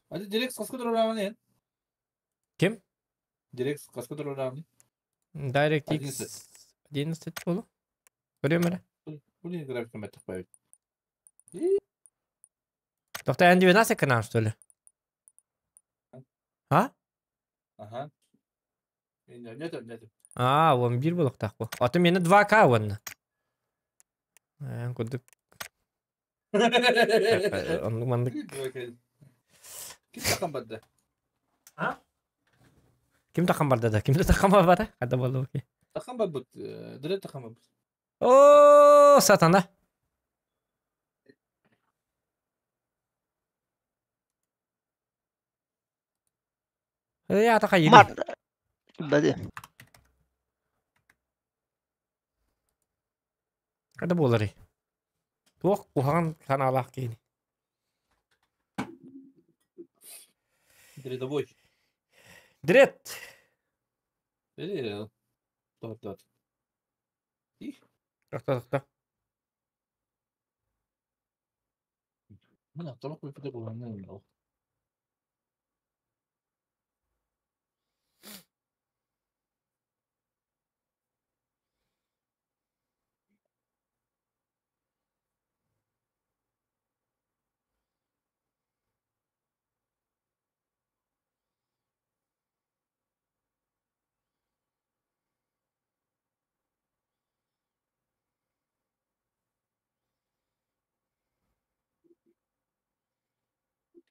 Ati Direkt хаска турар эн? Ким? Direkt хаска турар DirectX 11 буолу. Көрүөм эрэ. Блин, графика мэтэх байбыт. Тоқта эн 12 канал, что ли? А? Ага. Нет, нет. А, он бир буолуохтаах бу. Ото мені 2К уонна. Эн курдук оннук маннык. Ким тахан барда? А? Ким тахан барда да? Ким да тахан барбата? Хата буолла окей. Тахан барбыт, дыры тахан барбыт. О, сатана. Я такая Мар. Бади. Kada буоларый? Туох куһаҕан санаалаах киһини? Рядовой. Дрет! Тохтот. Тохто, тохто. Мына толук бүпүтэ буланна.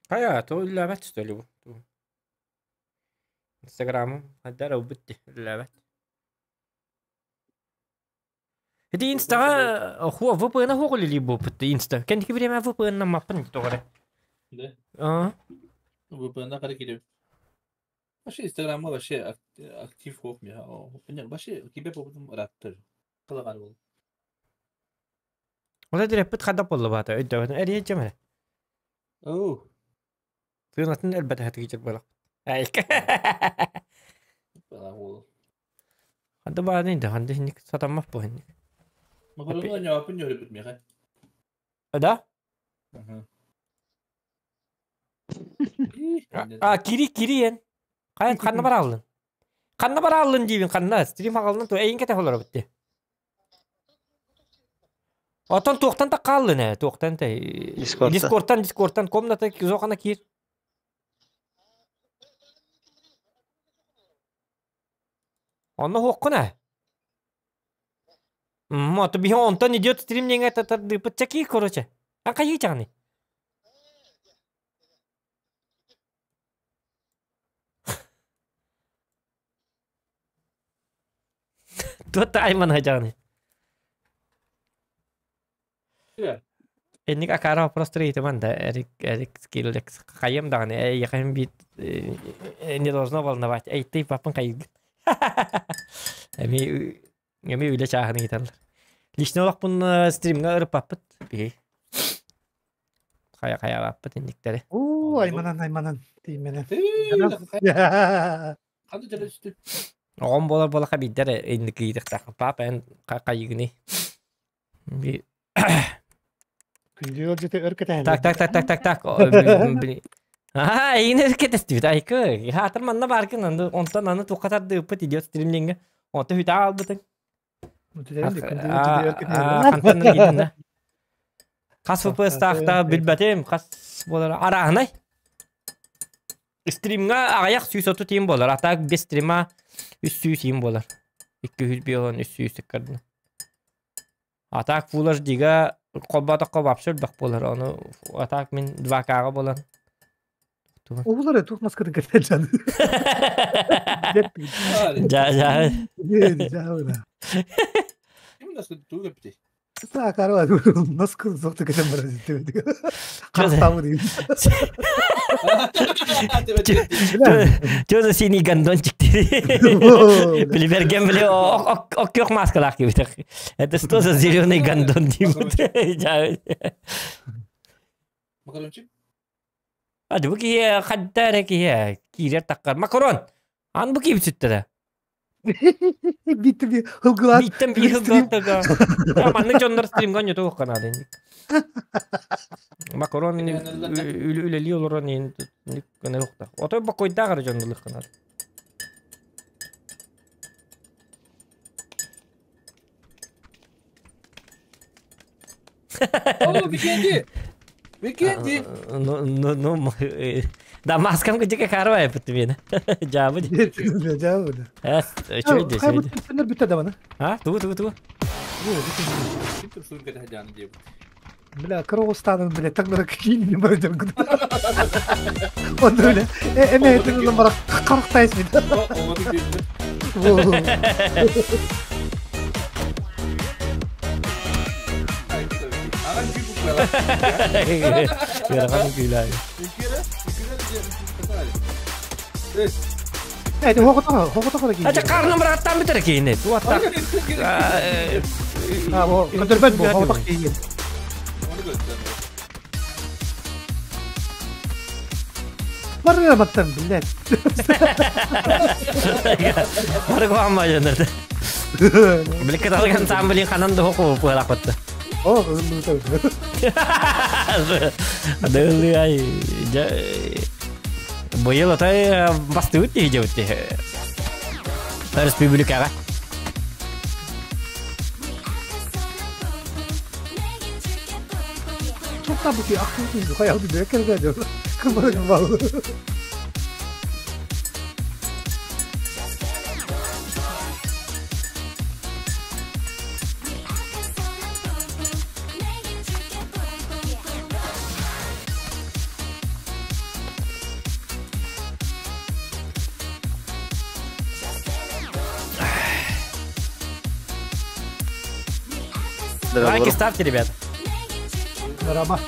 Хайа, то үллээбэт что ли бу? Инстаграмым хайда эрэ ылбыт дии, үллээбэт. Ити инстаҕа хуо VPN хуо үлэлиир буолбут инста. Кэнники бириэмэ VPN-наммаппын тоҕо эрэ. Да? Аа. VPN-на хара киирэр. Вообще Инстаграмма вообще актив хуох миха. Вообще кибер буолбутум ырааттар. Кылагар бол. Ола дирэппит хадап буолла баата өйдөбөтүн эрийэччэм эрэ. Оу. Тыынатын элбэтэ хатыгычыр буолах. Айка. Балаа Ханды бааны да ханды хинник сатаммах бу хинник. Макарону ньоопун ньөрүбүт миэхэ. Да? Аха. А кири кири эн. Хайан ханна барааллын? Ханна барааллын диибин ханна стрим хагалын ту эйин кете холоро битти. Отон туохтан та хааллын ээ туохтан та Дискордтан. Дискордтан дискордтан комната зохана киир. Онно хуоххун ээ. Ото биһи онтон идет стрим диэҥэ тардыыппыт чэкии короче. А хайыы чаҕыный? Туот аймана дьаҕыный? Энник акара просто ыйытыман да Эрик Эрик Скиллекс хайым даҕаны эйиэхэм биит не должно волновать эй ты папын хайыгын эми эми үлэ чааһын ыйыталлар лично олохпун стримҥа ырыппаппыт биһи хайа хайаабаппыт инниктэри Уу, айманан, айманан, тииймэнэн. Ханна төлөстү? Оҕом буолар буолаха биирдэр инник ыйытыктаах папа эн хайыгыный Би Күндү ыалдьыты өр кэтэһэллэр. Так, так, так, так, так, так. Аа, эйигин өр кэтэстибит, айкы. Хаатыр манна бааргын, аны онтон аны туохха тардыыппыт идиот стримлиҥҥэ. Онто хүтэ аалбытыҥ. Хантан гидина. Хас ФПС-таахта билбэтим, хас буолар арааһынай. Стримҥа аҕыйах 130 тиим буолар, а так без стрима 300 тиим буолар. 250 300 ыккардына. А так Full HD-га холботоххо вообще элбэх буолар, ону а так мин 2К-га буолан Оҕолор туох маскатын кэтэн Дьа дьа. Ким тугу кэппитий? Саакарва наскы соқты кэтэн барар Харахтаабы дейм. Что за синий гондончик Билиберген били оккөх маскалаах кибитэх. Это что за зеленый гондон диибит. Макарончик? А бу киһи хадда эрэ киһи киирэр таххар. Макарон! Ан бу киһи сүттэрэ. Биттим би хылгылаат. Биттем би хылгылаат. Маннык дьоннор стримга ньуту укканаадын. Макарон үлэлии олорон иһин гына охта. Отой бокойдаах эрэ дьон ылыххынар. О, Викенди! Викенди! Ну, ну, ну, да, маскам где карвай пытвин. Жабы. Жабы. Э, чөйдө, чөйдө. Бүтэ давана. А, ту, ту, ту. Бля, Кыргызстанын, бля, таңнара кийин не бар жангы. Онда бля, эме этин бара карактайсыз бит. Ыарахан күүлээх. Эти хогото хогото кийин. Ача карнын быраттан бүтэр кийин. Туатта. А, бу көтөрбөт бу хогото кийин. Барыга баттан, блядь. Барыга амма жөнөрдө. Биликке талган саан билин ханан да хоку пыалак батты. О, ыллы Адылы ай быйыл атай бастыбыт дии дебит республикаға. Çok bu ki aklım hayal bir kerede Kımırık balı. Лайки ставьте, ребята. Рама.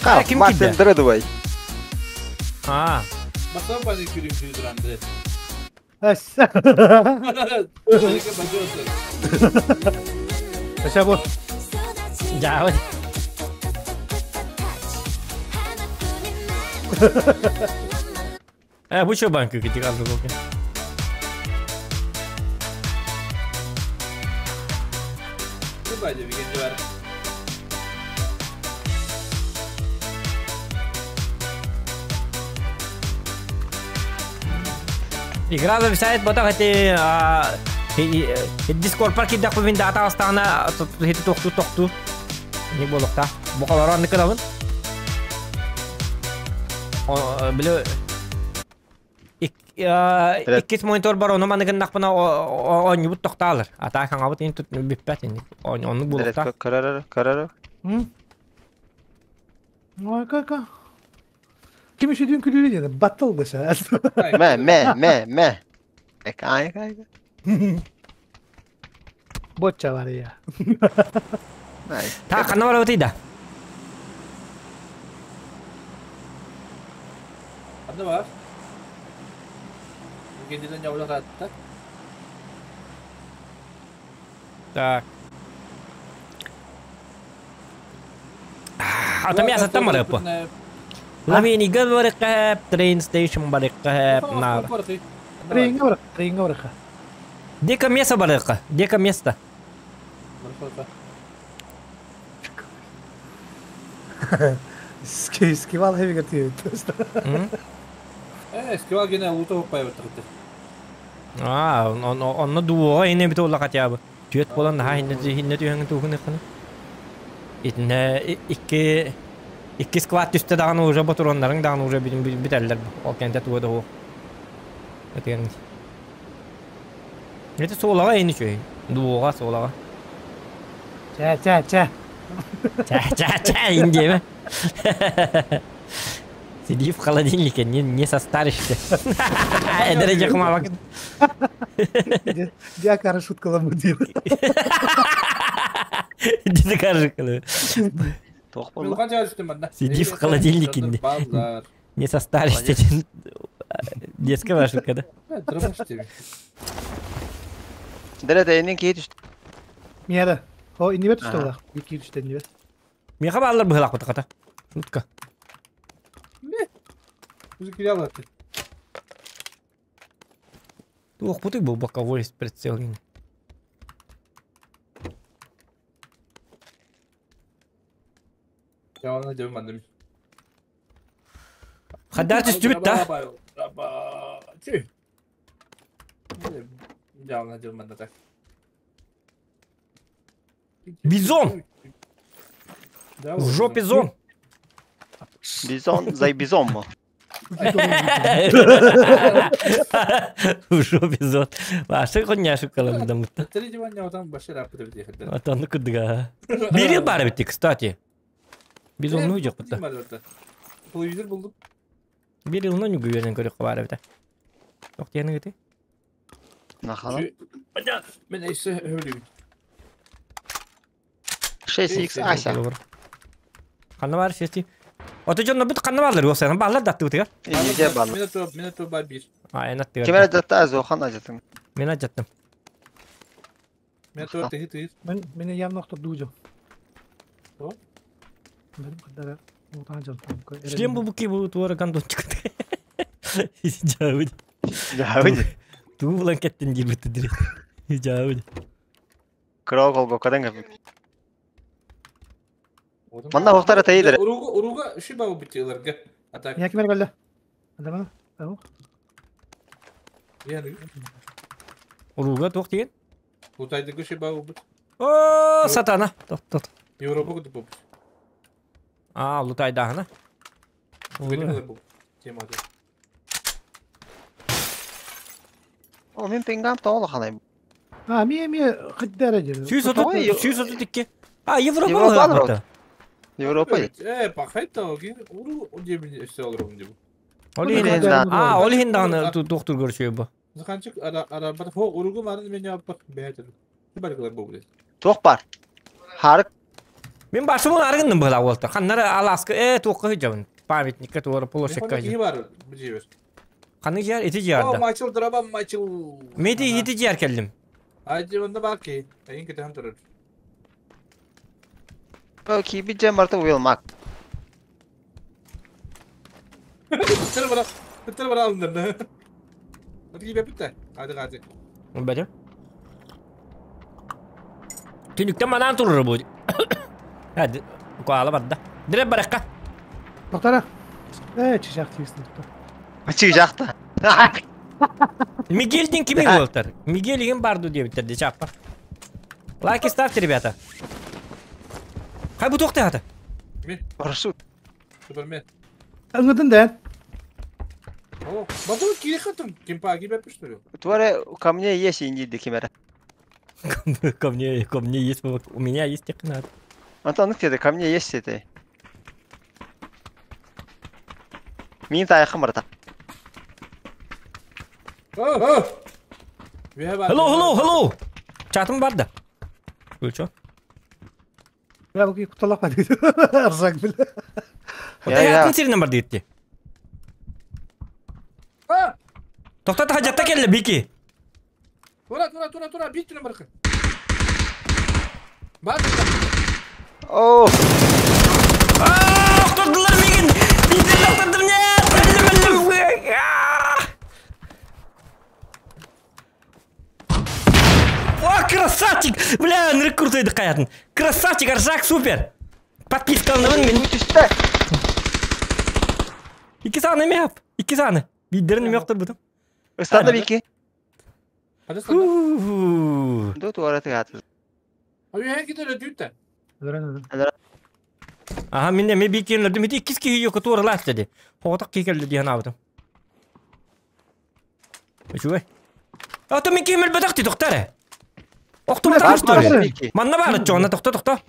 А, ким Мартин Дредвей. А. Басам баны күрүм күрүм Андре. Аша вот. Ja, вот. Э, бу чё банк күтүк алды болку. Игра зависает ботах эти Дискорд парки дак бин дата астана хити тохту тохту. Не болукта. Бу калар анны кылабын. Биле иккис монитор бар оны маны гыннакпына оонньубут тохтаалар. Ата хаңабыт ин тут бүппэт ин. Оннук булукта. Карара, карара. Ой, кака. Ким еще дün күлүрү деді, баттал баша. Мэ, мэ, мэ, мэ. Эка, эка, эка. Боча бар я. Та ханна бар бытыйда. Ханна бар. Кендиден жабылак атта. Так. Ата мясо там барып. Ламини барыкка, train station барыкка, на. Трейнге барык, трейнге барык. Дека место барыкка, дека место. Ски, скивал хеви гати. Э, скивал гене лута хоппай баттырды. А, он он дуо ине бит олла хотя бы. Түет болан ха хинне хинне түйәңе тугын ихны. Итне икки икки сквад түстә даганы уже батуроннарың даганы уже битен битәлләр. Ол кәнтә туы да о. Этеген. Это солага инде чөй. Дуога солага. Ча, ча, ча. Ча, ча, ча, индеме. Сиди в холодильнике, не, не состаришься. Это же хмавак. Я кара шутка ламудил. Ди такая Сиди в холодильнике. Не состаришься. Детская шутка, да? Дәрәт әйнен кейт үсті. Мияда. О, иннибет үсті ола. Екі үсті иннибет. Меха баллар быһылак бутаката. Шутка. Не? Уже кирялаты. Ох, путы был боковой прицел. Явана дьэ манным. Хаддар түстүбүт да. Явана дьэ манна так. Бизон! В жопе зон! Бизон, зай бизон мо. В жопе зон. Ваша коньяшу каламдамытта. Атанны кырдыга. Бир бар битти, кстати. Бизонну жок бутта. Телевизор булдум. Бир йылынан үгү көрүк бар бит. Тох диэни гыты. Нахала. Мен эйсе өлүм. 6x Ася. Ханна бар сести. Ото жонно бит ханна барлар yoxsa баллар датты бутыгар. Иде бал. Мен то бар бир. А, эн аттыгар. Кемер жатта азохан ажатын. Мен ажаттым. Мен то тихи тихи. Мен мени явно кто дужо. О? Мен кадара утан жал. Шлем бу буки бу туара гандон чыкты. Жабыд. Жабыд. Туу булан кеттин дирбитти дир. Жабыд. Кроо колго кадан кап. Манна хоқтара тайдыр. Уруга уруга ши бабы битилерге. Атак. Я кемер келди. Адама. Ау. Яны. Уруга туох деген? Утайды ши бабы бит. О, сатана. Тот тот. Европа кутуп бу. А, лутайдахана. Бу. Тема. О, мен пингам тооло ханай. А, ми ми кадара жер. Сүүс отут, сүүс отут икки. А, Европа Европа. Европа. Э, пахайта, уру дебин эссе алырым деп. Оли А, оли хиндан доктор көршөй бу. Заканчык ара ара бар хо уругу марын мен яппак бәйтер. Бар кылар бу билет. Туох бар. Харык. Мен башымын аргынным была болду. Ханнара аласка э туокка жабын. Памятникке туора площадька. Не бар бу жебер. Каны жер эти жерде. О, мачыл драба мачыл. Меди эти жер келдим. Айди онда баки. Айын кетем турur. Ки би жем барта уйл мак. Битер бара. Битер бара алынды. Hadi gibi bitti. Hadi hadi. Бәдем. Түнүктен манан турur бу. Hadi. Коала барда. Диреп баракка. Доктора. Э, чижак тийсин. Чиг жакта. Мигельдин кими болтар? Мигель деген барды деп чаппа. Лайки ставьте, ребята. Хай бу тохты хата. Парашют. Супермен. Аңыдын да. О, батыл кире хатым. Кимпа gibi yapıştırıyor. Туаре ко мне есть инди кемера. Ко мне есть, у меня есть технат. Антон, где ко мне есть это. Мин тайхым барта. Hello, hello, hello. Чатым барды. Өлчө. Я бу куталак барды. Арзак бил. Атын сиринен бар дейт. Токтот хажатта келди бики. Тура, тура, тура, тура, бит түнө баркы. Бар. О! Охтордулар мигин. Биздер охтордум нет. О, красавчик! Бля, нырык крутой каятын. Красавчик, Аржак, супер! Подписка алыныбын мен. Ики саны меп. Ики саны. Биддерин эме октор бутум. Ыстады бики. Ду Ду туара тыгаты. Ага, мен эме бикенлерди мити иккис киһи йоко туара лаат деди. Хоотак кикелди диэн аабытым. Үчүгэй. Ато мен киһимел бэтэх ти тохтар. Охтум тахтар. Манна баар чоона тохто тохто.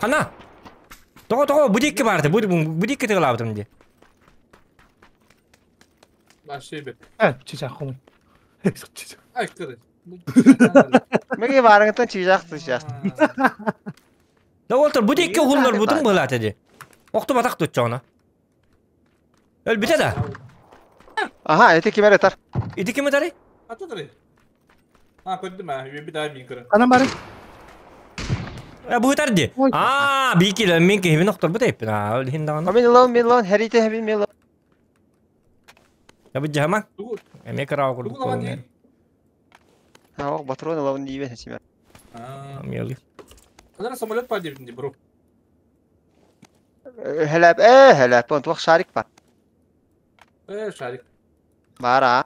Хана. Того того будикки барды. Будикки тыгылаабытым ди. Э, чижак хомой. Чижак. Ай, кыры. Меге барыңытан чижак чижак. Да олтор будикки хуллар бутун былат эди. Охтум атак тутчоона. Өл бите да. Ага, эти кимер этар. Ити ким этари? Атадыр. А, көрдүм а, бир даа мин көрө. Анан бары. Э, бу этар ди. А, бики мен кихибин октор бут эппин. А, өл хиндаган. Мен лон, мен лон, херите хебин мен лон. Я бу жаман. Эме караа курдук болун. А, ок, патрон лон дибен симе. А. Мелы. Кадара самолет бар дебин ди, бро. Хэлэп, хэлэп, он туох шарик бар. Шарик. Бара.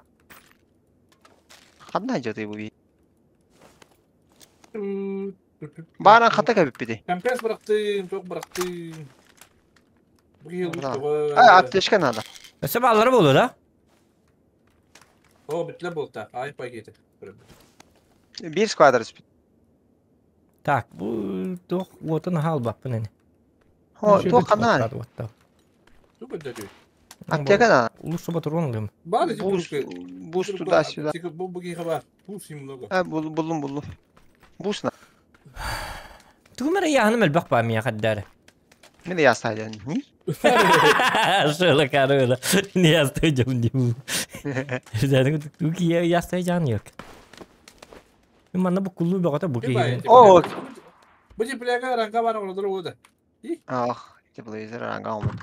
Ханна жаты бу би. Баран хата кәбиппити. Компресс бырахтым, тоқ бырахтым. А, аптечка надо. Өсө баллары болу да? О, битле болта. Ай, пакеты. Бир сквадр спит. Так, бу туох уотун хаалбаппын ини. О, туох ханна. Тупо дядю. Аптека надо. Лучше патрон ылым. Бар, Бус, бус туда-сюда. Бус немного. А, буллум, буллум. Бус на. Тугум эрэ ыйааһыным элбэх баа миэхэ эрдээри. Мин ыйаастаайдын. Шыла карыла. Не ястайдым дим. Бу кие ыйаастайдьаан yok. Манна бу куллуу бөҕөтө бу киһи. О, Бу теплега ранга бар олордор уода. Ах, тепловизор ранга алмат.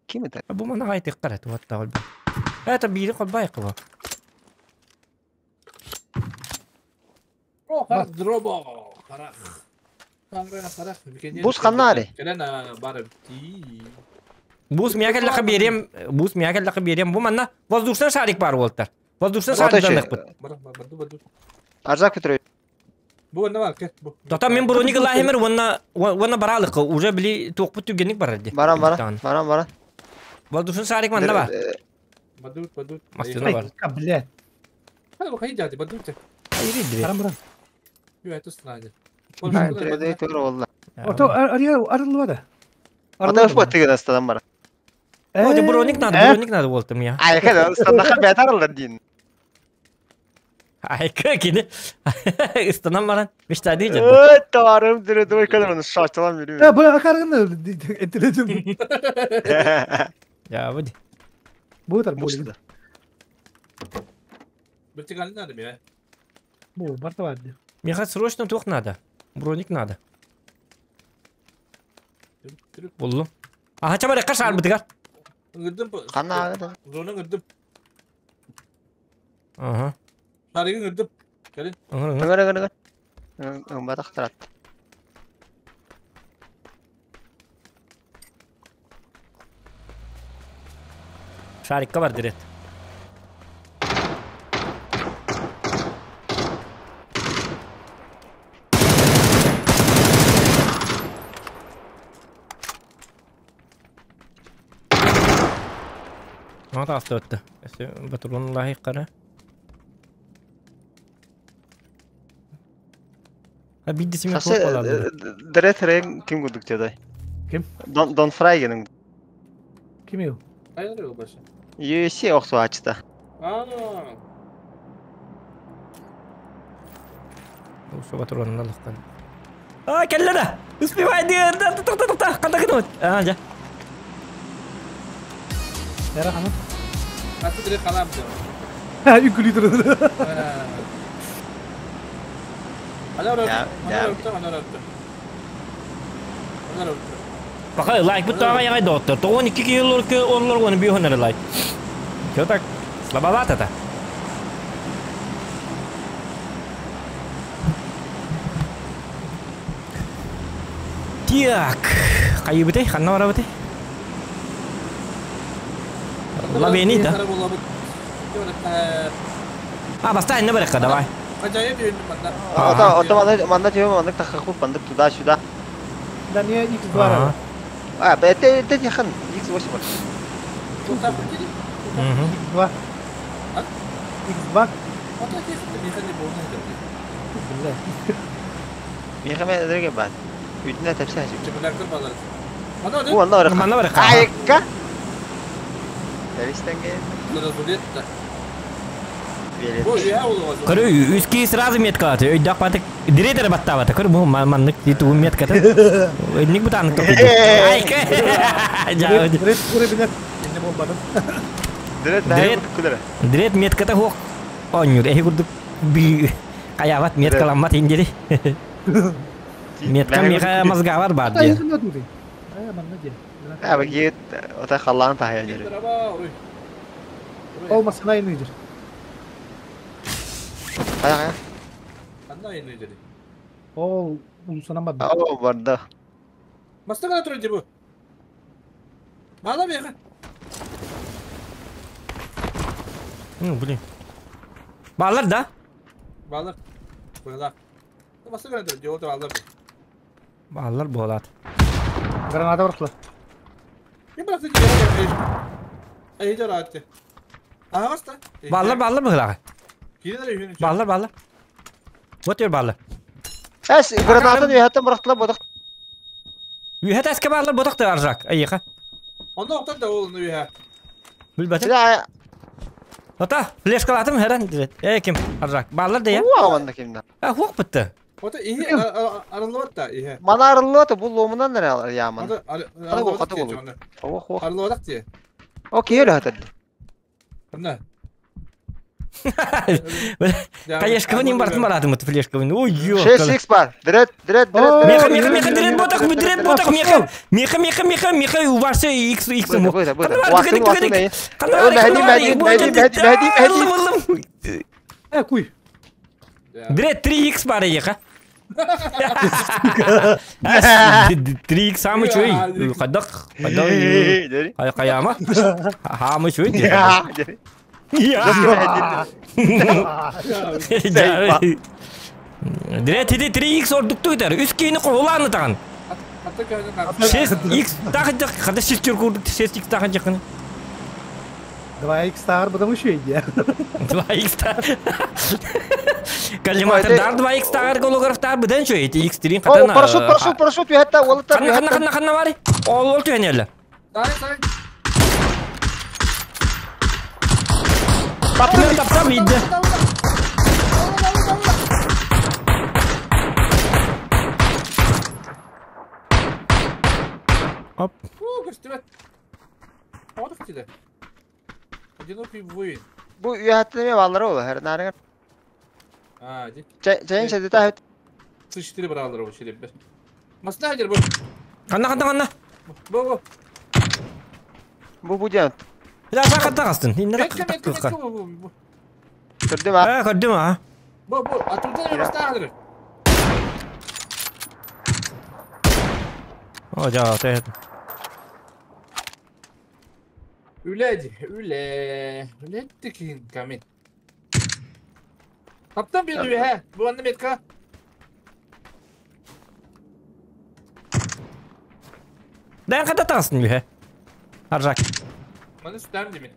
Ким это? Бу манна гайтык кара туатта олбу. Это бири колбай кыба. О, харах дробо. Харах. Харах, харах. Бус ханнари. Келен бар ти. Бус миякеллака берем, бус миякеллака берем. Бу манна воздушный шарик бар болтар. Воздушный шарик данных бут. Бар, бар, бар, бар. Арзак Петрович. Бу не бар, кет бу. Тата мен броник лахемер онна онна баралык уже били токпут түгенник бар ди. Баран баран, баран баран. Воздушный шарик манна бар. Бадут, бадут. Мастина бар. А, блядь. Хай, бу хайда, бадут. Баран баран. Ю это стране. Ото арылбада. Ата уф тыгын астадан бар. О, броник надо, броник надо болтым я. Ай, када стандаха бәтар дин. Ай, кини. Ыстанам баран. Мечтады же. Ой, тарым дүрө дой кадыр оны шашталам берем. Э, бу акаргын этилетим. Я вот. Бу тар бу. Вертикально надо мне. Бу барта бар. Мне срочно тух надо. Броник надо. Буллум. Аха чабар каш арбытыгар. Ngırdım. Кана. Зона ngırdım. Ага. Шаригы ngırdım. Келин. Ngыр ngыр ngыр. Ымбатах тарат. Шарикка бар дирет. ما تعرف توته بس بترون الله يقرا بدي سمي فوق Дрет рен ким гудук тедай? Ким? Дон Дон Фрай генин. Ким ю? Кайда башы? UFC охсу ачта. А. Шо батрон الله قال. А, келле Успевай, да, да, да, да, канда кыдым. А, жа. Яра ханım. Атты direkt kalam diyor. Ha, үкүлү турду. Ana öptü, ana öptü. Ana öptü. Пока лайк бут тага ягай доктор. 12 кило олор оны бихонер лайк. Чё так слабовато-то? Так, кайыбыты, ханна барабыты? Лабени, да? А, баста, не барыка, давай. Ата, ата, манда, манда тебе, манда тахаху, манда туда-сюда. Да не, X2. А, это, это не хан, X8. X2. X2. Михаме дреге бат. Үтүнө тепсе хажы. Бу анна барыка. Манна барыка. Айка. Тэбистенге. Көрү үски сразу метка аты. Өйдак батык директор баттабаты. Көрү бу маннык диту метка ты. Ник бутанык топ. Айка. Жа. Директ көрө билет. Энне болбадым. Директ күлөр. Директ метката хок. Онюр эһи курдук би каябат меткаламмат индери. Метка меха мозгавар бар ди. А бу ота халлаан тахая жери. Ол масына инидир. Кая кая. Анда инидир. Ол улусунан барды. О, барды. Мастагана турды бу. Мало бега. Ну, блин. Балар да? Балар. Балар. Басты граната, дело балар. Балар болат. Граната бырахла. Не бырахты дело. Эй, жаратты. Ага, Баллар баллар быһылаҕа. Кирилл үйүн. Баллар баллар. Вот ер баллар. Эс, гранатын үйәттен бырахтыла бодох. Үйэ тәске баллар ботақ та аржак. Айыха. Онда оқтан да ол үйә. Билбәтим. Бля, Ата, флешкалатым хәрән дилет. Э ким аржак. Баллар да я. уа манна кимна. А хук битте. Ота ихи арылып та ихи. Мана арыллы бу ломунан нere яман. Ота Ката ката болу. Ох, ох. Арылып ти. Окей, эле хатыр. Кында? Каешка ним бартын баратым вот флешка. Ой, ё. 6x бар. Дред, дред, дред. Меха, меха, меха, дред ботақ, дред ботақ, меха. Меха, меха, меха, меха, у вас X, X. Быда, быда, быда. Уақытын, уақытын, эй. Мәһди, Мәһди, Мәһди, Мәһди, Мәһди, Мәһди. Э, куй. Дред 3X бар еха. 3X самый чуй. Кадак, кадак. Кай каяма. Хамы чуй. Я. Дред 3X ордукту итер. Үс кейini куланы тагын. 6X тагын жак, када 6 курдук 6X тагын жакын. 2x тар, потому что иди. 2X та. Коллиматор дар 2X тагар голограф тар биден чуй. X3 О, катана. парашют, парашют, парашют, үйәттен, олыттар, Канна канна үйәттен. канна канна бари. Ол ол түйенелі. Сай, сай. Таптым таптам иди. Оп. Фу, көстүбөт. Одық тиде. Одинокий воин. Бу үйәттен эме баллары ол, хэр нарыгар. А, ди. Чайын шәдете хәт. С4 бралар ол шереп. Масна жер бу. Канна канна канна. Бу бу. Бу бу ден. Я сакатта кастын. Инне Метка, метка, каттык. метка, бу бу. бу. Көрдүм а. А, көрдүм а. Бу бу. Атурда масна жер. О, жа, те. Үле, үле. Үле тикин камин. Таптан bir düğe. Bu anne metka. Дан ката тагыстын бе. Аржак. Маны сүтәм демен.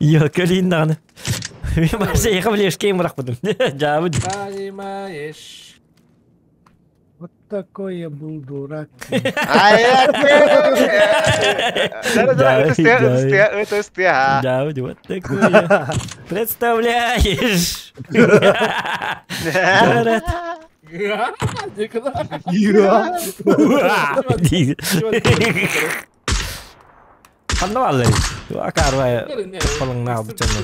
Йо, көлин дагы. Мен барса яка билешке мурак будым. Жабы. Понимаешь. Вот такой я был дурак. Ай, это ты, а. Да, вот такой. Представляешь? Я. Ханна валлы. Акарвай. Колыңна бучаны.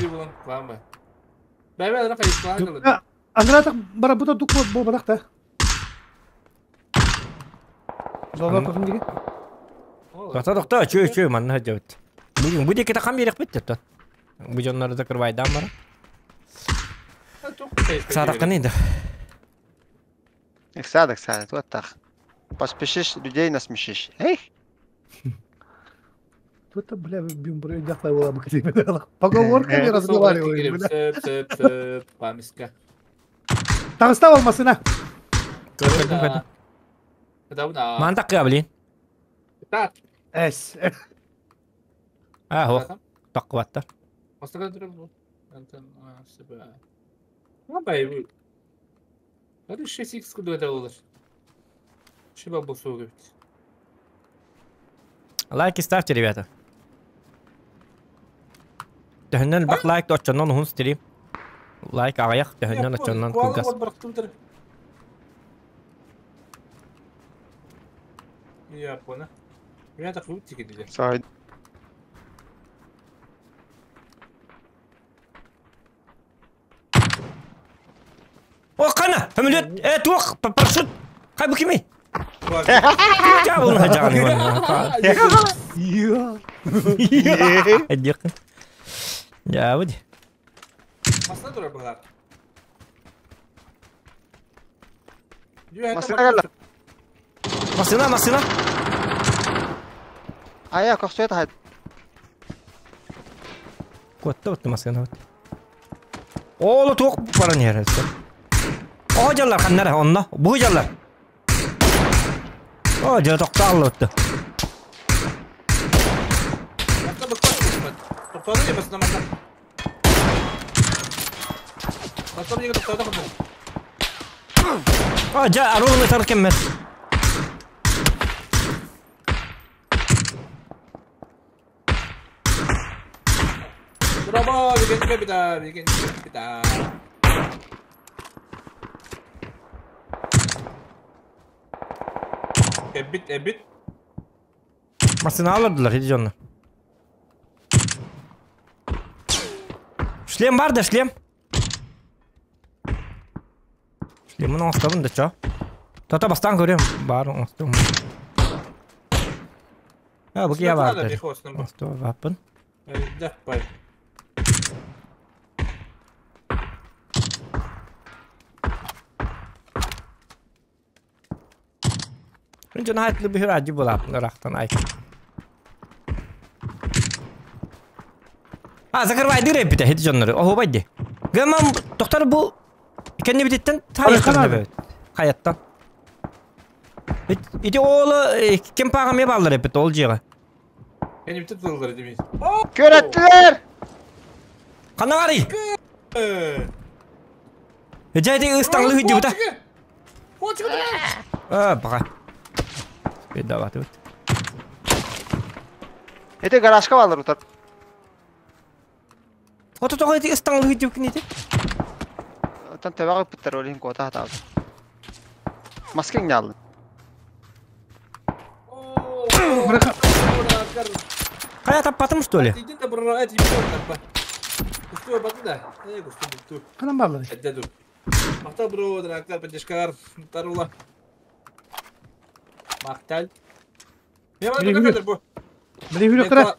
Андра бара бута дук бо барак та. Зона көзүм диге. Тоқта тоқта, чөй чөй манна жабыт. Бүгүн бу декете кам берек бит то. Бу жоннары закрывайдан бара. Садақын енді. Садок, садок, вот так. Поспешишь, людей насмешишь. Эй! Тут, бля, бим дяхлай была бы Поговорками разговариваем, бля. Памиска. Тагыстап алмасына. Ман таққа блин. Эс. А, хо. Таққы батта. Hadi 6x куда olur. Шиба босу Лайки ставьте, ребята. Төһөннөн бак лайк точчоннон уһун стрим. Лайк ағаяқ төһөннөн оччоннон кылгас. Я понял. Я так лутики диде. Сой. О, қана! Хөмөлөт, э, туох, парашют. Қай бу кимей? Жабылын хажағын Я. Әдеқін. Я, буди. Масына дура бұлар. Масына калла. Машина, машина. Ая, көхсөт хайд. Куотта бутты масканы бут. Оолу туох баран иһэр өссө. О дьаллар ханнара онно. Бу дьаллар. О дьэ тохтооллубутtu. Hatta bıkmaz. Toplarını yapasın ama. Hatta bir toplarda mı? О дьэ аруун ытар кэммэр. Bravo, bir genç bir daha, bir genç bir daha. Ebit, ebit. Массыына алардылар ити дьонно. Шлем бар да шлем. Шлемин оҥостобун да чо. Тото бастаан көрүөм. Баар оҥостуом. А, бу киһи баар. Оҥостубаппын. Да, бай. Дьон айтылы бүһүр адьы булааппын ырахтан ай. А, закрывай эппитэ хити дьоннору. Оһуобай ди. Гамам тохтор бу кэннибититтэн Хайаттан. таайыттан Хайаттан. Ити оолу ким пааҕа баллар эппит ол дьиэҕэ. Benim bütün tılları demeyiz. Көрэттилер! Ханна барый? Дьэ ити ыстаҥлы хыдьыбыта. А, баҕа. Бедаваты бут. Эти гаражка балар утар. Ото тоҕо ити ыстаҥлы хыдьыбыкын ити? Оттон төбөҕө ыппыттар олин куота хатаабыт. Маска иҥнэ Хайа таппатым что ли? Ханан бааллар. Махтал бро, дракар, поддержкар, тарула. Махтал. Били Били хүрэ кыра.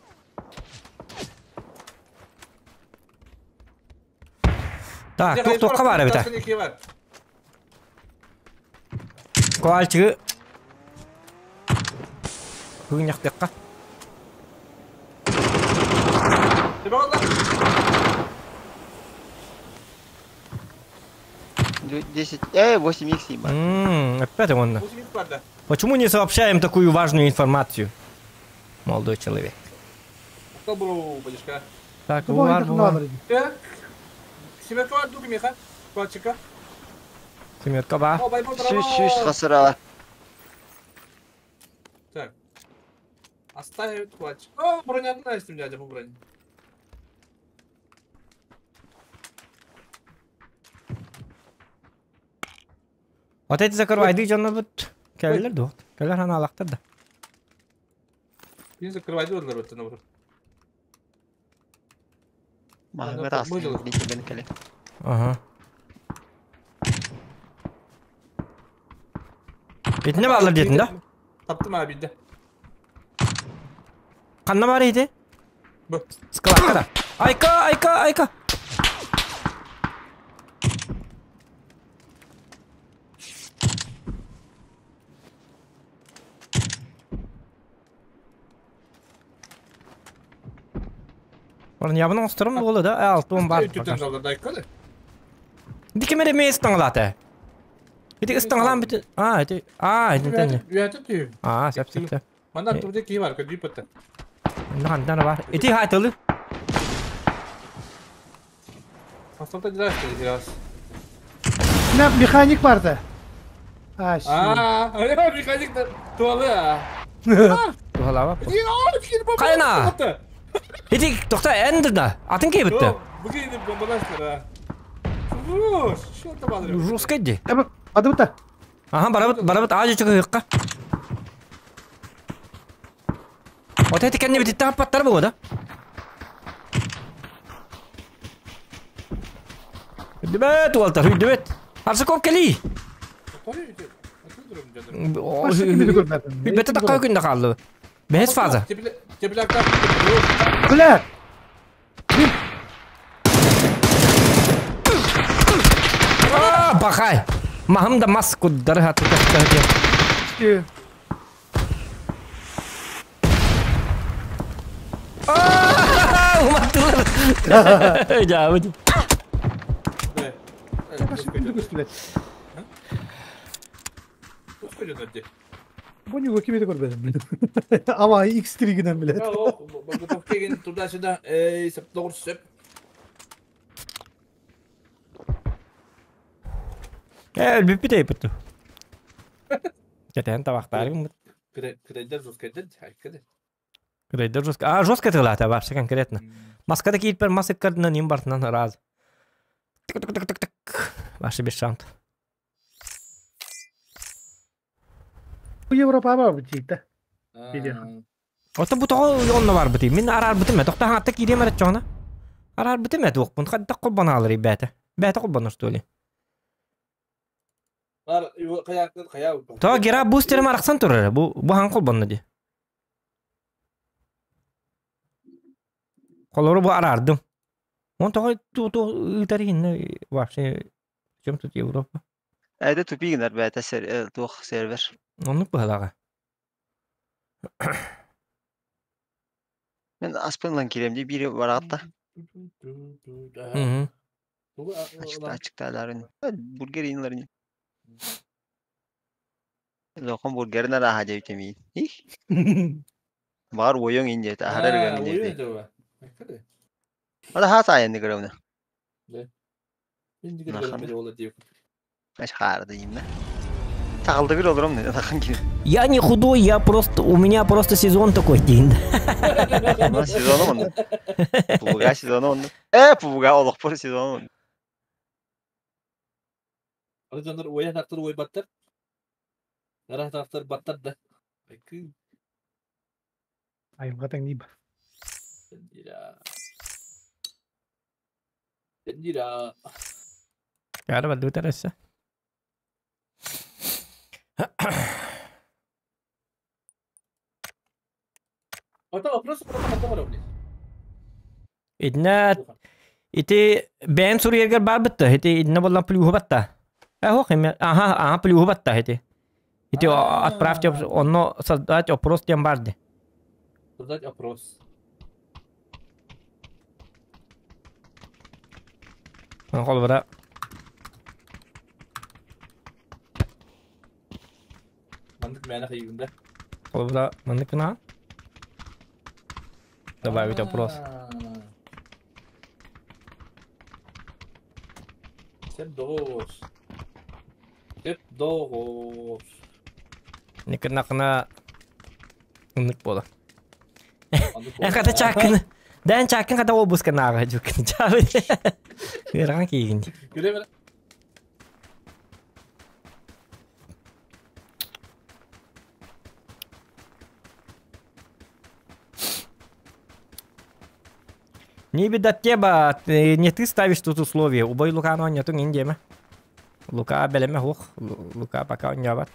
Так, туох туохха баар эбитэ. Ковальчигы. Хыгынньахтыахха. 10, 8 х ебать. Опять он. Почему не сообщаем такую важную информацию? Молодой человек. Так, бар, бар. Семерка ба. Сүүс хасырала. Так. Оставить хватит. О, броня одна есть у меня, дядя, броня. Вот эти закрывайды дьонно бут. Кэллэр дуот. Кэллэр ханаалахтар да. Кини закрывайды олар өттен обру. Маһыгар аасын битибен кэле. Ага. Итине баалар диэтин да? Таптым abi да. Ханна бар ити? Бу. Складка да. Айка, айка, айка. Орын ябын оңстырым болы да, алты он бар. Үтүтен жалдар да айка да. Дикемере ме ыстаңлаты. Ити ыстаңлан бит. А, ити. А, ити тен. Үйәтіп түйім. А, сәп сәп сәп. Манда турда ки бар, көдүй патта. Хандан бар. Ити хайтылы. Хасталта дираш biraz. Не механик барды. А, щи. А, механик туалы. Тухалава. Кайна. Ити тохта эндер да. Атын кей битти. Бүгін енді бомбаластыр. Что там Жестко ди. Адыбыта. Ага, барабыт, барабыт, ажы чыгы хыкка. Вот эти кенне битти таппаттар бу да. Хүдүбэт уолтар, хүдүбэт. Арсаков кели. Хүдүбэт такка күндө калды. Бэс фаза. Бля! А, бахай. Махым да мас куддары хаты тахта. Уматтылар. Дьаабыт. Көстүбэт. Бу ньуга ким это көрбөтүм. Ама X3 гынан билет. Туда-сюда, эй, сеп сеп. Өлбүппүт эйпит. Кэтээн табахтаарым. Кыдайдар жесткайдар, айкады. Кыдайдар жестко. А, жестко тылата вообще конкретно. Маскада киирпер мас ыккардынан им бартынан раз. Тык-тык-тык-тык. Вообще без шанс. Европа бутита. Оттон бу тоҕо онно барбытый? Мин араарбытым ээ. Тохто хаҥатта киириэм эрэ чоҕуна. Араарбытым ээ туохпун. Хайдах холбонааларый бээтэ? Бээтэ холбонор что ли? Тоҕо Гера бустерым арахсан турар. Бу бу хаҥ холбонно дии. Холору бу араардым. Он тоҕо ту ту ыытар иһиннэ вообще чем тут Европа? Это тупик гынар бээтэ сер туох сервер. Оннук быһалаҕа. Мен аспын ылан кириэм дии биир бараатта. Ачыктааларын. Бургер иин Лохон бургерин арааһа диэбитим иин. Баар уойуҥ иин диэтэ, аһарар ыгаҥ диэтэ. Ада хаа саайанны көрөмнө. Я не худой, я просто, у меня просто сезон такой день. Сезон он. Пуга сезон он. Пуга олохпор сезон он. Дьоннор уойан тахтар уойбаттар. Арах тахтар баттар да. Айылҕа тэҥниир. Каара бардыбыт өссө. Итинэ ити бэйэн суруйаргар баарбыт да ити итинэ буоллан плюһу батта. Эх эме аха аха плюһу батта ити. Ити отправьте онно создать опрос диэн бар ди. Создать опрос. Холбара Маннык мээнэ хайыгын да. Холбара маннык гына. Добавить опрос. Сеп доҕоос. Сеп доҕоос. Никынакына ыннык буола. Эн хата чааккын Дээн чааккын хата обуска нааҕа дьуккын чаабы. Ыарахан киигин. Күлэ Не беда теба, не ты ставишь тут условия. Убой Лукану онньотуҥ ин диэмэ. Лука бэлэмэ суох. Лука пока онньообот.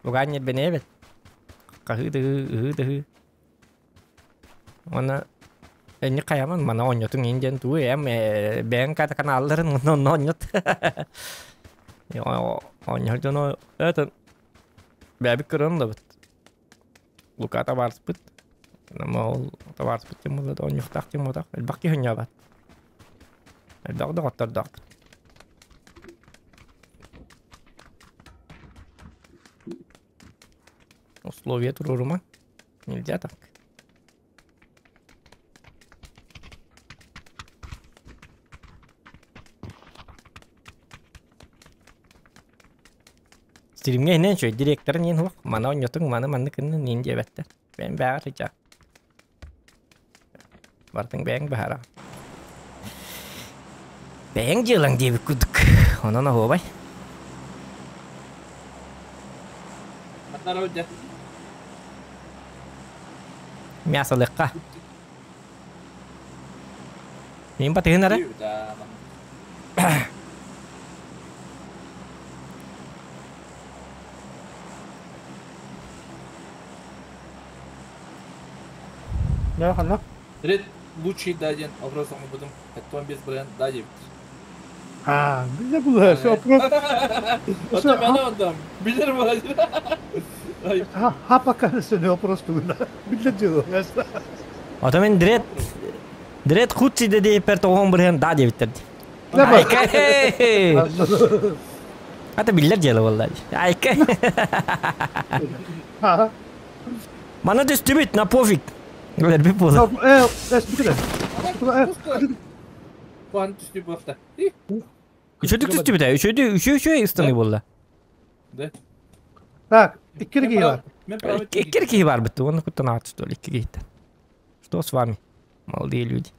Лука ньирбэнээбэт. Хаһыы-тыһыы, ыһыы-тыһыы. Уонна энньик хайаман мана онньотуҥ ин диэн тугу эм бэйэҥ каналларын онно онньот. Онньор дьоно это бэйэбит көрөн ылабыт. Лука табаарыспыт. Нама ол табаарыспыт диэн буолла да онньуохтаах диэн буолбатах. Элбэх киһи онньообот. Элбэх доҕоттордоохпут. Условия туруорума. Нельзя так. Стримҥэ иһинэн үчүгэй директорын иһин суох. Маны оонньотуҥ, маны маннык гыннын иһин диэбэттэр. Бэйэм бэйэҕэр сылдьаа. Бартыҥ бэйэҥ быһаараҕын. Бэйэҥ дьыалаҥ диэбит курдук. Онон оһуобай. Мясо лыхха. Мин батыһын эрэ. Да, ханна? Ред лучший да диэн вопрос оҥорбутум. 75 бырыһыан да диэбит. А, билэр булар, все вопрос. Оттон мен онтон билэр буолар. Ха пока все вопрос тугуна. Билэр дьыала. Ото мен дред дред хутси де пер тоҕон бырыһан да диэбиттэр. Ата биллэр дьыала буолла. Айка. Мана түстүбүт, на пофиг. Өлөрбүт буолар. Puan түстү bu hafta. Үчүдүк түстүбүт, үчүдү үчү үчү ыстаны буолла. Да. Так, икки киһи бар. Икки киһи бар битти, оны куттан аат что ли, икки киһиттен. Что с вами, молодые люди?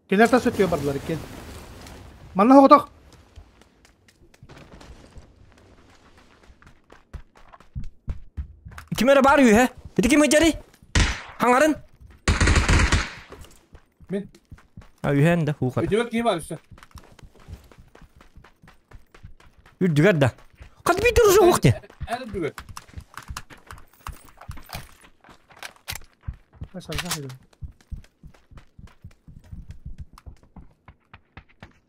Кинилэр тас өттүгэр бардылар иккиэн. Манна соҕотох. Ким эрэ бар үһэ? Ити ким ыдьарый? Хаҥарын? Мин. А үһэн да хуухат. Үрдүгэр киһи бар үсэ. Үрдүгэр да. Хат биир уже уох ти. Эн үрдүгэр.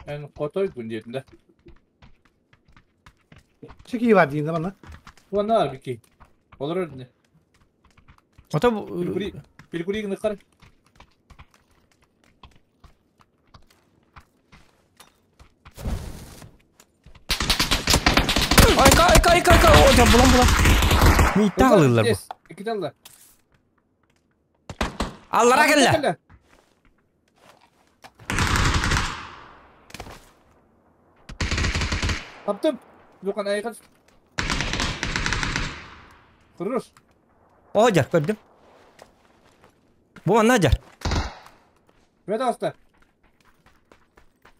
Эн хотой күн диэтин да. Чеки бар дейін да мана. Уонна бар бики. Олорор не. Ото Пилкури пилкури гына кар. Айка айка айка айка. О, да булан булан. Миитта алыылар бу. Икки талла. Аллара кэллэ. Таптым. Люкан айган. Кырыш. О, жар көрдүм. Бу манна жар. Бөт аста.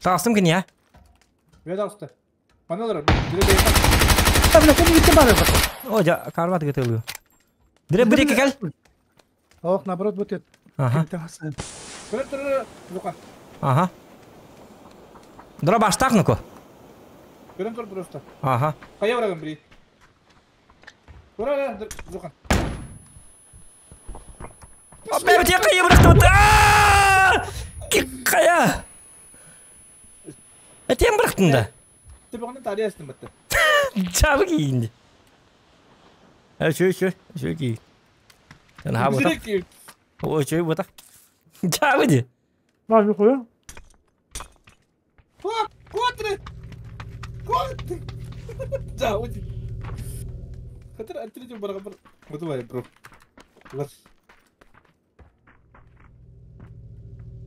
Таастым кини я. Бөт аста. Маналар. Бля, кем gitti бар. О, жа карват гытылы. Дире бир эки кел. Ох, наоборот будет. Ага. Көрө тур Люкан. Ага. Дора баштак нуко. Көрөн тур просто. Ага. Кая барагын бири. Тура Люкан. Бэбэ тиэ кая бырахтыбыт. Кая. Этиэн бырахтын да. Төбөҕүнэн таарыйа астым батта. Чабы киинди. Шö шö шö киин. Хан бутак. О шö бутак. Чабы ди. Маа нихуя. Куотре! Куотре! Да, уйди. Хатыр антри барга бар. Готовай, бро. Лар.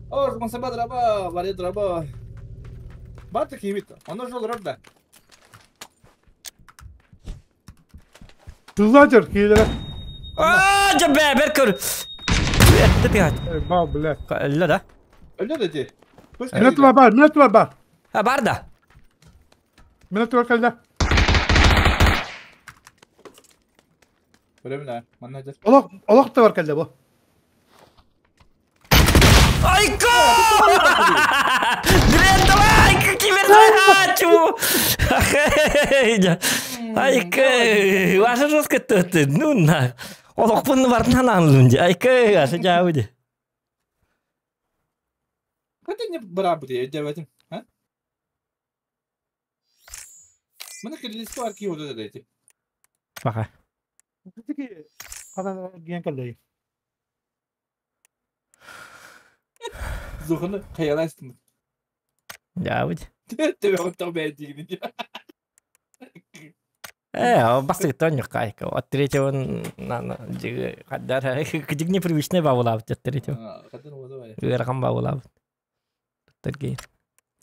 О, мансаба драба, вари драба. Барта кимит. Оно жол рабда. Тызлачыр киилere. Аа, жабэ бер көр. Этте тиhat. Бау, бля. Элле да. Өлө да ти. Минут бар, минут бар. Ha бар да. Минут бар кэллэ. Көрөмүн манна жар. Олох, олох да бар кэллэ бу. Айка! Дрен давай, кибердачу! Айка, ваша жестко тут, ну на. Олохпун бартын анлунди. Айка, аша жауди. Хотя не бара бу деп а? Мына кириллиски бар ки болду дейти. Баха. Хадан ген кэллэ. Зухны каяластым. Жауди. Төбөҕүн тау бэйдигини. Бастыгыттан yok айка. От третьего на на хаддар кдик непривычный бабулап от третьего. Хатыр болду. Ыарахан бабулап. Тергей.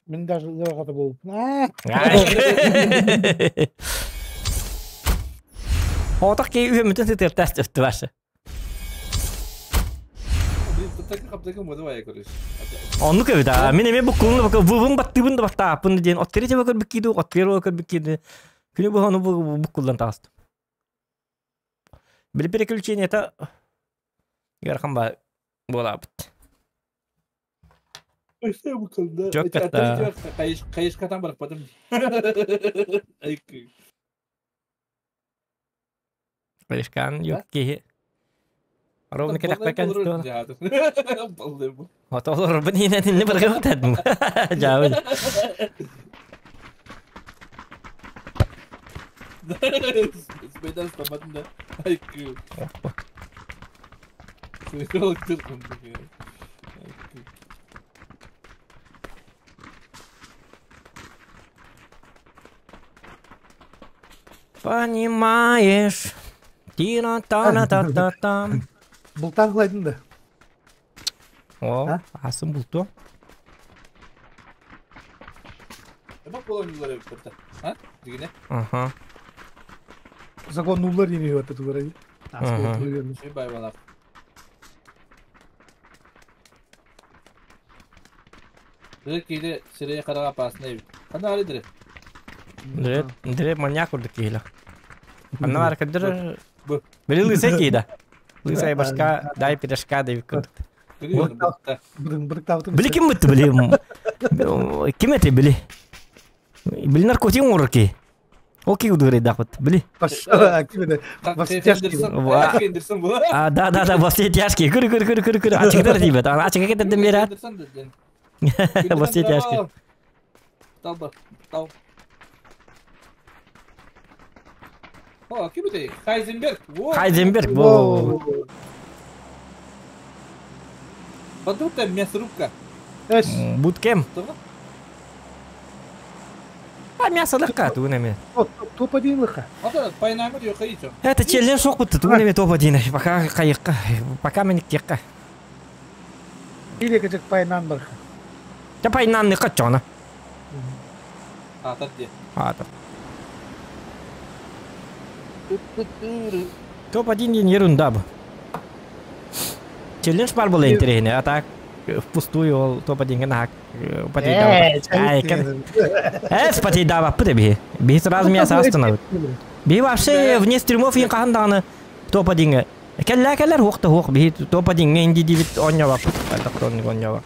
Мен даже ыарахата болуп. Отақ кей үйөмүтен сытыр тәс өттү башы. Онну көбүт а. Мен эме бу кулну бу бу баттыбын да баттаапын диэн от третьего көрбүк киду, от первого көрбүк киду. Күнү бу ону бу бу кулдан тагыстым. Били переключение это ыарахан ба болабыт. Жок катта. Кайышкатан барып бадым. Кайышкан yok ки. Ровно кетек бекен стол. Отолор бу нинен не бир кытадым. Жабы. Спайдан стаматын да. Айкы. Понимаешь? Тира-та-та-та-та. Бултан кылайдын да. О, асын булту. Бак болоннулар эбит А? Дигине? Ага. Загоннулар ими өтө тулар. Şey bayvalar. Direkt киһи сирэйэ хараҕа опасный эбит. Ханна баар дирек? Дирек, дирек маньяк курдук киһилэ. Ханна баар кырдыр. Бу. Били лысай киһи Лысая башка, дай пирожка дай курдук. Били ким бытты били? Ким эти били? Били наркотик оҥорор киһи. Ол киһи удугурайдаахпыт били. А, да, да, да, во все тяжкие. Кыры, кыры, кыры, кыры, кыры. Ачыгдар тиийбэт. Ачыга кэтэрдэн биэрэр. Во все тяжкие. Тал тал. О, ким этэй? Хайзенберг. Хайзенберг, бу. Подруга мясорубка. Буткем. А мясо легка, ту неме. Топ-1 лыха. Это челлендж сок ту неме топ-1. Пока кайыкка, пока мен текка. Или качак пайнан барха. Та пайнан не качана. А, где? А, так. Топ-1 день ерунда бы. Челлендж бар был интересный, а так впустую ол топ-1 гына потейдава. Эс потейдава пыты би. Би сразу мясо остановит. Би вообще вне стримов ин кахандаганы топ-1 Келлер келлер хук та хук би топ-1 инди дибит оньява пыт. Тактон оньява.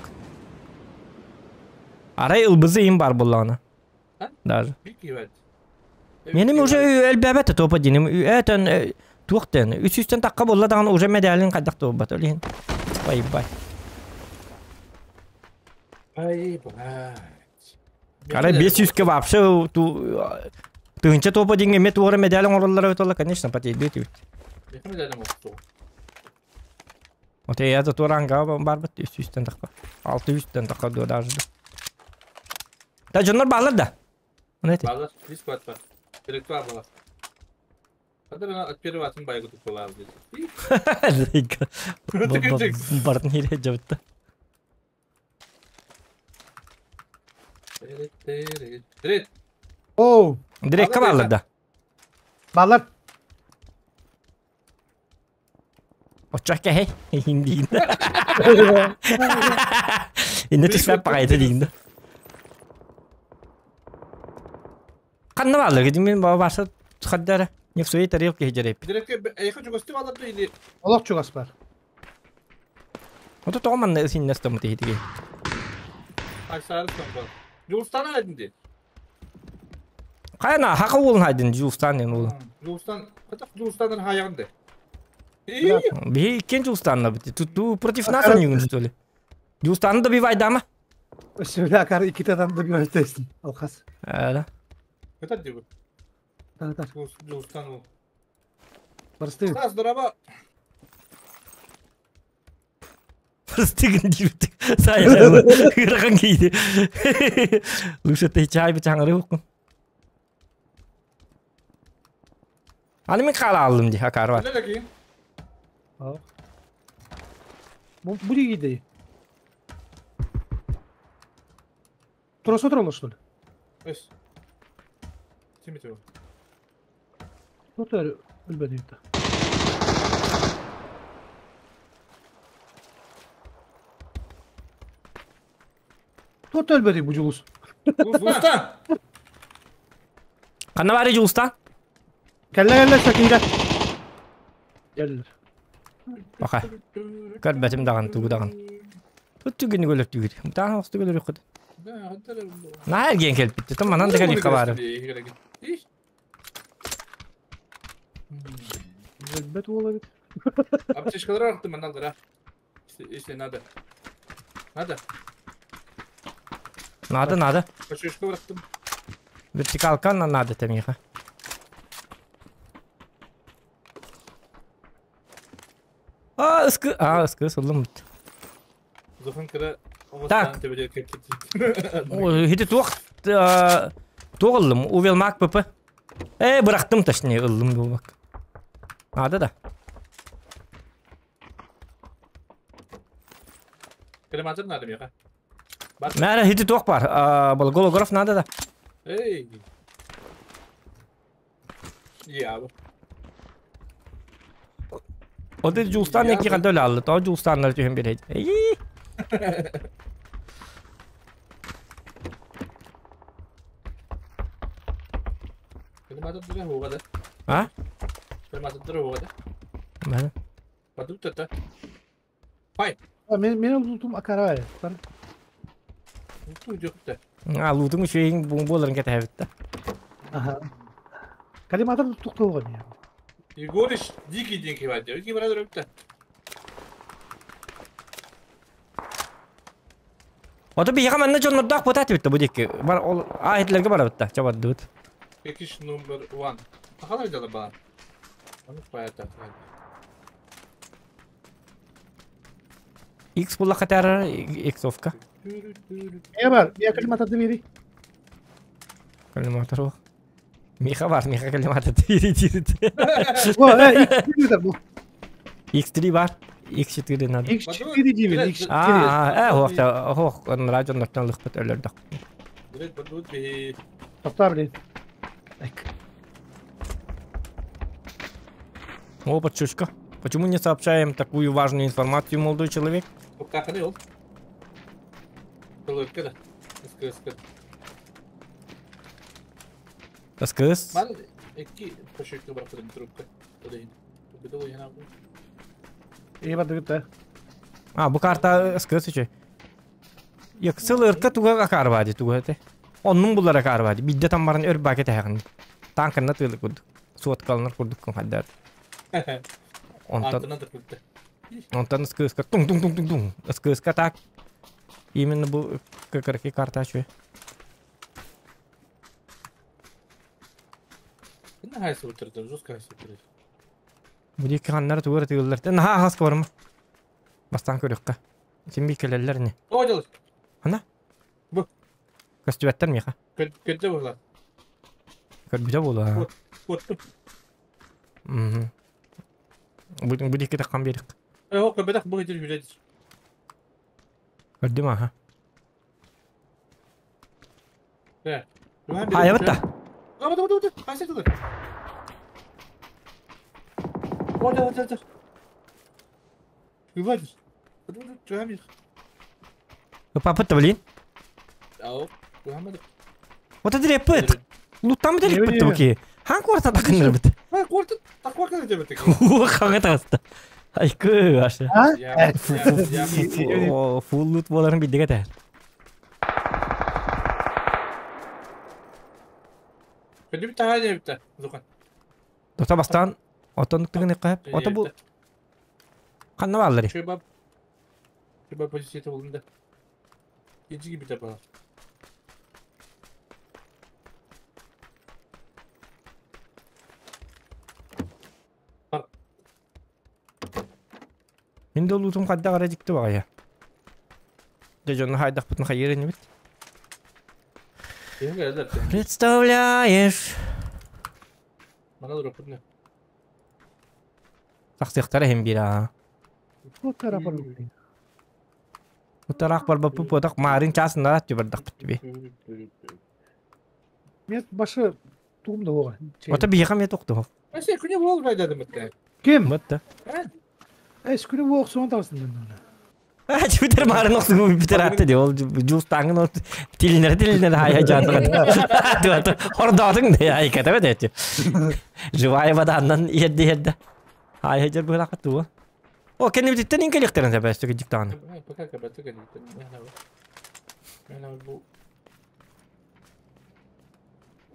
Арай ылбызы им бар булланы. Даже. Меним уже элбәбәт топ-1 Этен туктен. Үч үстен такка булла даган уже медалин кайдак тобат олин. Бай бай. Ай, блядь. Арай 500-ке вообще ту тыгынча топа деньги мет уора медалин ораллар өтөлө, конечно, потейдет бит. Вот я за туранга бар бит 300-тен такка. 600-тен такка даже. Да жоннор балар да. Балар, риск бар. Керек бар балар. Хадыр от первого атын байгы туп балар здесь. Бартын хире жабытты. Direkt. Оу. Direkt балар да. Балар. Очак хей. Индин. Инде түспәп багайты дейін. Канны балар, мен башы хаддара. Не в своей тарелке жереп. Direkt эйхэ чугасты балар да или Олох чугас бар. Ото тооман син нэстэ мут ихитиги. Айсары бар. Жулстан айдын ди. Кайна хака улун айдын Жулстан мен улун. Жулстан, катак Жулстандан хаягынды. Би кен Жулстанна бит. Тут против нас они что ли? Жулстанны да бивай дама. Сөйле акар iki тадан да бивай тестин. Алкас. Да. Это ди бу. Да, да. Жулстан ул. Барсты. Стас, здорово. Простыгын дип. Сай. Ырахан кейди. Лучше ты чай бы чаңыры укун. Аны мен кала алдым ди, акар бар. Бу бу диги. Тросо тролло, что ли? Эс. Тимити. Тотор билбедим да. Тот өлбеди бу жулус. Жулустан. Кана бары Жулустан? Келле келле сакинде. Келлер. Бака. Көрбөтүм даган тугу даган. Тут түгүнү көлөп түгүр. Таа осты көлөр кыд. На эрген келип битти. Там анан деген икка бары. Өлбөт боло бит. Аптечкалар арты маналдыр, а. Если надо. Надо. Надо, надо. Аптечка бырактым. Вертикалка на надо темиха. А, ыскы, а, ыскы сылым бит. Зохан кыра Так. оҕустаан төбөтүгэр кэпсэтии. Ой, Ити туох туох ыллым? Увелмак ПП. Э, бырахтым точнее ыллым буолбак. Надо да. Крематор надо миэхэ. Мээрэ ити туох бар? Был голограф надо да. Эй. Я. Ол Дьулустаан эки ханта өлө алды. Тоҕо Дьулустааннар түһэн биэрэй. Эй. Крематор дыры хуга да. А? Крематор дыры хуга да. Мэ. Бадып тата. Мен мен лутум акарай. Ту жокта. А, лутуң үчүгейин буң буоларын кэтэһэбит да. Ага. Калиматор тукталган я. Егорыч дикий деньги вадил. Ики брат рөптө. Ото биһиэхэ манна дьоннордоох буотаат эбит да бу диэки. Бар ол аа иһитлэргэ барабыт да чабардыбыт. Пекиш номер 1. Ахалар дала ба. Аны паята. X буллахха таарар иксовка. Не бар, я калиматор бери. Коллиматор ох. Миха бар, Миха коллиматор дири дири. О, X4 бу. X3 бар. X4 надо. X4 диби, X4. Аа, э, хоох, хоох, радио нортон лыхпыт өлөрдөх. Билет бадут би. Топтар, О, подшишка. Почему не сообщаем такую важную информацию, молодой человек? Токтаханы ол. Тылырка да. СКС. СКС? Ман эки пошекке баракырым трубка. Одайын. Бедо яна. Еба дыгыта. А, бу карта СКС үчү. Як сылырка туга акарбади туга эте. Оннун булар акарбади. Бидде тамбарын өр баке тәһәгин. Танкына тылы курдук. Суот калынар курдук кун хаддар. Онтон Антынан тыркылды. онтон СКС тун тун тун тун тун. СКС так. Именно бу кырки карта үчү. Кына хайсы утырды, жестко хайсы утырды. Бу диэки ханнар тугар тыыллар. Наха хас барма. Бастан көрөккө. Син би келеллер не? О, делай. Ана? Бу. Көстүбэттер миха. Көттө була. Көрбүтэ буола. Котту. Мгм. Бу бу диэки таххан биэрик. Э, хок, бедах бу хитер хүрәдир. Көрдүм аха. Э. Хайабытта. Ама да да, хайсы тылыр. О, да, да, да. Күбәдир. Түһәмир. Папытта блин. Ау, түһәмәдек. Вот это репет. Луттан бит репет буки. Хан кварта такыныр бит. Ха, кварта, так кварта деп бит. Ханга таста. Айкы ашы. А? Я, я, О, фул лут боларын биддеге тәр. Көндү бит таа деп бит. Зухан. Тота бастан отон тыгын кап. Ото бу канна баллары. Чөбап. Чөбап позицияты болдум да. Иджиги бит бала. Мин де лутум кадда кара дикти багая. Де жонну хайдак бутун хайырын бит. Ең келдер. Представляешь? Мана дурап не. Тахсыктара хем бир а. Вот тарапар. Утарак бар бапы подак марын часын нарат түбер дак бит би. Мен башы тугум да ога. Ото бихам я токту. Ase күнө бол байдадым бит. Ким? Бытты. Эс күнү бу оксуон табсын мен. А, Твиттер марын оксугу битер атты де ол жуустаңын ол тилинер тилинер хая жандыгын. Туаты хордоодуң де айката бет. Живая вода андан ерде ерде. Хая жер бырака туа. О, кенни битеттен инкеликтерин себестү диктаны. Пока кабаты кенни. Мен бу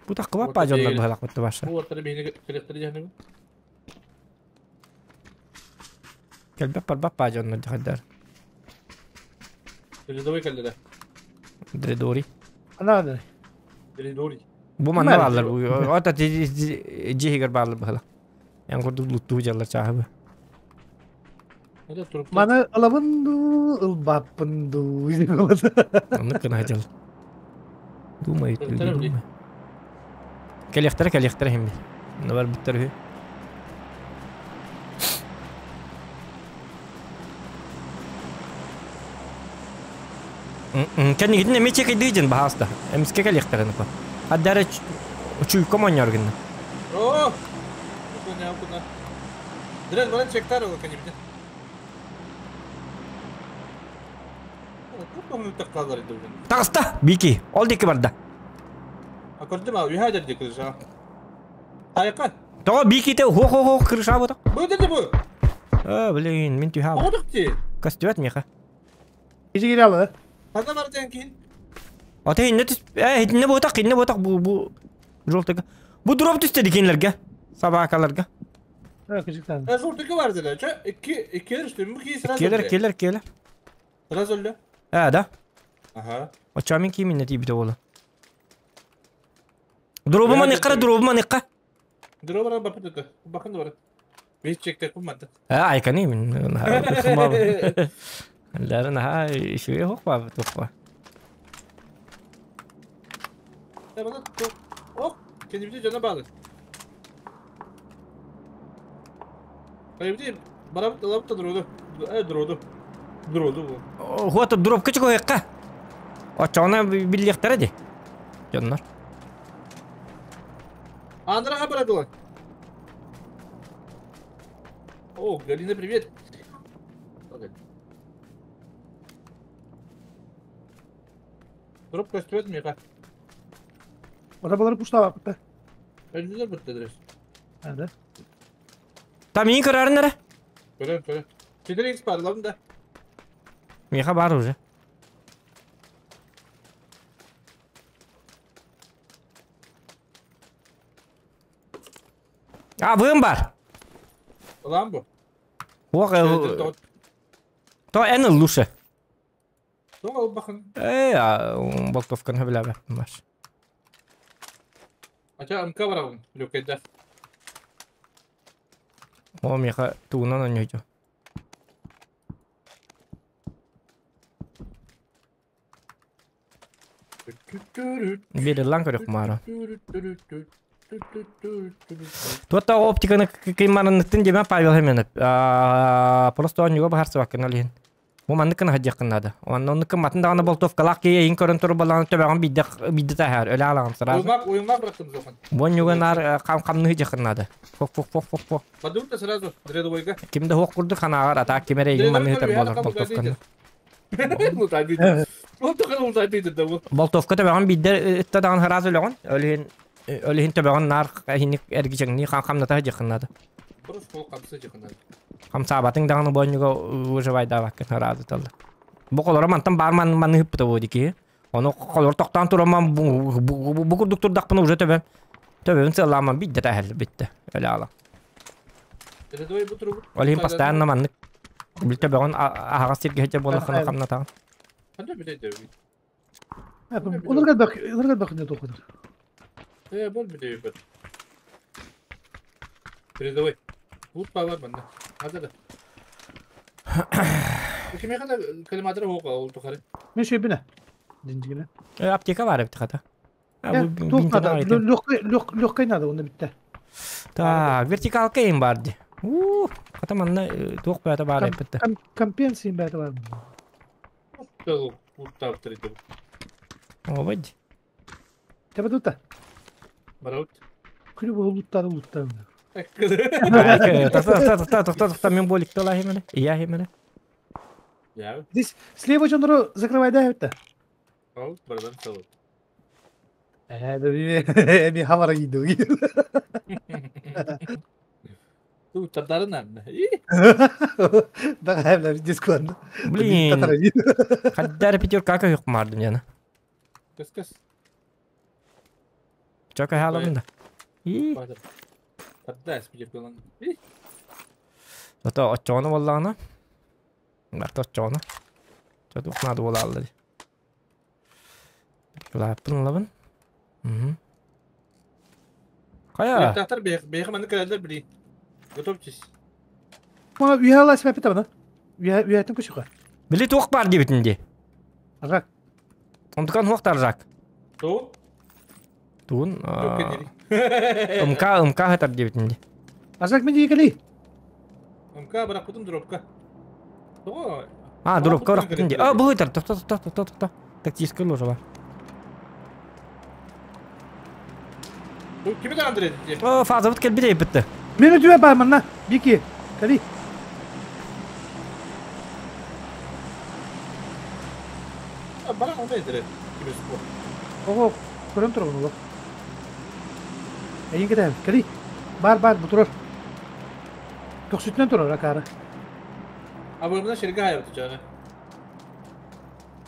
Бу таккы баппа жоннор быһалак бытты башы. бу ортары бейне келектер жаны. Келбеп бар баппа жоннор жахадар. Дредовой келдер. Дредори. Ана да. Дредори. Бу манна баалар бу. Ота жихигер баалар быһалак. Ян курдук луттуу жаллар чаахы. Маны ылабын дуу, ылбаппын дуу. Оннук гына дьыл. Думают люди, думают. Кэлиэхтэрэ, кэлиэхтэрэ иһиммит. Онно барбыттар үһү. Кэннигитин эмиэ чекайдыы дьин баһааста. Эмискэ кэлиэхтэрэ нукка. Хаддара чуйка монньор гынна. О! Дрен баран чектар ол кэннибитин. Таҕыста! Бики, ол диэки барда. Көрдүм а, үһэ дэрди крыша. Хайака? Тоҕо Биките хо-хо-хо крыша бута? Бу дэрди бу. А, блин, мин түһэ Оҕотук ти. Көстүбэт миэхэ. Ижи киралы. Ханна бар ден кин? Ата инне түс, э, инне буотах, инне буотах бу бу желтыга. Бу дроп түстэ дикинлерге, собакаларга. Кыжыктан. Желтыга бар деді. Чө, икки икки үстүм бу ки сразу. Келер, келер, келер. Сразу өллө. Э, да. Ага. Оччоҕо мин кииминнэ тиийбитэ буолла. Дробу маныхха дробу маныхха. Дробу бапыт это. Бакын бар. Беш чекте куммады. Э, айканы мин. Ләрін аха үшүгэй хохпа тухпа. Ок, кенибити жана баалы. Кайбити барабыт ылабыт да дроду. Э, дроду. Дроду бу. Хуата дробка чугуйакка. Оччоҕуна биллиэхтэрэ дии. Дьоннор. Андраха барадылар. О, Галина, привет. Дроп көстүбэт миэхэ. Ота балары пуштаабаппыт. Өлдүлэр бүттэ Да. Там миин көрөрүн эрэ. Көрөн, көрөн. Четыре икс баар, да. Миэхэ баар уже. А, быым бар. Ылаан бу. Ох, то эн лучше. Тоҕо ылбахын? Э, болтовканы билэбэппин бар. Ача МК барабын, Люкайда. О, миэхэ тугунан оонньуйду. Биэриллан көрөх маара. Туотта оптиканы кыймаранныттын диэмэ Павел Семенов. Просто оонньууга баһарсыбаккын ол иһин. Бу маннык гына сылдьыаххын наада. Уонна оннук гымматын даҕаны болтовкалаах киһи эйин көрөн турар буоллаҕына төбөҕүн биирдэ биирдэ таһаар, өлө аалаҕын сразу. Уймак, уймак бырахтым зохан. Бу оонньууга наар хам хамныы сылдьыаххын наада. Фок фок фок фок фок. Подумай сразу, рядовойга. Ким да суох курдук ханаҕар атаак ким эрэ эйигин маннык ыытар буолар болтовканы. Болтовка төбөҕүн биирдэ ытта даҕаны сразу өлөҕүн. Ол иһин ол иһин төбөҕүн наар иһинник эргичэҥнии хамната сылдьыаххын наада. Хамсаабатыҥ даҕаны бу оонньууга выживайдаабаккын сразу талла. Бу холоро мантан баар ман манны ыппыта буо дии Ону холор тохтоон турамман бу курдук турдахпына уже төбөм төбөбүн сыалааман биирдэ таһал бүттэ өлө аала. Ол иһин постоянно маннык бил төбөҕүн аһаҕас сиргэ сылдьар буоллаххына хамнатаҕын. Олорга бак, олорга бак не тохотор. Э, бол билебит. Передавай. Тут бар манна. Хада да. Кимиэхэ да коллиматор суох ол тухары. Мен шөйбүнэ. Динжигинэ. Аптека бар эбит хата. Туох надо? Легкой надо, онно бүтте. Так, вертикалка им бар ди. У, хата манна туох бэйэтэ баар эппитте. Компенсия бэйэтэ бар. Ободь. Тебе тута. Барабыт. Күнү бу луттары луттары. Тоқта, тоқта, тоқта, тоқта, мен боликті ала хемene. Иә хемene. Здесь слева жонору закрывай да это. Ал, бардан салып. Э, да ми хавара иду. Ту тардарын анна. Да, бля, дискон. Блин. Хаддар пятерка как их мардым яна. Кыс кыс. Чака халамын да. И. Тарда пятерка Ото очону боллаҕына. Барта очону. Чотук надо буолааллар. Лааппын ылабын. Хайа. Тахтар бэйэх маннык кэлэллэр били. Готовьтесь. Ма уяла смепит абына. Үөһэтин көсүхэ. Били туох баар диэбитин дии. Рак. Онтукан хуохтар рак. Ту? Туун? МК, МК хатар диэбитин дии. Азак мен дии МК бырахпытым дробка. Тоҕо? А, дробка бырахпытым дии. А, бу хытар. Тохто, тохто, тохто, тохто. Тактическая ложа бар. Кими Андрей? О, фазабыт кэлбит эйбитте. Мен өтүбэ бар манна. Бики. Кали. Бара онда эдере. Кими спор. Ого, көрөн турабын олох. Эйин кетем. Кали. Бар бар бу турар. Көхсүтүнэн турар акары. Абырмына шерге хайбыты жаны.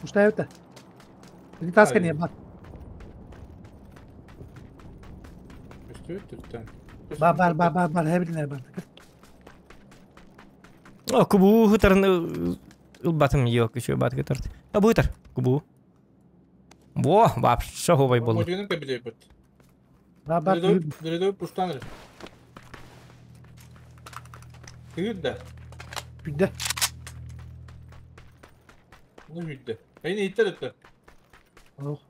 Устаебыта. Таска не бар. Бар бар бар бар бар хэбилер бар. О, кубу хытарын ылбатым yok еще бат кытарт. А бу хытар кубу. Во, вообще хобай болду. Модюнун кабиле бит. Бар бар. Дөрөдө пуштаныр. Күндө. Күндө. Ну күндө. Эйни иттер өттө. Ох,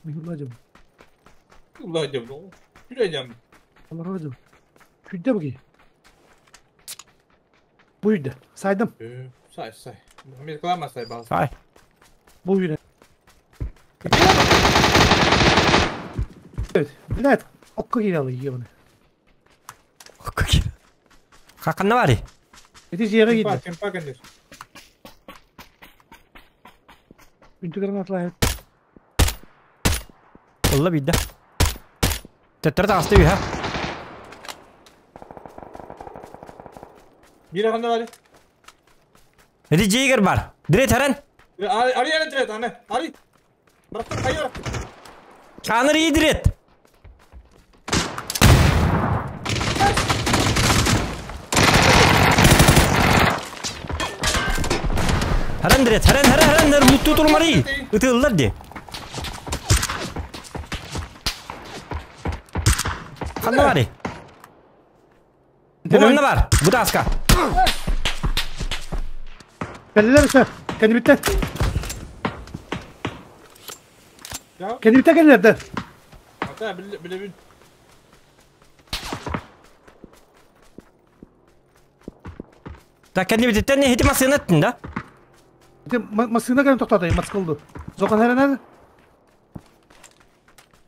михулладым. Улладым. Күләҗәм. Алар Күндө буги. Bu yüzde. Saydım. Say say. Америкалар сай бал. Сай. Bu yüzde. Evet. Билет. Окко кире йебаны. Окко кире. Хаканна бар. Эти жеге киде. Кемпа кендер. Үнтү гранатлар. Олла бидде. Теттер тагысты бу, ха. Бир ханда бар. Эти жегер бар. Дирет харан. Ари ари дирет аны. Ари. Бырактым кайы бырактым. Каныр дирет. Харан дирет, харан харан харан мутту турмары. Ытыллар ди. Ханна бар. Бу манна бар. Бу таска. Кэллер өсө. Кэнибиттер. Кэнибиттер кэллер. Ата биле биле. Та кэнибиттер не хити масына ттин да? Масына кэлэн токтотой, маскылды. Зокан хэрэнэр.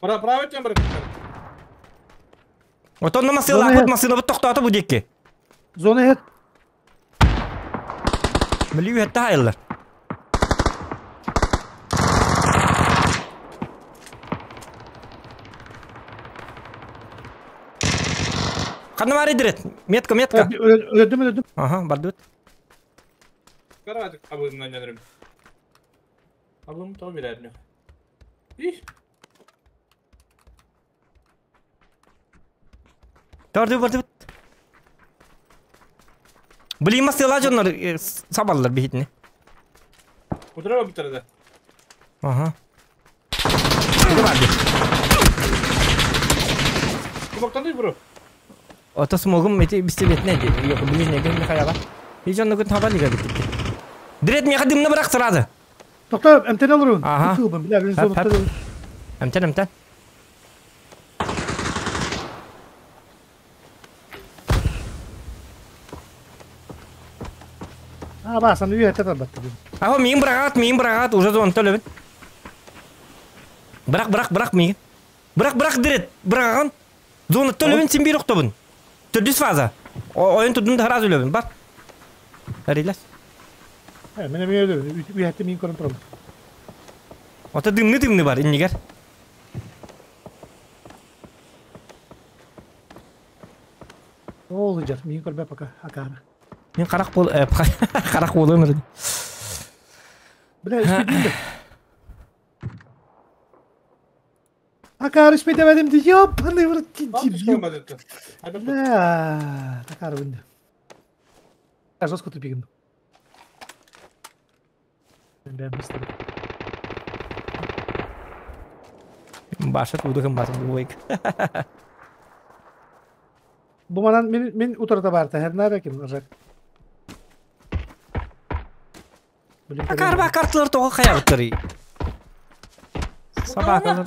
Пора править бир. Отонно масына лапыт масына бу токтото бу дикки. Зона хет. Билүү хетте хайыллар. Ханна бар идирет. Метка, метка. Өлөдүм, өлөдүм. Ага, бардыбыт. Карадык абымнан жанырым. Абым то билер. Их. Барды бардыбыт. Билим масыла жоннор сабаллар бихитини. Кудра битерде. Ага. Барды. Кубактан бро. Ото смогум эти бистилетне ди. Yok, ближний гын хаяла. И жонно гын таба лига битти. Дирет ми хадымны бырак сразу. Токтор, эмтен алырын. Ага. Биле, бир зона. Эмтен, эмтен. А, ба, сан үйе тетер батты. Аха, мин бырагат, уже зон төлөбүн. Бырак, бырак, бырак мин. Бырак, бырак дирет, быраган. Зона төлөбүн син бир октобун. Төрдүс фаза. Ойын турдум да сразу өлөбүн. Бар. Арилас. Мен мен өлөбүн. Үйе мин көрөн турам. Ото дымны дымны бар, иннигер. Ол жар, мин көрбө пока акара. Мен карак бол, карак болом. Бля, испедим. Акар испедемедим ди. Ёбаный в рот, дебил. Бля, такар вынды. Я жестко тупигн. Бля, быстро. Баша тудыгым басып буйк. Бу манан мен мен утырда бар та, хәрнәр екен, Ржак. Карба карталар тоҕо хайабыттарый? Собакалар.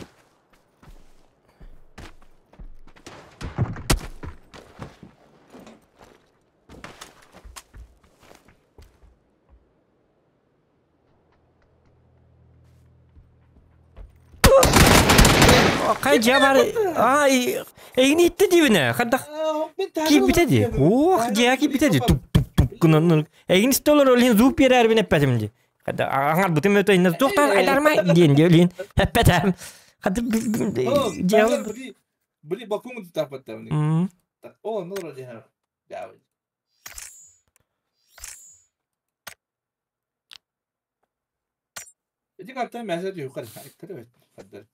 Хайдьа бар ай эйигин иттэ диибинэ хайдах киирбитэ дии ох дьиэҕэ киирбитэ дии туп туп туп гынан эйигин истэ олорор олин зууп биэрээрбин эппэтим дии хайда аҥарбытым өтө иннэ туохтан айдарма диэн дии олин эппэтээм хады дьиэҕэ Били бакуҥ тутааппаттабын. О, ну вроде. Ити картан мәсә түйүккар хаддар.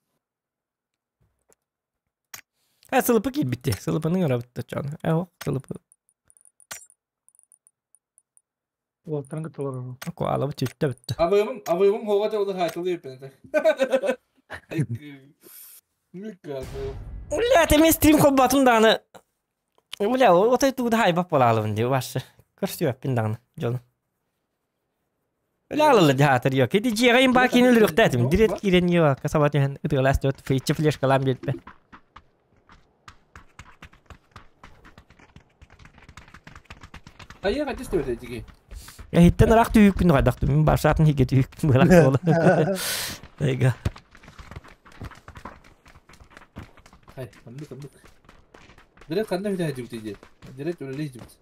Э сылыпы киирбитти. Сылыпының ырабытта чон. Э ох сылыпы. Уолтан кытылар. Коалабы түттэ бүтті. Абыйым абыйым хоға да олар хайтылы еппен. Бля, ты мен стрим холбатым даҕаны. Бля, отой тугу да хайбап буолаалыбын дии башы. Көрсүөппүн даҕаны дьону. Бля, алылы дьаатыр yok. Ити дьиэҕэ имба киин өлөрүөхтээтим. Дирет киирэн yok. Саба түһэн ытыалаас түөт фейче флешкалаан биэрбэ. Айа хатыс төбөтө тиги. Эһиттэн ыраах түһүүккүн хайдахтым. Мин башатын хиге түһүүккүн быһалаах буола. Эйга. Хай, оннук оннук. Дирет ханна хүтэ дьүбүтэ дии. Дирет үлэлии дьүбүт.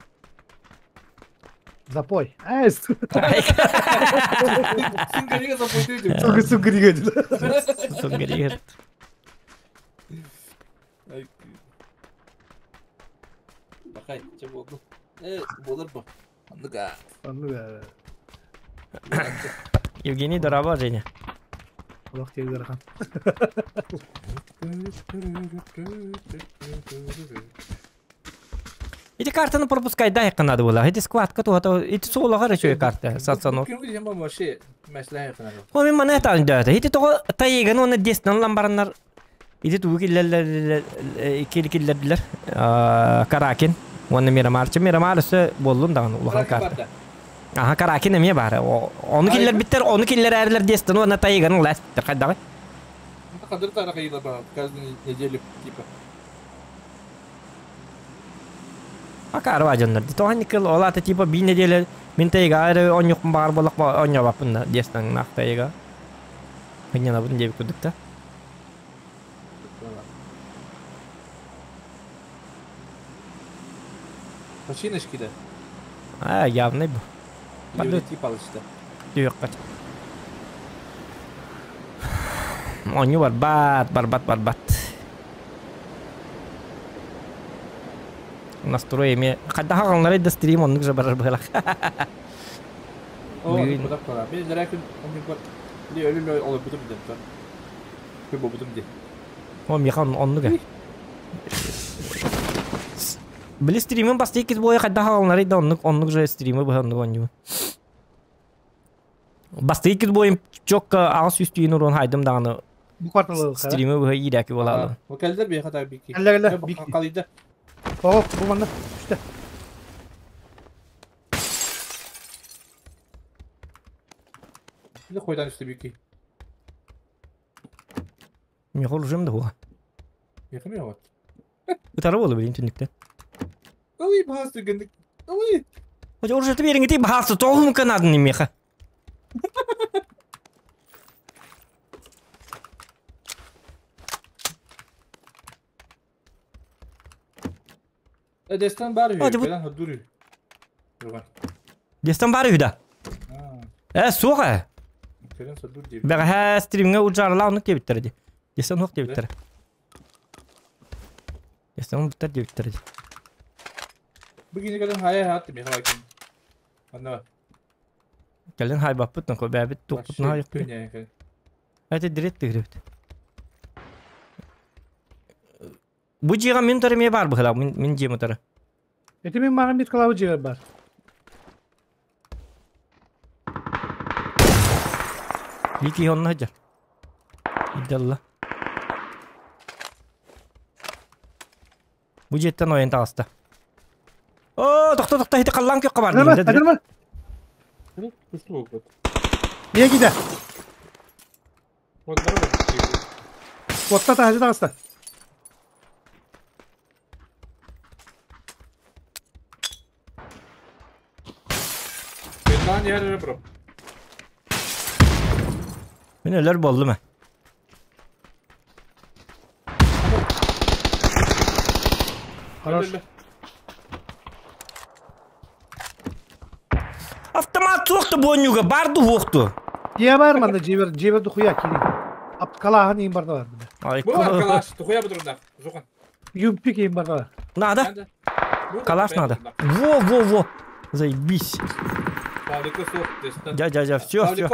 Запой. Ай, Сүнгериге запой дьүбүт. сука, сука, деген. Сунгеригер. Бакай, че болду? Э, болар бу. Оннук а. Оннук. Евгений, дороба, Женя. Олох тиэгдер Ити картаны пропускайда якынады була. Ити сквадка туата, ити суолаҕар үчүгэй карта, сатсанов. Күн күн вообще мәсләһә якынады. О, мен маны этан дөтө. Ити тоҕо тайыган уонна дестан ылан бараннар. Ити тугу киллерлер киллердилер. Каракин. Уонна Мирамарчы. Мирамар өссө буоллун даҕаны улахан карта. Аха, Каракин эмиэ баара. Ону киллербиттер, ону киллерээрлер дестан уонна тайыган ылаас биттер. Хайдаҕай? Кадыр тарака йыла ба каждую неделю типа. Акарва дьоннор. Тоҕо никыл ол ата типа бии неделя мин тайыга эрэ онньукпун баҕар буоллах онньобаппын дестан тайыга. Хынньанабын диэбит курдук да. Машиночки да. А, явный бу. Или типа алышты. Түһүөххэ. Оонньуу барбат, барбат, барбат. Настрой эмиэ хайдах аҕалларай да стрим оннук же барар быһалах. О, куда пора. Мен зря күн оннук ли өлүм олорбутум деп. Күн бобутум ди. О, миэхэ оннук э. Били стримин басты иккис буойа хайдах аҕалларай да оннук оннук же стримы быһа оннук оонньуу. Басты иккис буойум чокка аҕыс үс түүн уруон хайдым даҕаны Бу кварталы стримы быһа иирээки буолаалым. Вокалдар бия хата бики. Кэллэ, кэллэ, бики. Калыйда. О, бу манна. Үстэ. Били койдан үстэ бики. Миэхэ оружием да буола. Якын вот. Ытары буола билин түннүктэн. Ой, баас гендик. Ой. Хотя оружие бериңити баасы тоғым канадын меха. Дестан бар Hadi үһү. bu- Кэлэн ходур үһү. Юган. Дестан бары үда. Э, суға. Кэлэн содур дип. Бәғә стримге уджарла оны кебиттер ди. Дестан хоқ дебиттер. Дестан буттар дебиттер ди. Бүгүн кэлэн хая хат ми хакин. Анна. Кэлен хай баппыт нко бәбит туқпут на юк. Күнә. Әте директ дигребит. Бу жига мен тары ме бар бухала, мен мен жем тары. Эти мен маған бит калабы жигер бар. Бики онна жар. Идалла. Бу жеттен ойын тағыста. О, тоқта, тоқта, хити қаллан көк қабар. Адырма, адырма. Күстү болуп. Niye gider? Отта таһыжы таҕыста. Мин өлөр буоллум ээ. Хорош. Автомат суохту буонньуга бар дуһуохту. Дьиэ бар манна дьиэбэр дьиэбэр духуя киирин. Калааһын иин барда бар. Юмпи киин барда бар. Надо. Калаш надо. Во, во, во. Заебись. Дядя, дядя, все, все.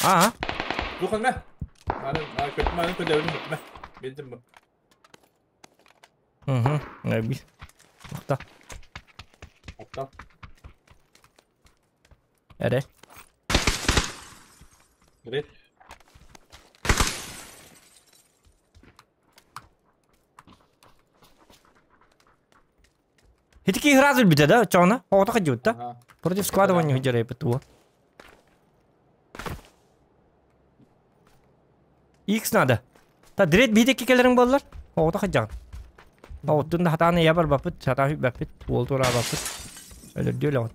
Ага. Угу. Заебись. Махта. Эре. Хитики игра бите да, чона? Ота хадют, да? Против складывания худерей ПТУ. X надо. Та дред бите кикелерин боллар. Ота хадян. Оттун да хатаны ябар бапыт, хатаны бапыт, ол тура бапыт. Өлөр дөлө.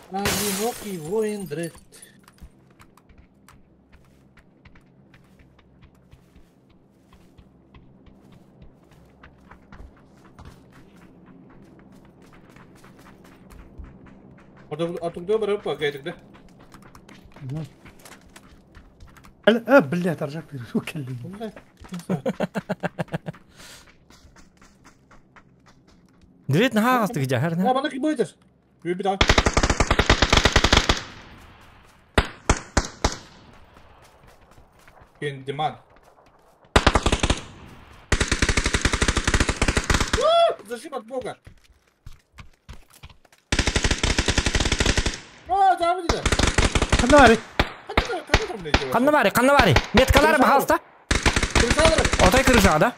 Одинокий воин дред. Блядь, аржак пересукали. Дред на хагастык жахар. Диман. Зажим от бога. Ханна Ханна бари, ханна бари. Меткалар бахалста. Отай крыша, да?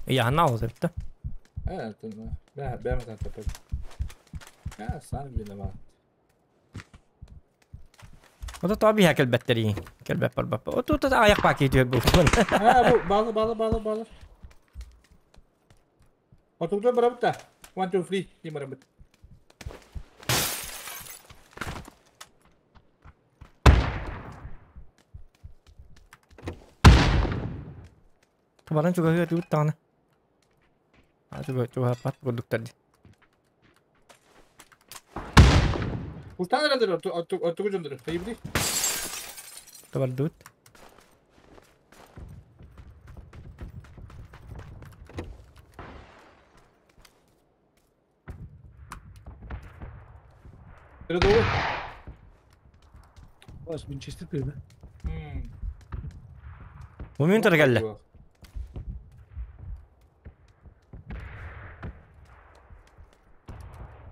Я на озерто. Ото таби хакел батареи. Кел баппар баппар. Ото то аяк паки түр бу. Балы балы балы балы. Отугда барабыта. 1 2 3 не барабыт. Баран чуга тут тана. А чуга чуга пат продукт. Устан отугу жондур. Хайбди. Табардут. Бас мен чистит берді. Момент келді.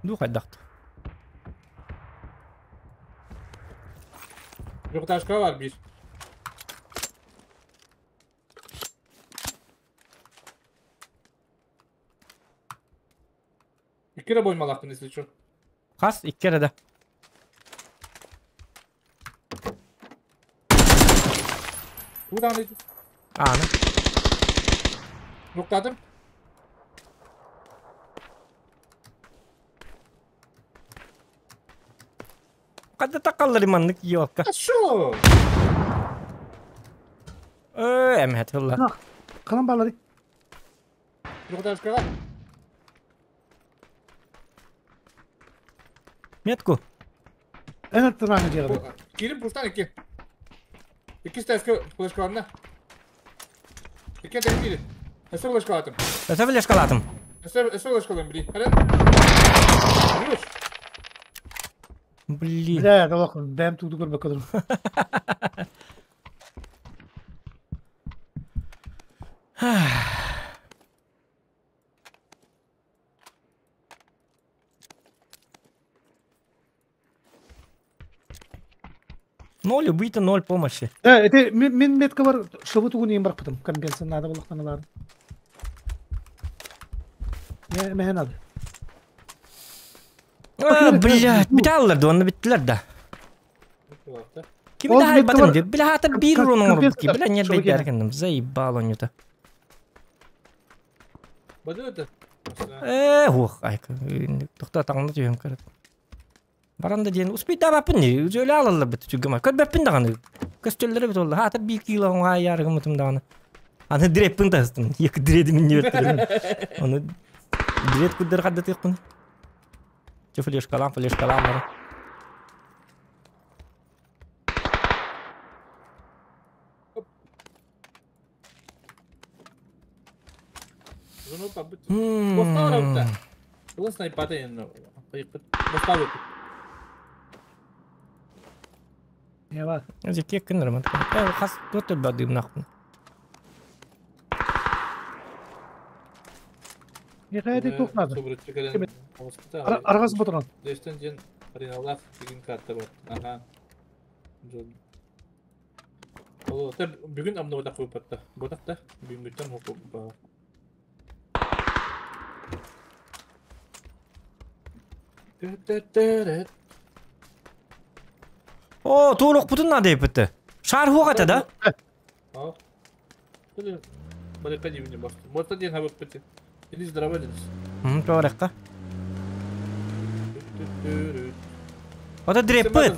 Ду хайдақты. Трехэтажка var bir. İki kere boymalaqtın если что. Хас, iki kere de. Buradan da. Аны. Yokladım. Қада тақаллар иманнык ёлка. Шо? Эмхет хылла. Канан балары. Трехэтажкаға. Метку. Эн аттыраны жегді. Кирим пустан iki. İki стаска флешкаларына. İki tek biri. Эсэ флешкалатым. Эсэ флешкалатым. Эсэ флешкалам бiri. Хара. Убьешь? Блин. Бля, олох бэм тууду көрбөккө дылы. Ноль убито, ноль помощи. Э, ити мин метка бар, шыбы тугун иин барпытым. Компенсация надо булахтаналар. Не, мehen надо. А, блядь, биталлар да, онно биттилер да. Кими Ол да метка хайбатым бар- дип. Бля, хата бир урон оҥорбут ки. Бля, нет шыбы бэйдэр киэнэ. гынным. Заебал он это. Баду это. Э, ух, айка. Тохта таңны түйем көрөт. Баранда диэн успейда баппын не, жөлө алалар бит түгөмө. Көрбөппүн даганы. Көстөллөрү бит олла. Хата бир кило оңа ярыгым даганы. Аны дреппин тастым. Екі дреди мен не берттим. Аны дред куддер кадда тыкпын. Че флешкалам, флешкалам бар. Зону побыть. Поставил Была снайпата енді. Поставил. Не бар. Зеке күннер ман. Хас төтөл бадым нахуй. Не хайды тух надо. Аргас ботуран. Дестен ден Риналах деген карта бар. Ага. Ол та бүгүн амнобата койпатта. Ботакта бүгүнгүттен хокук бар. О, турук бутун надо епті. Шар хугата да? А. Барыка дивне басты. Мота ден хабып бите. Или здорово денис. Хм, торекка. Ота дреппит.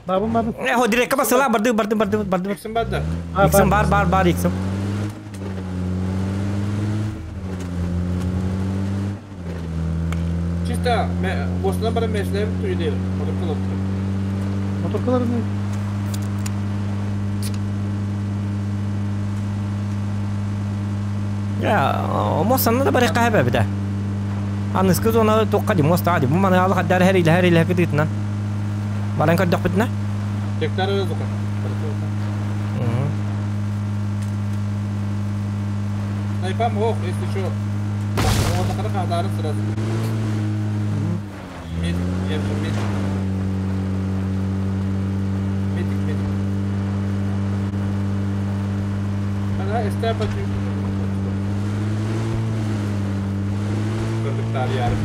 Бабым бабым. Э, хо дрепка басыла барды барды барды барды. Иксим бар да. А, Иксим бар бар бар иксим. Чисто осына бара меслеп туйды. Мотор кылып. Моторкалар не? Я, мостанна да барыка хэбэ бida. Аныс кыз она тоққа ди моста ди. Бу мана алга дар хәри хәри хәри дитнан. Баран кадак битна. Тектар зука. Снайпам ох, если что. Вот на хадары сразу. Медик, я же медик. Медик, медик. Ага, эстепа Көрдүктар ярым.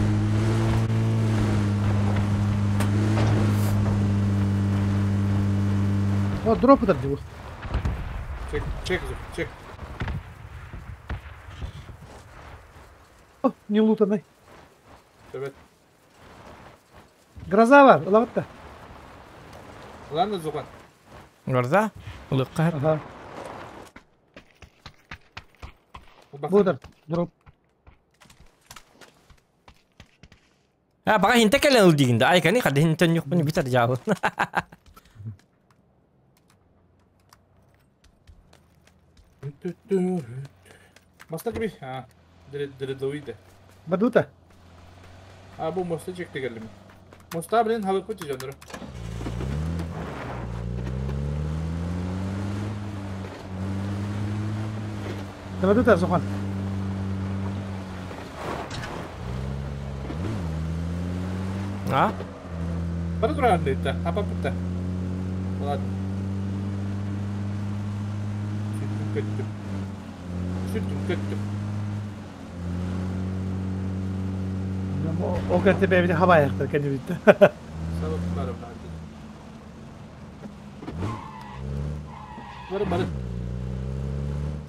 О, дроп удар дибу. Чек, чек, чек. О, не лутанай. Evet. Гроза бар, ылабатта. Ладно, Зухан. Горза? Улыкка. Ага. Будар, дроп. А, бага хинте келен ул дигинде. Ай, кани хады хинтен юк буны битер жабы. Моста gibi. Ha. Dere dere doydu. Бадута. Ha bu mosta çekti geldim. Mosta bilen hava kutu canları. Бадута, Зухан. А? Бара туран дейт. Апа путта. Ладно. Сүттүм көттүм. Сүттүм көттүм. О кәнте бәбине хаба аяқтар кәне битті. Сабап барым Бары бары.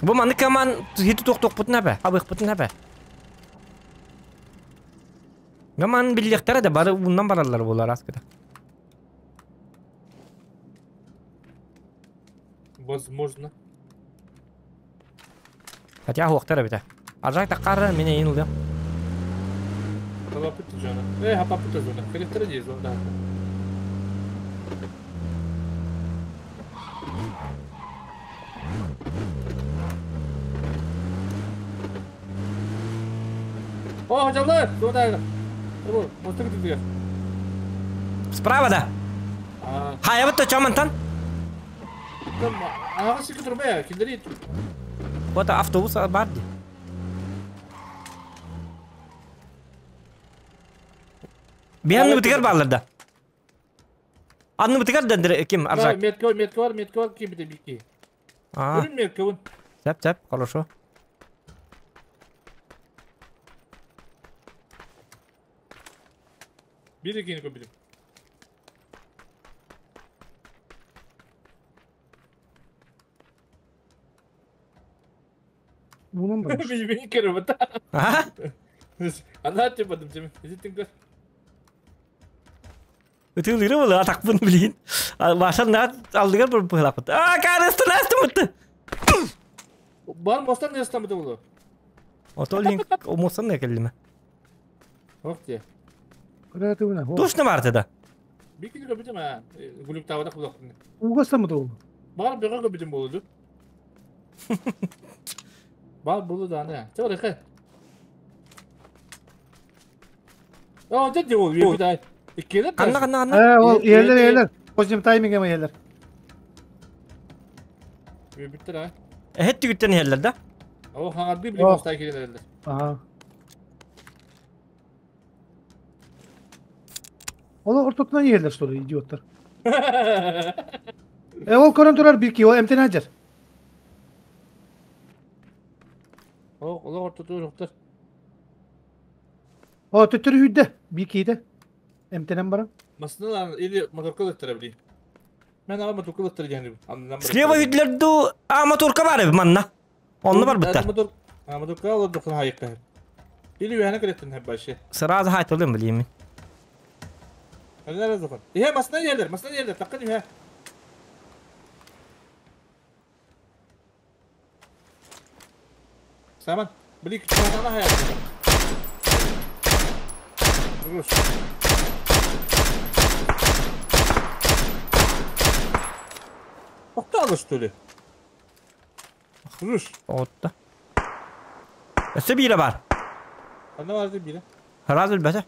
Бу маны каман хити ток бутна бе. Абык бутна бе. Гаман биллектер да бары bundan баралар булар аскыда. Возможно. Хотя хуактар бит. Аржак таккар мине инлды. Хапа путта жона. Э, хапа путта жона. Келектер дейз онда. О, hocamlar! Зона. Справа да. Хайабыт да чамантан. Вот автобус бар ди. Биһанны бытыгар бааллар да. Анны бытыгар да ким Аржак? Метка, метка бар, метка бар, ким бите бики. А, Көрүн метка бун. Сәп, сәп, хорошо. Bir ikini köpüdüm. Bunun бар. Bir kere bata. Ага. Ана тепадым теме. Изиттин көр. Өтүлүрү болу атакпын билин. Башан алдыгар бір пылапыт. А, карыстын астым бытты. Бар мостан не астам быты болу. Отолин омосан не келдиме. Ох те. Кыратыбына. Точно бар да. Bir ikini köpüdüm ha. Gülüp tavada kulak. Угастамы да ол. Бар бега köpüdüm болду. Бар болу да не. Чыгыр хэ. О, дед ол bir daha. Иккелер. Канна канна канна. Э, ол ерлер ерлер. Поздним таймингем ерлер. Биттер ha. Эхет түгүттен хеллер да. О, хаңарды биле мостай келер. Ага. Ол ортотунан ерлер что ли, идиоттар. Э, ол көрөн турар бир ки, ол эмтен ажар. О, олар ортоту жоктор. О, төттөрү үйдө, бир кийде. Эмтенен барам. Масына или моторкалыктыр били. Мен ала моторкалыктыр дегеним. Слева үйдлерду а моторка бар манна. Онны бар биттер. Мотор, а моторка алып докун хайыкка. Или үйәне кереттин хеп башы. Сразу хайтылым билейм. Хәлләр докун. Е, масына ерлер, масына ерлер, такын үйә. Саман, били күчмәсәне хаят. Руш. Тоқталды, что ли? Руш. Отта. Өсө бире бар. Анда бар деп бире. Сразу үлбәсә.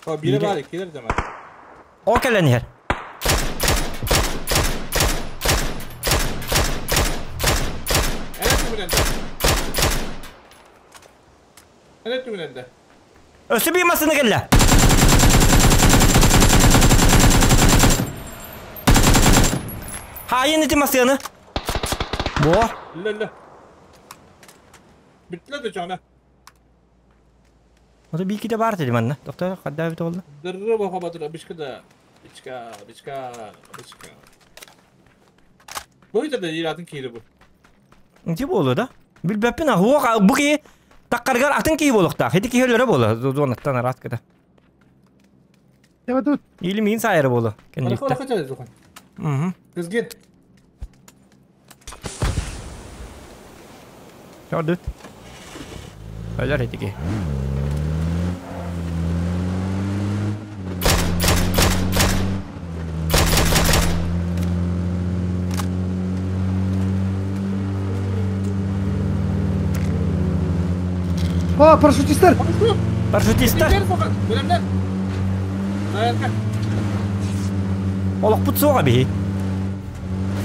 О, бире бар, келер жама. О келен хер. Әне түгіненді. Әне түгіненді. Өсө бир масыны келле. Хайын ити масыны. Бо. Ле, ле. Биттілер де жаңа. Ото бир ките бар деди манна. Доктор, кадда бит олду. Дыры боқа батыр, бишка да. Бичка, бичка, бичка. Бұл да иратын кейді бұл. Инти болду да. Билбеппин хуа бу ки таккаргар атын ки болукта. Хеди ки хөлөрө болу. Зонаттан арат кыда. Теба тут. Или мин сайры болу. Арқа арқа жай зоқан. Мгм. Кызген. Gördük. Öyle хеди ки. О, парашютисттер. Парашютисттер. Бөлемдер. Заярка. Олох пут суға бихи.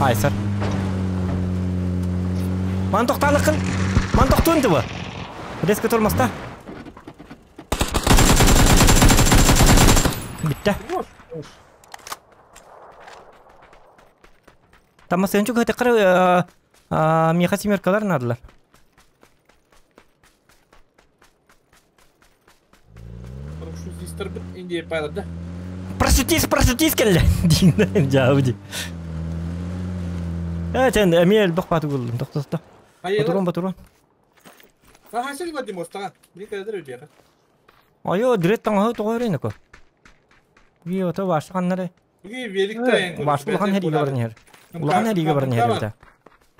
Айсар. Ман тоқталықын. Ман тоқтуын тыбы. Резко тормозда. Битті. Тамасы өнчүк өтө кыр меха семеркалар надылар. Парашютисттер бит инде пайлады. Парашютист, парашютист келді. Дейін жауды. Э, сен эмел бак баты болдум. Токто, токто. Батурон, батурон. Хасыр ба демостага. Бир кадыр өтө. Айо, директ таңы тоғырын ко. Би ото башы каннары. Биги великте Башы улахан хериге барын хер. Улахан хериге барын хер бит.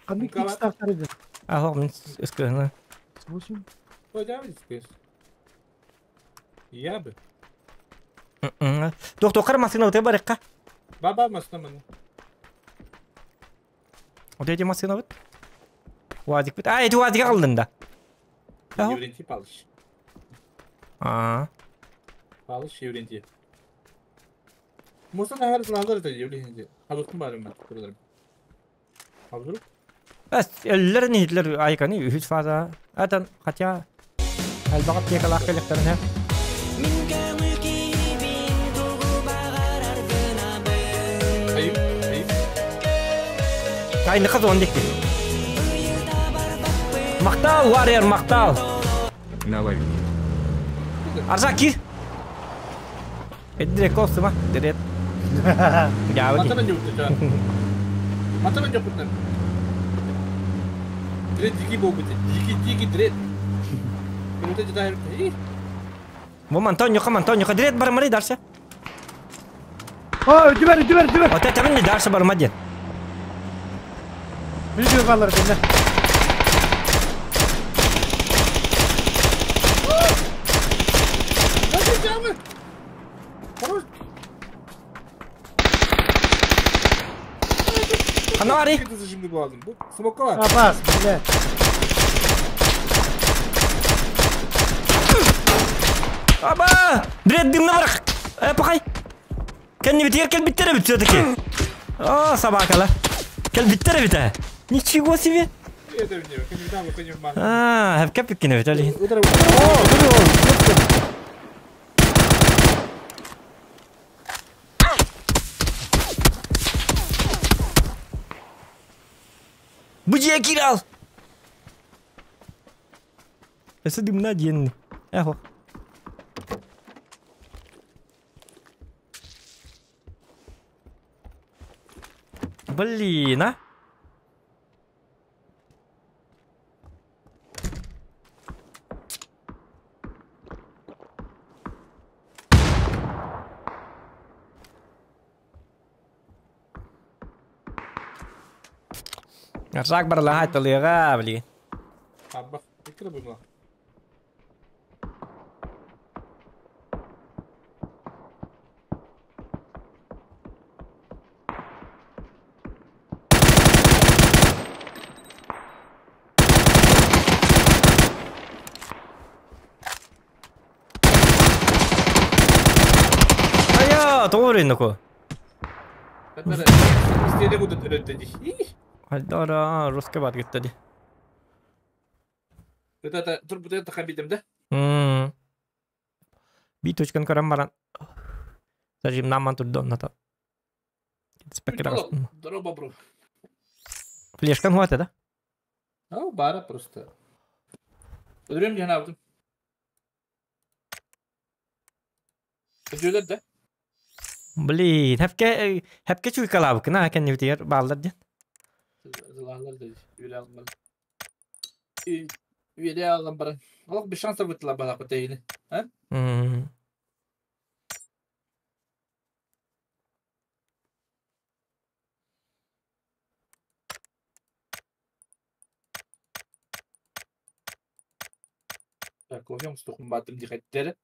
Кандай кикстартер edi? Ахо, мен өскөнө. 8. Ой, да, здесь. Я бы. Доктор, кар машина өтө барыкка. Баба машина мына. Вот эти машина бит. Вазик бит. А, эти вазик алдын да. Еврей тип алыш. А. Павлович Еврентьев. Musa da her silahlar da Еврентьев. Халыктын бары мен турдар. Хабзыр. Өллөр нихитлер айканы үһүс фаза. Атан хотя Албаҕа аптекалаах кэлиэхтэрин Айып, айып. Кайныка зон дикти. Мактал, Warrior, мактал. Налови. Аржа кир. Эддire косума, дерет. Жабы. Матана жөптү. Матана жөптү. Дред дики болбут. Дики дики дред. Минута жада. Бу Антонио, кам Антонио, дред бар мары дарса. О, дүбер, дүбер, дүбер. Ота табын дарса бар маден. Bir düber balları dinle. Ханавари. Şimdi bu aldım. Bu smoke var. Abbas, бля. Аба! Дред дымна барах. Э, пахай. Кенни битер кел биттер бит все-таки. О, собакала. Кел биттер бит. Ничего себе. Это не, конечно, там конечно. А, хеп кепиккине бит али. Удар. О, дүбер, Бу же кирал. Эсе дымна диен. Эхо. Блин, а? Аржак барла талыга, блин. Абба, икра була. Ая, тоҕо ноко. Истеде будут өрөттөдү. Хайдара, русский бат гиттеди. Это тур бут это хабидем да? Би точкан карам баран. Зажим наман турдон ната. Спекра. Здорово, бобру. Флешкан хуата да? А, бара просто. Ödürüm diye yaptım. Ödüyorlar da. Блин, хепке хепке чуйкалабык на кен нютер балдар ден. Зылахлар da üyle almalı. Üyle alın bara. Allah bir şans da bana kutayını. Ha? Так, кофем стухум батым дихеттери.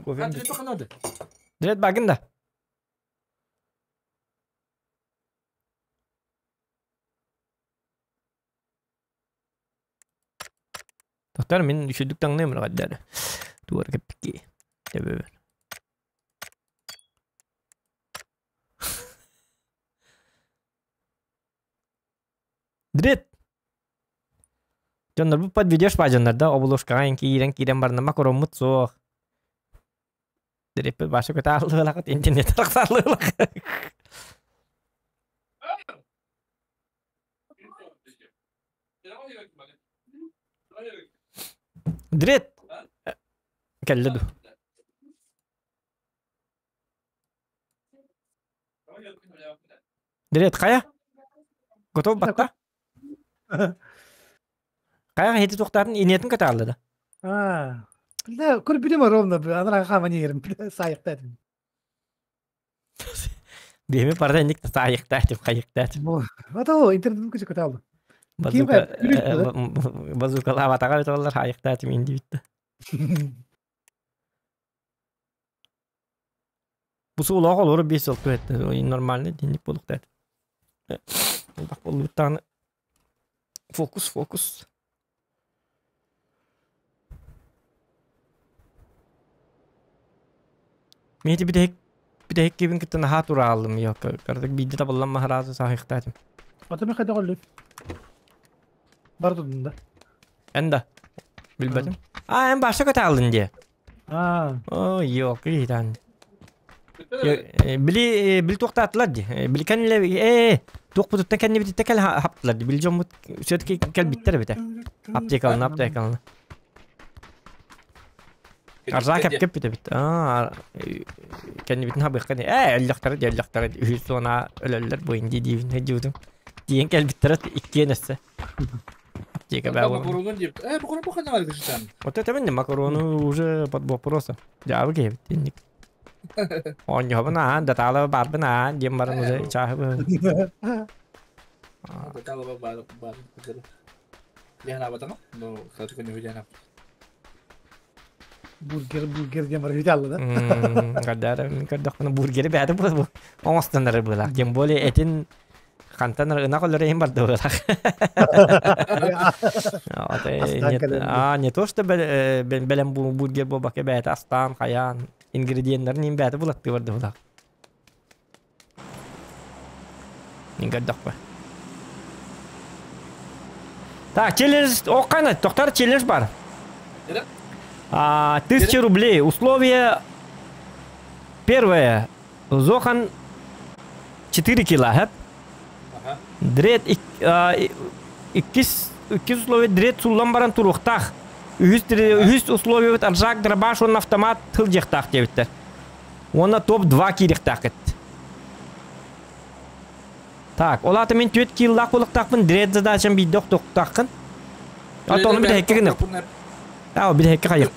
Кофем. Дред Дред багында. Тоқтар мен үшүдүк таңнайм гаддар. Туар кепки. Тебебер. Дред. Жоннор бу подведешь ба жоннор да оболошкаға киирен киирен барнама короммут суох. Дреппе башы көтә интернет тақсарлылак. Дред. Келледу. Дред кая? Готов батта? Кая хети тоқтарын инетин көтә алды да. А. Бля, көр билем ровно, анара хама не ерим, бля, сайыкта дим. Беме парда ник сайыкта деп кайыкта. Ата о интернет көчө көтә алды. Базука базука лава тага бит олар хайыкта деп инди битти. Бу суулаах олору бес жыл туэтти. Нормальный денник болук деді. Бак болуп Фокус, фокус. Мин ити бүтэһик кибин кытта наһаа турааллым ёка. Кардык биирдэ табыллан маһараазы саһыхтаатым. Ата мен хайда голлу. Бар тудун да. Эн да. Билбэтим. А, эн башта көтаалын дие. А. О, ёк, иитан. Били били туохтаатылар ди. Били кэннилэ туохпутуттан кэннибититтэн кэл хаптылар ди. Били дьоммут все-таки кэлбиттэр эбитэ. Аптекалына, аптекалына. Арзаа кэпкэппит эбит. Аа, кэннибитин хабыахха ди. Ээ, өллөхтөрө ди, өллөхтөрө ди. Үһүс зона өлөллөр бу инди диибин диибитим. Тиийэн кэлбиттэрэ иккиэн өссө. Аптека баа Макаронун диэбит. Ээ, макарон бу ханна бар кышытан. Вот это мен макарону уже под вопросом. Дьаабы киһибит инник. Оонньоһобун аан, датаала барбын аан диэн баран уже чааһы Датаала бар бар. Диэн абатама. Ну, кстати, күнү диэн Бургер, бургер диэн бар үтэ алла да. Кардара мин көрдөхпүнэ бургери бэйэтэ бу оҥостоннор быылаах. Тем более этин хантан ынах өлөрөйүн барды быылаах. А не то что бэлэм бургер буолбакка бэйэтэ астаан, хайаан, ингредиеннэрин иин бэйэтэ булаттыы барды быылаах. Мин көрдөхпө. Так, челлендж, о, тоқтар челлендж бар. 1000 рублей. Условие первое. Зохан 4 кило, хэп? Ага. Дред иккис условие дред суллан баран туруқтақ. Үһүс условие аржак дробаш он автомат тыл жақтақ дебіттер. Оны топ-2 киректақ Так, ол аты мен 4 киллақ болықтақпын, дред задачам биддоқ тоқтаққын. Аты оны бір хекке гынық. Ау, бір хекке қайық.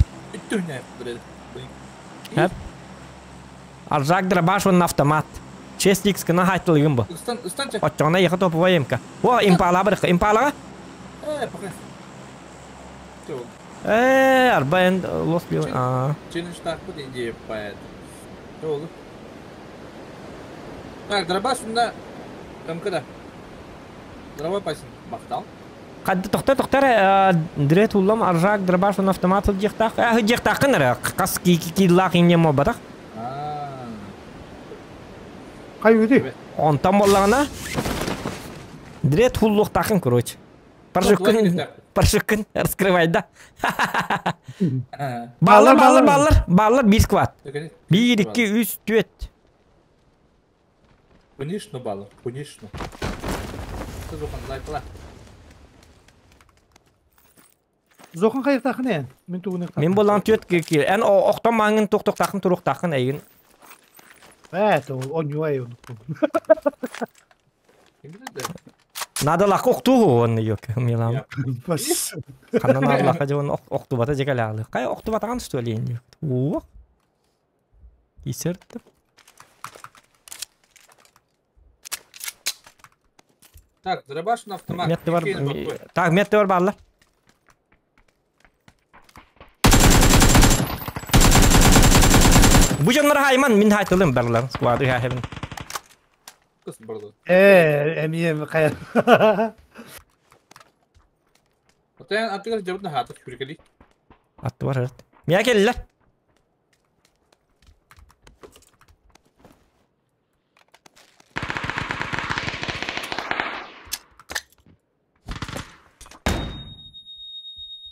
Хэп? Аржак дробаш он автомат. 6x кына хайтылыгын бу. Отчоңна яха топовая эмка. О, импала бір, импалаға? Пока. Арба эн лос бил. А. Челлендж так бу денде поэт. Oldu. Так, дробаш мында МКда. Дроба пасин. Мақтал. Қадды тоқтар тоқтар дрет уллам аржак дробаш он автомат жақтақ. Жақтақын ара. Қас киллақ инем мобатақ. Қай өте? Онтан боллағына дрет хуллуқтақын, короче. Паршуккын, паршуккын раскрывай, да. Баллар, баллар, баллар, баллар, бир сквад. 1, 2, 3, 4. Конечно, баллар, конечно. Зохан қайықтақын ән? Мен туғын Мен болан төт ки. Ән оқтан маңын тоқтоқтақын туруқтақын әйгін. Ә, онюай оны. Надо лақ оқтуғу оны yok. Милам. Қандан надо лақ жон оқту бата жекалалы. Қай оқту батаған что ли yok. О. Исертіп. Так, дробаш на автомат. Метті бар. Так, метті бар баллар. Бу жоннор хайман мин хайтылым барлар. Сквады хайман. Эмием қая. Отен аттыгар жабытна хатыр күркели. Атты бар evet. Мия келдилер.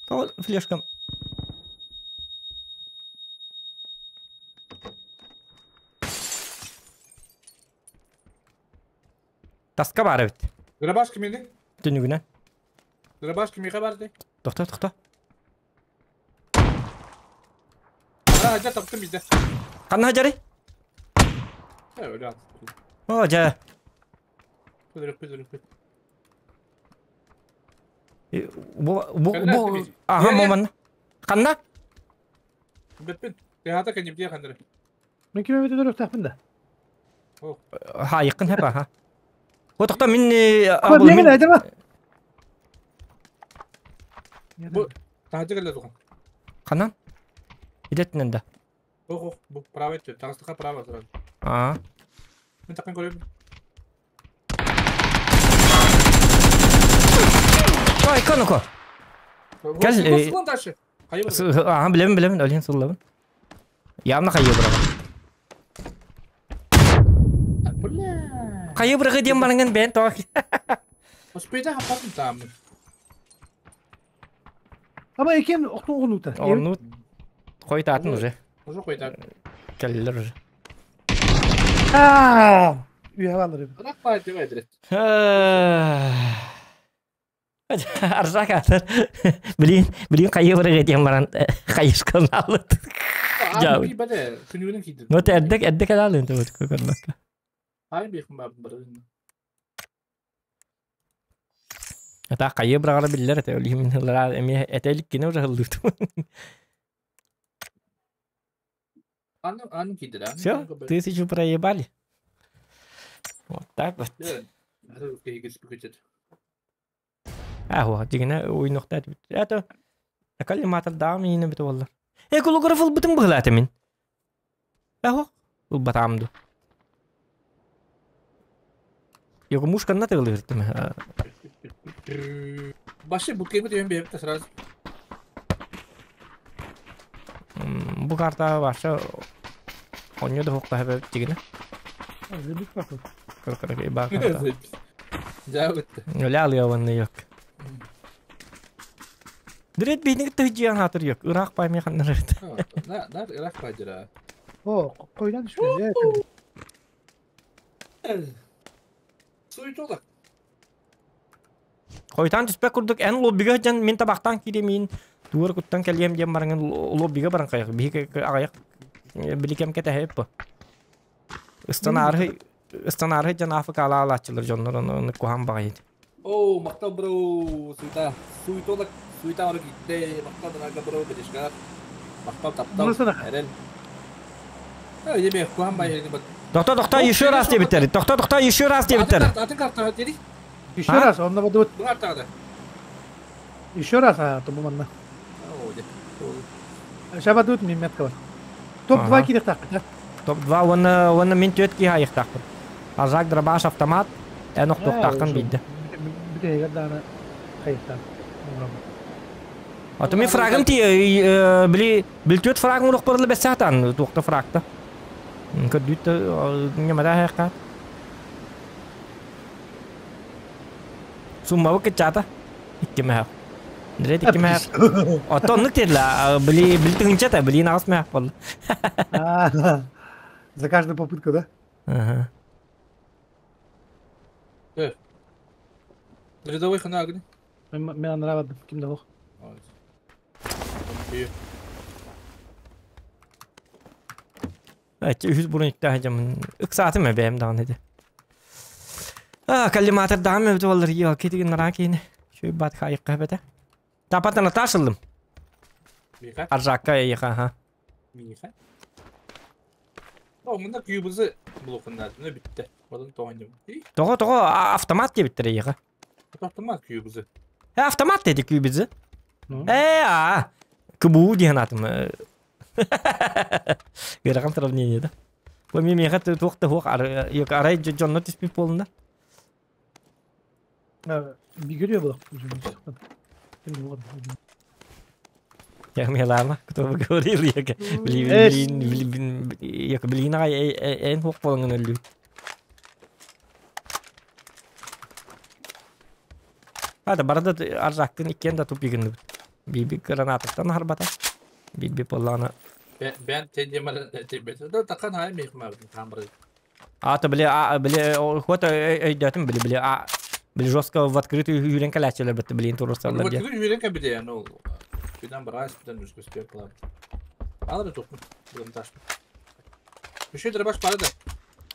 О, флешка. Таска бар evet. Дробаш кимини? Түнүгүнө. Дробаш кимиге барды? Токто, токто. Ара хажа таптым бизде. Канна хажары? Öyle at. О, жа. Көдөрөк, көдөрөк. Бу бу бу аха моман. Канна? Беппин. Техата кенипте хандыры. Мен киме бөтө тақпын да. Ха, якын хеп аха. О, токто мин Мен айдырма. Бу тахажа келе туган. Канан? Идеттинен да. Ох, ох, бу право этти. Тагыстыка право сразу. А. Мен такын көрөм. Ой, коноко. Кел. Дальше. Ага, билемин, билемин, өлген сыллабын. Явно хайы бұраған. Хайы бырагы диэн баранган бэйэн тоҕо. Успейда хаппатын тааммын. Аба екен оқтон оғынута. Онну хойтаатын уже. Уже хойтаатын. Кэллилэр уже. Аа! Үйэ алыр. Ырах бай деп айдырет. Арзак атыр. Билин, билин хайы бырагы диэн баран хайыскан алыт. Жау. Күнүгүнэн кийдим. Ну эрдек эрдек алын туут көрмөккө. Ай бихм бар барын. Ата хайы бырагара биллер эте олимин хыллара эми этелик кине уже хыллыт. Аны аны кийдир. Все, тысячу проебали. Вот так вот. Ахуа, дигине уйнохта Это коллиматор даам ине бит боллар. Э кулуграф ылбытым быһылаата мин. Ахуа, ылбатаам ду. Його мушканна тыгылыртым. Башы бу кемит өйөн бэбит сразу. Бу карта башы оньо да хокка хэбэ дигине. Зыбит бакы. Кыркыры ба карта. Жабытты. Ля алыяванны yok. Direkt бейнеги тыжыян хатыр yok. Ирак паймы ханнар. На, на Ирак пайдыра. О, койдан түшпө. Суйтолак. Койтан түспек курдук эн лоббига жан мен табактан киремин. Туар куттан келгем диэн бараңын лоббига баран кайык. Биһи агаяк биликем кете хеп. Ыстанархы ыстанархы жан Африка алаачылар дьоннор оны кухан багайт. О, мактал бро, суйта. Суйтолак, суйта ары китте. Мактал дырага бро, бедешкар. Мактал таптал. Эрел. Э, кухан бай. Тохто, тохто, еще раз дебиттер. Тохто, тохто, еще раз дебиттер. Атын карта дери. Еще раз, он наводит. Бу картада. Еще раз, а, то буманна. Шабадут мимметка бар. Топ-2 кирек тақпыт. Топ-2 оны оны мен төт ки хайық тақпыт. Аржак дробаш автомат, эн оқтоқтақын бейді. Бүтейгер даны хайықтан. Ато мен фрагым ти били бил төт фрагым урық бұрылы бәс сатан туқты фрагты. Көдүт немада хайыққа. Суммабы кытчата. Икки мәхақ. Нрет икки мәхақ. Ото оннук дедилер. Били били тыгынчата, били нагыс мәхақ болды. За каждую попытку, да? Ага. Рядовой хана огни. Мне нравится, ким да Эти үһүс бурун иктаа жамын. Ыксаатым эбэм даҕаны ди. А, коллиматор даҕаны эбит буоллар елки тигин нараа киини. Шүй бат хайыкка эбэтэ. Тапатана ташылдым. Миха? Аржакка эйиха, ха. Миха? О, мында күйбізі блокында, не битті. Одан тоғанdım. Тоҕо тоҕо автомат диэбиттэр эйиха. Автомат күйбізі. Э, автомат деди күйбізі. Э, а, КБУ диэн атым. Гыраган сравнение, да? Бу мен меха туох да хуох арай дьонно түспүт буолунна. Бигерия было. Я мелама, кто бы говорил, я блин, блин, я блин, ай, эн хуох болонгон өллү. Ада барда аржактын иккен да тупигин. Биби гранататтан харбата. Биби поллана. Бен тендемер да такан хай мехмар камбры. А то били а били хот өйдөтүм били били а били жестко в открытую юрен калячелер битти блин турустарлар. Вот юрен кабиде ну бидан барас бидан үскөс пеплар. Алыр токму булым таш. Еще дробаш бары да.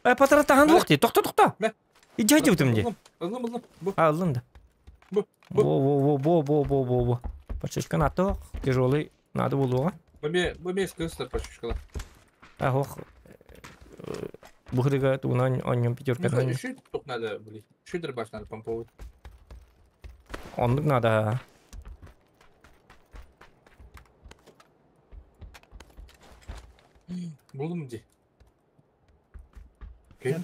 Э патра тахан лохти токто токто. Иди иди утум ди. Ылым ылым. А ылым да. Бу. Во во во во во во во. Пачечка на то тяжелый надо было. Бу скыстыр пачечкала. А ох. Бухрыга туна онньон пятерка. Еще тут надо, блин. Еще дробаш надо помповать. Оннук надо. Булдум ди. Кем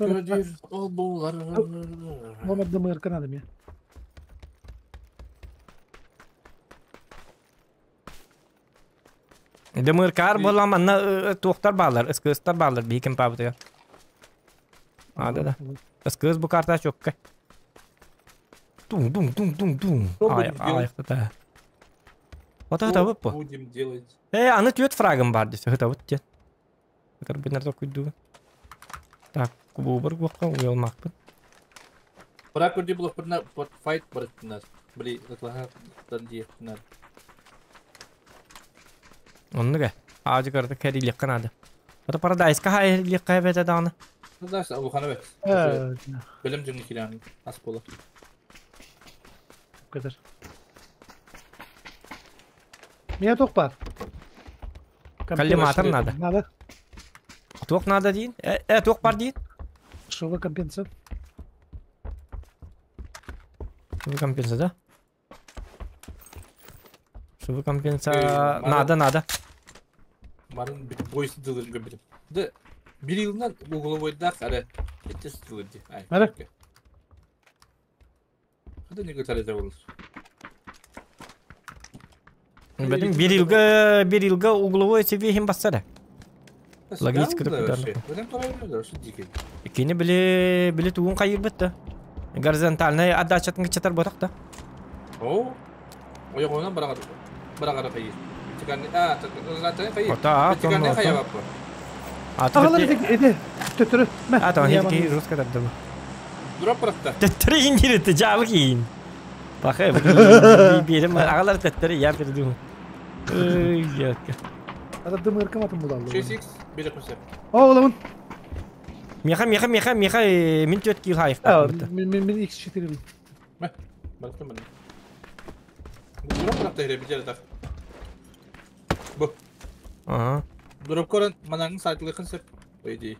ол булар. Номер ДМРК надо мне. ДМРК болам анна туохтар баалар, СКСтар баалар бийкем пабытыгар. А, да, да. СКС бу карта чөккө. Дум дум дум дум дум. Что будем делать? Аяқтата. Вот это Что вот. будем делать? Аны түөт фрагым бар десе, хытабыт диэн. Ытарбынар токуйдугун. Так, кубубар гуаққа уялмақпын. Пора көрде бұл бірна файт барыттынар. Били, ытлаха диехтинар. Оннуга. Аажы карта кәрилек канады. Ото парадайска хайрлик кайбете даганы. Даш, абухана бет. Білім жүңі килән ас бола. Kadar. Мия тоқ бар. Коллиматор надо. Надо. Туох надо дейін. Туох бар дейін. Шылы компенсация. Швы компенса, да? Швы компенса... Надо, надо. Марын бойсы дылырын көбілім. Да, bir yılından угловой дақ әрі еттес дылырды. Мәрі? Қада не көтәрі болыр? Бәдім bir yılga угловой себехин бассара. Логистика да көтәрі. Кені біле туғын қайыр бітті. Горизонтальный отдачатын кычатар ботақ да. О, ойоғынан барағара қайыр. Ота, Ағалар эде, төттірі. А, там херки русска тарды. Дроп барақта. Төттірі индиретті, жабы кейін. Бақай, берім, ағалар төттірі, я передумал. Ой, ятка. Ада дымыркам атын булалы. 6x, бере қойса. О, оламын. Меха, меха, меха, меха, мен төт кил хайық. Мен X4 бил. Мә, барақта міне. Дроп барақта хере, бідер дақ. Бұ. Ага. Дроп көрін, манаңның сайтылықын сеп. Ой,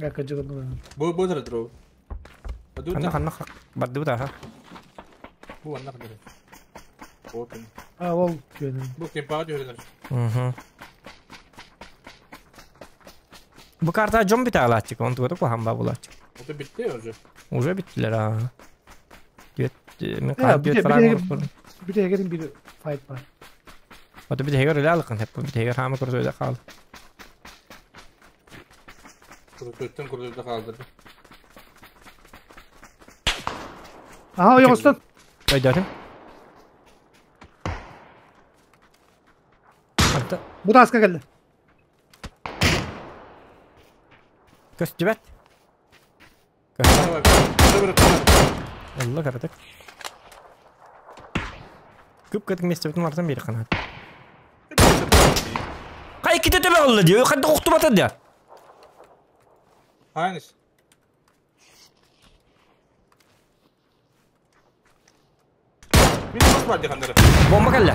Яка жығын. Бу, бу дыр дроп. Қанна, қанна, барды бұда, ха. Бу, анна қандыр. А, ол күйенім. Бу кемпаға жөренер. Бу карта жон бите алатчик, он тугата кухамба булатчик. Ото битти уже. Уже биттилер, а. Дүйет, мен қар дүйет фраг көрдüm. Bir егерин bir файт бар. Ото бит егер эле алыкын, хеп бит егер хамы көрсөйдө калды. Күрөттөн көрдөдө калды. Aha, ойоғыстан. Өйдөтүм. Ата. Бу да аска келди. Көстүбэт. Алла каратык. Көп кәтік местебетін варсан бері қанат. Қай кете төбе алды де, қанды қоқты батады де. Hangisi? Bir bus var diye Bomba келді.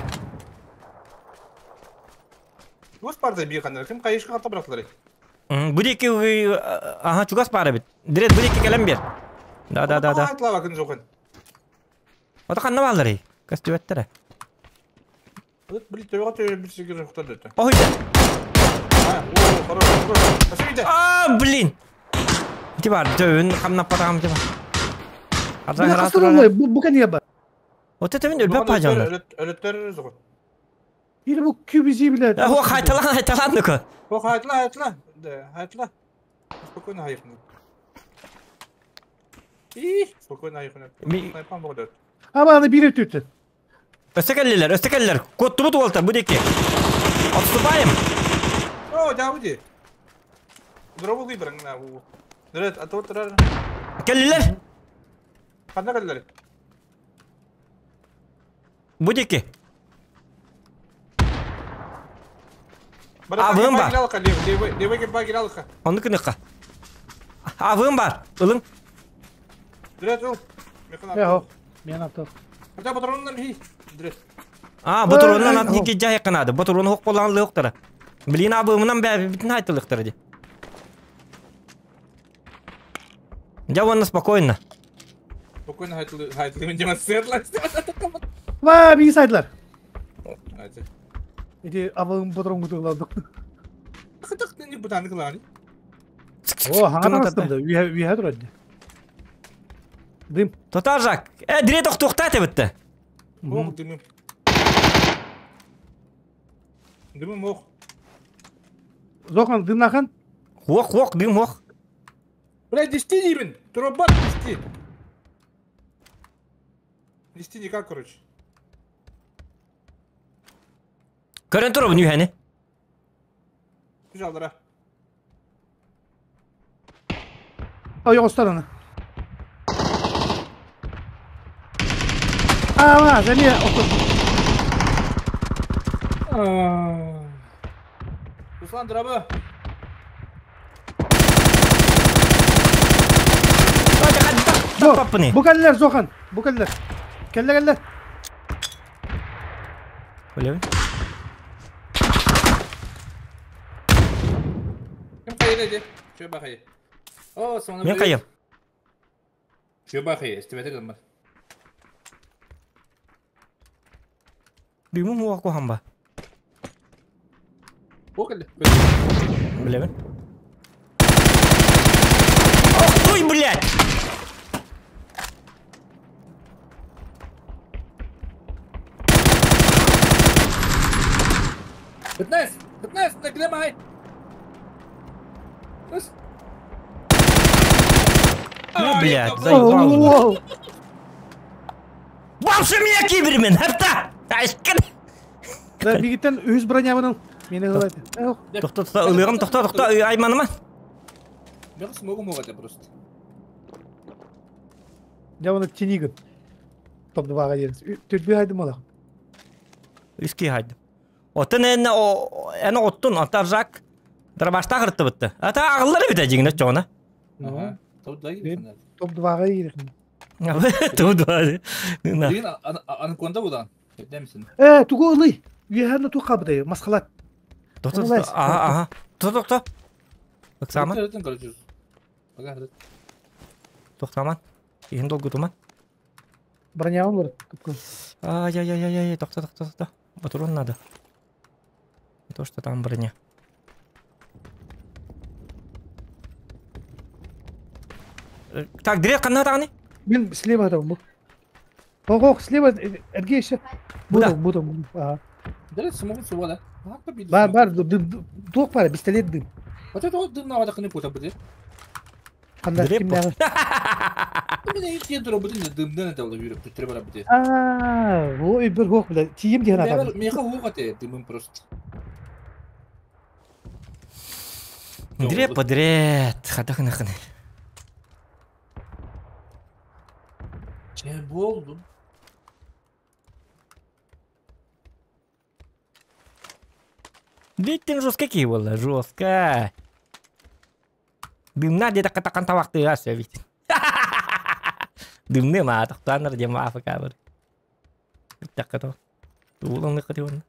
Bus var bir kanları. Kim kayışka katta bıraktılar. Бұл екі, ага, чугас бары бит. Дирет бұл екі келем бер. Да, да, да, да. Айтла bakın жоқын. Ота қанна балдыр, Көстүбеттер. Bir төбе төбе bir şey жоқтар деді. Ой. А, о, хорош, хорош. Спасибо. А, блин. Ти бар, төбін қамнап батағам ти бар. Бу кастыр олай, бу кәне бар. Ота төбін өлбәп пажандар. Өлөттөр жоқ. Или бу QBZ биле. О, хайталан, хайталан нүкі. О, хайтла, хайтла. Да, хайтла. Спокойно хайхны. И, спокойно хайхны. Снайпан болады. Ама аны бир өтүттү. Өстекеллер, өстекеллер. Коттубут уолта, бу деки. Отступаем. О, да, уди. Дробу выбран на у. Дред, а то трар. Келлер. Қанда келлер? Бу деки. А, вым бар. Оны күнікқа. А, вым бар. Ылың. Дред, ыл. Яхо, мен аттыр. Ата патроннан хи. Дред. А, батроннан ат неке жай қанады. Батрон хоқ болған лықтыры. Блин, абымынан бә битин айтылықтыры де. Я вон спокойно. Спокойно айтылы, айтылы мен жаман сырлар. Ва, би сайдлар. Эти абым патрон күтүп Кытык не бутаны кыланы. О, хаңа тарастым да, үйе турады. Дым. Татаржак. Дире тоқтоқта бітті. Ох, дымым. Дымым ох. Зохан, дым нахан? Ох, ох, дым ох. Блядь, десяти диибин! Турабат десяти! Десяти никак, короче. Көрөн турабын үһэни. Түс алдара. Ойоҕостор аны. Аа, эмиэ отут. Руслан, дурабы! Бу кэллэр, Зохан, бу кэллэр. Кэллэ, кэллэ. Билэбин. Ким хайыр эди? Чө бахай. О, соны Мен хайым. Чө бахай, истибете гыммар. Дымым хуа кухамба. Бу кэллэ. Билэбин. Ох ты, блядь! Пятнадцать! 15! Наглемай! Ну, блядь, заебал. Бабшы меня кибермен, хапта! Айшкын! Да, бигиттен үс бронябынан мени ылайт. Тохто, тохто, ылыгым, тохто, тохто, айманыма. Мен смогу могу просто. Я оны тинигин. Топ 2-га диэн. Түрбүү хайдым олах. Үски хайдым. Оттон эн эн оттун антаржак дробашта хыртыбытты. Ата агыллар эбит дьиҥнэ чоҕуна. Топ 2 киирихин. Топ 2-га киирихин. Топ 2. Билигин анаконда будан. Демсин. Э, тугу ылый? Үөһэ тух хабыдай, масхалат. Тохто, ага, ага. Тохто, тохто. Ыксааман. Тохтаман. Иһин долгутуман. Бронявым бар. Ай-яй-яй-яй, тохто, тохто, тохто. Патрон надо. Не то, что там броня. Так, дверь ханна тағаны? Мен слева там был. Ох, слева, эрге еще. Буду, буду. Ага. Дөрес смогут суба да. Бар, бар, туох бар, пистолет дым. Вот это вот дым на кыны пута будет. Ханда кимнәгы? Мен иткен тура бүтүн дымдан это жүрүп түтүрө бара бите. Аа, ой бир хок била. Тием деген адам. Меха хук ате дымым просто. Дреп подряд. Хадахны хны. Че болду? Биттин жестко было, жестко. Дымна где-то катакан тавакты аса ведь. Дымны ма тохтанар дем афка бар. Таккато. Туулан катион.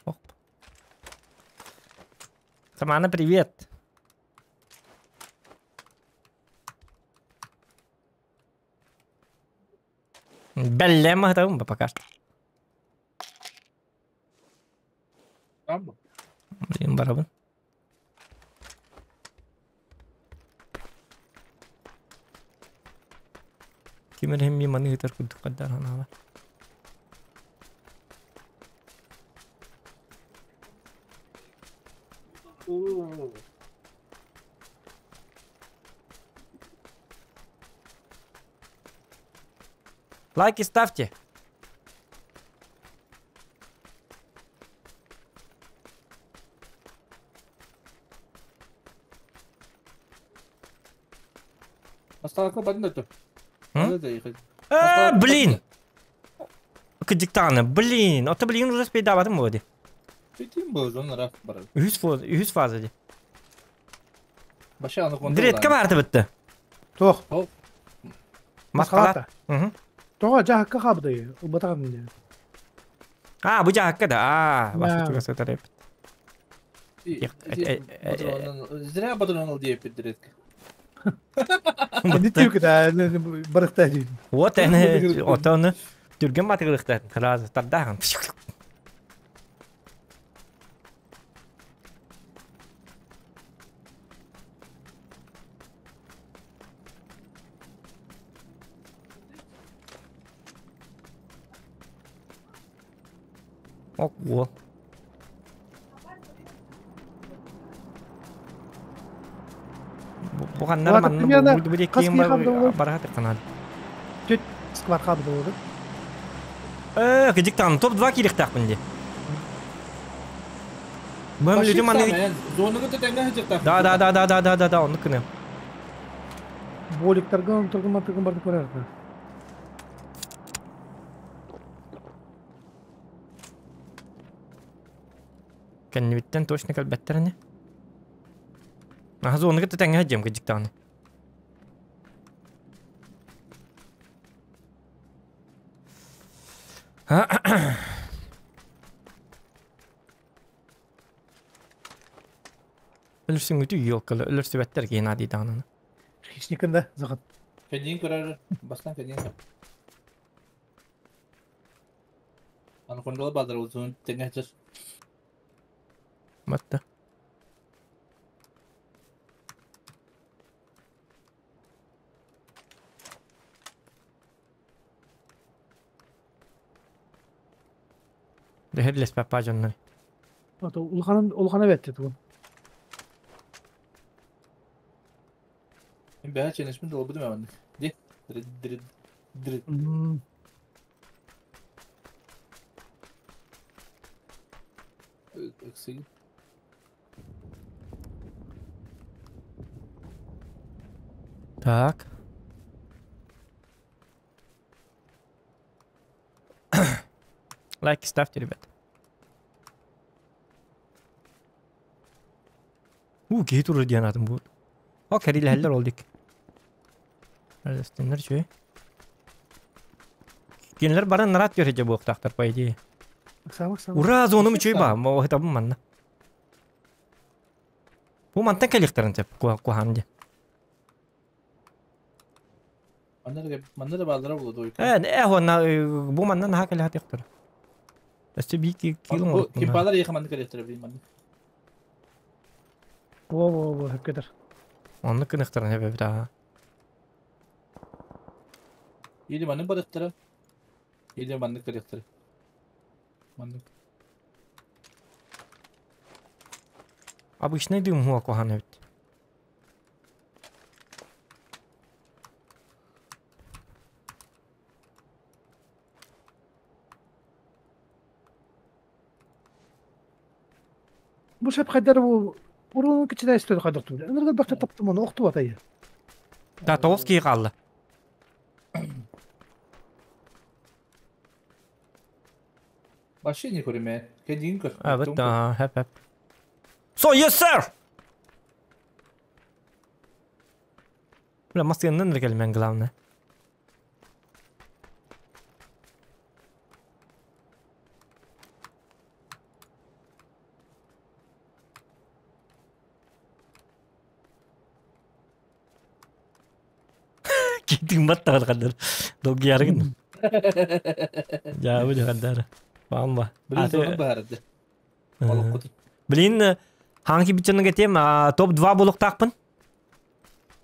Оп. Самана, привет. Бәлләм атабым пока что. Блин, барабан. Кимер хемми маны хытар курдук каддар ханаба. Лайки ставьте. А, блин! Кадиктаны, блин! Это блин уже спейдаватым води. Үс фаза ди. Дретка барды бітті. Тоқ. Масқалат. Тоға жағаққа қабды. Ұлбатаған. А, бұл жағаққа да. А, басқа түгі сатар еп. Зря батырон ал деп дретка. Не түйкі да, барықта дейін. Вот әні, отаны түрген батырылықта. Разы, тардағын. Ого. Бу ханнар манна бу бу Хас киин киһи хаалла буолуой? бараха тыкканаад. Түт склад хаалла буолуой. Кыдьык топ 2 киириэхтээхпин дии. Бу Вообще люди манны самое, зонага тэҥҥэ сылдьыахтаахпын. Да да да да да да да да оннук гыныам. Боликтарга онтургун мантыргын барды көрөр. Кэннибиттэн точно кэлбэттэр ини. Аха зонага тэҥҥэ сылдьыам кыдьык даҕаны. Өлөрсүҥҥүтү ёлкалы өлөрсүбэттэр Геннадий даҕаны. Хищникын да захат. Кэнниин көрөр, бастан кэнниин көр. Анаконда бааллар узун тэҥҥэ сылдьар. Батта. Дэһэрлэспэппа дьоннор. Ото улаханын улахана бэтти тугун. Мин бэһэ ченешмин долбудум эманнык. Ди. Дри дри дри. Ыксый. Так. Лайки ставьте, ребят. У, киһи турар диэн аатым бу. О, кэрилэһэллэр ол дик. Өлөстөннөр үчүгэй. Кинилэр баран нараат түһэрдьэ буолуохтаахтар, по идее. Сама сама. Ура, зонум үчүгэй баа, моҕоһутабын манна. Бу мантан кэлиэхтэрин сөп, куһаан дии. Манна да бааллара буолуо дуо? Уонна бу манна наһаа кэлэ сатыахтара. Өссө биир киил оҥорбут. Кимпалар иэхэ манна кэлиэхтэрэ билин манна. Во во во хөккөтөр. Оннук гыныахтарын сөп эбит аа. Или маннык барыахтара. Или маннык кэлиэхтэрэ. Маннык. Обычный дым хуа куһаан эбит. Бу сөп хайдар бу урун кичинэ истер хайдар тул. Энерге бакта таптым оны окту атайы. Да, тоҕус киһи хаалла. Вообще не көрүмэ. Кэдиин көр. А, вот да, хэп хэп. So, yes, sir! Бля, массыыннан эрэ кэлимэн главное. Китиҥ баттаҕар хандар. Долгуйарыгын. Дьаабы дьахандар. Баамба. Блин, зона баарады. Олоххут. Блин, хаҥки биччанныга тем топ-2 буолуохтаахпын.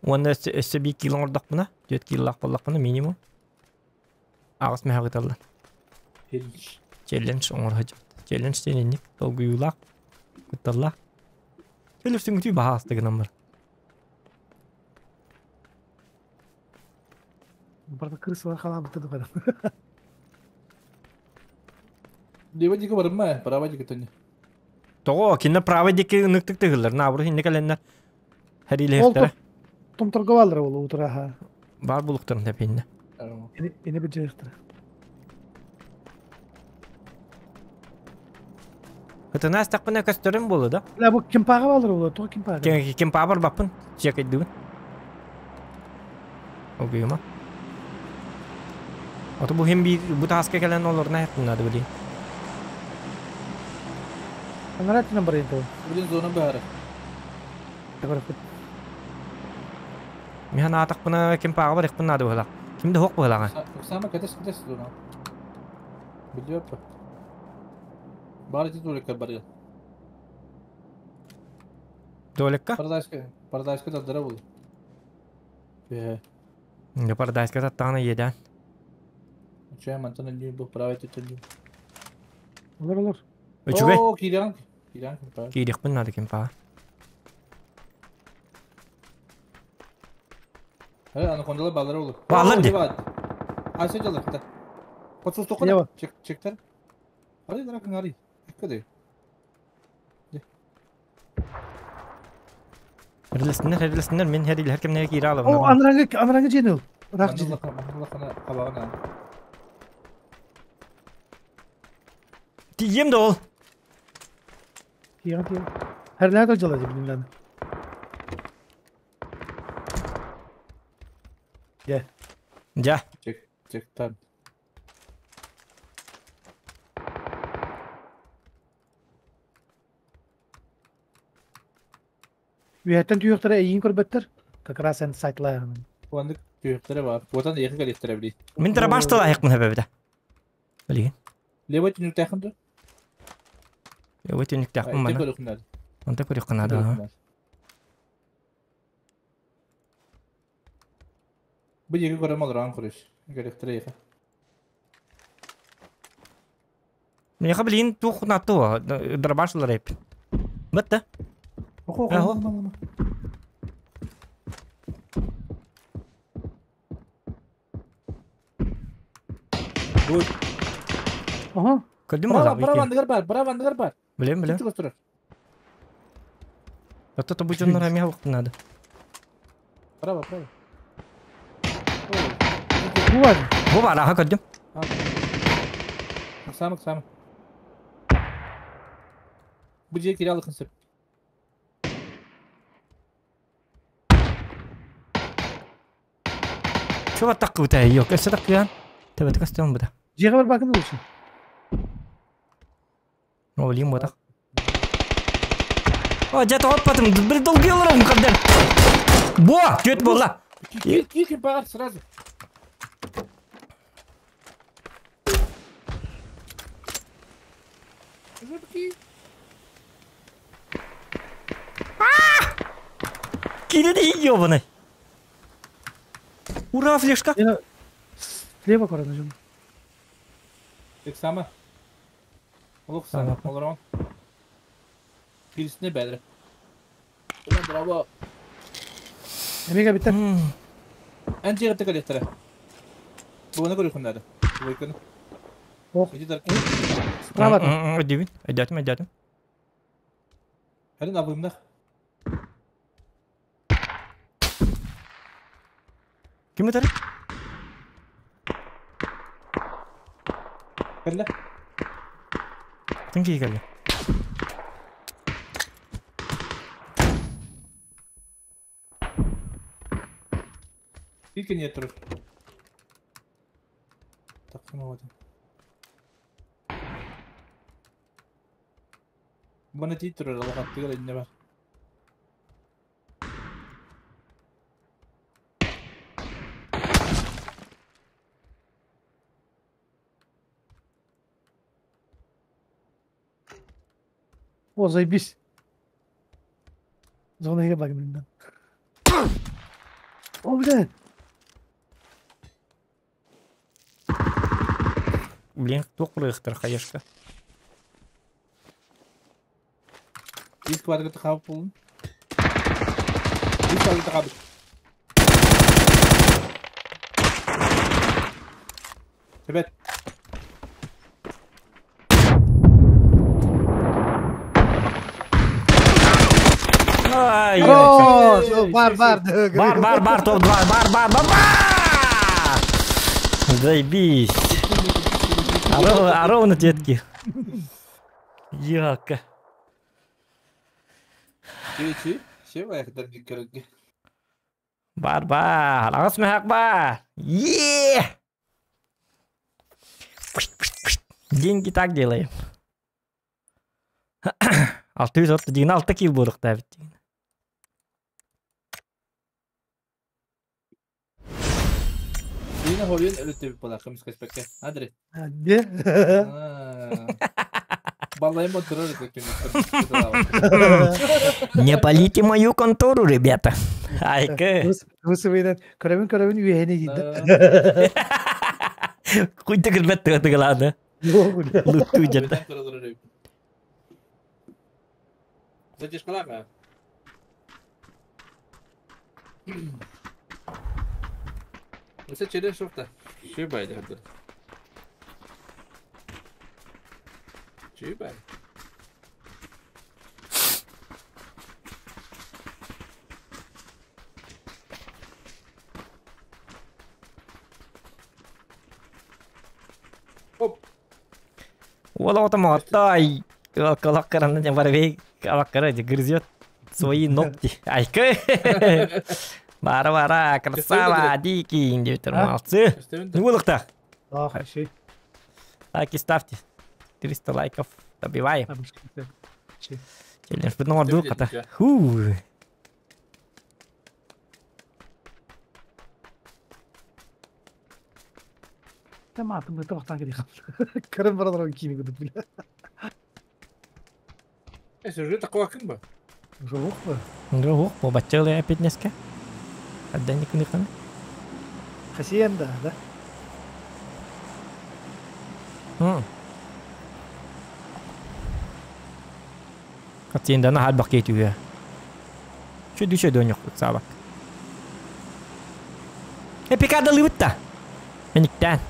Уонна өссө биир киило оҥордохпуна, 4 киилолаах буоллахпына минимум. Аҕыс мэһэ ыыталлар. Челлендж. Челлендж оҥоро сылдьыбыт. Челлендж диэн инник долгуйуулаах, кутталлаах. Өлөрсүҥҥүтүй баһаалыста гынан бар. Барда крысалар халаабыта да Лево диэки барымма, право диэки төннө. Тоҕо кинилэр право диэки ыныктык тыһыллар, наоборот инник кэлэннэр хэриилэһиэхтэрэ. Томторго бааллара буолуо утураха. Баар булуктарын тэпиннэ. Ини быдьыахтара. Ытына астахпына көстөрүм буолуо да? Бля, бу кимпааҕа бааллара буолуо, тоҕо кимпааҕа? Кимпаа барбаппын, чекайдыбын. Огуйума. Ото бу хим биир бу тааска кэлэн олорно наада билин. Анараа өттүнэн барайын тоҕо. Блин, зона баара. Михан аатахпына кимпааҕа барыахпын наада быһылаах. Ким да хуох быһылааҕа. Оксана кэтэс кэтэс зона. Билбэппэ. Баар ити туолекка барыа. Туолекка? Парадайска, Парадайска тардара буолуо. Э. Парадайска таттаҕына иэдээн. Чэ, мантан өннүү бу право өттүттэн. Олор олор. Үчүгэй. Оо, киириэҕин. Киириэҕин кимпаа. Киириэхпин наада кимпаа. Anakondalar bağları olur. Bağlar di. Ayşe çalır kıta. Potsus tokuna. Çek çekter. Arı rakın arı. Dikkat Херлесиннер, херлесиннер, мен херил her кемнеге кире О, алабын. анраңы, анраңы жеңил. Рақ жеңил. Тием да ол. Тиген, тиген. Херлер de жала деп Же. Жа. Чек, чектен. Үйәттен түйөктөрө эйин көрбөттөр. Как раз эн сайтлайын. Куаннык түйөктөрө бар. Куотан екі калектер били. Мен дробаш талайықпын хөбөбүдэ. Билигин. Левой түнүктәхин ду. Левой түнүктәхин мана. Көрүхүннәр. Онта көрүхүннәр. Бу еге көрөм алран көрүш. Калектер екі. Меха билигин тух нату дробаш лареп. Бітті. Охо, охо. Бу. Ага. Көрдүм Браво, браво, андыгар бар, браво, андыгар бар. Билем, билем. Ото то бу дьоннор эмиэ надо. Браво, браво. Бу бар. Бу бар, аха көрдүм. Самык, самык. Бу же киралык сөп. Чуба таккы бутаа yok. Өссө таккыан. Төбөтө костюм буда. Жеге бар бакын болсун. О, билим бутак. О, жа тоқпатым. Бір долгий олором кабдер. Бо, төт болла. Кир, кир, бар сразу. Кире ёбаный. Ура, флешка. Слева көрөдү жум. Тек сама. Олук сама. Олорон. Кирисine бәдре. Ulan браво. Эмеге биттер. Эн жегетте калектер. Буны көрүхүннәр. Буйкын. Ох. Иди дар. Справа. Өдүбүн. Өдөтүм, өдөтүм. Хәрин абымнах. Ким өтөр? Кэллэ. Тың кии кэллэ. Илкен турur. Таксыма вот. Бана тиит турur, алахан тыгар инне бар. О, заебись. Зона еге багын. О, блядь. Блин, туох курыхтар хаешка. Бис квадраты хабып болун. Бис квадраты хабып. Ребят. Ай, Хорош! Бар, бар. Бар, бар, бар, топ-2, бар, бар, бар, бар! Заебись. А ровно детки. Яка. Бар, бар. Ағас мехак бар. Е! Деньги так делаем. 630 деген 6 килл болдық та бит деген. Yine hoyun ölüttü bir bala kımız kaçpekte. Hadi. Hadi. Балайым отырыр Не палите мою контору, ребята. Айка. Высывайдан көрөбүн көрөбүн үйэни дейди. Куйта кирбет тыгылады. Лутту жата. Задержкалар. Өссө челен суох да. Үчүгэй баайда көрдөрөр. Үчүгэй баай. Оп. Уол оҕото моҕоттой кылах кыранна воробей алаккара грызет свои ногти. Айка. Бара-бара, красава, дикий, диэбиттэр молодцы. Нугулуктах. Лайки ставьте. 300 лайков добиваем. Челлендж бутун оҥордубут хата. Хуу. Тамаатым табахтан кэлиэх. Көрөн баралар киини кудук биле. Сюжет такой ба? Жуох ба? Жуох бу бачча эпитнеске. Аддан никыныхана. Хасиен да, да? Хатиендана хал бакет үе. Şu düşe dönüyor sabak. E пикадалы бытта. Мениктен.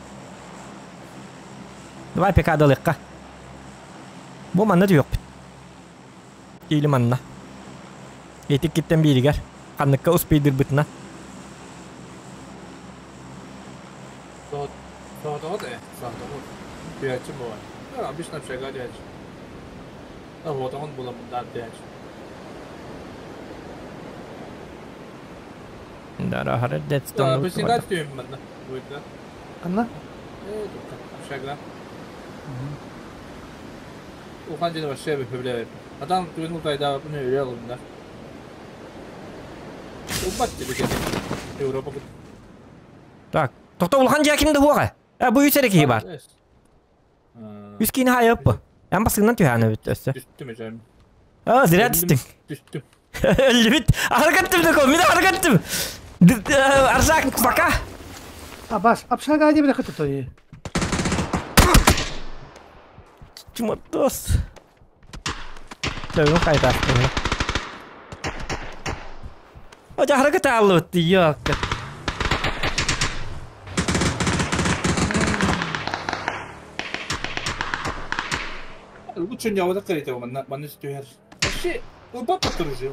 Давай пикадалыкка. Бу манна yok. Или манна. Етик киттен биригер. Канныкка успейдир бытына. Ханна? Общага. Улахан дьиэни вообще бөһүлээбэппин. Атаҕым түгэн утайдаабыппын өйүө ылынна. Ылбат диэби кэлин. Европа кут. Так, тохто улахан дьиэ ким да хуоҕа. Э, бу үс эрэ киһи баар. Үс киһини хаайыппы. Эн басыгынан түһээн эбит өссө. Түстүм эжэм. А, зря түстүҥ. Түстүм. Өллүбүт. Аргаттым да мин аргаттым. Аржак, пока. Абас, общага диэбит хытытой. Чуматос. Төгүн кайтааттым. О, жахарга тааллыбыт, ёкка. Лучше не вот открыть манна манна түһэр. Вообще, ылбаппыттар уже.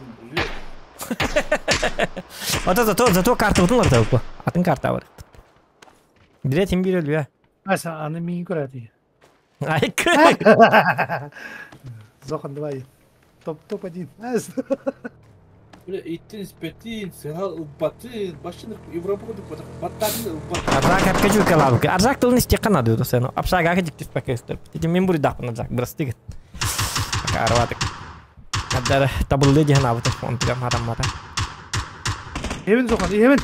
Ото зато зато карта утун ларта Атын карта бар. Билет им бир өлүө. Аса, аны миин көрәти. Айкы. Зохан, давай. Топ топ один. Бля, иттин испетин, сыһал ылбатын, башын Европа курдук баттатын ылбатын. Аржак әпке жүр калабык. Аржак тылын истек қана деді сен. Апшага aka жик түспәк өстөр. Тетим мен бурдақпын аржак, бырасты гит. Ака арватык. Каддар табылды дehen абыты. Онтугам хараммата. Евен Зохан, евен.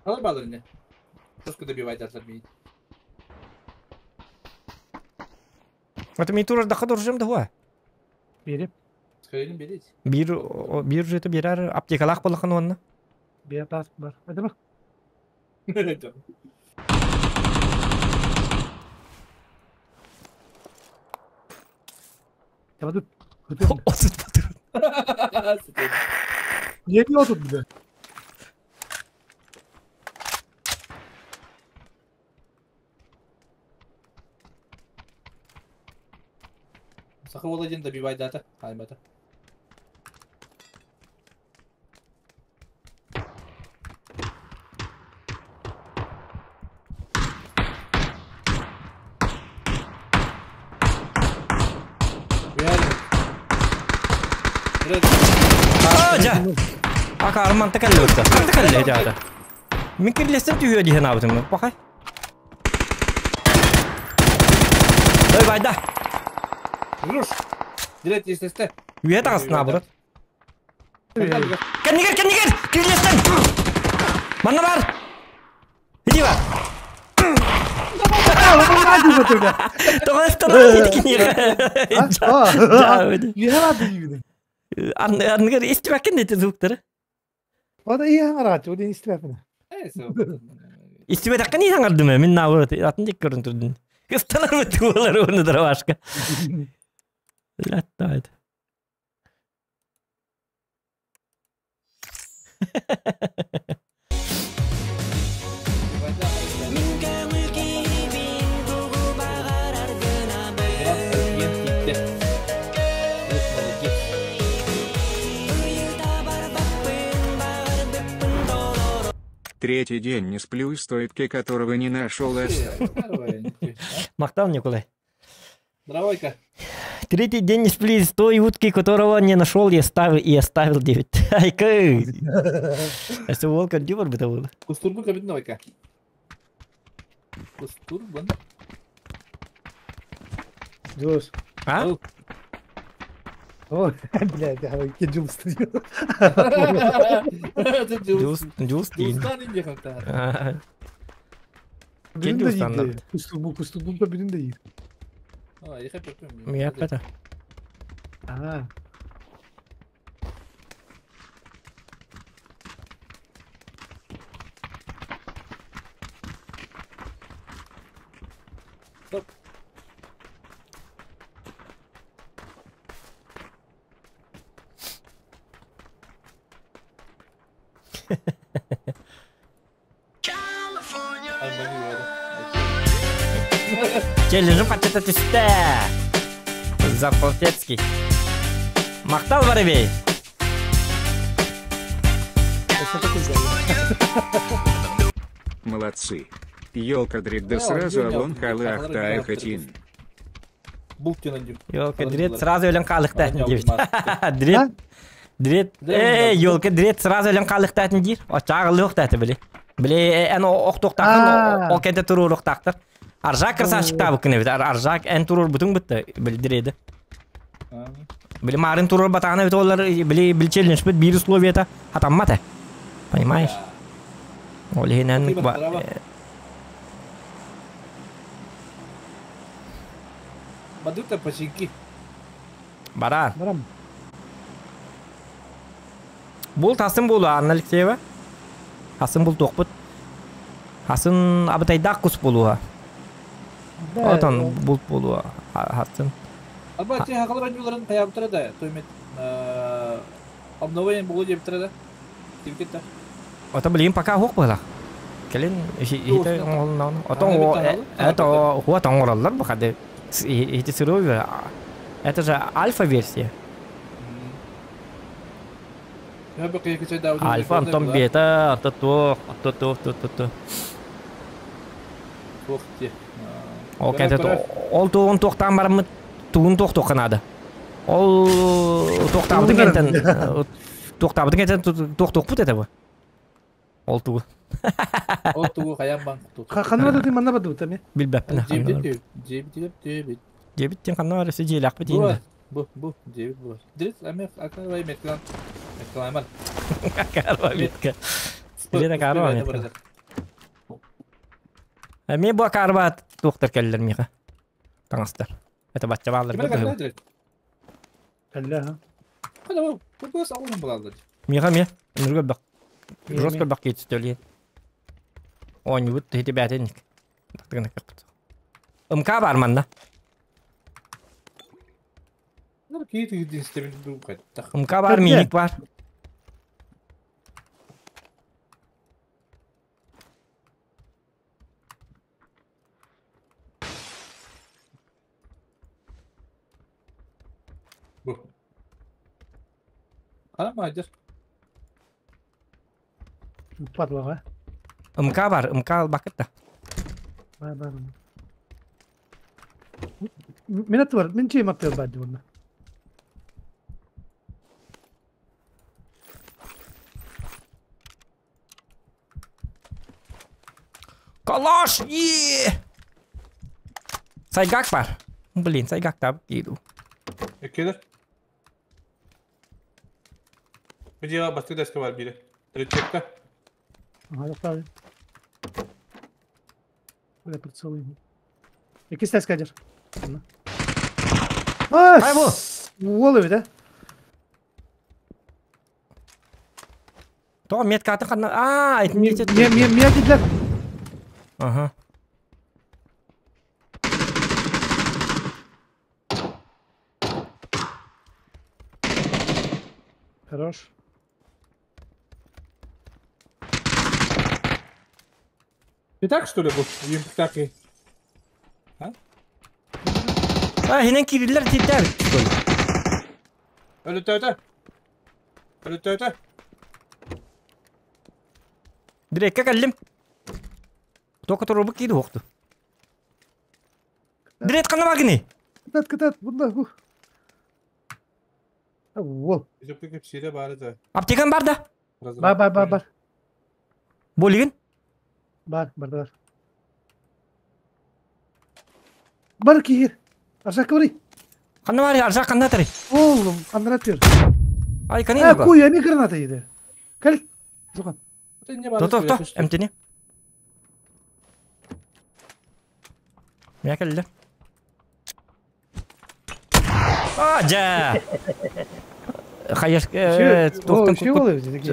Алар балыр не? Жестко добивать атлар мейін. Это мен турар даха доржым да хуа. Берип. Скорее берите. Бир бир жете бирар аптекалах болахан онна. Бер бар бар. Это ба? Табадып. Отут патрон. Не отут бля. Саха ол один добивай дата. Аймата. А, жа. Ака арман текелле өттө. Текелле жаада. Мен кирлестен түйө диһен абытым. Бакай. Ой, байда. Руш. Директ естесте. Үйе тағасын наоборот. Кеннигер, кеннигер! Кирлестен! Манна бар! Иди бар! Тоғыстан Арныгар истибәккен дети звуктары. Ода ия арат, ода истибәккен. Истибәккен не саңардым мен наоборот, атын жек көрін турдун. Кыстанар бит олар оны дровашка. Латтайт. Третий день не сплю и стоитки которого не нашел оставил. Махтал Николай. Здравойка. Третий день не сплю из той утки, которого не нашел, я ставил и оставил 9. Айка. Если волка дюбар бы было. Кустурбун кабин ойка. Кустурбун. Дос. А? О, блядь, я кеджул стою. Дюс, дюс, Кеджул стандарт. Кустурбун, кустурбун кабинин да ир. Я это. А. Стоп. Челленджим хотят түстэ. Заполтецкий. Махтал Воробей. Молодцы. Елка дрит да сразу алон халы ахтая хатин. Елка дрит сразу өлен қалықтатын деп. Дрит. Дрит. Эй, елка дрит сразу өлен қалықтатын дир. Очағы лықтаты біле. Біле, ән оқтоқтақын, ол кенте туру оқтақтыр. Аржак красавчик табы күні бит. Аржак ән турur бүтін бітті білдіреді. Біле марын турur батағына бит олар біле бил челлендж бит бир условията атаммата. Понимаешь? Ол хинен Бадута починки. Баран. Барам. Бул тасын болу Анна Алексеева. Хасын бул тоқпыт. Хасын абытайдақ кус болуға. Отон булт болуға. Хасын. Арба те хақалар анюларын қаябытыра да. Тоймет. Обновление болу деп тұра да. Деп кетті. Ото блин пока хук была. Келин ите оңолунан. Отон это хуа оңораллар бу хаде. Эти сырой. Это же альфа-версия. Альфа, антон бета, антон то, антон то, то, то, то. Ол кәтет, ол туғын тоқтан барымы туғын тоқ тоқынады. Ол тоқтабыдың кәнтен, тоқтабыдың кәнтен тоқ тоқ бұт это бұ. Ол туғы. Ол туғы қаян бан. Қаны бады дейм, анна бады бұта ме? Билбәппін. Жебит, жебит, жебит. Жебиттен қанна бар, өсе желі ақпы дейін. Бу, бу, жебит бу. Дрит, аме, акарбай меткалан. Меткалаймар. Акарбай метка. Лена карба метка. Мен бу акарба тоқтар кәлілер меға. Таңастар. Это батча балар. Кәлі, ха. Меға ме? Нүргі бақ. Жостка бақ кетістөлген. Ойны бұт, хеті бәтенік. Тақтығына қақпыт. МК бар манна. МК бар, миник бар. Падлаға. МК бар, МК бақытта. Бар, бар. Мен аты бар, мен чейім аты бар деп онда. Калаш! Е! Сайгак бар. Блин, сайгак табып кейду. Екелер. Где басты деска бар бири. Третьекта. Ага, правильно. Бля, прицелы. Які стесь кадер? А, Ай, бу! Уолы, да? То метка аты қанна. А, это не Не, не, не, для. Ага. Хорош. Ты так что ли был? Юмптаки. А? А, хинен кириллер титер. Өлөтөтө. Өлөтөтө. Дирекка кэллим. Тока турубу киири уохту. Директ ханна баагыный? Кытат, кытат, бунда бу. Уол. Жопка кэпсиирэ баар этэ. Аптекан бар да? Бар, бар, бар, бар. Болигин? Бар, бар, бар. Бар киир. Аржак говори. Ханна бар, Аржак ханна тарый? Oğlum, аннара түр. Ай, канин Э, куй, эми граната иде. Кел. Жуган. То, то, то, эмтени. Мя кэллэ. А, дьэ! Хайаш туохтан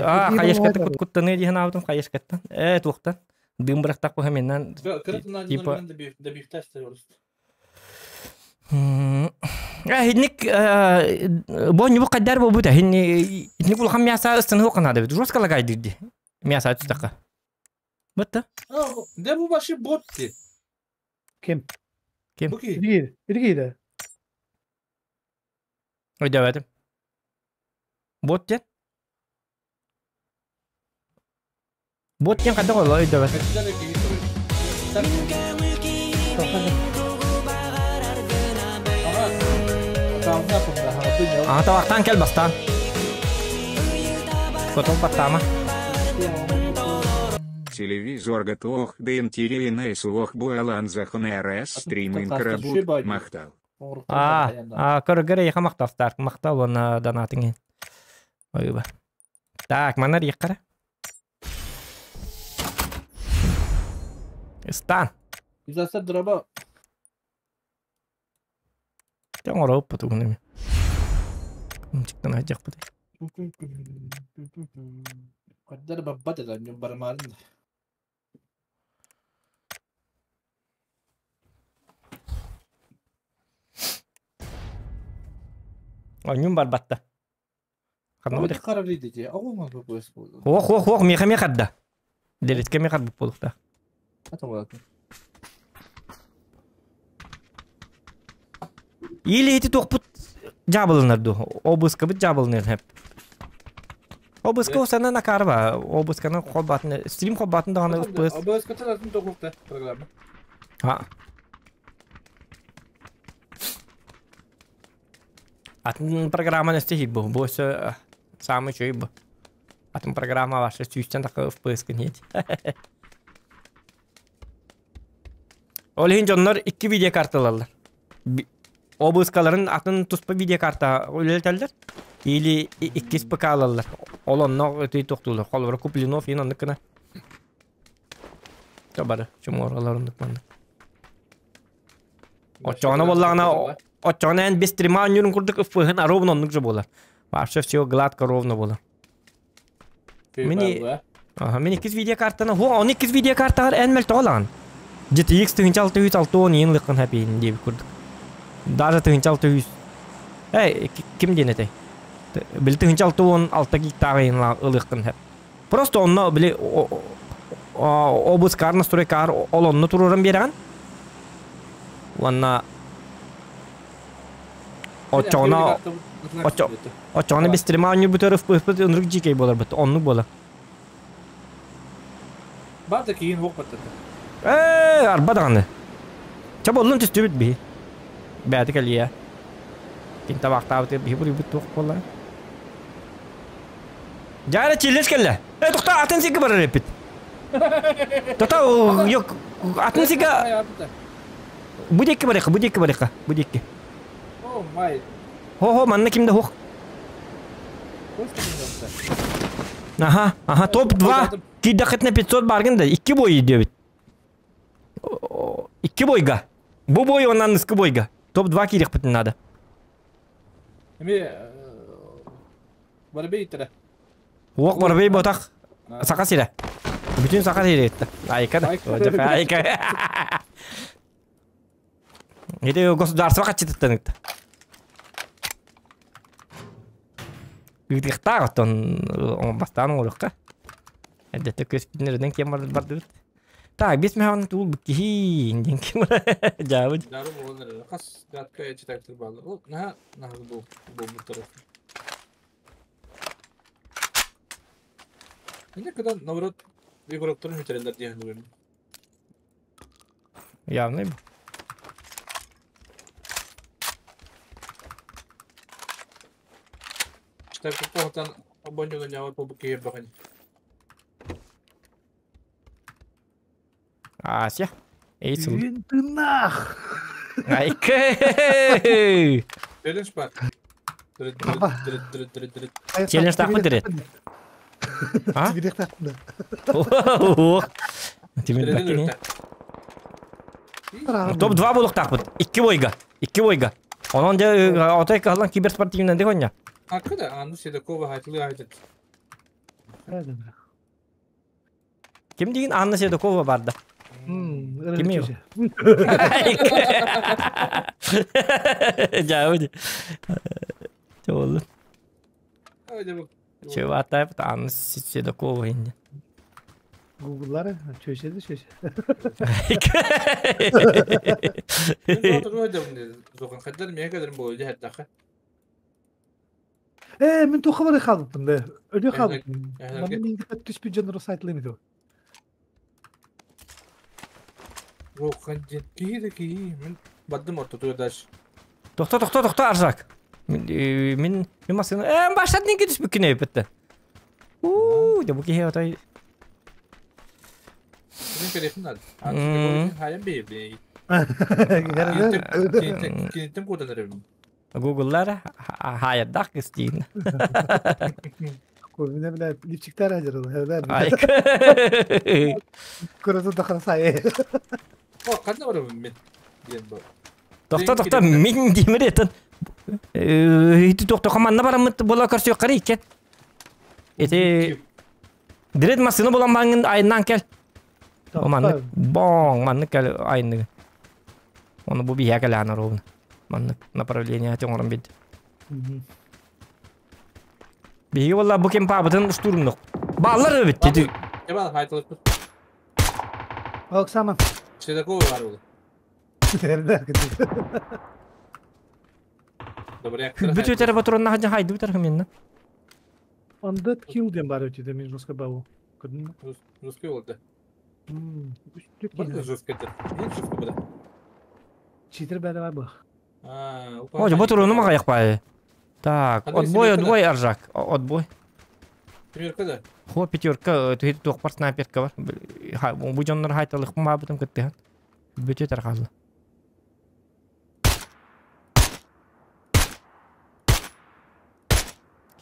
А, хайашката кут куттаны диһен аабытым хайашкаттан. Э, туохтан. Дым бырахтак бу хэминнэн типа Хинник бу ньубу кайдар буолбута. Хинни итинник улахан мяса ыстаны хуоканаада бит. Жестко лагайдырди. Мяса түстакка. Бытта. Да бу вообще бот ти. Ким? Ким? Бу ки. Иргиде. Иргиде. Өйдөбөтүм. Бот диэн? Бот диэн хайдах оло өйдөбөт. Аҕа табахтаан кэл бастаан. Котол баттаама. Телевизор готов, да интересный слух буалан захнрс стриминг рабут махтал. Аа, аа, көргөр эйха махтастар, махтал уонна донатың иһин. Ойуба. Так, манар иэххэрэ. Ыстаан. Изастар дроба. Дьэ оҥоробуппут угун эми. Чиктан айдьахпыт. Каддар баббат это, бармарын. Онньум барбатта. Ханна Ханна харарыйды оҕуҥа бу Ох, ох, ох, миэхэ миэхэ харда. Делитке миэхэ харбыт буолуохтаах. Или ити туохпут дьаабылынар дуу? Обыскабыт дьаабылыныар хэп. Обыска усана накарба. Обысканы холбатын, стрим холбатын даҕаны FPS. Обыскатын атын тоқуқта программа. А. Атын программаны өстө бу. Бу өссө самый үчүгэй бу. Атын программа ваша сүүстэн тахха FPS нет. Ол иһин дьоннор икки видеокарталалар. Обыскаларын атын туспа видеокарта үлэлэтэллэр. Или иккис ПК алаллар. Ол онно өтүй тохтуулар. Холобура Куплинов иин оннук гына. Бары чумуоралар оннук маннык. Оччоҕуна буоллаҕына, оччоҕуна эн без стрима оонньуурун курдук ФПХ-н ровно оннук же буолар. Вообще все гладко ровно буолар. Мини Аха, мин иккис видеокартаны, хо, он иккис видеокартаҕар эн мөлтөҕө ылаҕын. GTX 1660 иин лыккын хэпиин диэбит курдук. Даже 1600. Эй, ким диэн этэй? Били 1616 гигтааҕы иин ылыаххын хэп. Просто онно били обыскаар настройкаар ол онно туруоран биэрэҕин. Уонна оччоҕуна оччоҕуна бистрима оонньуурбутугар ФПС ынырык дьиикэй буоларбыт. Оннук буолар. Баата киин хуох баттата. Ээ, арба даҕаны. Чэ боллун түстүбүт биһи. Бэйэтэ кэлиэ. Кин табаахтаабыт биһи буруйбут туох буолла. Дьаара чиллес кэллэ. Э, тохтоо, атын сиргэ барар эппит. Тота, yok, атын сиргэ... Бу диэки барыахха, бу диэки барыахха, бу диэки. О, май. Хо-хо, манна кимде хуох. Аха, аха, топ-2 киирдэххитинэ 500 бааргын да, икки бой диэбит. Икки бойга. Бу бой онан ныскы бойга. Топ-2 киириэхпитин наада. Эми барбей иттэрэ. Уох барбей ботах. Саха сирэ. Бүтүн саха сирэ итте. Айка да. Айка. Ити государство хаччытыттан ыкта. Ыытыахтаах оттон бастаан оҥоруохха. Эрдэттэ көспүтүн кем бардыбыт. Так, бес механын туул киһи диэн ким дьаабыт. Дары буолан эрэр. Хас гадка читактыр баалар. Ол наһаа наһаа бу буолбуттар. Инде когда наоборот Игроктарын бүтэрэллэр диэн бүгүн. Явный bu. Так кухтан обонньуга ньаҕар буолбут киһи баҕын. Ася. Эй сыл. Үйүн тыыннаах. Айкы. Челлендж бар. Челлендж тахпыт дирет. А? Тигирек тахпын. Тимир бакини. Топ-2 болук тахпыт. 2 бойга. 2 бойга. Онон дьэ отой кыһаллан киберспортивнан дэх оння. Акы да Анна Седокова хайтылы айтат. Ким деген Анна Седокова барда. Ким его? Жабы. Чолу. Чего атайып Анна Седокова инде. Гугллары чөшеді чөшө. Э, мен туха бары халыптым да. Өлө халыптым. Маны мен түспү жонор сайтлыйм ду. Тохто, тохто, тохто, Аржак. Мин мин машина. Э, башат не кетиш бүкүнө битте. У, да бу кихе отой. Гугллар хаяддах кыстиин. Көбүнө биле липчиктер ажырыл. Айк. Көрөтө дахара сай. Тохто, тохто, мин димир этен. Ити тохто команда барамыт бола көрсө кары икен. Эти Дирет машина болан баңын айынан кел. О маннык боң маннык кел айныгы. Оны бу бия кел аны ровно. Маннык направление ати оңорон бит. Биги валла бу кем пабытын штурмдук. Баллар бит деди. Оксана. Бүт өтер батуранна хажа хайды битер хменна. Undead Kill ден бар өтеді мен жестко бау. Көрдің бе? Русский болды. Үстік Бар да жестко это. Не жестко было. Читер бәрі бар бұл. Ой, батурану мага якпай. Так, отбой, отбой, Аржак. Отбой. Пятерка да. Хо пятерка, түһет туох снайперка бар. Бу жоннор хайталык ма бутым кытты. Бүтө таркалды.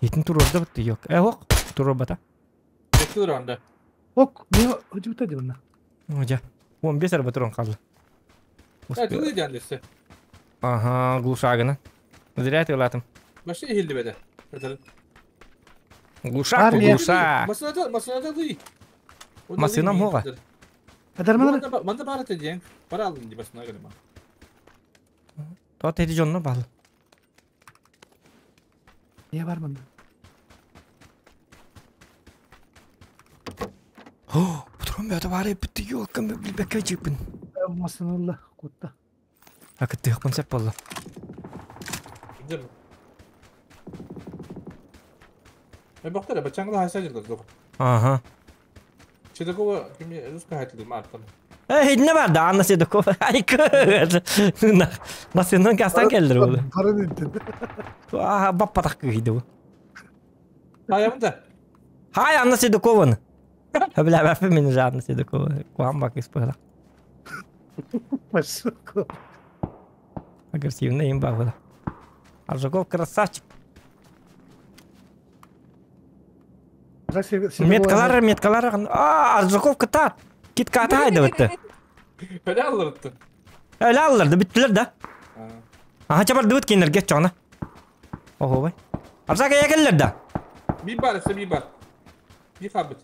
Китин турорда бутты yok. Э, хок, турор бата. Бектер анда. Ок, не өтіп өтеді бұны. Ожа. 15 арба турон калды. Тылы жандысы. Ага, глушагына. Зря ты латым. Машина хилди беде. Глушак, глушак. Машина машина дый. Машина мога. Адарман. Манда бар эте Бара алдым ди машина гана. То теди жонно бал. Не бар мында? О, патрон бәді бар бітті ёлкам билбекке жиппин. Масыналла кутта. Акытты концепт болду. Бактара бачаңла хайса жылды. Ага. Седокова кими русска хайтылды ма аттан. Э, хидне бар да, Анна Седокова. Айкы. Насыннан кастан келдир бул. Карын үттү. А, баппатак кыйды бу. Хаямда. Хай, Анна Седокованы. Бля, бәфе мени же Анна Седокова. Куан бак испыла. Машуко. Агрессивный имба была. Аржаков красавчик. Меткалар, меткалар. А, Аржаков кытар. Кит ката haydi бітті. Öyle alırdı. Öyle alırdı, bittiler да. Aha, чабар дыбыт кейінер, кет чоғына. Ого, бай. Аржак ая да. Bir бар, işte bir бар. Bir kabit.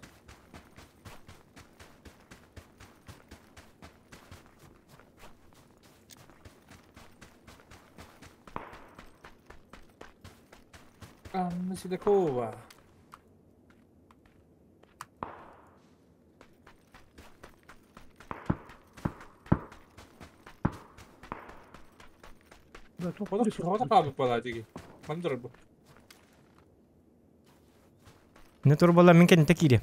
Anna Sedokova. Ода кабык бала диги. Мандыр бу. Не тур бола мен кенте кире.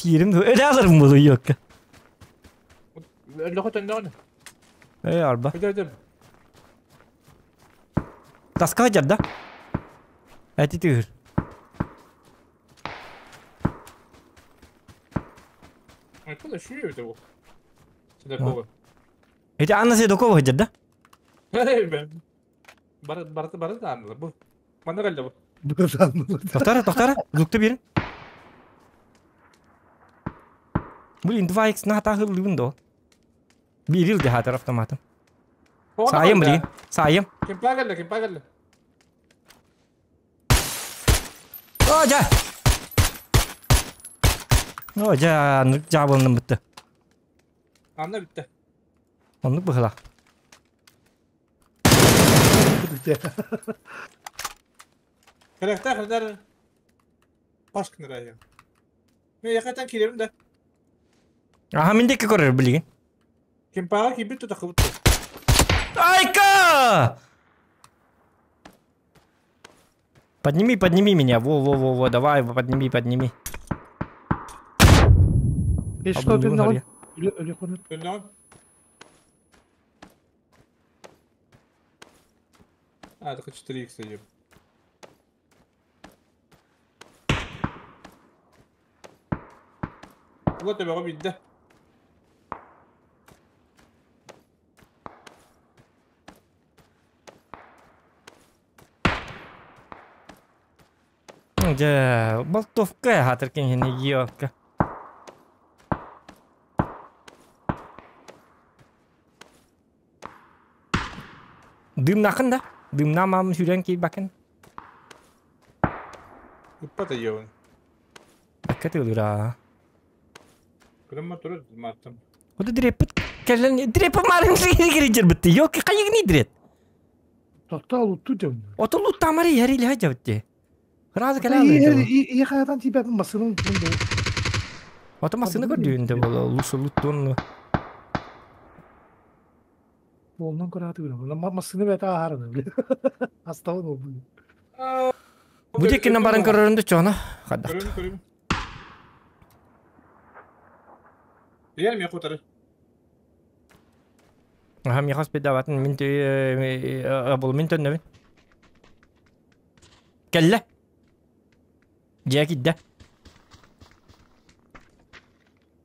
Тиирим өлө аларым буолу ёкка. Өлөхө төннөҕүн. Э арба. Өтө өтө. Таска сылдьар да? Эти тыыр. Откуда шүө өтө бу? Седокова. Эти Анна Седокова сылдьар да? Бары бары бары да аннылар бу. Манна кэллэ бу. Тохтара, тохтара. Лукта берин. Блин, 2x на тахыллыбын до. Бирил де хатыр автоматым. Саайым блин, саайым. Кимпа кэллэ, кимпа кэллэ. О, жа! О, жа, жабылным бітті. Анна бітті. Оннук быһылаах. Кэлэхтээх эрдэр паш гынар Мен якатан кииребин да. Аха мин диэки көрөр билигин. Кимпаҕа киирбит тутахыбыт. Айка! Подними, подними меня. Во-во-во-во, давай, подними, подними. И что ты на А, только 4 х идем. Вот төбөҕө биирдэ. Дьэ, болтовка хатыр киһини елка. Дымнахын да? Дымна мам сүүрэн киирбакын. Ыппата йоун. Бэккэ тыылыра. Кырымма турар маттым. Ода дреппит кэлэн дреппи марын кирижер битти. Ёлки хайыгни дрет. Тоттал утту дем. Отол уттамари ярили хажабытти. Сразу кэлэн. И хаятан тибет масынын тунду. Ото масыны көрдүүндө боло лучше луттун. Болнан көрәтү гына. Масыны бәтә ахарны. Астауын ол. Бу деккинен баран көрөрүндө чоно. Хадда. Көрүм көрүм. Дигән мен кутары. Аха михас бедаватын мин бул мин төннөбүн. Кэллэ. Дьэ кидде.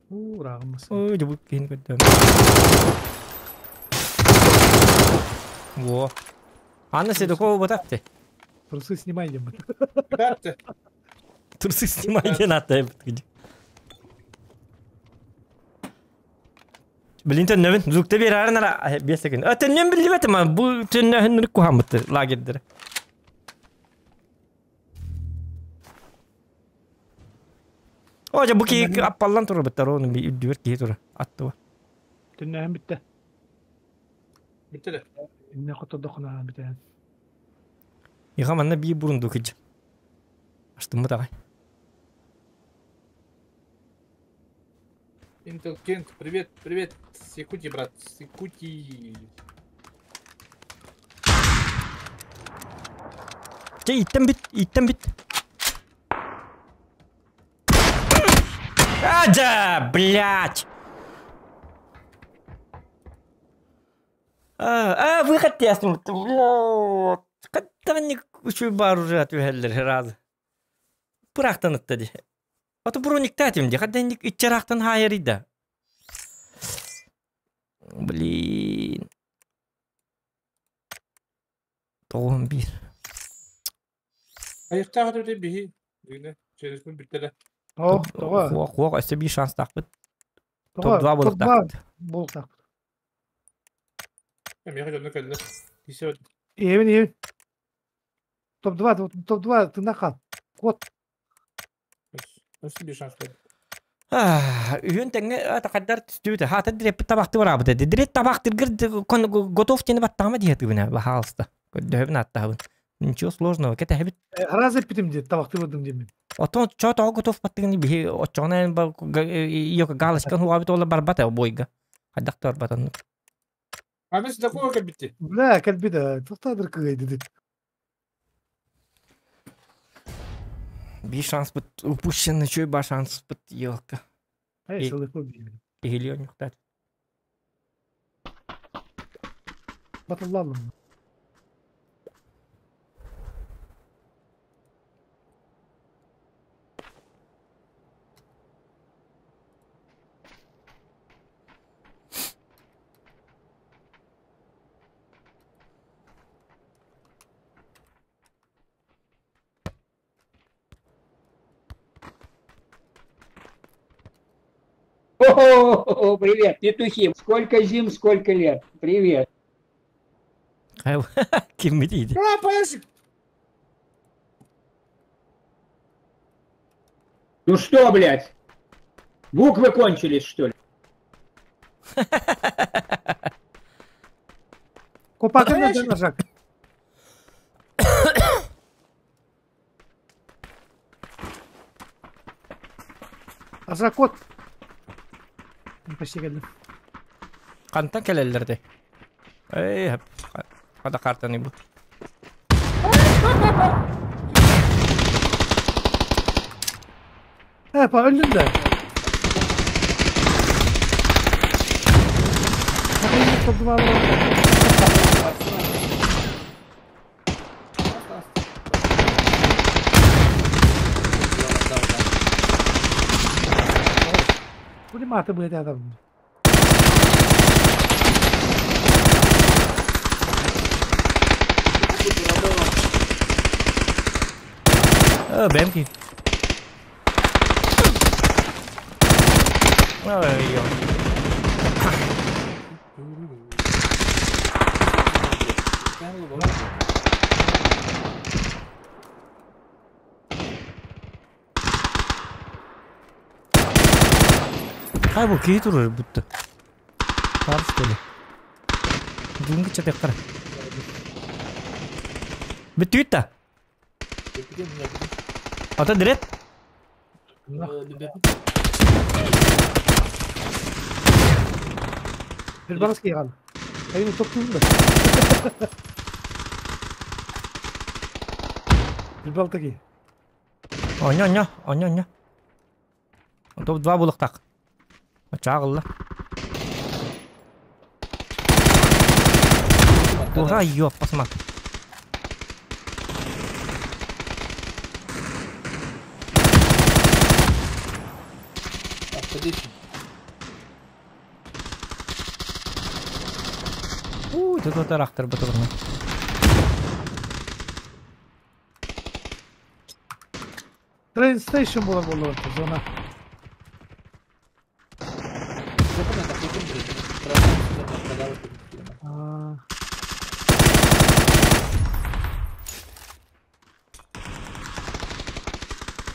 Урагым масын. Ой, дебут киһин көрдөм. Во. Анна Седокова батапты. Трусы снимай дем. Бәрті. Трусы снимай диэн ааттайбыт. Блин, төннөбүн. Зукта берарын ара бес секунд. А төннөн билбетим а бу төннөһүн кухаммыты лагердер. О, жа бу ки аппаллан турар быттар оны би үдүбер киһи турар. Аттыба. Төннәһен битте. Битте де. Инне котодохна битте. Иха манна би бурунду кыдж. Аштыммы тагай. Intel Kent, привет, привет. С Якутии, брат, с Якутии. Чэ, иттен бит, иттен бит. Адя, блядь! А, выход ясным. Блядь. Каттан үчүй бар уже отвеллер разы. Пырақтан ытты ди. Ото броник татим ди. Хаддан итчарақтан хайыр Блин. Тоғын bir. Аяқтағы төте бихи. Дегенде, через битте де. Ох, тоға. Хуақ, хуақ, өсте bir шанс тақпыт. Топ-2 болық тақпыт. Болық тақпыт. Меха жонно кэллэ. Кисе Эвин, эвин. Топ-2, топ-2, ты нахал. Кот. Өстө bir шанс кэллэ. Үйөн тэҥҥэ атакаддар түстүбүтэ. Хаата дреппит табахты бараабыта. Дреп табахтыргыр готов тени баттаама диэтибинэ баһаалыста. Көрдөһөбүн аттаһабын. Ничего сложного. Кэтэһэбит. Раз эппитим диэт, табахты бардым диэмин. Отон чоо тоҕо готов баттыгын биһи оччоҕуна йока галочкан хуабит ола барбата бойга. Хайдах барбатан. Аны Седокова кэлбитти. Бля, кэлбит, тоқтадыр кыгай диди. Би шанс бит упущен, чөй ба шанс бит елка. Эй, сылык бу. Киһилион юктат. Батыллалым. О, привет, петухи. Сколько зим, сколько лет. Привет. Ким дейді? Ну что, блядь? Буквы кончились, что ли? Копакына жанажак. Азра кот. Почти келдим. Қантан келелерді. Эй, қада картаны бу. He, pa öldüm de. Пулематы были рядом. Бэмки. Ой, Хай бу киһи турар бутта. Бар что ли? Бүгүнкү чатыктар. Бүттүт та. Ата дирет. Bir balas кийган. Айны топтун да. Bir балтаки. Оня оня, оня оня. Топ 2 булыктак. Чагылла. Ура, ёп, посмотри. Уу, тут вот арахтар батырны. Train station була болор зона.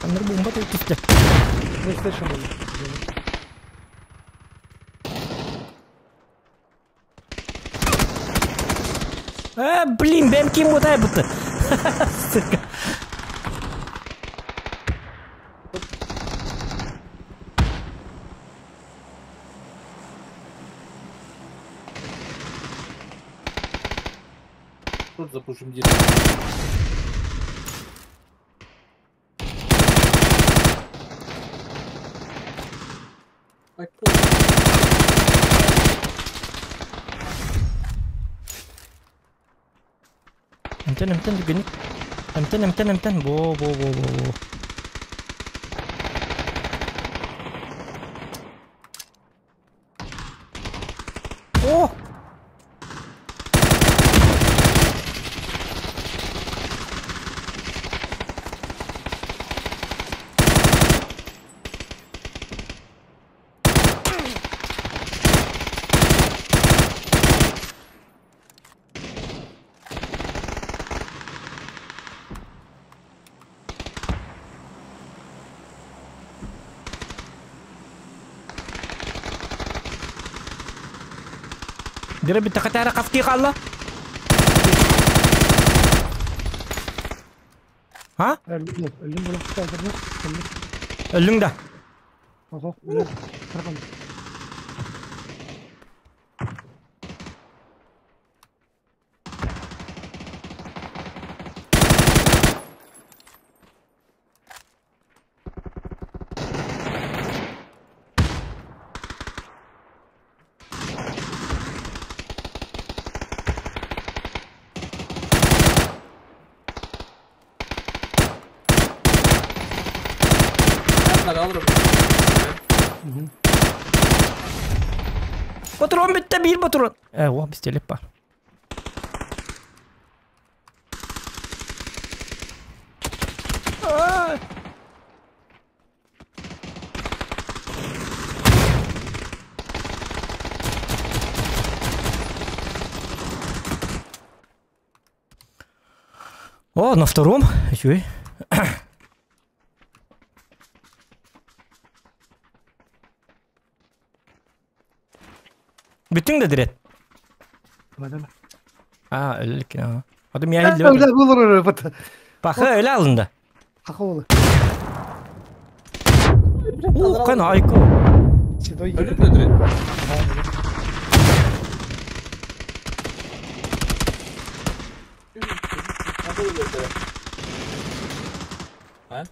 Аныр бомба тут түсті. Train station була. Блин, бэм ким бутай бутты. Сука. Тут запушим диск. Эмтен, эмтен, дүгені. Эмтен, эмтен, эмтен. Бо, бо, бо, бо, бо. О! Dire bitti katara kafki kalla. Ha? Öldüm, öldüm bunu kaldırdım. Öldüm. Öldün de. Oho, öldüm. Kırkalım. Патрон bitti bir patron. Oh пистолет бар. О, на втором. Еще. Бүтүң да дирет. А, өлүк. Адам я Öyle olur öyle. Паха өлө алында. Паха олы. О, кана айко. Өлүк да дирет. А?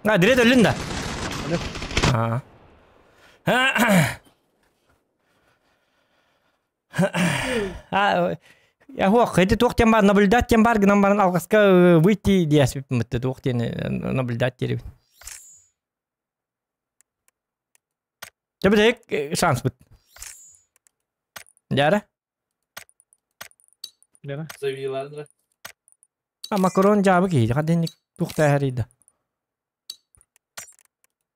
А, дирет өлүн да. А. А, я хуак, это туох тем бар наблюдать тем бар гынан баран алгаска выйти диэс битте туох тен наблюдать теребин. Тебе шанс бит. Жара? Жара. Завиландра. А макарон жабы ки, хаден тухта харида.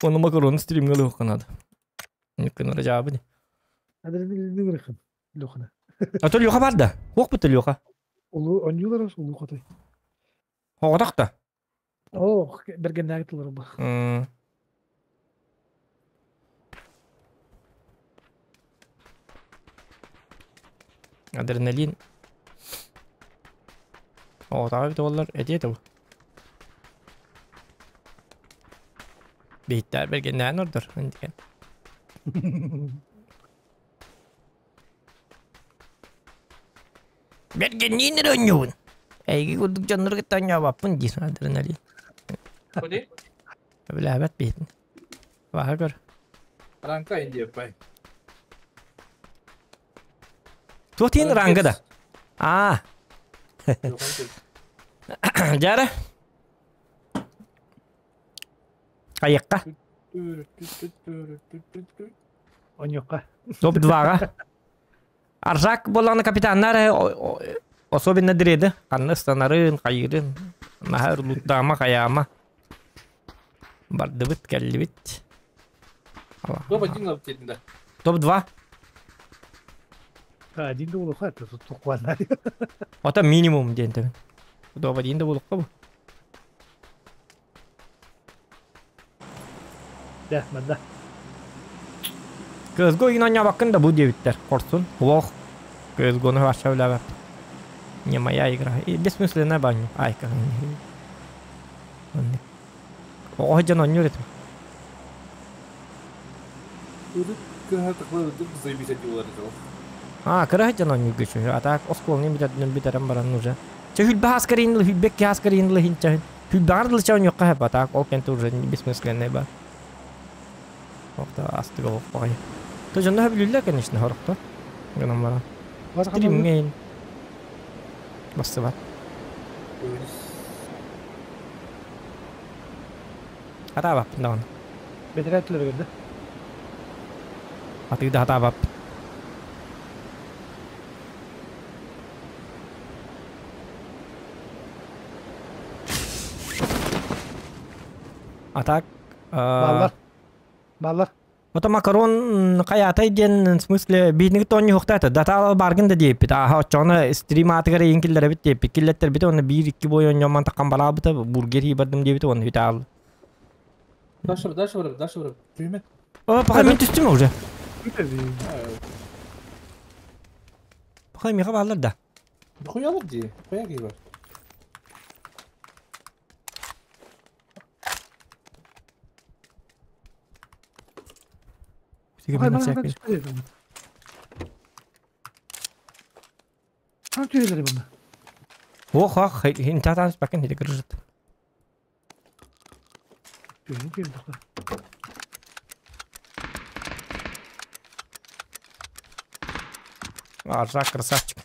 Оны макарон стримге лохканады. Никкенер жабы. Адыр лохана. А то лоха бар да. Ох бит лоха. Улу онюлар улу хотой. Хогдакта. Ох, бергеннәге тулар бу. Адреналин. О, тағы бит олар әдет ол. Бейттер бергеннән ордыр. Деген. Бергеннин рөнюн. Әйге күрдік жанныр кеттан ябаппын дейсің адреналин. Ходи? Біләбәт бейтін. Баға көр. Ранка инди пай. Туотин ранга да. А. Жара. Аяққа. Оньоққа. Топ 2-ға. Аржак болғаны капитаннар особенно диреді. Қанны станарын, қайырын. Нахар луттама, қаяма. Барды бит, кәлі бит. Топ 1 алып келдің да. Топ 2. Один да болуға, это тут туқуанар. Ата минимум ден табын. Топ 1 да болуққа бұл. Да, манда. Көзгө игин оня бакын да бу дебиттер. Корсун, лох. Көзгөну вообще билебеп. Не моя игра. И бессмысленная баня. Ай, как. Ого, жан онюр этим. А, кыра жан онюр күчү. А так оскол не битер, не битерем баран уже. Че хүлбә хаскарин, хүлбек хаскарин лыхин ча. Хүлбә ардыл ча онюр кахап, а так ол кент уже бессмысленная ба. Охта астыга окпай. То жанда хөблүллә, конечно, хорокто. Гынан баран. Стримгейн. Басты бар. Хата бап, даун. Бетерәт түләгәндә. Атыгда хата бап. Атак. Баллар. Баллар. Ото макарон каятай ден, в смысле, битник тони хухтата. Дата баргын да дип. Аха, чона стрим атыгар ең бит дип. Киллеттер бит оны 1-2 бой оньоман таккан бала бит бургер хибардым дип оны бит ал. Дальше, дальше, дальше, Түйме. О, пока мен түстүм уже. Пока миха баллар да. Хуялып ди. Хуя бар. Ох, ох, хин татанс бакен хиде кыржыт. Аржак красавчик.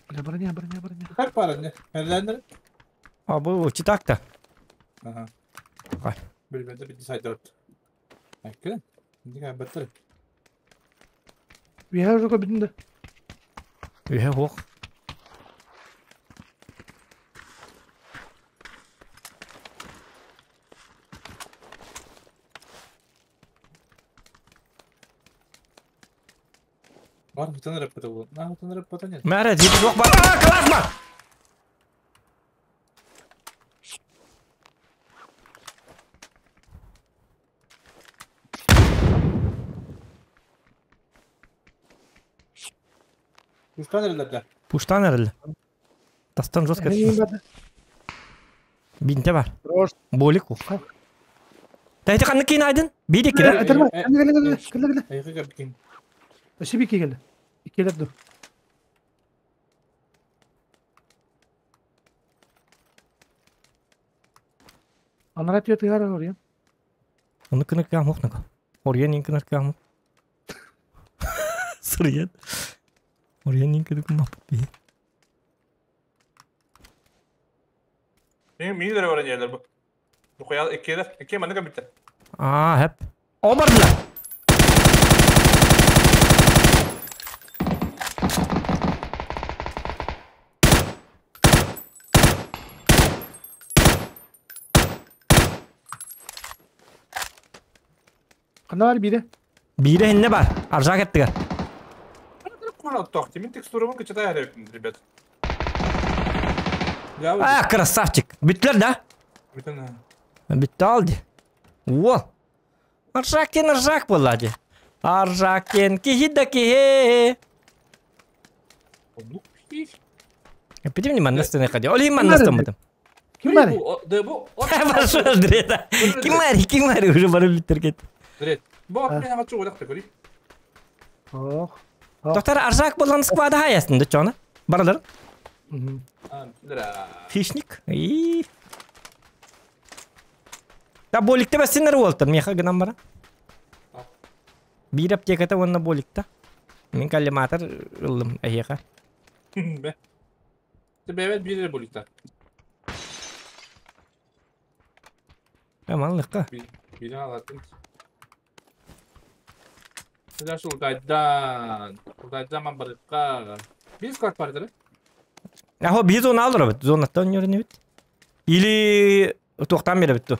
Бля, броня, броня, броня. Как пара, не? Мерлендер? А бұл читак-то. Ага. Ай. Билбете бити сайдырат. Әкке. Дига баттыр. Үйе жоқ бүтүндө. Үйе хоқ. Бар хытан раппата бу. На хытан раппата нет. Мәрі, жеті жоқ бар. А, класс бар! Куштан эрелерде. Пуштан әрілі. Тастан жестко. Эми барды. Бинте бар. Рош. Болик ол. Тәйті қанны кейін айдын? Бейдек керек. Этер бар. Кэлэ кэлэ кэлэ кэлэ. Айгы капкин. Өсө бики келди. Иккелер ду. Анара түйе тыгар орыйын. Оны кыныр кам хоқнык. Орген ең кыныр кам. Сырген. Орген ең кыныр кам бей. Мен мини дere баран yerler bu. Bu koyal ikkiler. İki manı bitti. А, хеп. О бардылар. Кана бар бире. Бире хинне бар. Аржак еттігер. Куна тохти. Мен текстурымын кычата herifim, ребят. Я А, красавчик. Бүттілер да? Бүтін. Бітті алды. О! Аржактен аржак болады. Аржактен кихи да кихи. Облук пиш. Пидем не маннастын ходи. Оли маннастын бутым. Ким бар? Да бу. Пошел, дрета. Ким бар, уже барып биттер Дрет. Бу мен ага чугу дакта көрүй. Ох. Доктор Аржак болан сквада хаясын да чона. Баралар. А, дра. Хищник. И. Да боликте бассенер болтыр. Меха гынан бара. Бир аптеката онна боликта. Мен коллиматор ыллым әйеха. Бе. Тебе бир боликта. Аманлыкка. Бир алатын. Сыда шул гайдан. Гайдан ман барыкка. Бир склад бар дыр. Ахо бир зона алыр бит. Зонаттан йөрүнө бит. Или токтан бере битти.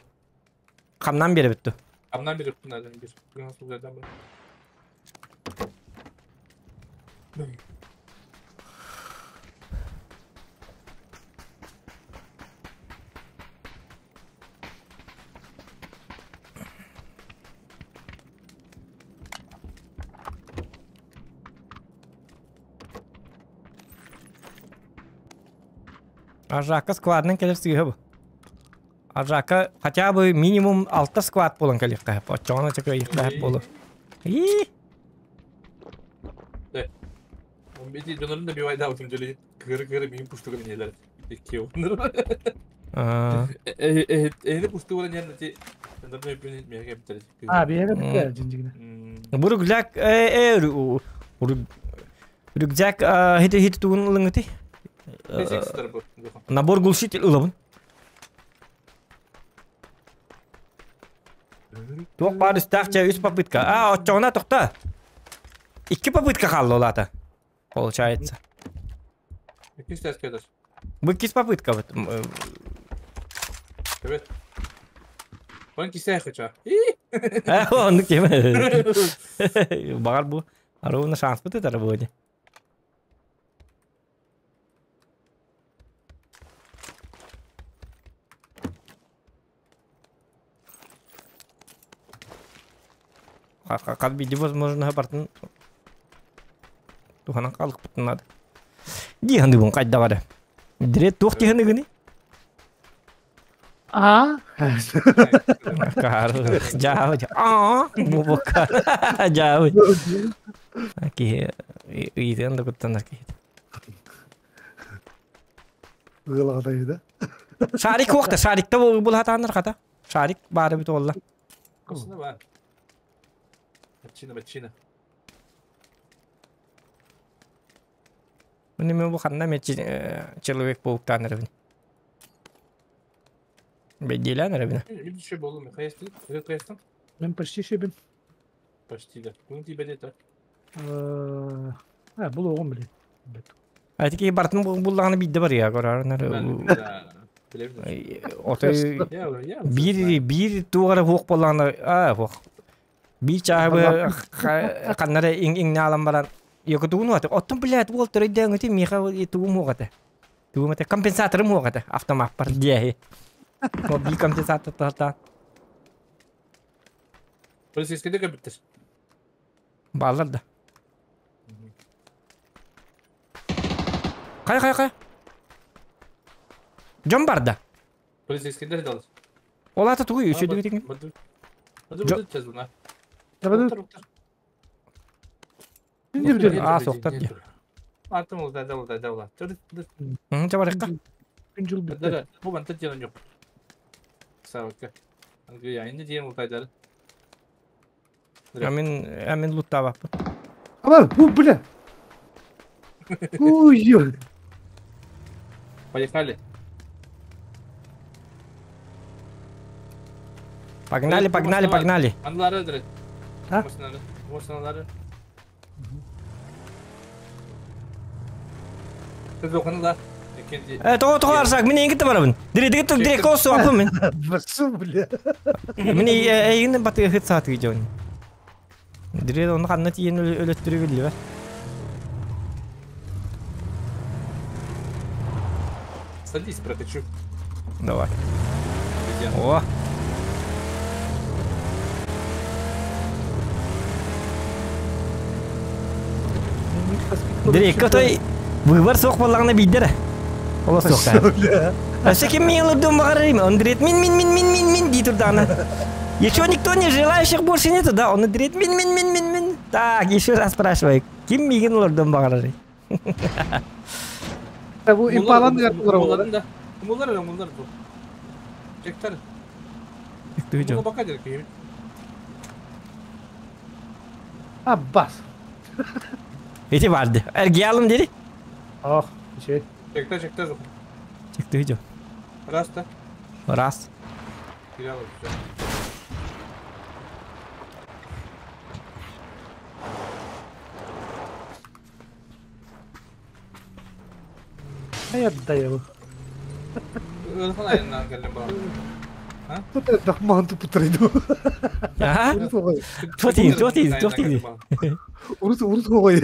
Камнан бере битти. Амнан бир кунардан бир. Гына сул гайдан бар. Аржакка складның келер сүйі бу. Аржакка хотя бы минимум 6 склад болан келер кайып. Очоны чөкө йыктап болу. И. Бити жонорун да бивайда утум жели. Кыры кыры мин пуштуга нелер. Икки онор. А. Э пуштуга нелер ти. Жонорун өпүн меге битер. А, бире битер жинжигине. Бу рюкзак рюкзак хит хит тугун ылыңыты. Набор глушитель ылабын. Туох бар үстәхчә үс попытка. А, отчоғына тоқта. Икки попытка қалды олата. Получается. Икки стәс кедер. Бу икки попытка вот. Evet. Бан кисә хача. Э, оны кем? Багар бу. Ровно шанс бу тетер бу. Как види возможно бартын. Туханан қалық бұтынады. Диханды бұн қайда бары. Дирет тух диханды гыны. А? Кар, жау, а, бу бука. Жау. Ки, иден да куттанар ки. Ыгылагадай да. Шарик уақта, шарикта бұл хатаныр қата. Шарик баары бит олла. Косына бар. Бачина, бачина. Мені мен бу ханна мен человек пауктан эребин. Бедделен эребин. Bir şey болу, Михаил, ты Мен почти шебин. Почти да. Күн тибеде так. А, бұл оғым біле. Айтики бартын буллаганы бидде бар я көрөр. Отой бир бир тугара хук боллаганы а хук. Би чаһы каннара иң иң алам баран. Йоко тугун ваты. Оттон блядь, ол төрөйдөн өтө миха тугум хугата. Тугум ата компенсаторым хугата. Автомат бар дияхи. О би компенсатор тарта. Полицейский кабиттер. Баллар да. Кай кай кай. Жон бар да. Полицейский дал. Ол ата тугу үчү деген. Баду. Баду чазуна. А, соқтар де. Артым ол да да да да. Hı, чабарыкка. Күн Да, бу банта дьон yok. Савка. Ангы инде дьен ул тайдары. Амин амин луттабап. Ама, бу бля. Ой, Поехали. Погнали, погнали, погнали. Анлары дыр. А? Машиналары. Сез окынылар. Тоҕо тоҕо арсак, мин эйгитте барабын. Дире дигит дире косу апым мен. Басу, бля. Мин эйгин баты хыт сааты жон. Дире оны ханна тиен өлөттүрү билли бар. Садись, прокачу. Давай. О. Дире котой выбор соқ боллагына биддер. Ола соқ. А кем мен лурдум багарым? Он говорит, мин, мин, мин, мин, мин, мин, ди турдана. Еще никто не желающих больше нету, да? Он говорит, мин, мин, мин, мин, мин. Так, еще раз спрашиваю, ким мигин лурдум багарым? Бу импалан да. Муллар, муллар бу. Чектер. Кто Пока дерки. Аббас. Эти барды. Эргиалым деди. Ах, şey. Чектер, чектер жоқ. Чекти видео. Раз та. Раз. Я отдаю. Туох туох тиин. Урут урут хоҕой.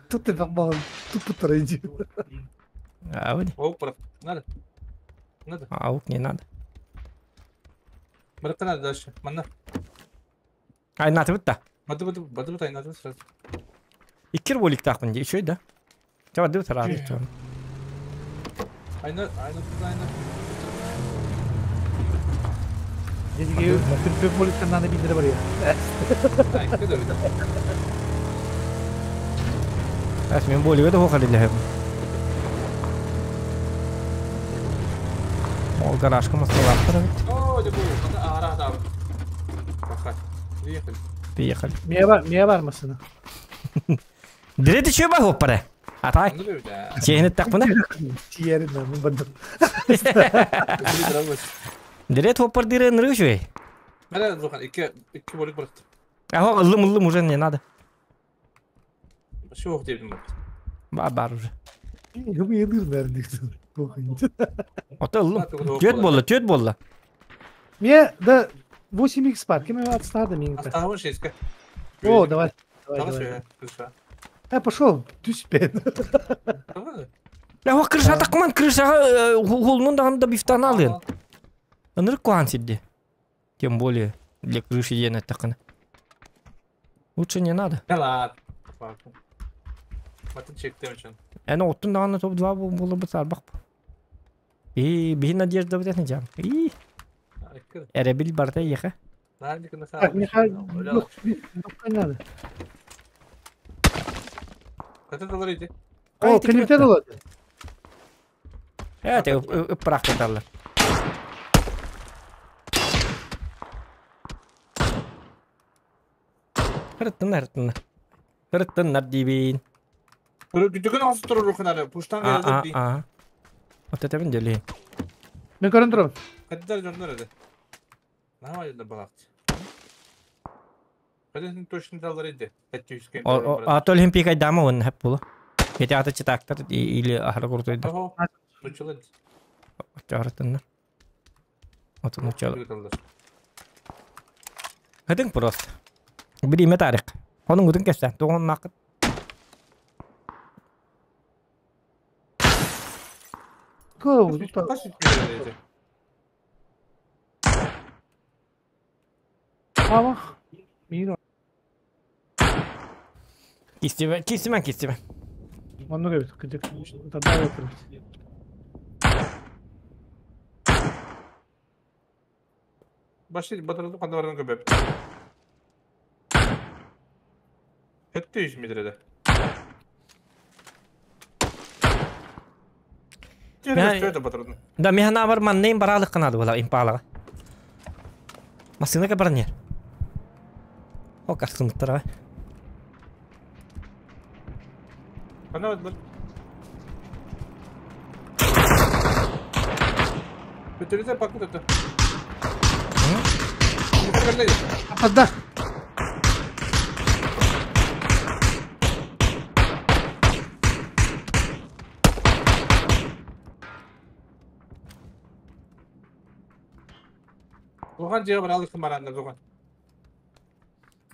Тут дахмаан тупутарайду. А вот. Надо. Надо. Аук не надо. Братан, надо дальше. Манна. Ай, надо вот да. Баду баду баду тай надо сразу. Иккир болик тахмын еще да. Чава ду сразу. Айна айна айна. Дедиге түрпө боликтен наны билдире бар я. Әс мен болиге да хохали лехем. Ол гаражка масалар бит. О, де бу. Ара да. Приехали. Приехали. Мия бар масына. Дирет еще ба хоппара. А так. Чехне так мына. Тиерин мен бандым. Дирет хоппар дире нрышвей. Мына зохан iki iki болик bıraktım. Ага, ылым ылым уже не надо. Şu ok diyebilirim bak. Бар бар уже. Юм Ото ылым. Төт болла, төт болла. Мне да 8x бар. Кем отстады мен. Оставь 6. О, давай. Давай. Я пошел, түспен. Я хо крыша такман, крышага холмун даган да бифтан алын. Ынырык куан сидди. Тем более для крыши ена такына. Лучше не надо. Да ладно. Матын чектем için. Эне оттун даган топ 2 болу бу сарбак. И би надежда бит не жам. И. Эребил барта еха. Так, Михаил, надо. Это говорите. О, клиптен олады. Это ыппырак кеталар. Хырыттыннар, хырыттыннар. Хырыттыннар диибин. Күтүгүн оҕус турурухунары, пуштан А, а, кэлэр дии. а. Отетебин дели. Мен көрөн турабын. Каддар дьоннор эде. Наһаа дьоннор балаакчы. Кадын точно даллар иде. Тәттүүскен. А то Олимпик айдама он хеп булу. Эти аты читактар или ахара куртуйда. Нучылы. Чарытыннар. Отун учалы. Хытың просто. Бириме тарих. Оның үтін кессе. Тоғын нақыт. Көө, тута. Авах. Мин Кистимен, кистимен, кистимен. оннук эбит. Кыдык. Тада отыр. Башы батырды канда барган көбөп. Хетте 100 метрде. Да, механа бар маннейм баралык канады була импалага. Масына барнер. О, касынтара. Ана бар. Бөтөлүзө пакут это. Апада. Туған жеге бар алык баранда туған.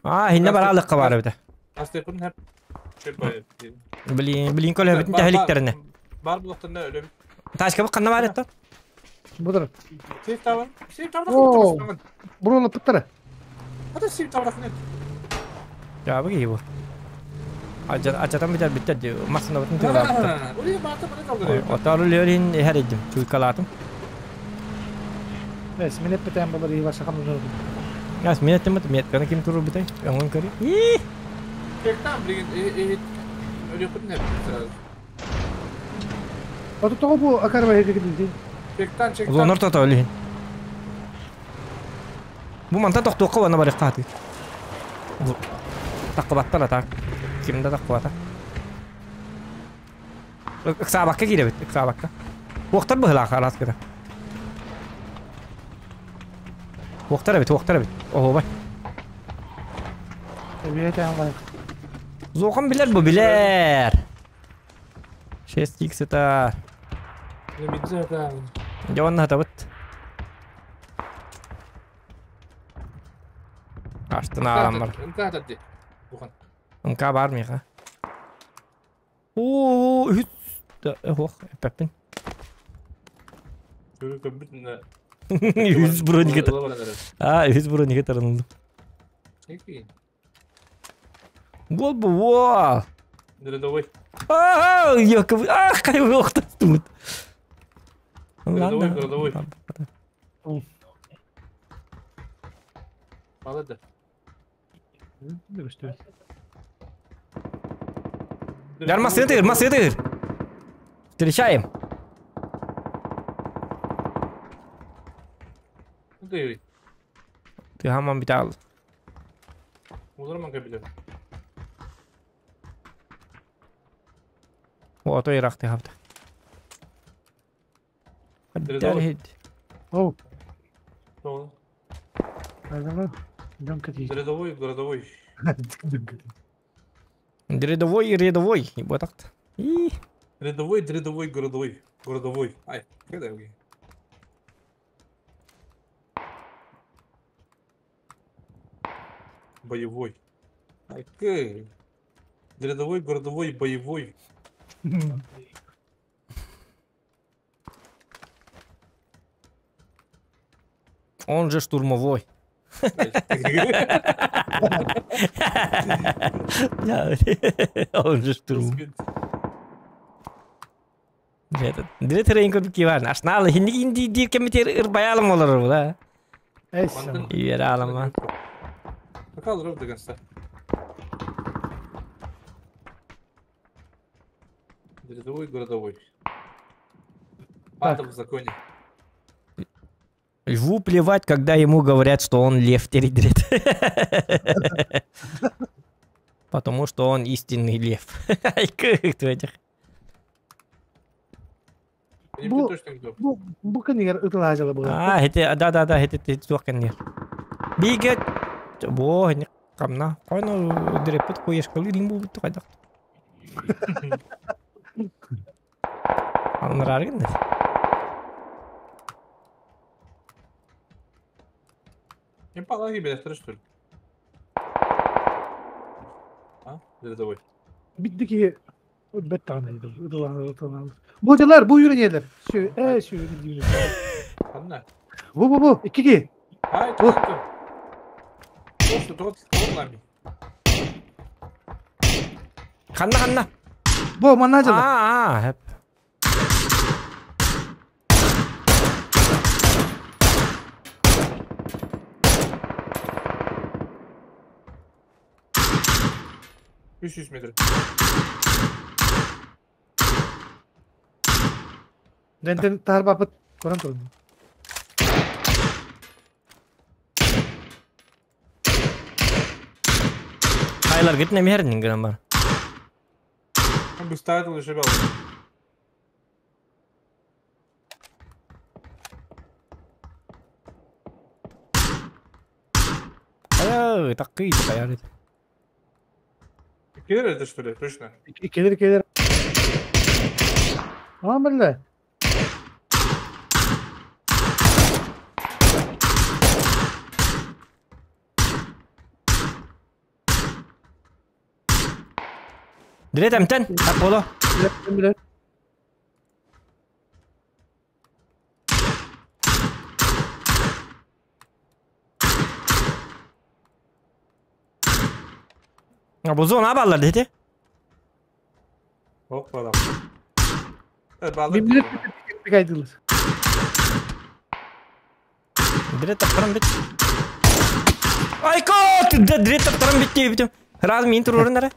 А, хинне баралык бар бит. Астыпын хеп. Блин, блин, кол хебитин тәһликтерне. Бар булактан өлөм. Ташка бу канна бар это. Будыр. Сейф табан. Сейф табан. О. Бурула пыттара. Ата сейф табан. Я бу бу. Ажа ажатан битер битер ди. Масына бутын тыгылап. Ули бата бана калды. Отару лерин херидим. Чуйкалатым. Эс, мен эппетен болар и баша камды. Яс мен этим мет кана ким туру битай. Оңон көрү. И! Тектан блин, э өлөп не сразу. Ото того бу акарба хеге кидилди. Тектан чектан. Зонор тото олин. Бу манта токтоққа вана бар каты. Таққыбаттар ата. Кимде таққыбата? Ыксабакка киребит, ыксабакка. Уақтар быһыла харас кыра. Уақтар бит, уақтар бит. Ого бай. Эбиэтен бар. Зоқан билер бу билер. 6 икс это. Жонна табыт. Аштын алам бар. МК бар миха. Оо, үт. Ох, эппин. Үз брониге. А, үз брониге таранылды. Гол бу, во. Рядовой. А, ёков, ах, кай оқтаттым. Городовой, городовой. Молодец. Яр масыдыр, масыдыр. Встречаем. Ты. Ты хамам битал. Уларман кабиле. О, то иракты хапта. О. О. Рядовой, городовой. Рядовой, рядовой. Вот так-то. Рядовой, рядовой, городовой. Городовой. Ай, когда я Боевой. Окей. Рядовой, городовой, боевой. Он же штурмовой. Он же штурм. Дре терен көрүп кибар. Ашналы хинди инди дир кемитер ырбаялым олор бу да. Иер алама. Какал ров до конца. Рядовой, городовой. Патов в законе. Льву плевать, когда ему говорят, что он лев терет. Потому что он истинный лев. Айкы, Бу бу кэнигэр ытылаажала була. А, это да-да-да, это ты туох кэннигэр. Бигэ бо хини камна. Койно диреппит куешкалы дин бу бутtu кайдак. Аннараргын да. Не палаги беләстер, что ли? А? Рядовой. Битти ки бет тагын ытылааны. Бу дилар бу үйренелер. Сүү сүү дийбит. Ханна. Бу бу бу икки. Ай, тут. Просто тот нами. Ханна ханна. Бу манажала. А, а, хеп. Үш метр. Дентен тар бапыт көрөн турдум. Хайлар гит неме хернин гынан бар. Он бы ставил еще бел. Ая, такый такая. Киллер это что ли? Точно. Келер келер. А, бля. Дирет эмтен, так боло. Биле. А бу зона баллар дети. Ок, балам. Баллар. Биле кайдылар. Дирет таптарам бит. Айко, дирет таптарам бит дейбитим. Раз мин турурун ара.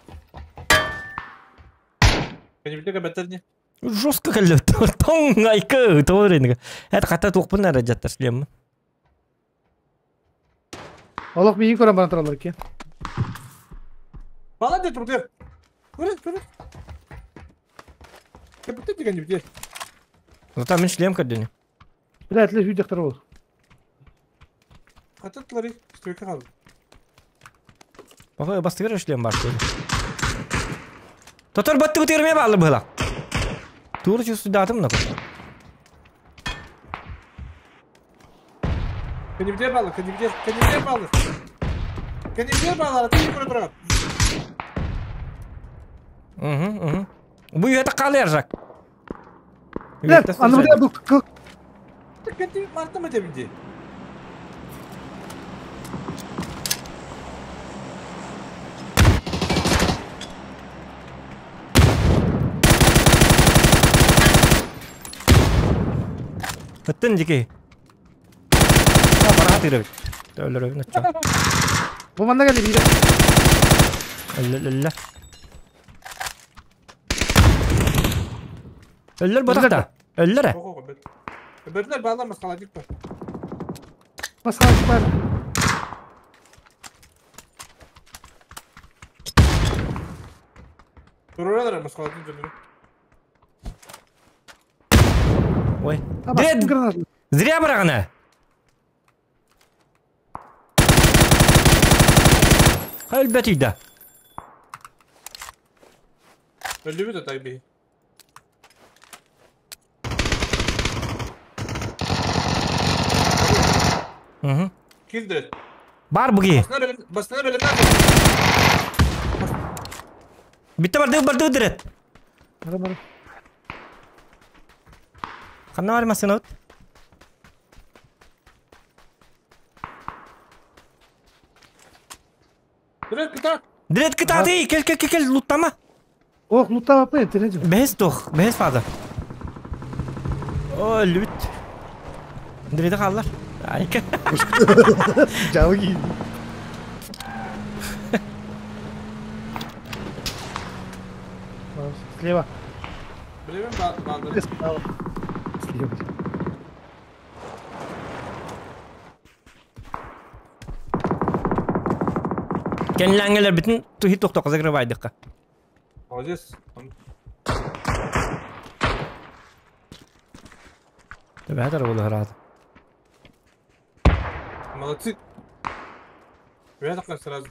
Жестко кэллэ. Тоң айкы, тоорин. Это ката туохпун ара жаттар шлем. Олох миин көрөн баран туралар экен. Балан де турду. Көрө, көрө. Кепте деген бит. Зато мин шлем көрдүнү. Бля, этле хүйдектер ол. Кататлары стойка калды. Бака бастыгыр шлем бар. Тотор батты бутырме балы была. Тур чувствую датым на. Кенибде балы, кенибде, кенибде балы. Кенибде балы, ты көрө турат. Угу, угу. Бу это калержак. Бля, аны бля бу Кенти марта ма дебинде. Ыттын дики. Бара тырып. Төлөрөбүн ача. Бу манна келди бире. Өллө. Өллөр батакта. Өллөр. Берлер балар маскаладык па. Маскаладык бар. Туруралар маскаладык жөнү. Ой. Дред. Зря барагына. Өлбөт үйдө. Өлбөт да тайби. Угу. Килдир. Бар буги. Басына беле. Битте барды барды дирет. Бара бара. Ханна бар масына от. Дирет кыта. Дирет кыта дей, кел кел кел кел луттама. Ох, луттама пен, тенеже. Бес тох, бес фаза. О, лут. Дирет kallar. Айка. Жалги. Слева. Билемем баалар. Справа. Слева. Кэнлээҥҥэлэр бүтүн туһи тохтоко закрывайдыкка. Молодец. Төбәһә була Молодцы. Рядом сразу.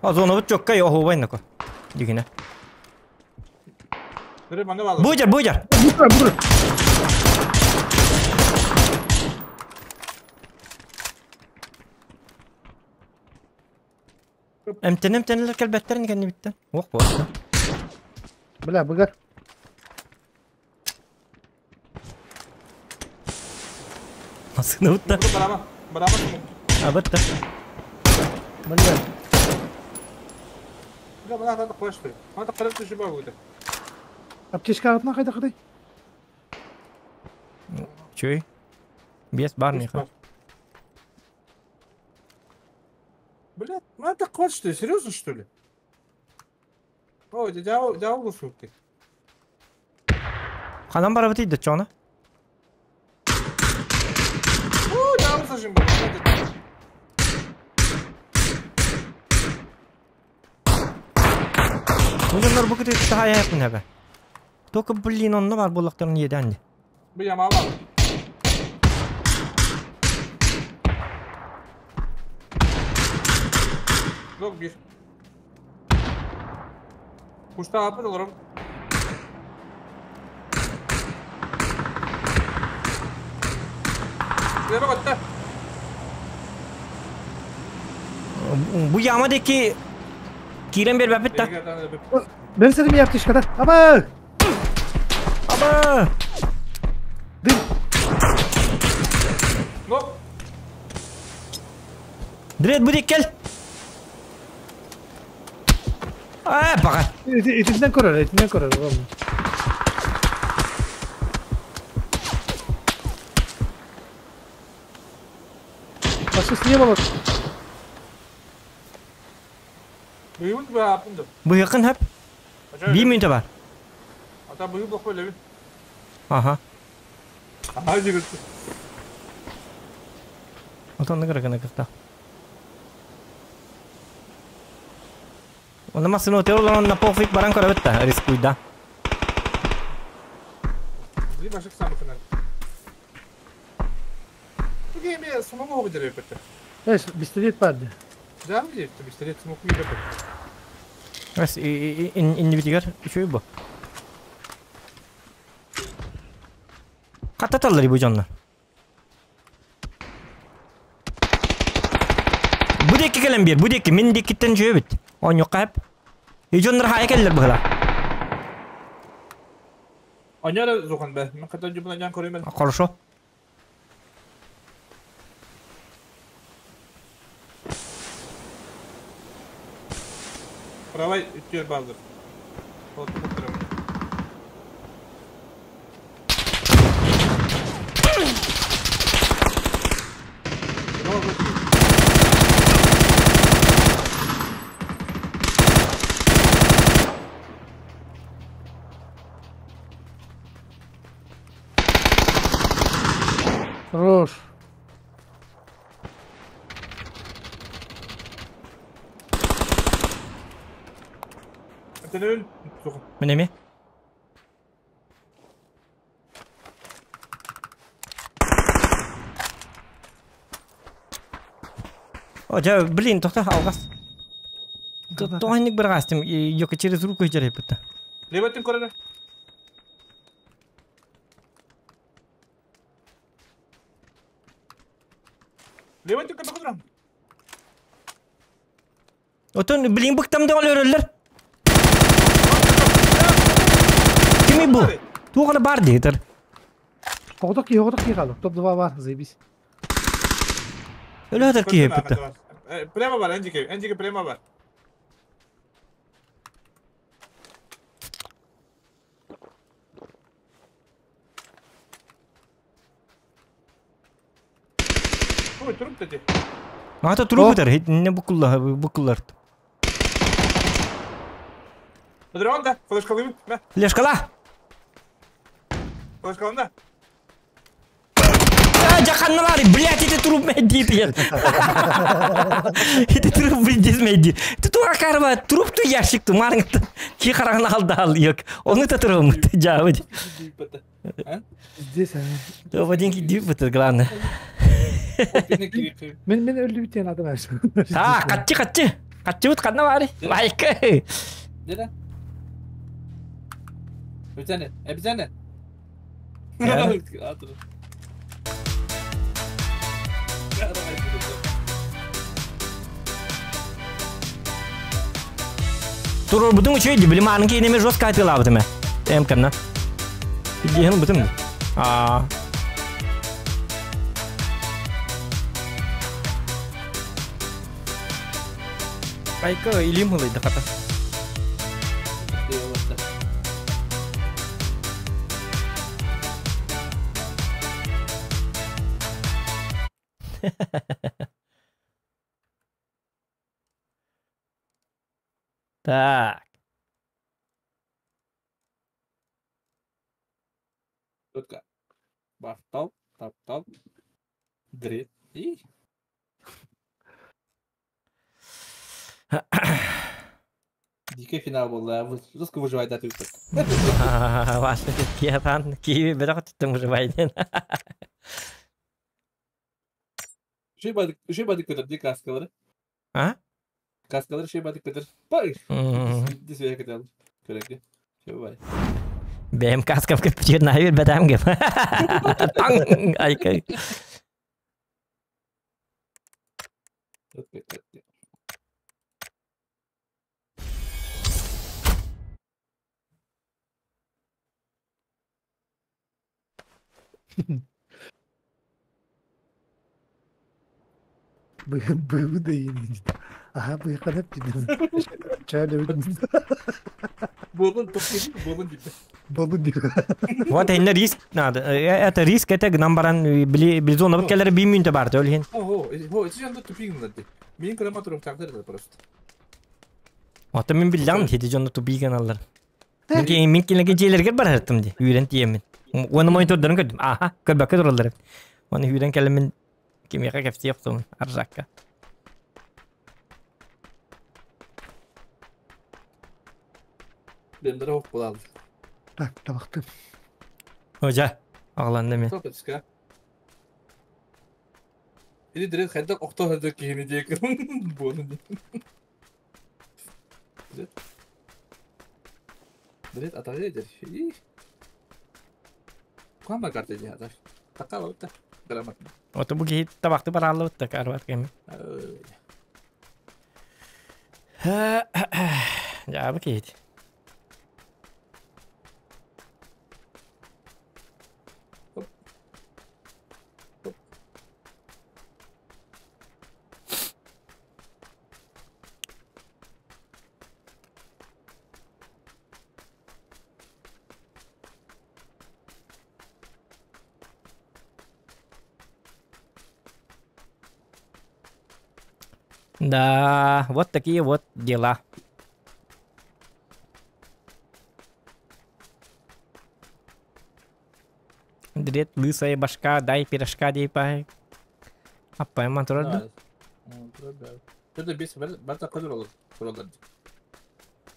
А зонабыт чокка оһуобайнако. Дигине. Буйдер, буйдер! Буйдер, буйдер! Эмтэн эмтэнилер кэлбэттерин кэннибиттэн. Ох буолла. Бля, быгар. Масына бутта. Барама, барама. Абытта. Бля. Бля, бля, надо қойшы. Надо қарап түсіп алу. Аптечка атына қайда қыдай? Чөй. Бес бар меха. Блядь, ну это хватит, что ли? Серьезно, что ли? О, дядя, дядя ты. Ханан барабыт идет, чона? О, дядя зажим был. Bunlar bu kadar daha yakın hebe. Только блин, онно бар буллактарын едәнди. Бу ямал. Yok bir. Kuşta AP olurum. Şuraya bak hatta. Bu yamadaki kiren bir bepit da. Ben seni mi yaptı kadar? Ama! Ama! Dım. Yok. Direkt bu dik gel. Aa bak. Etinden korar, etinden korar. Başkası niye baba? Bu yakın hep. Bir minute var. Hatta bu blok böyle bir. Aha. Aha jigit. Отон гыргына кыкта. Онда масыны өте на пофиг баран көрөбүт рискуйда. Bir başlık samıkına. Bu gemi самому выделяю это. Эс, пистолет барды. Да, где пистолет смог выделять. Эс, иннибитигер үчүй бу. Кататаллар бу жоннор. Бу декки келен бир, бу декки, мен деккиттен жөйө бит. Он yok hep. Жоннор хая келлер быгыла. Оняра зухан бе. Мен катан жубuna жан көрөмөн. Хорошо. Правай үтер базыр. Вот утром. Хорош. Міне ме? О, жа, блин, тоқта, алғас. Тоғайнық бір ғастым, йока через руку жарай бұтты. Лебеттің көрері. Лебеттің көрері. Отон, блин, бұқтамды ол өрелер. Kimi bu? Туғаны бар дейдір. Оғдақ ки, оғдақ ки қалды. Топ 2 бар, заебись. Өлі өтір ки бітті. Прямо бар, энджике, энджике прямо бар. Ой, туруп деди. Ата туруп өтір, не бұқылар, бұқылар. Дрон да, флешкалым. Лешкала! Флешкалым да. Жаканналары, блядь, это труп мәйди пьет. Это труп блядь мәйди. Ты туа карва, труп ту ящик ту марың ки караңна алды ал yok. Оны та труп жабыт. Здесь они. То один дип это главное. Мен өлдү битен адам А, катчы катчы. Катчы бут кадна бары. Лайк. Нere? Bir tane, bir tane. Ya. Atır. Тур бутун үчөй ди, билим арын кейнеме жестко атыла бутуме. Эм кемна. Дихен бутун. А. Айка илим хылый да хата. Так. Tutka. Баштал, таптал. Дрет. И. Дикий финал был, да. Жестко выживать да ты. Ваша киятан киви бирок түттүң выживайден. Şey badık, şey badık kötür diye kaskaları. А? Kaskaları şey badık kötür. Bak. Дисве кетел. Көрөккө. Şey бар. Бэм каскам көпчүр найбир бэтам кеп. Таң айка. Быгы да иин. Аха быйканып дидим. Чайлы бит. Болун топ болун дип. Болду дип. Вот энэ риск надо. Это риск, это гынан баран били бизона бу келер бир мүнтө бар өлген. Ого, ого, эти жанда тупик надо. Мен краматорум тагдыр просто. Ата мен билдем хеди жонда тупиген алар. Мен келген жерлерге бараттым ди. Үйрен тиемен. Оны монитордорун көрдүм. Аха, көрбөккө туралар. Оны үйрен келемен кимияга кепси yoктум аржакка. Бемдер ок булады. Так, табактым. Ожа, агланды мен. Топ этиска. Или дрет хайда окто хайда кийини диек. Болун дип. Дрет. Дрет атагы дер. И. Кама карта ди аташ. Такала утта. Грамотно. Ото бу кихи табакты бараллы утта карбат кеми. Я бу кихит. Да, вот такие вот дела. Дрет лысая башка, дай пирожка, дей пай. Аппай мантурады. Это бес барта кадыр olur. Kurallar.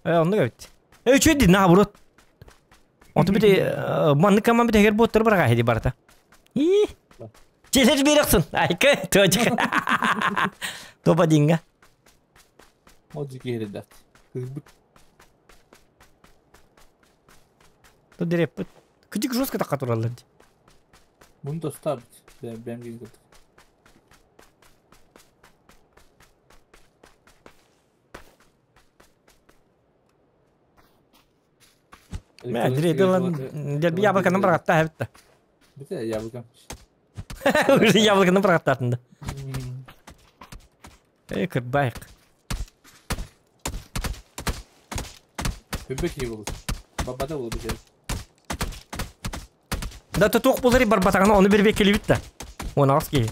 Онда көбүт. Чөйди наоборот. Онту бите манны каман бите хер боттар барга хеди барта. И. Челер берексин. Айка, точка. Топа динга. Моджи кереде. Ту дереп. Күтүк жестко такка туралар. Bunu da tutar. Ben gibi. Мә, дереп дерби яблоканы баргатта хәбитте. Бите яблоко. Уже яблоканы баргаттатында. Эй, кырбайык. Бөбек iyi olur. Babada olur bir şey. Да то тоқ болар бар батагына оны бербей келип да. Оны алыс ки.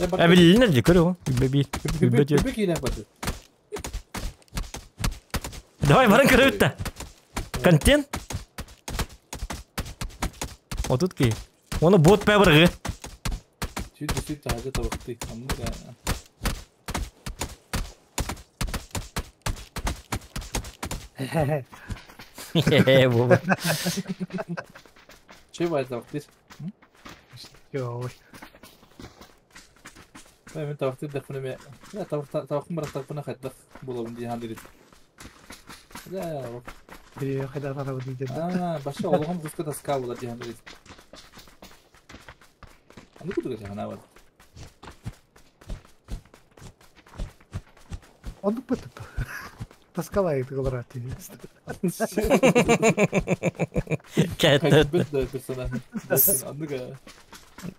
Ә билинер ди көрө. Беби. Беби. Böbek iyi ne batı. Давай баран көрөбүт да. Контент. Отут ки. Оны бот пә быргы. Сүт сүт таһырдьа табахтыы. Оннук ээ. Бу. Чэй баай табахтыыр. Йой. Мен табахтыыр дахпын эмэ. Табахпын барахтарпына хайдах буолабын дии хаан дирит. Да, Хайда барабын диэн. Аа, баша олоҕум куска таска буолар дии хаан дирит. Аны кутуга дьаһана бар. Оннук бытып. Таскалай тыгылара тиийэн. Кәттет. Бит да персонаж. Анныга.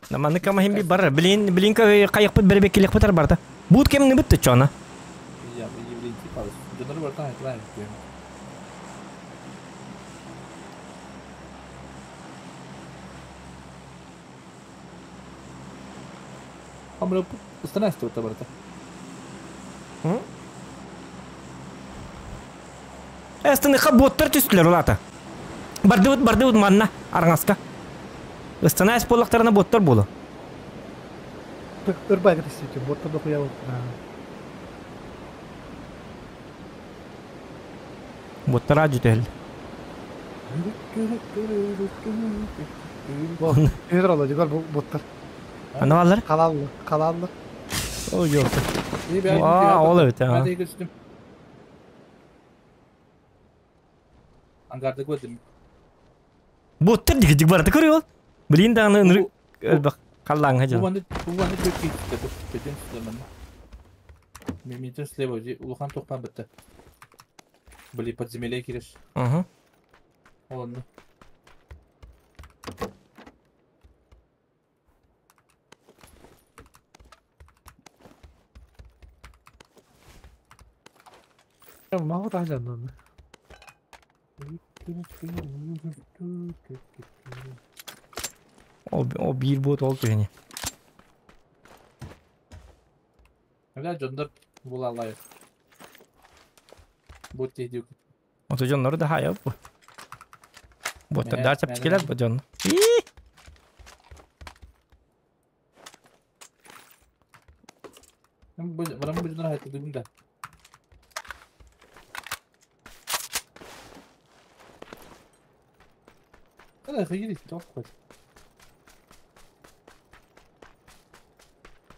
Наманы камахим би бар. Блин, блин кайыкпыт бербек келекпит барда. Бут кемни битти чона. Я, еврей типа. Донор барта айтылай. Хамра станасть вот барта. Эстыныха боттар түстүлөр улата. Бардыбыт бардыбыт манна араңаска. Ыстанаас боллактарына боттар болу. Ырбай кытыстыты, ботта дохуя вот. Боттар ажы түһэл. Өйдөр алла дигар боттар. Аны алар? Халаллы, халаллы. О, yok. Aa, ол эбит, а. Ангарда көрдүм. Боттар дигидик барды көрү ол. Блин дагы ынырык өлбак каллаңга Бу жыл. банды бу банды көп кетті. Бу бетен сүлемін. Мен слева улахан тоқтан бітті. Били подземелье киреш. Ага. Оланны. Мага тажандан. О, о бир бот ол түһэни. Бля, жондар була алайық. Бу тейді. Ото жоннору да хая бу. Боттар Мэ, да мэ, чапчикелер мэ. бу жон. Барам бу жондар айтты дүгін да. Қандай қиын тоқ қой.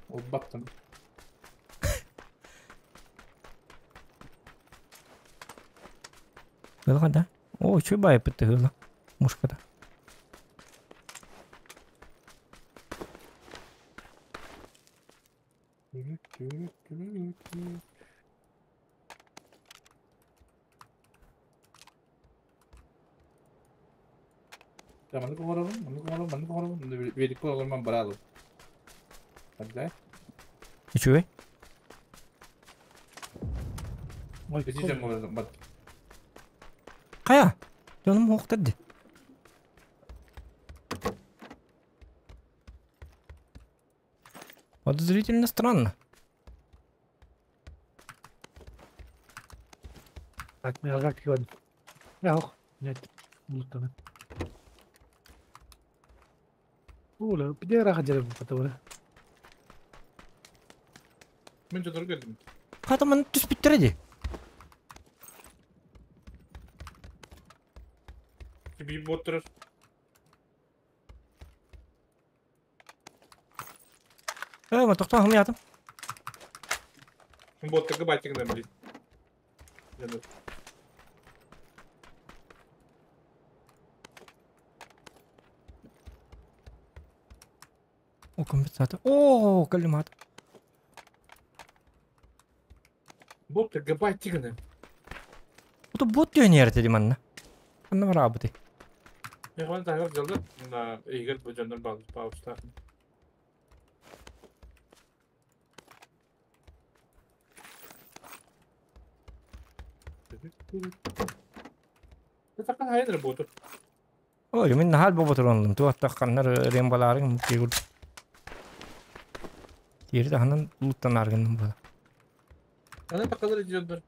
Ол бақтым. Гылга да. О, чуй бай битти гыла. Мушкада. Маннык оҥоробун, маннык оҥоробун, маннык оҥоробун, великпин олормон бараалым. Тогда Үчүгэй. Ой, бити дьон оҥорорум бар. Кая? Жонум хоктар ди. Подозрительно странно. Так, мен алгак киген. Яох, нет. Луттаны. Ола, где раха жерем патаура. Мин дьоннору көрдүм. Ката маны түспүттэр ди. Биир буот турар. Э, ма токтоо хым ятым. Буоттарга баайтыгынан билин. Дьоннор. О, компенсатор. О, калимат. Буоттарга баайтыгынан. Ото бот дүйэн ярты ди манна. Анна барабыты. Яхван тахар жалда на игер бу дьоннор баалыстаах. Такан хайдыр буоту. Ой, мен нахал бобо туронлум. Туатта каннар рембаларын мукегул. Тири ханан луттан аргынным була. Ана такалар дьоннор.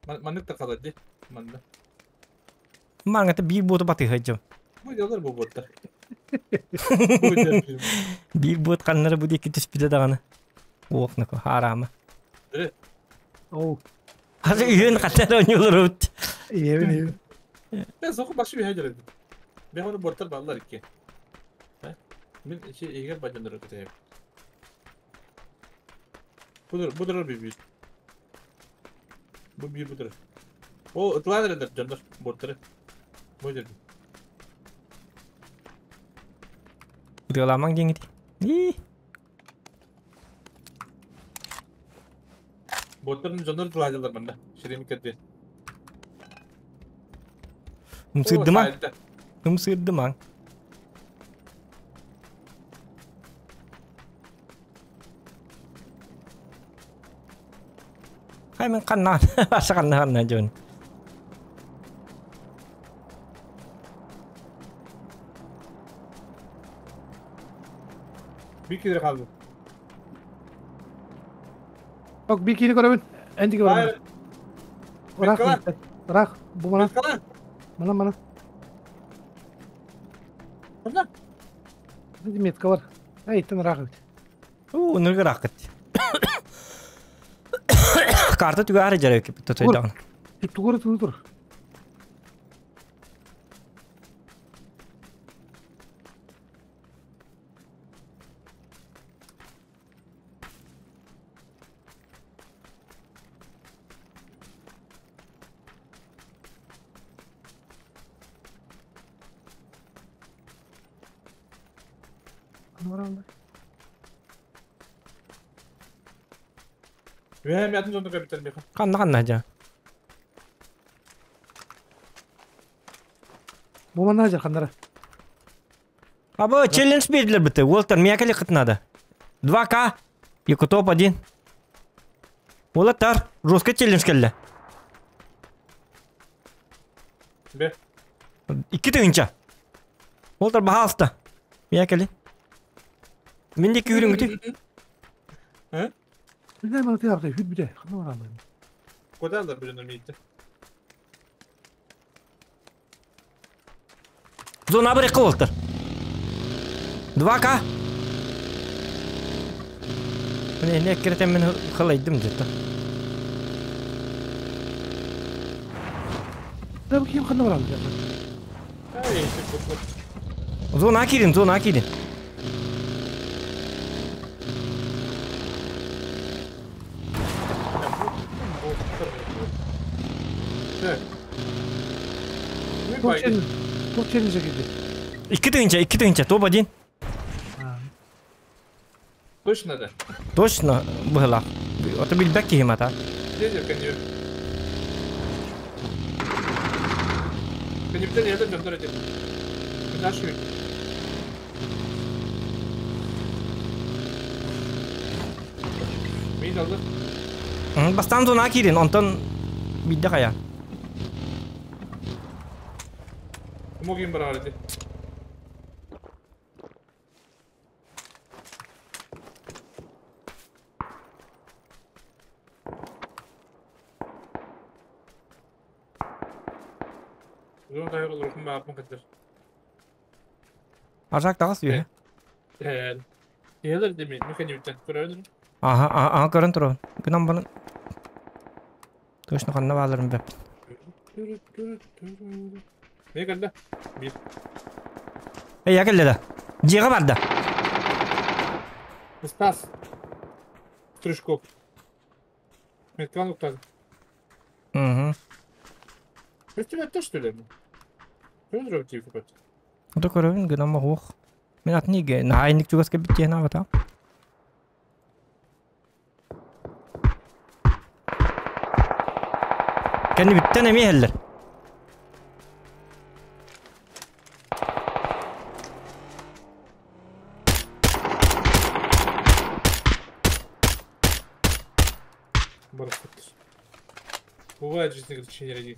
Маннык да қалар ди. Манна. Маңата биир буоту батыһа дьон. Бу делар бу боттар. Биир буот ханнара бу диэки түспүтэ даҕаны. Уох нако хараама. Оу. Хасы үйөн хаттар ойнулар. Иебин иебин. Ben soku başı bir hacer. Ben onu bortar ballar ki. Мен егер бажандар өтө. Budur, budur bir bir. Bu bir budur. O ıtlar eder canlar bortarı. Bu dedim. Ыламаң деңити. И. Боттарын жонор тылайдылар мында. Ширин кетти. Ымсырдыма. Ымсырдымаң. Хай мен каннан. Аша каннан жон. Bir kere kaldı. Bak bir kini көрөбүн. Эндиге барам. Ыраах. Ыраах. Бу мана. Мана мана. Мына. Метка бар. Ай, иттен ыраах бит. Уу, ныргы ыраах кет. Карта түгә ары жарай кеп тотойдагын. Тугуры тугуры тур. Канна канна жа. Бу мана жа каннара. Абы челлендж бердилер бітті. Уолтер, миякали кытнады. 2К. Екі топ 1. Уолтер, жестко челлендж келді. Бе. 2 тыгынча. Уолтер бахалысты. Миякали. Мен де күйрін күті. Билбейм мана тыяпты, хүт бите. Кана барам. Кодалар бір нөмейді. Зона бір екі Уолтер. 2К. Міне не керетен мен халайдым деді. Да ким кана барам. Зона кирин, зона кирин. Топ челлендж кирди. 2 тыгынча, 2 тыгынча, топ 1. Точно да? Точно было. Это билбек кихимата. Дедер конью. Конью не это жондар эти. Нашу. Мен алды. Бастан зона кирин, онтон бидде кая. Могим бар эти. Ажак тағас үйе. Елер демей, механиктен көрөдүм. Ага, ага, көрөн турабын. Гынан баны. Точно канна бааларын беп. Не келди? Бир. Эй, я келди да. Жега барды. Стас. Стрижков. Меткан уктады. Угу. Өстүбөттө что ли? Көрөдүрөп тип көт. Ото көрөбүн гынан махух. Мен атны наайник чугаска биттен абата. Кәне биттен эми хеллер. Барып. Бывает в жизни ограничения.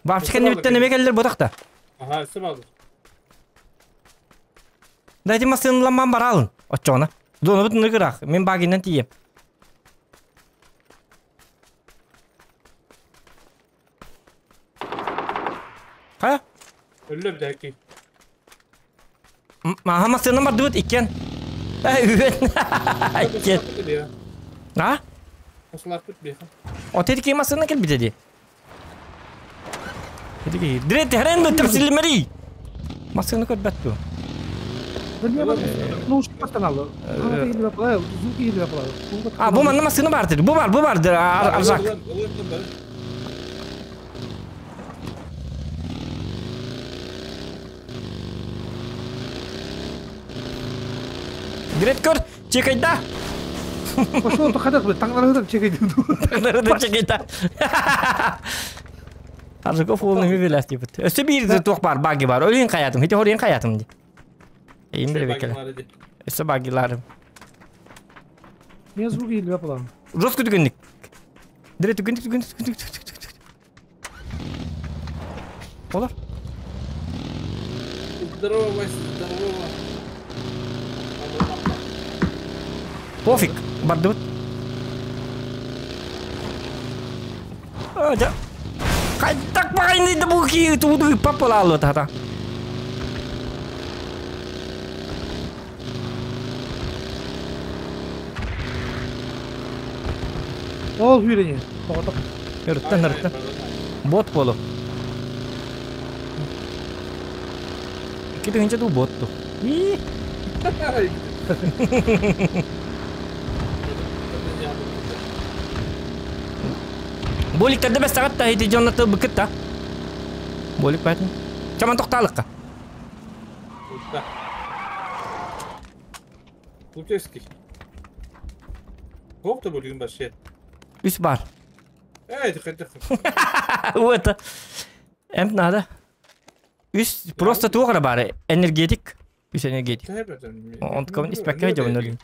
Вообще кәне биттен эми келлер ботакта. Ага, өстүп алды. Дайте масынламан баралын. Отчона. Зонабыт ыныгырах. Мен багинан тиийем. Хайа? Өллө бдээки. Маха массыына бардыбыт иккен. Үһүөн. Иккен. А? Осулааппыт биэхэ. От ити массыына кэлбитэ дии. Ити Дрет херен да тепсилимери. Массыына көрбөт дуо? Ну, что А, бу манна массыына бар dedi. Бу бар, бу бар Аржак. Дрет көр, чекайда. Пошел, то хадах, таҥнарыһытан чекайдым. Таҥнарыһытан чекайда. Аржаков уолун үһү билэс диэбит. Өссө биир туох бар, баги бар. Өлүн хайатым, ити хорин хайатым ди. Эйим биле бекеле. Өссө багиларым. Мен звук иһиллибэт буолаҕын. Жестко түгэнник. Дире түгэнник түгэнник түгэнник түгэнник. Олор. Здорово, Вася, здорово. Пофиг, бардыбыт. А, Хайдах баҕайыный да бу киһи тууду ыппат буолааллы тата. Ол hűreni. Тоҕотох. Өрүттэн өрүттэн. Бот буолу. Икки тыһыынча дуу бот дуу. Ии. Боликтарда бэстэҕит да ити дьонно тылбыккыт да. Болик баатын. Чаман тохтаалыкка. Путевский. Туох да бөлүгүн вообще. Үс бар. Эй, хайдах. Вот. Эмп надо. Үс просто туох эрэ баар энергетик. Үс энергетик. Онтукабын испэккэ дьабын өлүүм.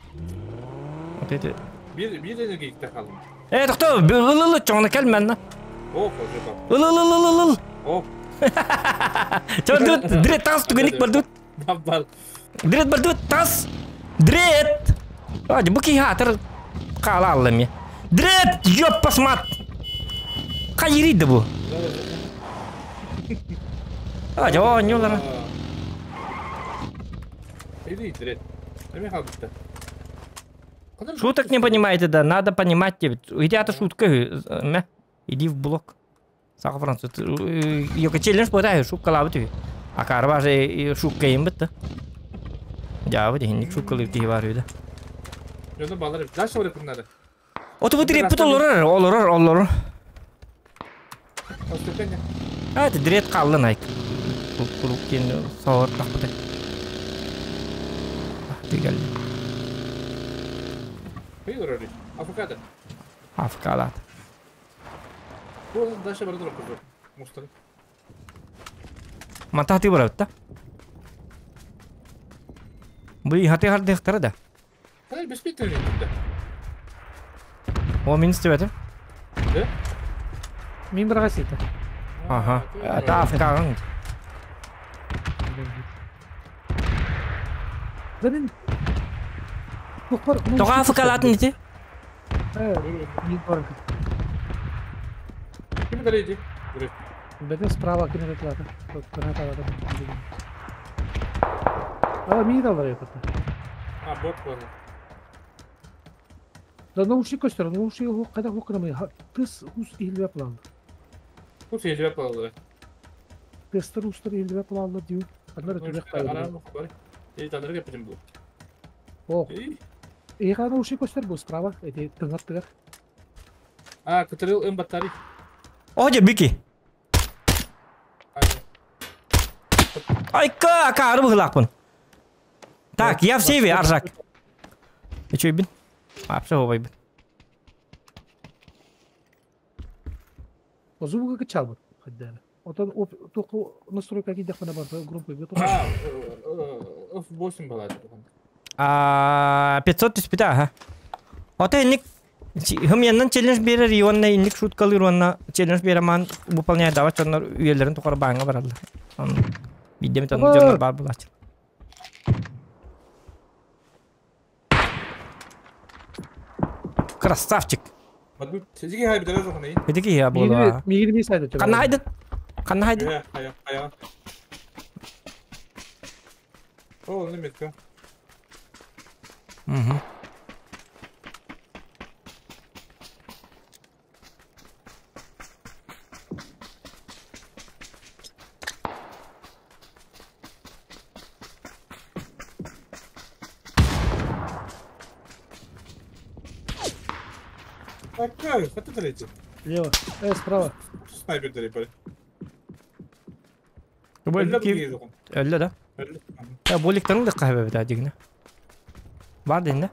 Вот это. Биир биир энергетикте хаалым. Э, тохтоо, ыл ыл чоҥно кэл манна. О, хожо. Ыл ыл ыл ыл ыл. О. Чордут, дрет тас түгеник бардут. Баббал. Дрет бардут тас. Дрет. А, бу киһи атыр хаала алла эмиэ. Дрет, ёппас мат. Хайырый да бу. А, дьэ, оонньуулара. Иди, дрет. Эми хаалбыта. Шуток не понимаете, да, надо понимать тебе. Иди, это шутка, мэ. Иди в блок. Саха француз. Йока челлендж буотаа шуткалаабыт үһү. Акаары баары шуткайын бытта. Дьаабы дихинник шуткалыыр киһи баар үһү да. Дьоно балар дальше барыппын надо. Оту бу дреппит олорор, олорор, олорор. А, это дрет қалды найк. Курук диэн соһор тахпыта. Тигел. Авокадо. Авокадо. Дальше бардар курдук. Мустан. Мантан хатыы барабыт да? Бу хатыы хардыахтара да. Hayır, беспит да. О, мин истибэтим. Да? Мин быраҕа сиэтэ. Ага. Это Африкаҕын. Да мин Тоҕо Африкалаатын ити? Мин баран Ким кэлэйди? Бэтэ справа ким эрэ Канаталата. А, мин алар япата. А, бот буолла. Да наушник көстөр, наушник қайда хоққанамай. Тыс ус иһиллибэт буолаллар. Ус иһиллибэт буолаллар. Тыстар устар иһиллибэт буолаллар диу. Аннар өтүрэх тайыр. Эй, кеппитим бу. О. Эйха наушник көстөр бу справа, эти тыңар тыгар. А, кытырыл ым батарей. О, дьэ, Бики. Айка, акаары быһылаахпын. Так, я в сейве, Аржак. Үчүгүйбүн. Апса хобайбын. Звука кычалбыт хайдары. Отон току настройка кийдэхпинэ барда громкой бит. А, F8 балады. А, 500 түспүтэ аха. Ото инник хымьяннан челлендж биэрэр уонна инник шуткалыыр уонна челлендж биэрэмаан выполняет дават дьоннор үйэлэрин тухары бааҥҥа бараллар. Биирдэ эмит оннук дьоннор баар буолааччылар. Красавчик. Сизиги хай битер жохны. Эдики я була. Мигини ми сайда. Канна хайдыт. Канна хайдыт. Хая, хая. О, не метка. Угу. Такая, хата третий. Лево. Справа. Снайпер дали. Öyle да. Ya bolikten de kahve bir daha digine. Var dinle.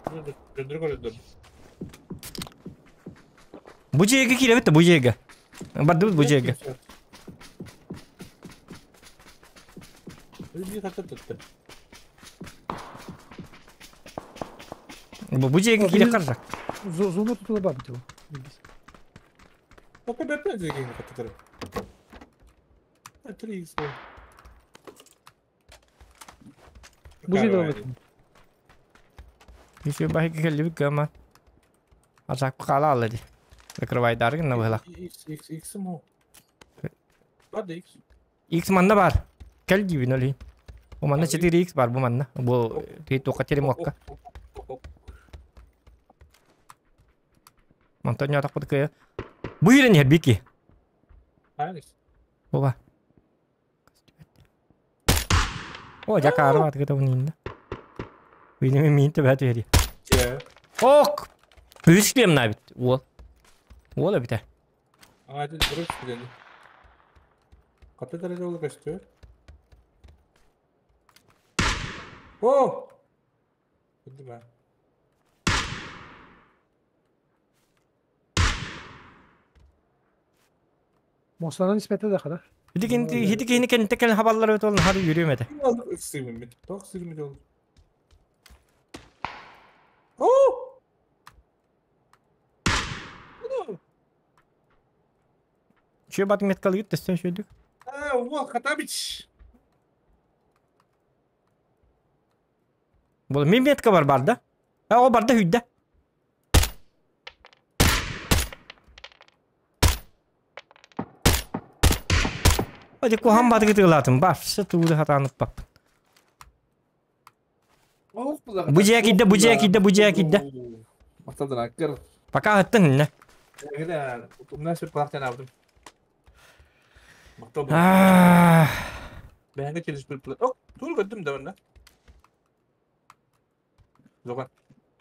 Bu jega kire bitti bu jega. Bardı bu jega. Bu jega kire karacak. Зону тут бар бит. Пока бепен jega катыр. 3 x. Bu jega bit. Еще байки келип гама. Азак кала алды. Закрывай даргын на выхлах. X X X му. Бар X. X манна бар. Кел дибин оли. Бу манна 4x бар бу манна. Бу ти тока теремокка. Монтанья так кое. Бу ирен бики. Айнис. Оба. О, жака арват кете унинда. Бини мин те бәт бери. Ок. Үслем на бит. Ол. Ол бите. Айды дұрыс біледі. Қаты дәреже ол көшті. О! Білді бә. Мосанан испете да қада. Хидикини кентекен хабаллар өт олын хары yürüyemedi. Сыймын. Тоқ сыймын ол. О! Şu bat metkal git de şöyle. А, вот, Хатабич. Бұл мен метка бар барда. А, о барда hüdde. Hadi kuhan badı gıdılatın. Bafsı tuğdu hatanıp bak. Bu jekidde, bu jekidde, bu jekidde. Пока аттын не.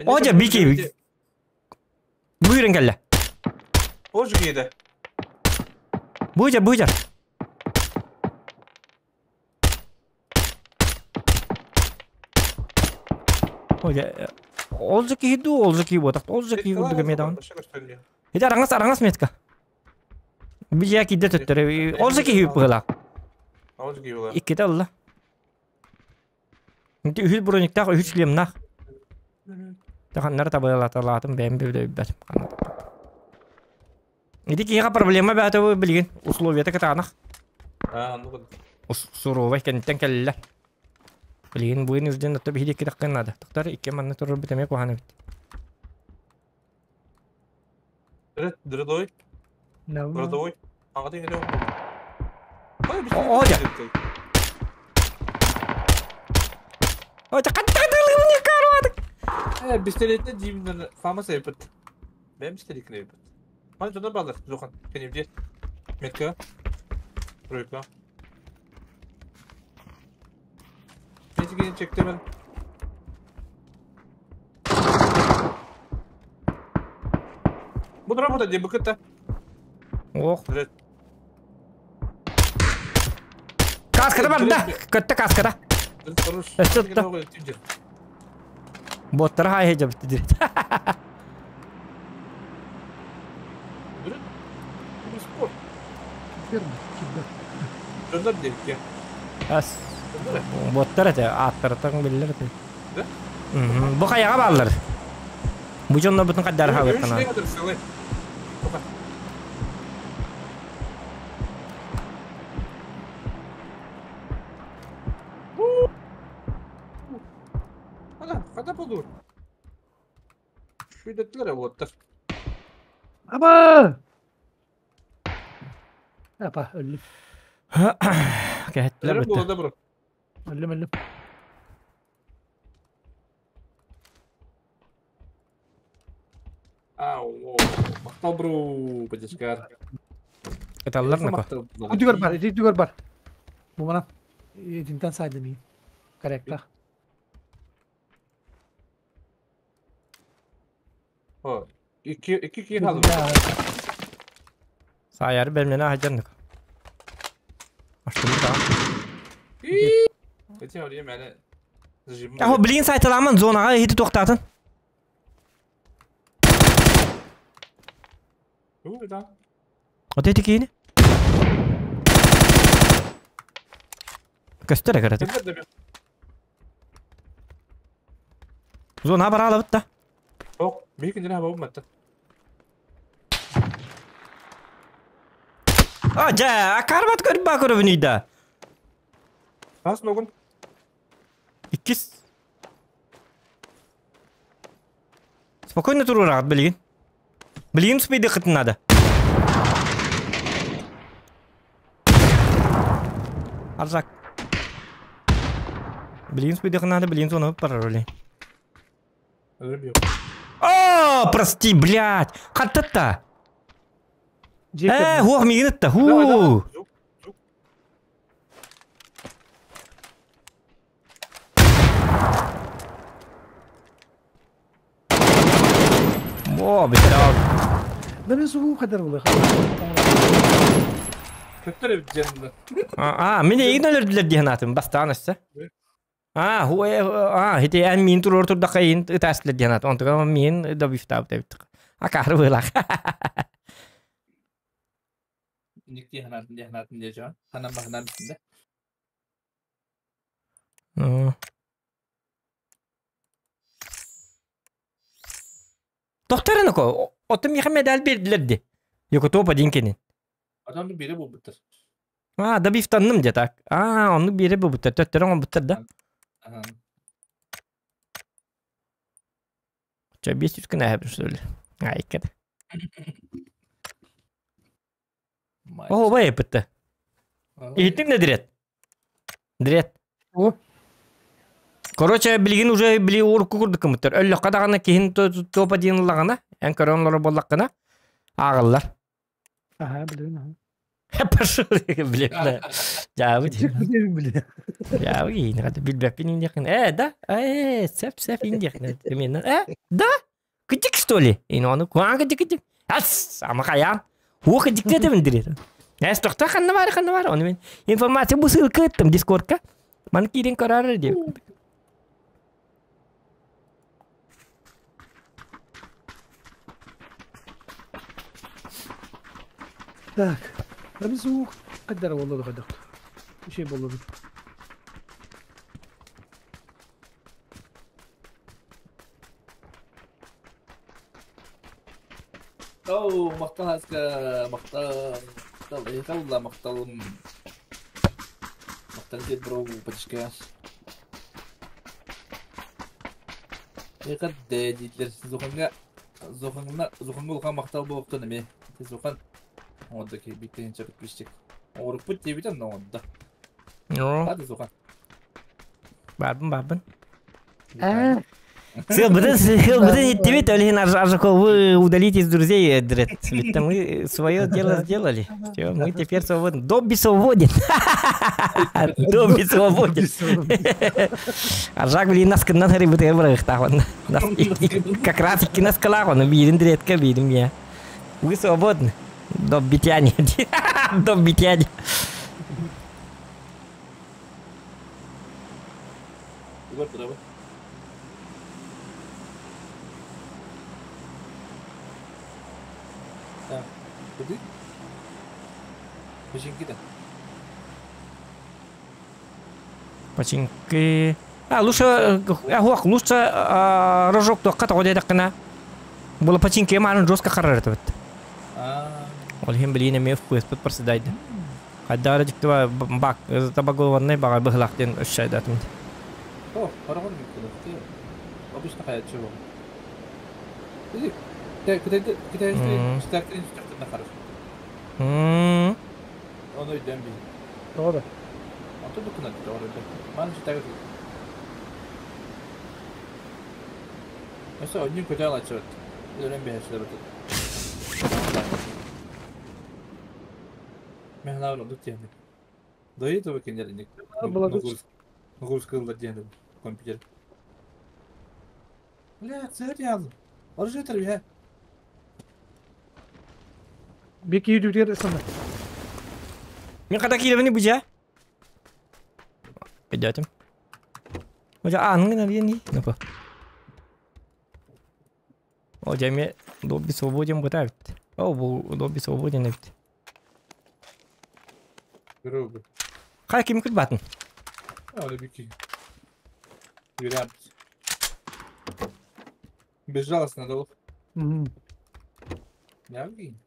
Оja бики. Buyurun gel. Ожу Buyur, buyur. Оja Olacak iyi olacak iyi botak. Olacak iyi oldu medan. Hidi arangas arangas metka. Bir jek idde töttörü. Olacak iyi bıla. Olacak iyi bıla. İki de Allah. Şimdi ühül bronikta ühül lemna. Tahanlar tabala talatım ben bir de bir. Иди киһиэхэ проблема бээтэ билигин условията кытаанах. Суровай кэнниттэн кэллилэр. Билигин буйун үрдүн отто биһиги китэххин наада. Тохтор икки манна турар бит эмиэ куһаана бит. Дредой. Родовой. О, дьэ. О, дьэ, хаттаатылыгын Бистелетне деймін фама сайпыт. Бәм бистелекне айпыт. Мана туда балыр, Зохан, кеневде. Метка. Тройка. Нече чекте мен. Буду работать, где быкыта. Ох. Каскада бар, да. Көтті каскада. Боттар хай хежап дир. Ас. Боттар эте, аттар биллер эте. Бу каяга баллар. Бу жонно бутун каддар хабыр кана. Ана, када болду. Шүйдөттүлөр боттар. Аба! Апа, өллүм. Кэһэттилэр Өрө бытта. буолда бро. Өллүм, өллүм. Ау, махтал бро, поддержкар. Ыталлар нако. Үтүгэр бар, ити үтүгэр бар. Бу манан. Итинтэн сайдым иин. Корректах. О, икки икки киһи хаалбыт. Саайары бэлмэне аһадьар нако. Аштым да. Эти ория мәне. Ахо, блин, сайталаман зонаға хити тоқтатын. Да. Вот эти киини. Көстөр әгәрәтик. Зона бар алабыт да. Ок, бир күнден хаба буматты. А, жа, акарбат көрүп ба көрөбүн үйдө. Бас ногун. Иккис. Спокойно турураат билигин. Билигин спиди кытын надо. Арзак. Билигин спиди надо, билигин зона пароли. О, прости, блядь. Хаттатта. Хуох мигинетта. Ху. О, битау. Да мен суу кадар болой. Көттөр жанында. А, мен эгин өлөрдүлөр диэн атым бастаан өссө. А, ху а, хити эн мин тур ортурда кайын ытаслар диэн атым. Онтуга мин добифтап деп. А кары былак. Никти ханатын де ханатын де жан. Ханан баханан битинде. Тохторын ко, отым яха медаль бердилерди. Йоко топа дин кенин. Адамды бере бу биттер. А, добифтанным де так. А, онну бере бу биттер. Төттөрөн буттер да. Ага. Ча 500 күн әһәбин что ли. Ай, кет. О, бай битте. Иттин не дирет? Дирет. О. Короче, билигин уже били урку курдук кымыттар. Өллө кадагана кихин топа дин лагана, эн коронлары боллаккана агыллар. Ага, билем. Пошел, блин. Жабы. Билем. Жабы, не надо билбеппин индехин. Да? Сеп сеп индехин. Именно. Да? Кытик что ли? И ну, куан кытик кытик. Ас, амакаян. Ху кытик дедим дирет. Эс тохта ханна бар, ханна бар. Оны мен информация бу ссылка еттим Дискордка. Ман кирин карар деп. Так. Да мен суу кадар болду кадак. Şey болду. Оу, мактал аска, мактал. Мактал, мактал. Мактал дед бро, подишка. Экат дедитлер зуханга зуханга зуханга улхан мактал болуптун эме. Зухан Онда ки биттенче подписчик. Орукпут дебитен онда. Hadi Зухан. Барбын, барбын. Сыл быдын, сыл быдын иттибит, өлхин Аржаков, вы удалите из друзей, дрет. Ведь мы свое дело сделали. Все, мы теперь свободны. Добби свободен. Добби свободен. Аржак, блин, нас кыннан хары бытыр бырыктах. Как раз икки нас калах, он бирин дретка, бирин я. Вы свободны. Доббитяне. Доббитяне. Починки. А, лучше, лучше рожок тоққа тоға дедік қына. Бұл починки маған жестко қарар етіп. Ол хем білейін еме вкус пұт парсыдайды. Қайдары дікті бак, табагованный бағар бұғылақтен үш шайдатым. О, парагон мүмкін. Обычно хаят чего. Кытай штаттарын үстөхтөрүнэ харыс. Оны өйдөөн бии. Doğru. Онтон дукунан doğru. Маны штаттар. Mesela oyunun kötü alачы. Өлөн бэһэсилер бит. Мен лавр ондук диэн. Дойду тобу киндер Молодец. Нагрузка ыллар диэн компьютер. Бля, царь ялым. Оружие тарбия. Бики yürüyor sana. Мен қата киремini бужа. Пойдётем. Бужа аның гына не? Ну-ка. О, жаме лобби свободен бутабит. О, бу лобби свободен бит. Грубо. Қай ким кілбатын? Оны бики. Юрям. Безжалостно дал. Мгм. Явгин.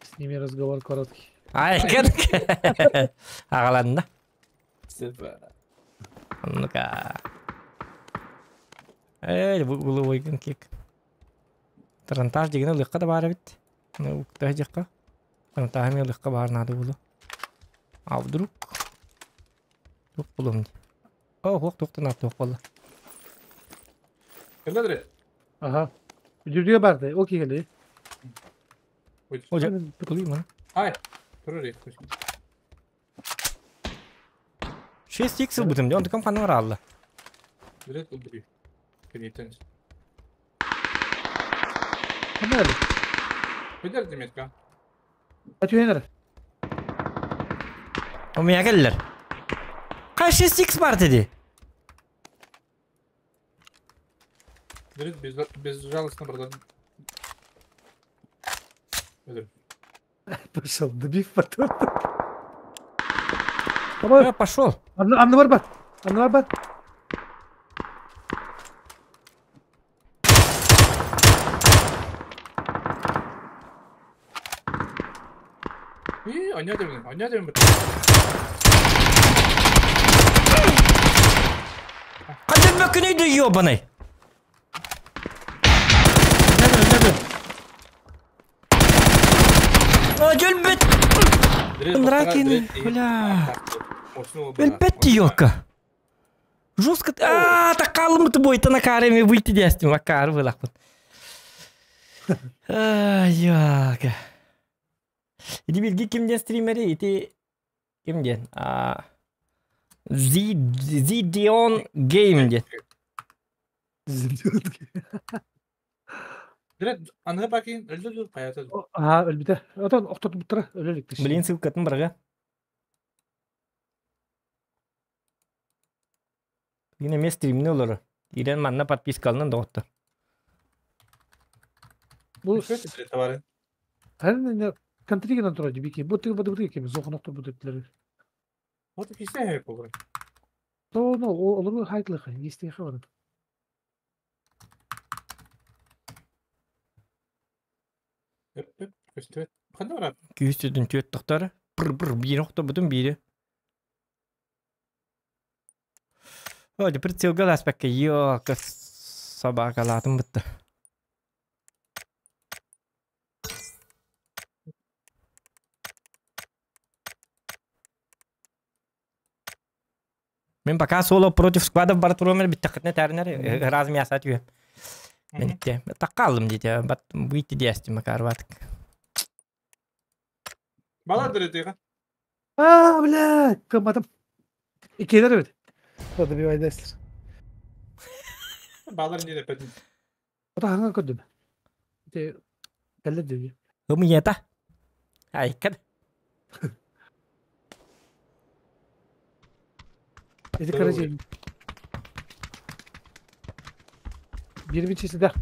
С ними разговор короткий. Ай, кет. Ағаланды. Сепа. Ну-ка. Эй, бу улы кек. Тарантаж дегені лыққа да бар бит. Ну, укта жаққа. Тарантаж мен лыққа бар надо было. А вдруг? Туқ булым. О, хоқ тоқтан ат тоқ болды. Кімдер? Ага. Yürüyor bardı. O ki geldi. О, жа, бұлый Ай, тұрыр 6 икс бұтым, он тұқым қанның аралды. Direkt öldürüyor. Кенеттен. Tamam. Көдер деметка. Atıyor О, меня келдер. Қай 6 икс бар деді? Direkt безжалостно братан. Өдір. Пошел, добив потом. Tamam. Э, пошел. Анны бар бар. Анны бар бар. И, аня демин, аня демин. Қандай мөкін үйді ебаный? Ne ne? О, жөлбет. Нракин, бля. Өлбетті ёлка. Жестко. А, так қалымды бойты на кареме выйти дестим, акар вылақпын. Ай, ёлка. Иди билги кимден стримери, ити кимден? А Zidion Game ден. Direkt анға бакин, өлді қаята. Ага, өлбүтэ. Отон охтот буттара өлөлүк. Блин, ссылкатын барға. Yine mes стримни олар. Ирен манна подписка алынан доғытты. Бу Товары. Хән контригенен турар бики. Бу тиги бу тиги кем зохун охтор бу типлери. Вот кисә хәп булыр. То ну олар хайтлык, исти хабар. Өп, өп, көстө. Қандай бар? Күйістідің төт тоқтары. Пыр пыр бири оқты бүтін бири. О, прицелга ласпәкке ёлка собака латын бітті. Мен пока соло против сквадов бар турумер биттақытны тәрінер раз мясо түйе. Мен те таққалым дейді, бат выйти десті макар ватык. Бала дөрөтөйгә. А, бля, кыматым. Икелер бит. Добивай дестер. Балар не деп әдін. Ота хаңа көрдүм. Те кәлле диби. Умията. Айкад. Эти короче. Bir bir çeşit de.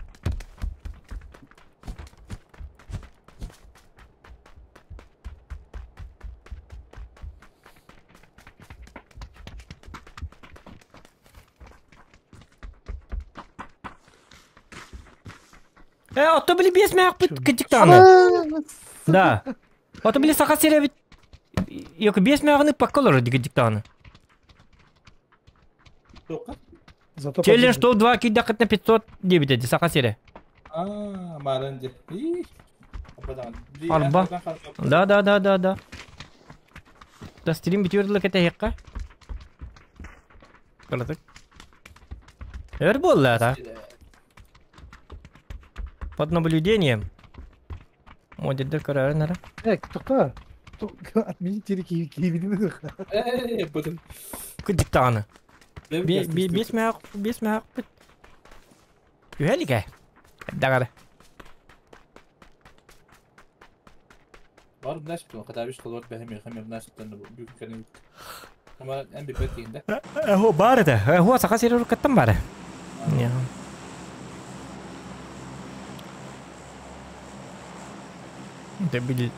Ото били бес мәк бит кытыктаны. Да. Ото били сака сере бит. Yok бес мәгыны паккалар дигиктаны. Тоқа. Зато Челлендж топ 2 кидакыт на 500 дебит эди сака сере. А, марын де. Арба. Да, да, да, да, да. Да стрим бүтүөр кэтэһиэххэ. Кыратык. Өр буолла ата. Под наблюдением. Модердер көрөрүн ара. Тохтоо. Отмените киибини. Эй, бұдым. Кыдык даҕаны. Бес мәк, бес мәк бит. Түһэлигэ. Дагары. Бар наш ту катабиш колор бәһем хәм наш тан бүк кәне. Ама эн бипет дигәндә. Хо бар да. Хо сака сире каттан бар. Я. Да бил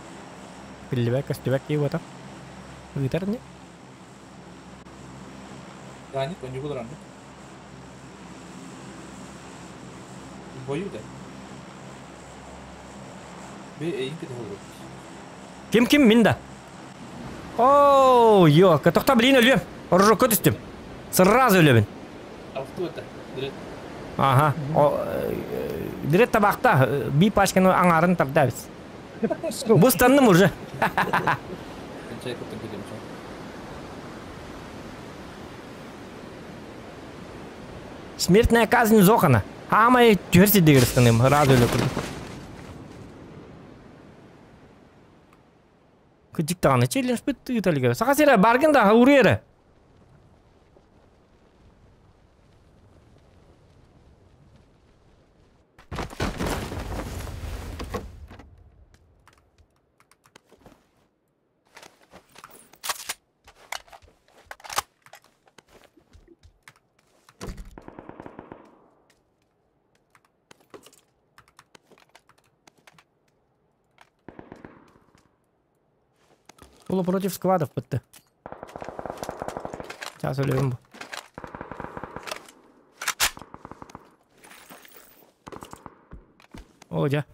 биллибэк көстүбэк кии буота. Ыытар не? Гани коню булар анда. Бою да. Бе эйин кете болор. Ким ким мин да. О, ё, тохта блин өлүөм. Оржокко түстүм. Сразу өлөбүн. Авто это. Директ. Ага. Директ табакта би пачканы аңарын тардабыз. Бустанным уже. Чай көптөн кетем. Смертная казнь Зохана. Амай түһәрси дегерстаным. Разу өлө курдук. Кыдык даҕаны челлендж бит ыыталыга. Саха сирэ баргын да уруера. Было против складов бытты. Сейчас өлөм бу. О, дьэ.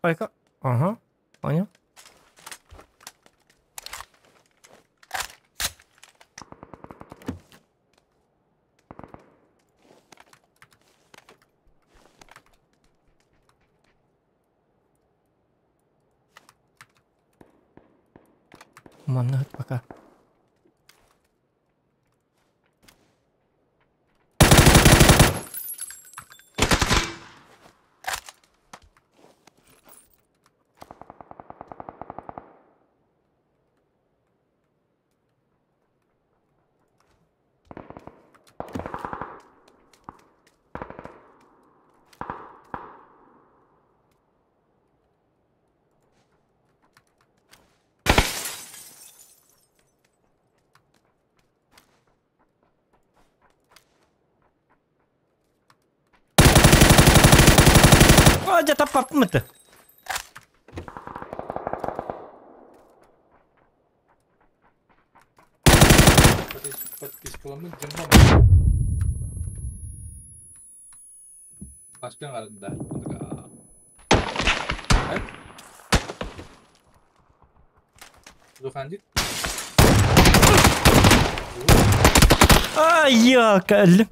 Айка. Ага. Понял. Манна пока. О, дьэ таппаппын. Подпискаламын жымма. Başkan arasında. Зухандик. Ай, ёлка, өллүм.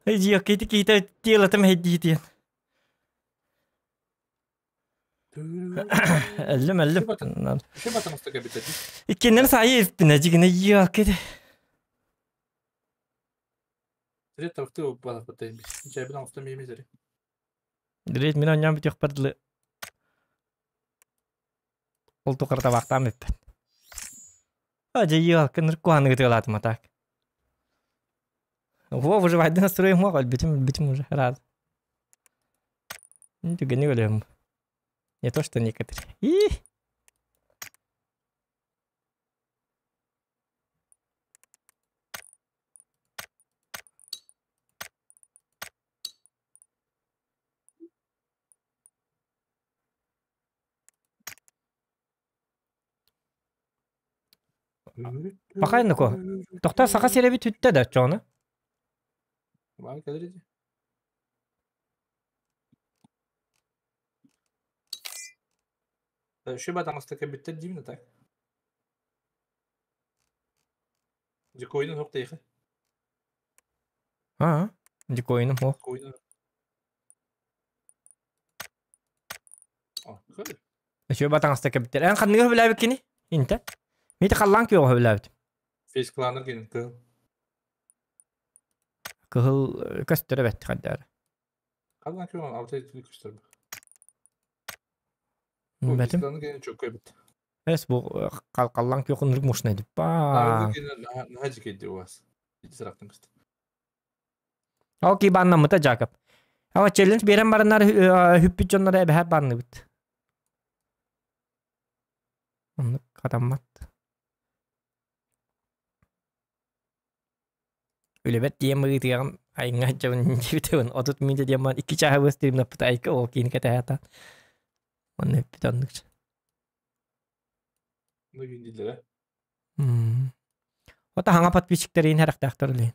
Ёлка, ити киһитэ телотым хэддиитиэн. Өллүм, өллүм. Şu батамастaka битedi. Иккеннен сайы иппин дьигинэ ёлка. Direkt tarafta o balakbatayım. İçeriden altta miyim izleri. Дирет мин онньоон бүтүөхпэр дылы ол тухары табаахтаан бүппүт. А дьэ ёлка ныр куһаныгы тыалаатым а так. Во, выживать настроим мог, өлбүтүм, өлбүтүм уже раз. Түгэни өлөм. Не то, что некоторые. И Пахай нуко. Тохтоо саха сирэби түттэ да чону. Var kadar idi. Şu батамастaka bitti değil mi tak? Дикойдун хоқ тейхи. Аа. Дикоиным о. Өсүө батаҥаста кэбиттэр. Эн ханныгы сөбүлээбиккини? Интэ. Мити халлаан күөҕэ сөбүлээбит. Фейс кланер кини кыһыл. Кыһыл көстөрө бэт хаддаар. Халлаан күөҕэ алтай көстөр. Бэтим. Кини чөккөй бит. Эс бу халлаан күөх ынырык мушнай дип. Ба. Наһаа дьикейди уас. Сырақтан көстөр. Ол ки баннаммыта Жакоб. Ама челлендж берен бараннар хүппүт дьоннор эбэһэ банныбыт. Оннук хатаммат. Үлэбэт диэн быһыытыгар айыҥҥа сылдьабын диэбитибин 30 минутэ диэн баран икки чааһы быстыым стримнаппыта айка ол киини кэтэһэ Онно эппит оннук. Ну дииллэрэ. Ота хаҥа подписчиктэрин харахтаахтар үлэ.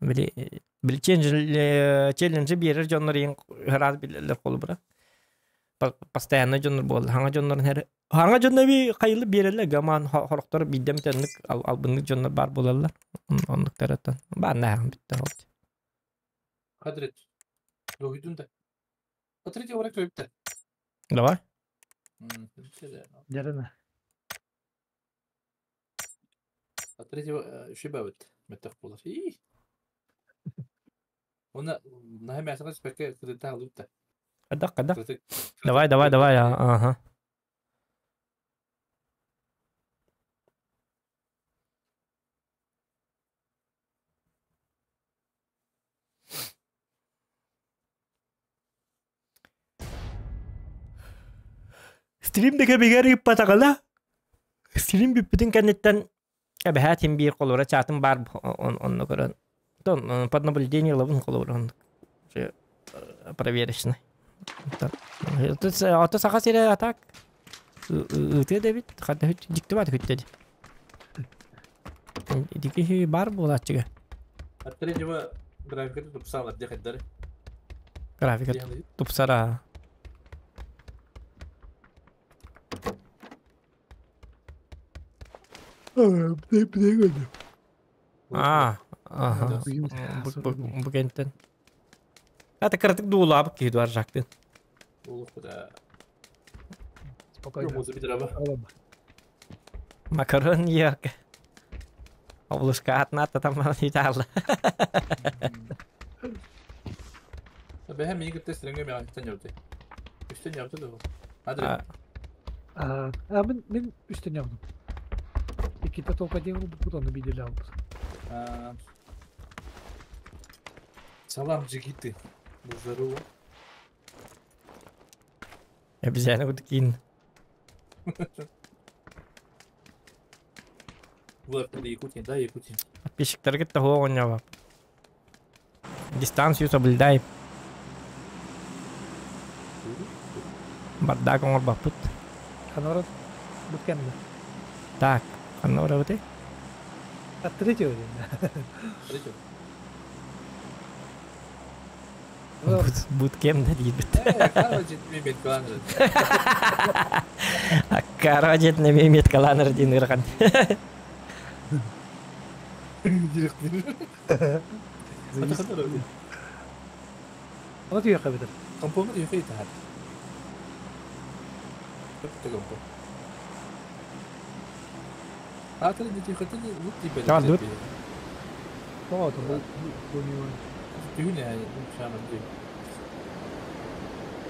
Били били челленджи биэрэр дьоннор иин ыраас билэллэр холобура. Постоянно дьоннор буолла. Хаҥа дьоннорун хэр хаҥа дьонно би хайылы биэрэллэр гамаан хорохтор биирдэм тэнник албыннык дьоннор баар буолаллар. Оннуктарыттан бааннаһан бүтте ол. Хадрет. Дуһуйдун да. Смотрите, орак көйүптэ. Давай. Дьарына. Третьего шибабыт мөттөх буолар. Уна наһаа мясоҕа түспэккэ кытыта алыпта. Кадак, кадак. Давай, давай, давай, ага. Стрим да кэмигэр ыыппатаҕына, стрим бүппүтүн кэнниттэн эбэһээт син биир холобура чаатым баар онно көрөн под наблюдение ылабын холобура оннук проверочный. Ото Саха сирэ а так ыытыа да эбит ханна дьикти баат күттэ дии. Ити баар буолааччыга. Аттары графиката тупсаалар диэхайдары. Графика тупсара. Аа, аха. Бу кентен. Это кыратык дуулаабыт киһи дуар жактын. Спокойно. Макарон йок. Облушка атната там италла. Бэһэ миигин кытта сирэҥҥэ миэхэ ньурдый. Үстэн ньурду дуо? Адрес. А, мин мин үстэн ньурдум. Иккитэ толка диэн ылбыппыт онно биирдэ албыт. Салам, джигиты. Здорово. Обезьяна курдук киин. Влад, Якутия, да, Якутия. Подписчиктарга того оонньообоп. Дистанцию соблюдай. Бардак оҥорбоппут. Ханна бут кэмҥэ. Так, ханна барабытый? От третьего день. Третьего. Бут кем да диирбит. Аккара дьиэтин эмиэ меткалаанар диэн ыарахан. Ону түйэххэ битэр. Компону түйэххэ итаһар. Давай, дур.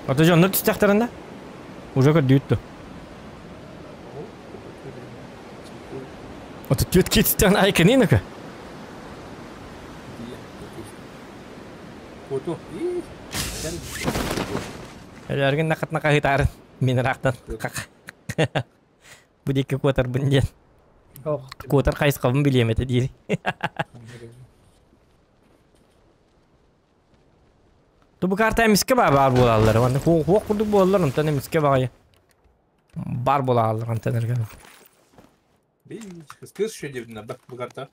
Ото дьоннор түстэхтэринэ уже көрдүүт Ото түөт киититтэн айканинака. Элэргин накатна каһытаарын мин ыраахтан Бу диэки куотарбын диэн. Куотар хайысхабын билиэм этэ диир. Ту бу карта эмискэ баар баар буолаллар. Уонна хуох курдук буолаллар, онтон эмискэ баҕайы баар буолаллар онтон эргэн. Кыс еще дебдина бу карта.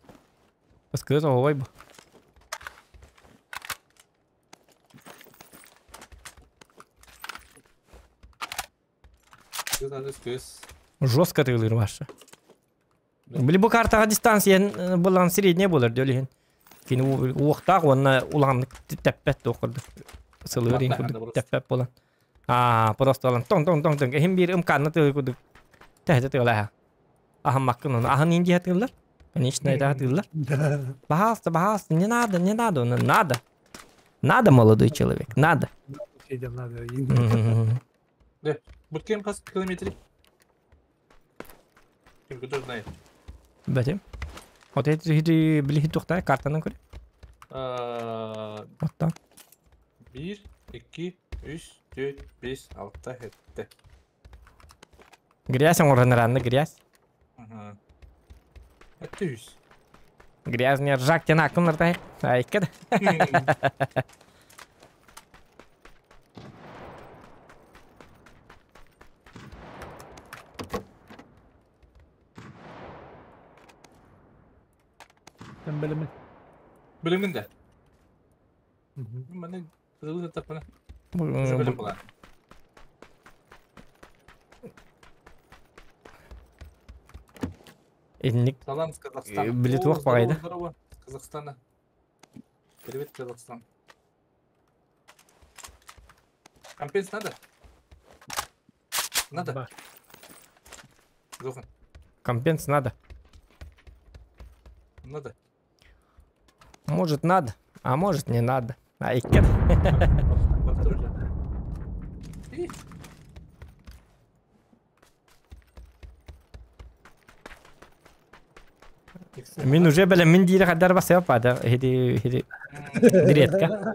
Кыс оһуобай бу. Жестко тыылыыр Маша. Били бу картаҕа дистанция булан средняя буолар дөлүһүн. Кини уохтаах уонна улаханнык тэппэт туох курдук. Сылыыр курдук тэппэт буолан. Аа, просто алан тоң тоң тоң тоң эһим биир ымкаанна тыгы курдук тэһэ тыгалаһа. Аһаммаккын ону аһын иин диэхэ тыыллар. Конечно, это тыыллар. Пожалуйста, пожалуйста, не надо, не надо, надо. Надо, молодой человек, надо. Надо. Буткем хас километр? Ким кто знает. Бәтем. Вот это хити били тухта картанан көр. Оттан. 1 2 3 4 5 6 7. Грязь оҥоронор грязь. Этте үс. Грязный ржак тен аккыннар Айка да. Sen билимин. Билимин да. Маны кызыл таппана. Билим була. Инник Салам с Казахстана. Билет О, багайда. Здорово, с Казахстана. Привет, Казахстан. Компенс надо? Надо? Бар. Зохан, Компенс надо. надо. Может надо, а может не надо. Айка. Мин уже бэлэ мин диири хаддар басыа пада хиди хиди диретка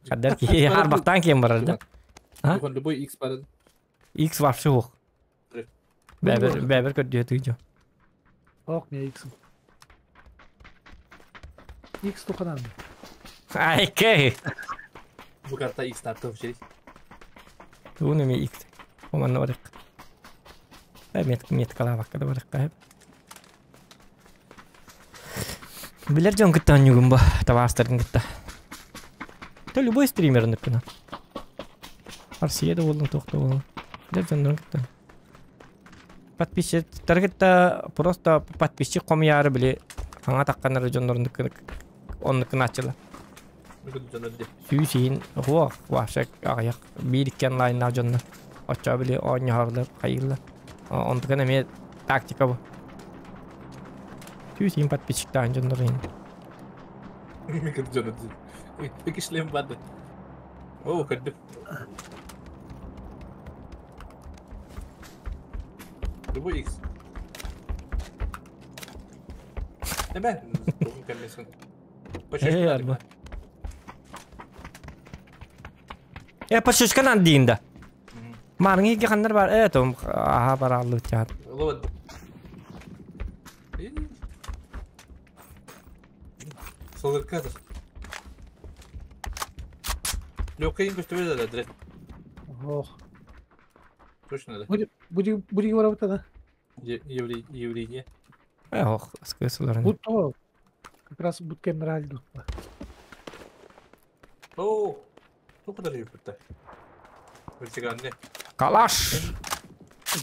хаддар ки харбахтан кем барар да. А? Зохан, любой X барады. X вообще ох. Бәбер бәбер көрдүө тыжо. Ох, не X. X туханан. Айка. Бу карта X тартып жери. Туны ми X. Оман орык. Мет мет калабакка да барык. Билер жон кытта нюгум ба, табастырын кытта. Та любой стример нүккүнө. Арсия да болдун, тохто болдун. Билер жондорун кытта. Подписчиктер кытта просто подписчик комуяры биле аңа такканары жондорун оннукун ачыла. Сүүсин, хуа, ваша аяк бир онлайн жоннор. Оча биле ооньохорлар, хайыллар. Онтукан эме тактика бу. Сүүсин подписчиктаан жондор ин. Iki шлем барды. О, көрдүм. Любой X. Эме, бүгүн кемесин. Эй, арба. Э, пашышканан дейін да. Марың иге қандар бар. Э, том, аха, бар алды чат. Ловат. Солыркадыр. Лёкайын көстөбө да директ. Ох. Точно да. Буди буди буди барабыта да. Еврей, еврей. Э, ох, скысыларын. Бут то. Как раз бут кемнер О, ну куда же бутта? Вертикальный. Калаш.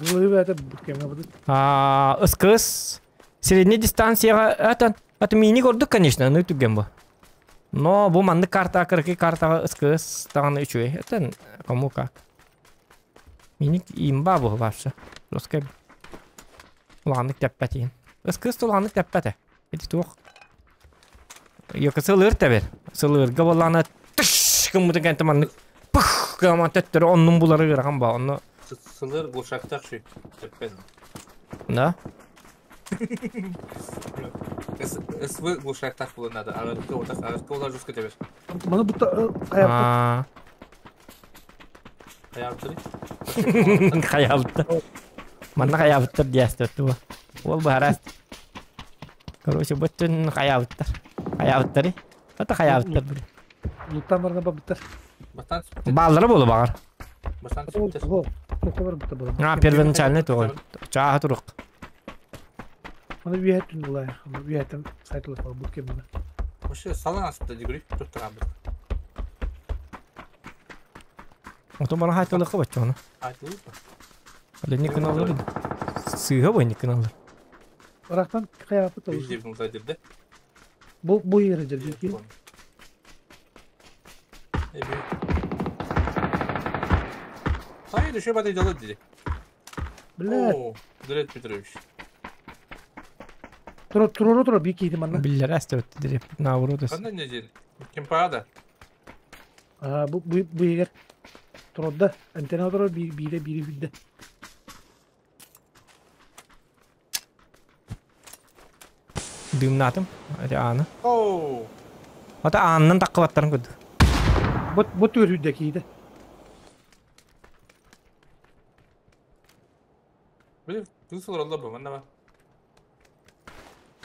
Глыбы это бут кемнер будет. А, СКС. Средняя дистанция это это мини көрдүк, конечно, ну түгген бу. Но бу манны карта, кыркы картага СКС таганы үчү. Это кому как. Мини имба бу вообще. Русский. Уланнык тәппәтин. СКС уланнык тәппәтә. Эти туох. Йока сылыр тәбер. Сылырга болланы тыш кыммытын кәнтә маннык. Пых каман төттөр оннун булары гыраган ба. Онну. Сылыр глушактак шүй. Теппен. Да? СВ глушактак булынады. Агыркы отак, агыркы олар жестко тебер. Маны бутта каяп. А. Хаябыттыр. Хаябыттыр. Манна хаябыттыр диэстер ту. Ол баарас. Короче, бүтүн хаябыттыр. Хаябыттыр. Ата хаябыттыр. Луттан барна бабыттар. Бастан Баллары болу багар. Бастан О, тоқы бутта була. А, первоначальный тогой. Чаа турук. Маны үйәттін булай. Үйәттін сайтлы бут кемнер. Вообще салан астында дегри туттырган бит. Отон бана хайтылы кыбат чону. Айтылы. Әле не каналлар. Сыга бой не каналлар. Рахтан каяпы то. Биздер мулда дирде. Бу yere дьэ Hayır, düşüyor bana yalan dedi. Бля, Дмитрий Петрович. Тура тура бик киһи манна. Биллер әстәбетті диреп. Наоборот. Ханна неделя. Кем пада? А бу егер турда антенна тура бире бире билде. Дымнатым. Эти аны. Оу. Ата аннан таккыбаттарын көдү. Бу төрүдө киһи. Блин, кыз олороллор бу, манна ба.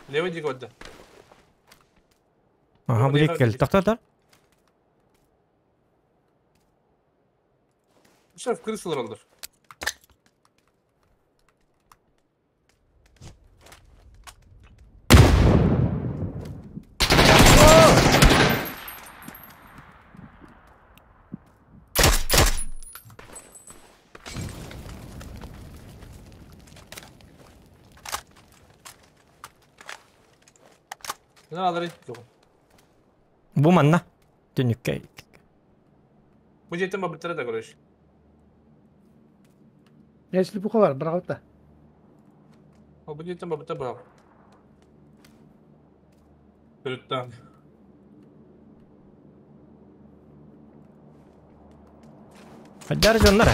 Левый дик отда. Ага, бу кел. Тактатар. Шеф, кыз олороллор. Ne alır? Бу манна. Түнүккә. Бу жеттен бабыттара да көрөш. Если бу бар, бірақ та. О, бу жеттен бабытта бар. Төрөттөн. Хаджар жоннара.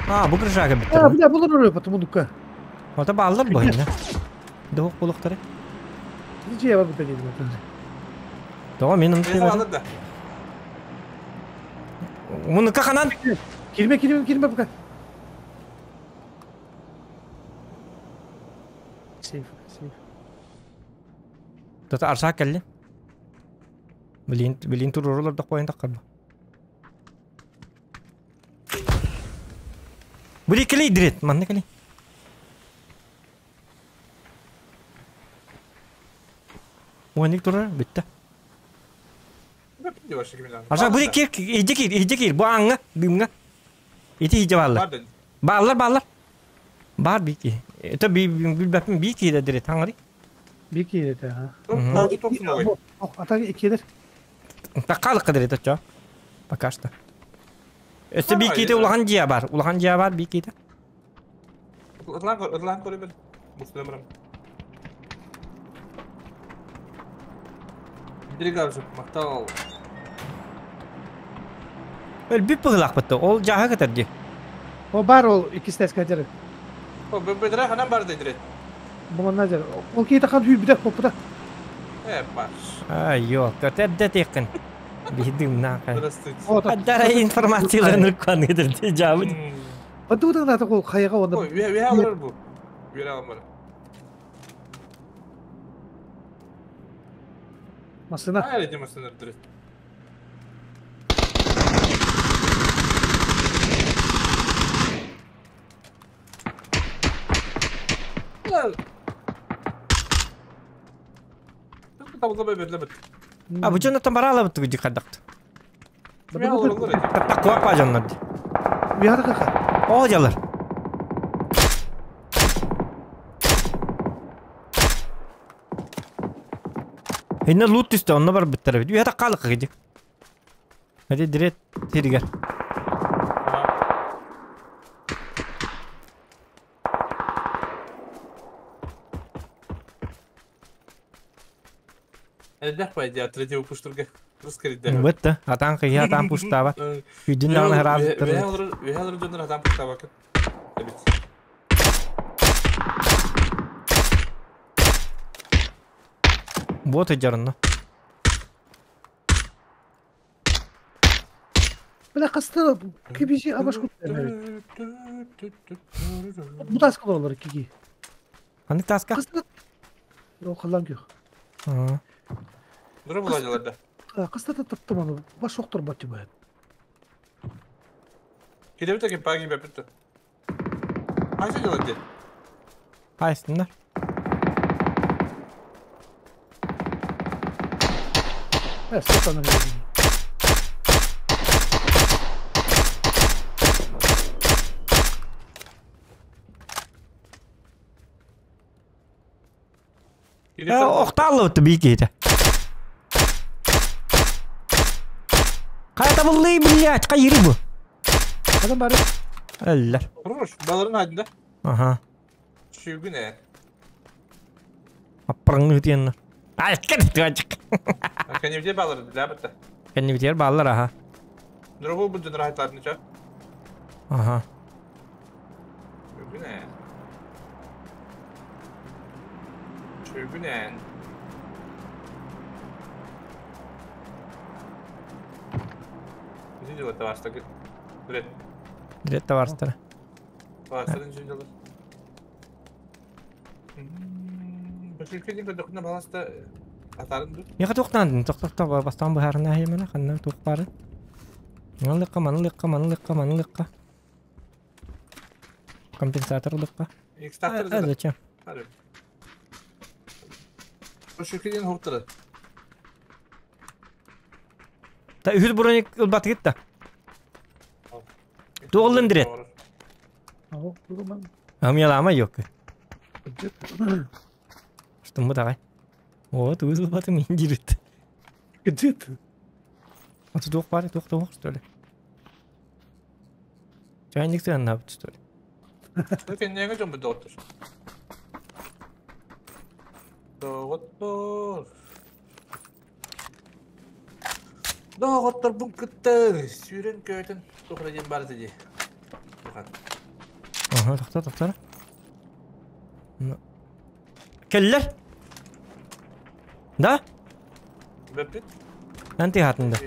А, бу крышага битте. А, бля, булыр өр потому дука. Ата баллар бу инде. Дох булыктары. Ниче бар бу дедим. Тоға мен Ne alır da. Муну каханан. Кирме кирме кирме бука. Сейф, сейф. Тата арса келли. Билин билин турурулар да коюн таккар. Були кели дирет, манны кели. Уаник турар битте. Арса були кир, иди кир, иди кир, бу аңга, дымга. Ити хиджа баллар. Баллар, баллар. Бар бики. Это би билбеппин бики да дирет аңари. Бики это, ha. Ата икилер. Таккалык дирет ача. Пока что. Өстө биките улахан жия бар. Улахан жия бар биките. Ырлан көрөбөр. Муслимрам. Диригавжы мактал. Өл бүп быгылак бытты. Ол жаха кетерди. О бар ол икистес кадер. О, бедре ханан бар дедире. Бу назар. Ол кейте хан хүй бидек попта. Э, баш. Ай, yok, көтәдде теккен. Бидим нака. Здравствуйте. Адара информацияларын уккан кедерди жабы. Бадудан ата кол кайга онда. Ой, ве алыр бу. Ве алыр. Масына. Ай, эти масына дирет. А бу жонно тамарала бу тугу кадакты. Такка па жоннор. Виарга. О жалар. Инне лут түстө, онно бар биттер бит. Уята калык гиди. Хadi direkt тиргер. Элдэх пайдя третий выпуштурга. Русская Бытты. Атан кыя атан пуштаба. Үйдүн аны харазыттыр. Вехалыр жонор атан пуштаба. Вот и жарынна. Бля, касты кибижи абаш кут. Бу таска олар киги. Аны таска? Касты. О, калан күйөх. Дұры буладылар да. Касты таптым аны. Баш октор бат бу. Киде бит экен паги бепти. Кайсы делать? Кайсындар? Э, стопаны. Охтааллыбытты бии киһитэ. Хайа табыллыы, блядь, хайыры бу? Адам бары. Өллөр. Хорош, баларын айдында. Аха. Сүүгүн ээ. Аппараңны тиэнна. Ай, кет тыачык. Кеневде балары лабыта. Кеннибитер баллар аха. Дорогой бұл жын рахатларын ча. Аха. Сүүгүн ээ. Сүүгүн ээ. Üçüncü yılda başta. Direkt. Direkt барыстар. Başladın üçüncü yılda. Бөшүлкедин көрдөхүнэ баласта атарын ду. Миха тоқтандын, тоқ-тоқ бастан бұхарына хемена, қаннан тоқ бары. Манылыққа, манылыққа, манылыққа, манылыққа. Компенсатор лыққа. Экстратор А, зачем? Бөшүлкедин хоқтыры. Та үхіл броник ылбаты кетті. Туғылын дирет. Аho, durman. Амялама yok. Что мы давай? Вот, ылбаты мен дирет. Где-то. А тут туох бары, туох туох, что ли? Чайник ты аннабыт, что ли? Кеннеге жомбу доктор. Доктор. Доктор бун кытты. Сүйрен көтін. Тоқра ден барды де. Ага, тоқта, тоқта. Келлер? Да? Бөппит. Әнти хатында.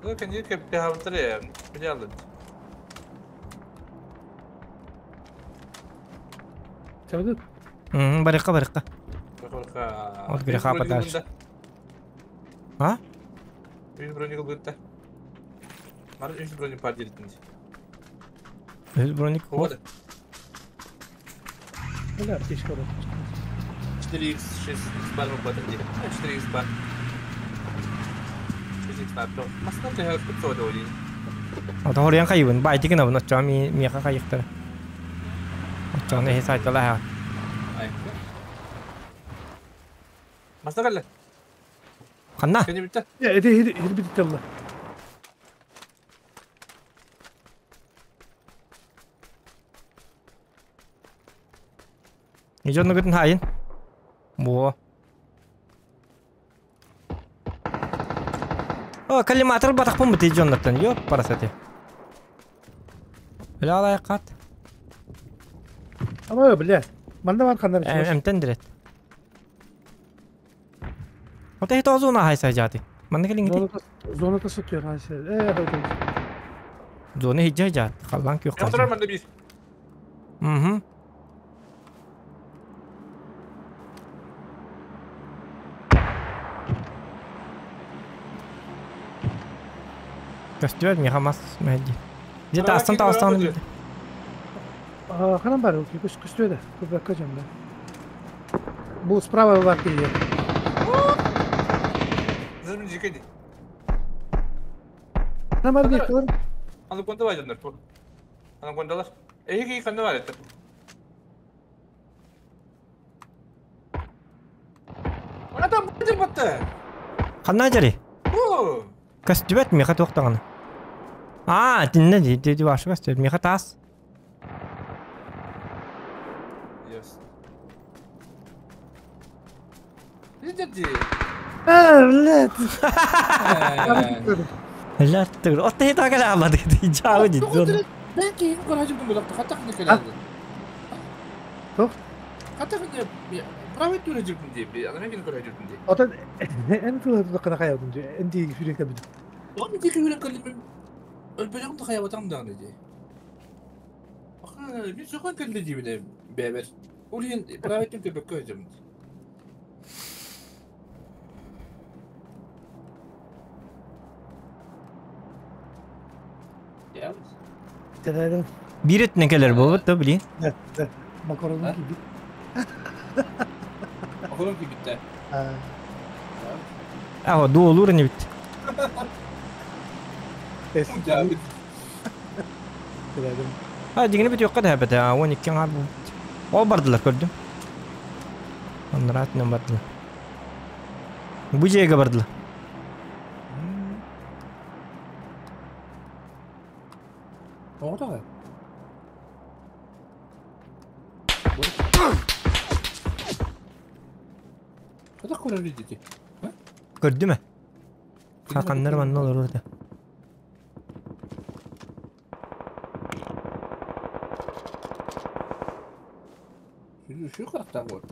Ну, кенне кепте хабытыр я. Билялды. Çabuk. Барыққа, барыққа. Барыққа. Вот греха подальше. А? Үз броник бутта. Бар үз броник бар дедин. Үз броник. Вот. Бля, аптечка бар. 4x 6x бар бутта ди. 4x бар. 6x бар. Масна те хәп кутсо доли. А то хорьян кайыбын. Бай тиген абын оча ми миха кайыктыр. Очаны хес айтала ха. Ай. Масна калла. Ханна. Кене битте. Ya, ede hir hir bitti Allah. Ижонны күтін хайын. Во. О, коллиматор батақпын бит ижоннаттан. Ёп, парасати. Бля алай кат. Ama бля. Манда бар кандар. Эмтен дирет. Ота хит озуна хайса жати. Манна келиң ити. Зона тасытıyor hayse. Э, Зона хиджа жат. Халлан күйөк Яктырар манда бир. Мгм. Көстүбәт миха мас мәдди. Где-то астан тастан. Канан бар, көс көстүбөдө. Көбөк көжөм да. Бул справа бар кие. Зым жикеди. Канан бар бир. Аны конда бар жандар. Аны кондалар. Эги канда бар это. Ана там бу батты. Ханна жари. Бу. Көстүбәт миха токтаган. А, тинне ди ди башы көстүбәт миха тас. Yes. Не деди? А, блядь. Ла тыр. Отта хит агала амады ди жабы ди. Бәки көрәҗем булып хата кына килә. Тоқ? Хата кына правый түрәҗем ди. Ана мен көрәҗем ди. Ата эн тулы кана каябын ди. Энди хүрек кабы. Оны ди хүрек калым. Өлбәләм да каябатам да ди. Аха, мин сохан килде ди менә бәбер. Ул правый түрә бөккәҗем. Я. Тәдәдәм. Бир этне келер болот да билин. Да, да. Макарон gibi. Макарон gibi битте. А, долур не бит. А, дигене бит юкка да бит. А, 12 ңар бу. О бардылар көрдүм. Аннараатынан бардылар. Бу дьиэгэ бардылар. Оҕото Хата көрөр дити. Көрдүмэ. Хаканнар манна олорор да. Şu karakter bu.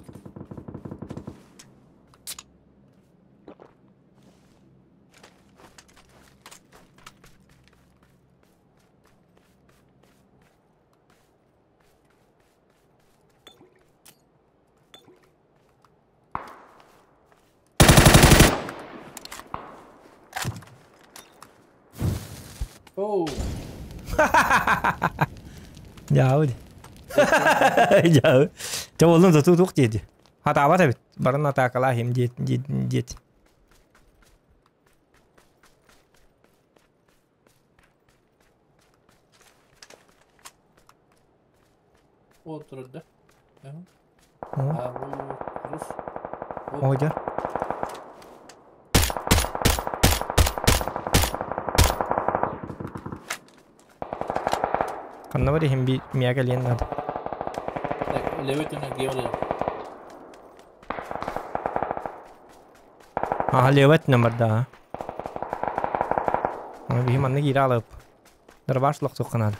Oh. Дьаабы. Дьаабы. Чэ олун тутуу туох диэти. Хатаабат эбит. Барын атаакалаа иһим диэт диэт. Oturdu. Ha bu Rus. Оҕодьор. Ханна бар иһин би миэхэ кэлиэн наада. Так, левый түнэ геолог. Аха левый өттүнэн барда аа. Биһи манна киирэ алып. Дырбаш лохтуохха наада.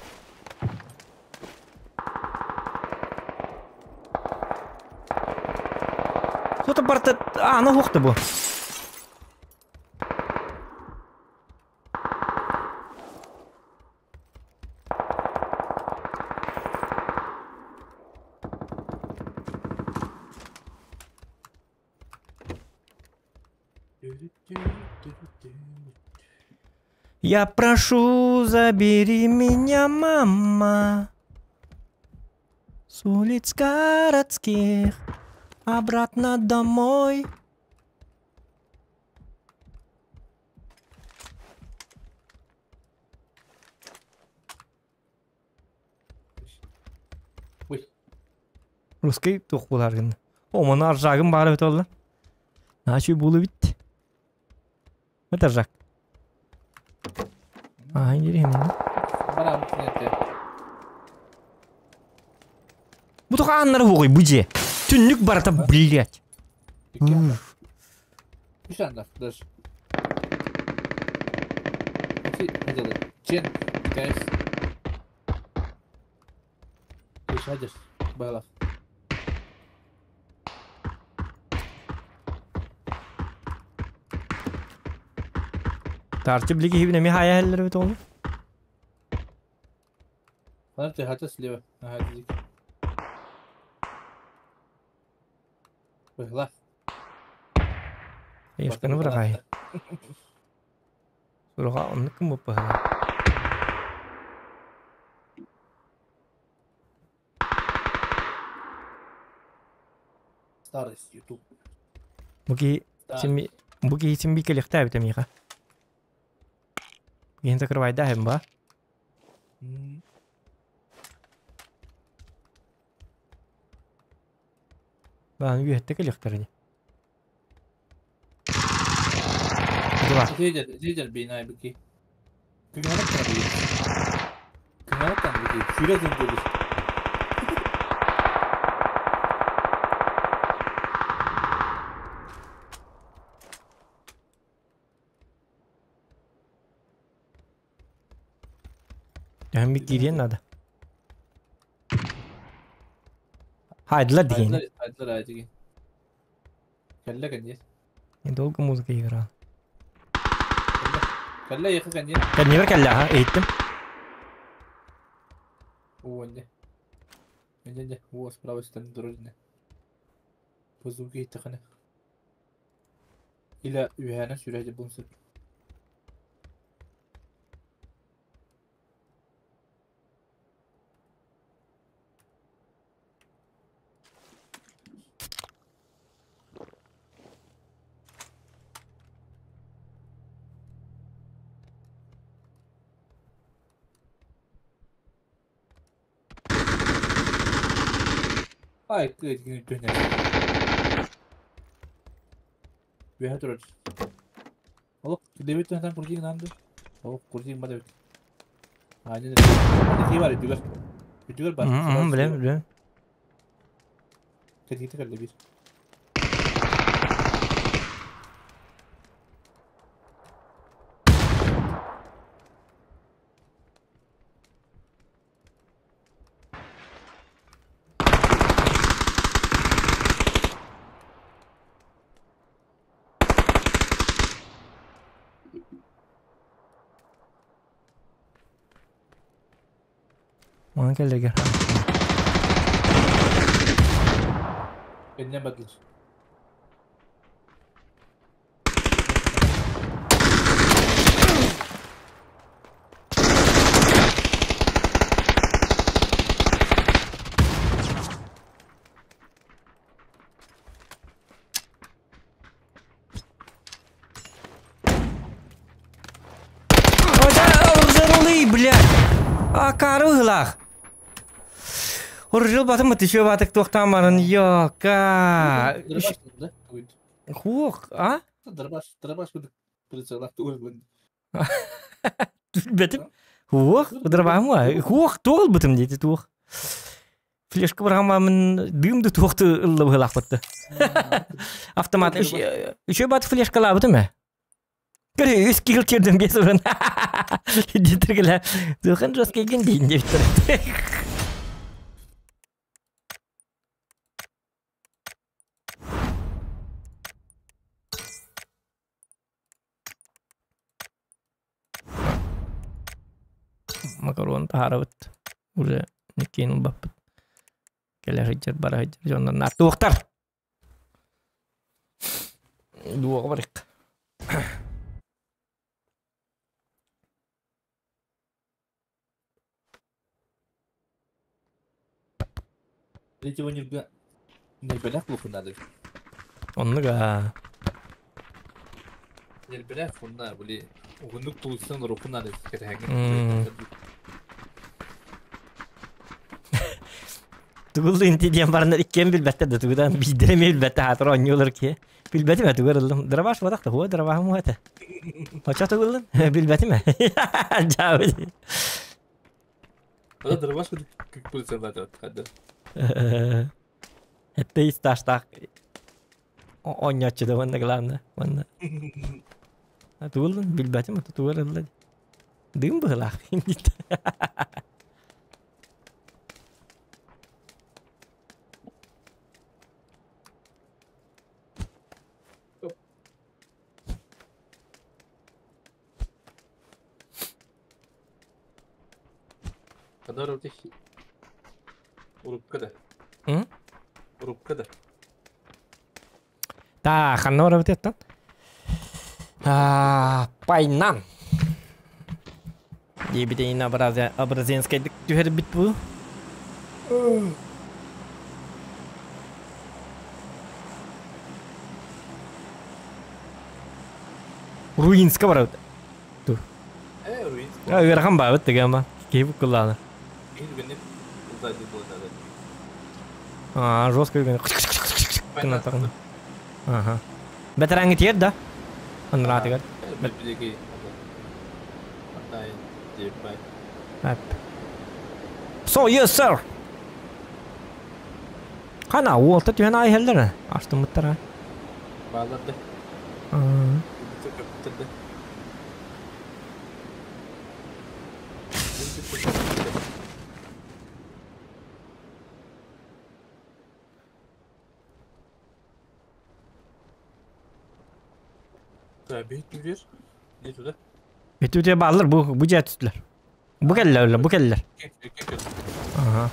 Что-то барта аана уохта бу. Я прошу, забери меня, мама, с улиц городских обратно домой. Ой. Русский туох буолар гынна. О, маны аржагым баар эбит буолла. Наачуй буолу бит. Это аржак. Аа, индири Барам кинете. Бу тоха аннары бугуй бу же. Түннүк барата, блять. Үс анда, даже. Чен, guys. Үс Балах. Тарчы билиги хибин эми хая хеллер бит оҕолор. Ханар хата слева. Ага, дик. Быһла. Ешканы бырагай. Суруга оннук кым быһыла. Старость YouTube. Буки симби буки симби келихтää бит эмиха. Киһин закрывайда хэм ба. Баан үөһэтте келихтэрини. Дива. Зидер бинай бики. Күнәлек бики. Күнәлек бики. Сүрә зөндөлү. Hem bir кириэн надо. Хайдылар диэн. Хайдылар, хайдылар айдыги. Кэллэ кэнниэ. Недолго музыка играла. Кэллэ яхы кэнниэ. Кэннибэр кэллэ аха, иһиттим. Уонне. Не-не-не, о, с правой стороны дорожная. По звуку иттахана. Или үһәнә сүрәҗе булсын. Ай, кыт гүнэ. Үөһэ турар. Олох Дэвид туһунан курдук гынан ду. Ол курдук ба Дэвид. Аанньа Ити бар үтүгэр. Үтүгэр бар. Билем, билем. Кэтиите кэллэ биир. Манан кэллэгэр. Кэннэ бардылар. Оржарулый, блядь! Акары ыһылаах. Оржыл батым түшө батык туохтаан баран йока. Хуох, а? Дырбаш, дырбаш прицелах тугул. Бетим. Хуох, дырбаам Хуох туол бытым дейти туох. Флешка барамамын дымды туохты ылла быһылаахпытты. Автомат үчө бат флешкалаабытым э. Көрө үс кил кирдим бес урун. Дитергеле. Духан жестко ген дейин деп тур. Макарон таһаарабыт. Уже никкин ылбаппыт. Кэлэ сылдьар, бара сылдьар дьоннор наартуохтар. Дуоҕа барык. Третьего нельзя. Нельбелях лухунады. Оннук аа. Нельбелях хунна, били. Угуннук тулуйсан рухунады. Тугул инти диэн бараннар иккиэн билбэттэр да тугудан биирдэрэ эмиэ билбэттэр хаатыр оонньуулар киһи. Билбэтим ээ тугар ыллым. Дырабаш буолах да, хуо дырабаһым уо этэ. Оччо тугуллун? Билбэтим ээ. Дьаабы. Ада дырабаш кыппылсалаата. Этте исташтаах оонньооччу да уонна главное уонна тугуллун билбэтим тугар ылла дым быһылаах Kadar öteki. Урукка да. Урукка да. Та, ханна барабыт еттан? Пайнан. Диэбитин образенскайдык түһэрбит бу. Руинска барабыт. Ту. Э, Руинск. Ыарахан баабыт тыгама. Киһи буккулаана. А, жестко гына. Ага. Бэтэрэҥҥи тиэр да? Анраатыгар. So yes sir. Хана уолта түһэн аайһаллар астыммыттара. Бааларды. Битүүтэ бааллар бу бу дьиэ түстүлэр. Бу кэллэ өллө, бу кэллэр. Ага.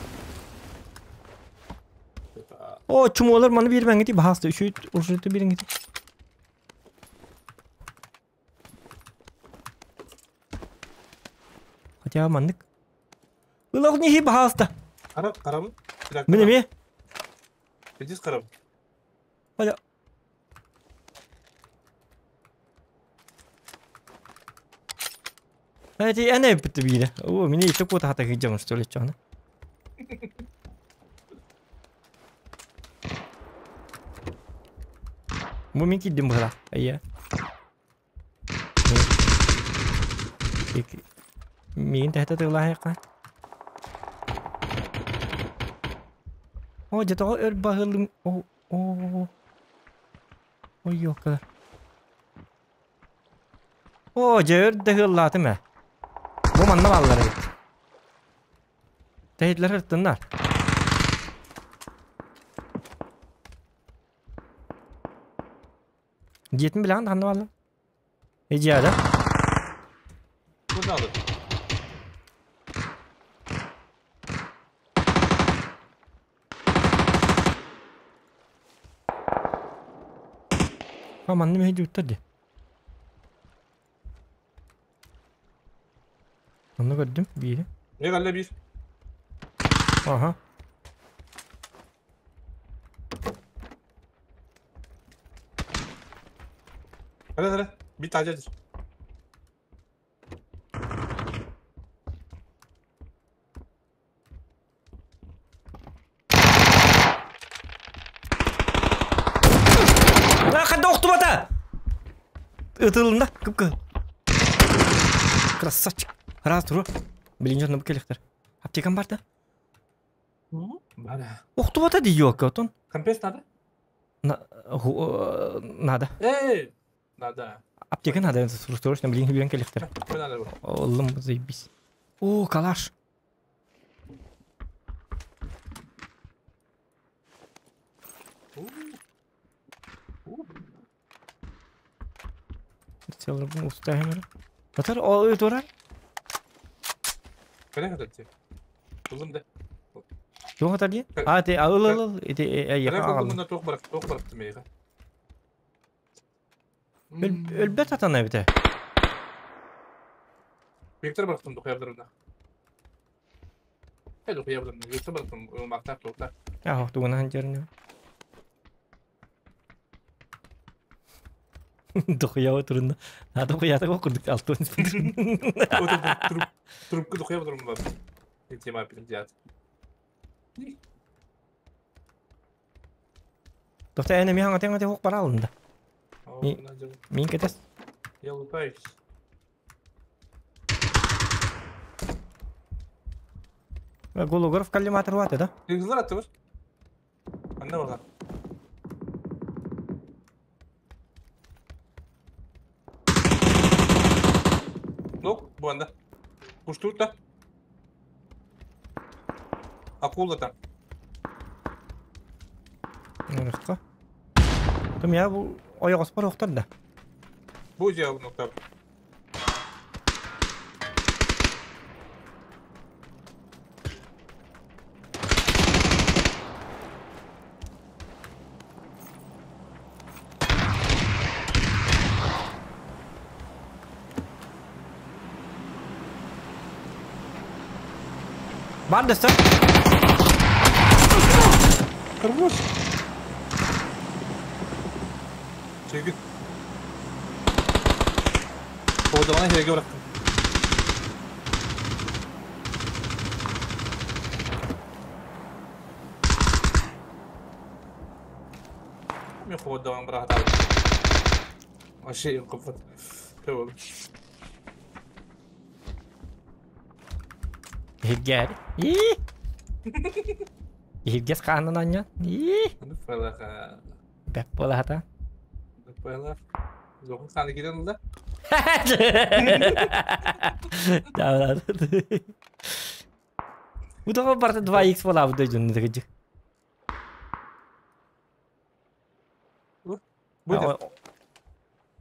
О, чумолар маны биэрбэҥҥити баһааста үчүт урсуйта биэриҥҥити. Хотя маннык. Ылах нихи баһааста. Харам, харам. Мин эмиэ. Видишь харам? Оля. Эти эн эппит биирэ. О, мини итэ куота хата кыдьамын что ли чона. Бу мин киирдим быһыла. Айя. Миигин тэһэтэ тыылааһыахха. О, дьэ тоҕо өр баһылым. О, о. Ой, ёлка. О, дьэ өр да ыаллаатым ээ. Бу манна бааллар эбит. Тэһитлэр ыртыннар. Дьиэтин билэҕин да ханна бааллар? Идеада. Куда надо? А манна мэһэйдиуттар дии. Онно көрдүм биири. Не калла биир. Аха. Hadi hadi. Bir tane Хадда охтубата! Ытылында, кып-кы. Красавчик. Раз, тур. Билин дьонно бу келихтер. Аптекам бар да? Бара. Охтубата дии ёлка отон. Компресс надо? Надо. Эй! Надо. Аптека надо, срочно билин билин келихтер. Надо. Олым, заебись. О, калаш. Батар, о, турар. Кэлэ хатар Ылым да. Туох атар дии? А, те, ыл ыл ыл, ити эйиэхэ аҕаллым. Туох барах, туох барахтым эйиэхэ. Өлбөт атана эбитэ. Виктор барахтым духуябдарына. Э духуябдарына, Виктор барахтым ылмактаах туохта. Аа, тугунан дьэрнэ. Дохуява турунна. А дохуята курдук алтын. Трубка дохуява турунна. Тема пиздец. Тоқта әне мен аңа теңге хоқ бара алында. Мен кетес. Я лутаюсь. Гологоров коллиматор ваты, да? Рюкзак аттыбыр. Анда барған. Лок, бу анда. Куштур да. Акула там. Нұрыққа. Тым я бу ойоғос бар оқтар да. Бу же нокта. Бар дөстөр. Хорош. Чегит. Қолдаманы жерге бырақтым. Мен қолдаманы бырақта алдым. Вообще қоппат. Ихиргэр. Ихиргес хаанан анньан. Бэп буолаата. Зоқын саны кирен да? Да, Бу тоҕо барта 2x буолаабыт дойдуну дэгдьи.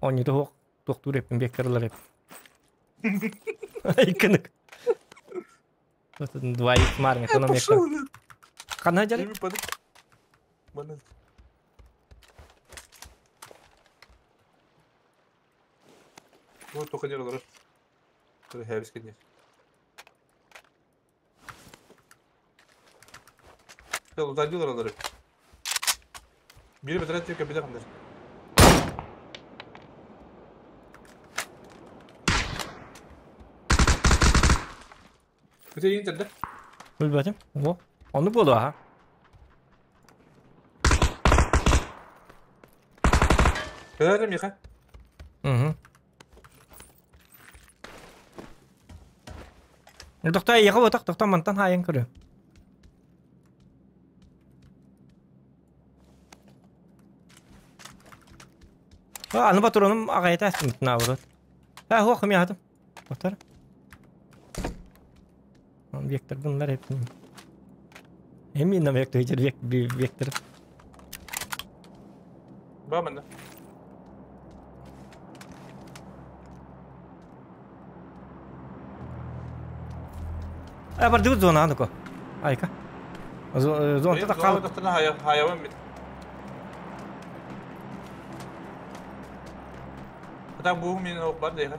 Онньута хуох туохтуур эппин биэккэр ылар эп. Иккынык. 2x маарыҥ экономика. Ханна дьарый? Вот только не олорор. Хэбис кэннир. Удадилар олорор. Бири бетерет тек бile хандар. Күтэ интерде. Билбэтим. О, ону буолуо аха. Көрө миха. Угу. Тохтой, яха вот тохтой мантан хайын көрө. Аны патроным ағайта әстімді наоборот. А, хуақ мен атым. Тоқтар. Вектор bunlar hepsini. Eminim vektör, vektör. Ба манна. А, бардыбыт зона ануко. Айка. Зона та қал. Хайаван бит. Ата бу мен ок бар дейха.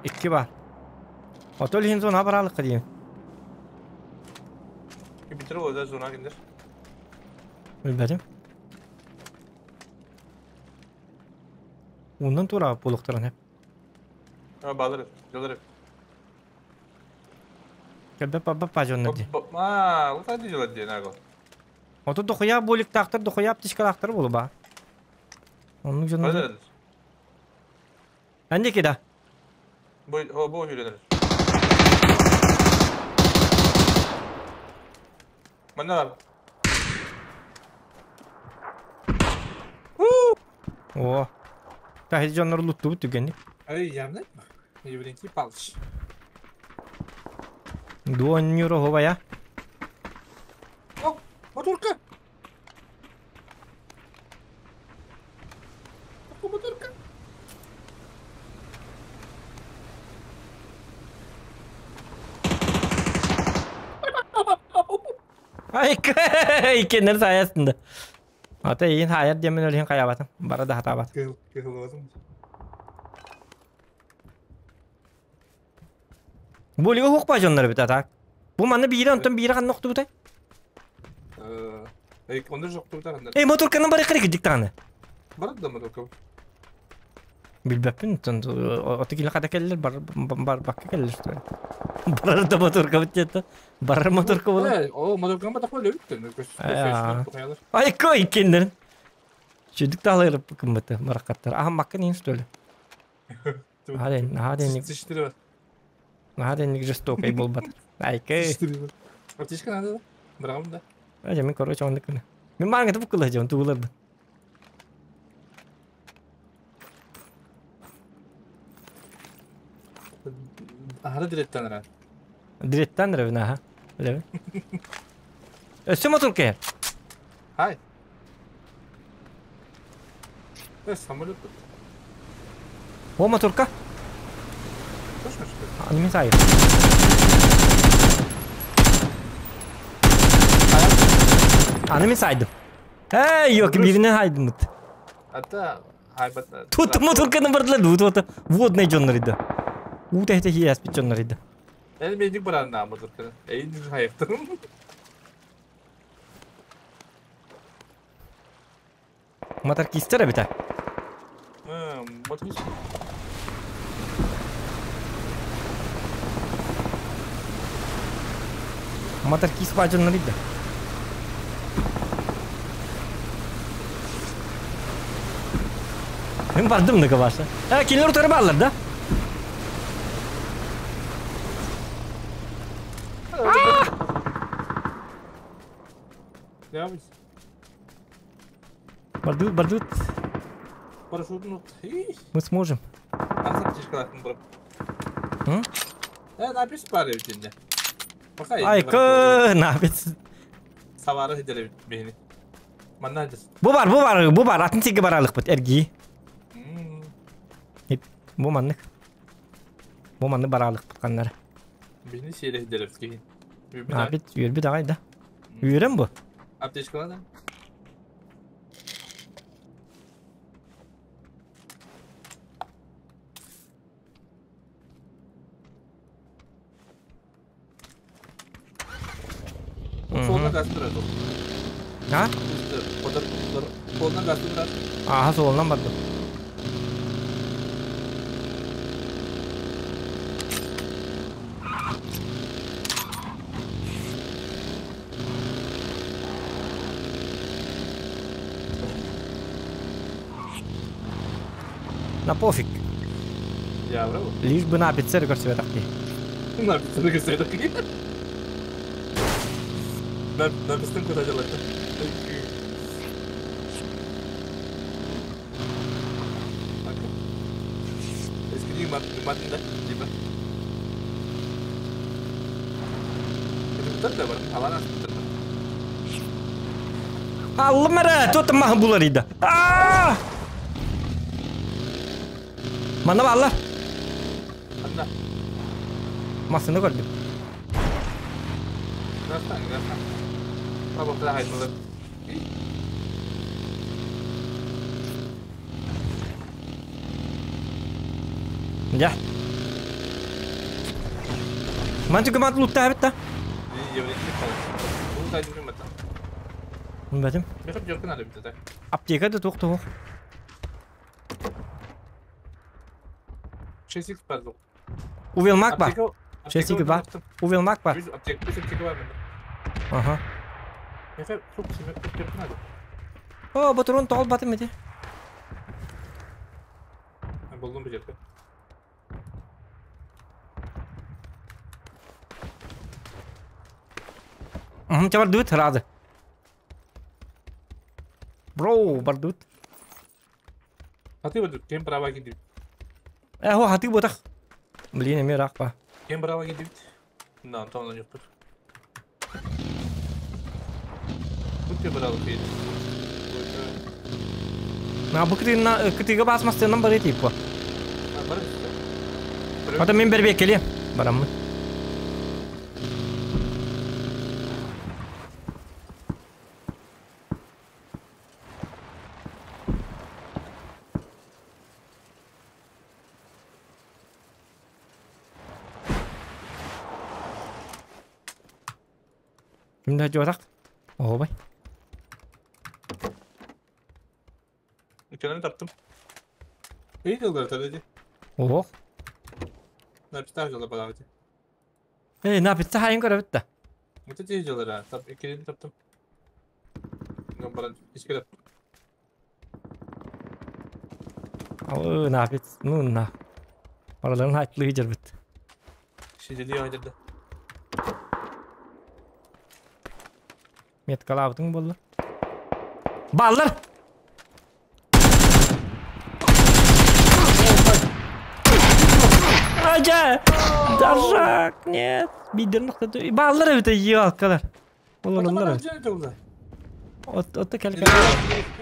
Икки бар. Отол хин зона баралык дейм. Битир ода зона киндер. Билбедим. Ондан тура булуктаран хеп. А балыр, жолдар. Кәбе папа пажонна ди. А, вот это делать ди наго. Ото дохуя болик тактыр, дохуя птичка тактыр болу ба. Onun жонна. Әнде кеда. Бу бу жүренер. Манна. О. Та жоннор лутту түгенни. Ай, ямны. Евренки палыч. Дуоннюро хобая. О, моторка. Моторка. Ай, икеннер саясында. Ата иин хайар демен өлген каябатым. Бара да хатабат. Кыл, кыл Болига хук жоннор бит атак. Бу манны бири онтон бири кан нокту бутай. Эй, онда жок тута Эй, моторканын бары кырык диктаны. Бар да моторка. Билбеппин, оты киле ката келлер, бар бар бакка келлер что. Бар да моторка бит Бар моторка була. О, моторка ба такой лөбүт. Ай, кой кендер. Чүдүк талырып кымбыты баракаттар. Аха макка нин что ли? Хаден, хаден. Хаден жестокой болбат. Айкы. Аптечка надо да? Бирагым да. Ажа мен короче онды күнү. Мен маңга туп кылачам тугулар. Ахара диреттен ра. Диреттен ра бина ха. Билеби. Өссө мотор кер. Хай. Самолет. О моторка. Точно что? Аны мен сайыр. Аны мен сайдым. Эй, yok birine хайдым. Ата хайбат. Тут моторканы бардылар, тут вот водный жоннор иди. Ута это хияс бит жоннор иди. Эми меник баран на моторканы. Эй, хайыктым. Моторкистер бит. Моторкист. Моторкист бажоннор иди. Мен бардым да башы. Ә, кинилер утары баллар да? Бардут, бардут. Мы сможем. Напис пары ведь. Ай, кы, напис. Савары хидere бени. Манна. Бу бар, бу бар, бу бар. Атын тиги баралык бит, эрги. Бу маннык. Бу манны баралык бит. Бени сере хидere бит. Бит, yürü bir daha da. Yürüm bu. Аптечка надо? Soluna gaz durar. Ha? Soluna gaz durar. Aha, solundan bardı. На пофиг. Я браво. Лишь бы на офицера көрсүбэтэх дии. На офицера көрсүбэтэх дии. На на пистон куда делать? Эскини мат мат да, типа. Это да бар, алана Аллым эрэ, туот маһы булар ида. Аа! Манна бааллар. Анна. Массыны көрдүм. Гастан, гастан. Баба, хайдылар. Дьэ. Мантыка мат луттаабыт да? Бэтим. Аптека да туох туох. Увелмак ба. 6 ба. Увелмак ба. Ага. О, батырон тоғыл батым ете. Булдум бу жерде. Ча бардыбыт рады. Бро, бардыбыт. Хаты бардыбыт, кем права кидибит. Э, хо, хаты ботах. Блин, эме рак ба. Кем права кидибит. Да, Антон на нюхпут. Тут ты брал кидибит. На бу кытыгына кытыга басмастыынан бары типа. Ата мен бербе келе. Бараммын. Кимде жуатак? Ообай. Икенен таптым. Эй, жылдар таради. Ох. Написал жылдар балавати. Эй, написал хайын көрөбүт да. Это те жылдар, а. Тап, икенен таптым. Баран, искереп. Ау, напит, ну на. Параларын хайтлы жербит. Шидели айдырды. Меткалабытың болду. Баллар! Ажа! Даржак, нет. Бидер нокта. Баллар это ялкалар. Олар олар. От от кел кел.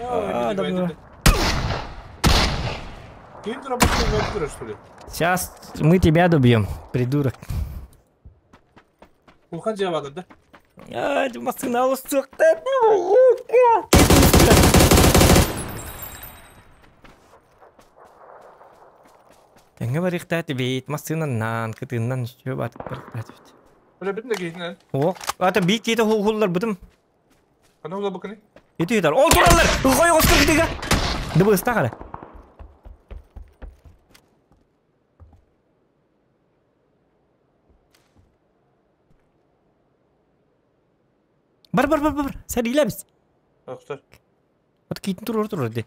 А, да. Сейчас мы тебя добьем, придурок. Улхан жабады да? А, машина алысықты. Теңге барықты бейт, машинаннан, кытыннан үші батып барықты бит. Бля, бітін кейтін О, ата бейт кейті хуллар бұдым. Қана ұла бұқыны? Еті етар. Ол туралар! Қой қосқыр кітігі! Дыбы ыста қара. Бар, бар, бар, бар. Сәриләбіз. Ақтар. Ат кейтін тұрыр тұрыр де.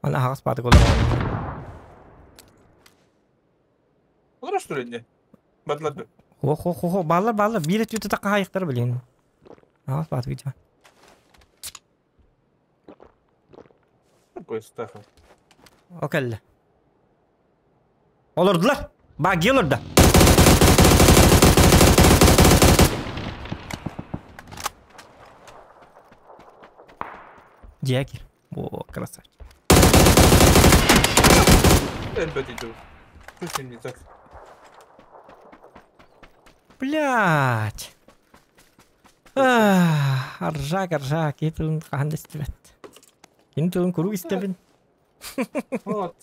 Ана ағас бады олар. Олар что ли не? Бадлар. Хо хо хо хо баллар баллар бир өтүтү такка хайыктар билин. Ағас бады гүча. Какой стаха. Окелле. Олордулар. Баги олорда. Джекер. О, красавчик. Что с ним не так? Блять. Аржак, аржак, етілін қанды істебет. Енді тылын күру істебін. Вот.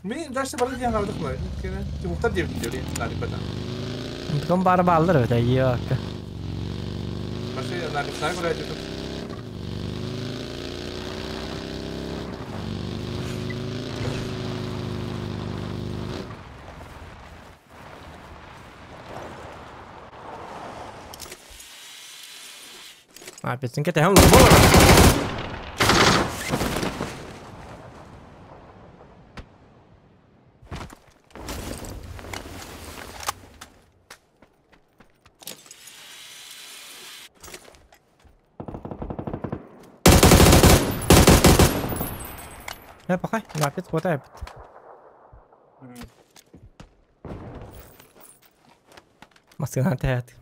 Мен дальше бары деген алдық мына. Тимуктар деп деп нарипата. Онтон бары балдар өтө, yok. Машина нарипса көрөйдү. Апетсин кэтэһэн олорбо. Э, пока, лапец хватает. Массыынан тэһээт.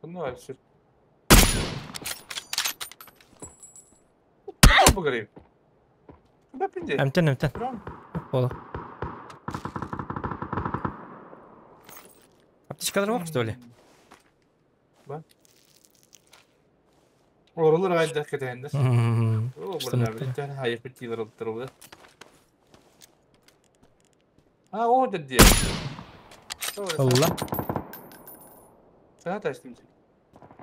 Ну, все. Поговорим. Эмтэн эмтэн. Боло. Аптечкалар бар, что ли? Ба. Оролор айда кетендер. О, бля, бля, хайы питилер олтырды. А, о, деді. Алла. Сага таштым.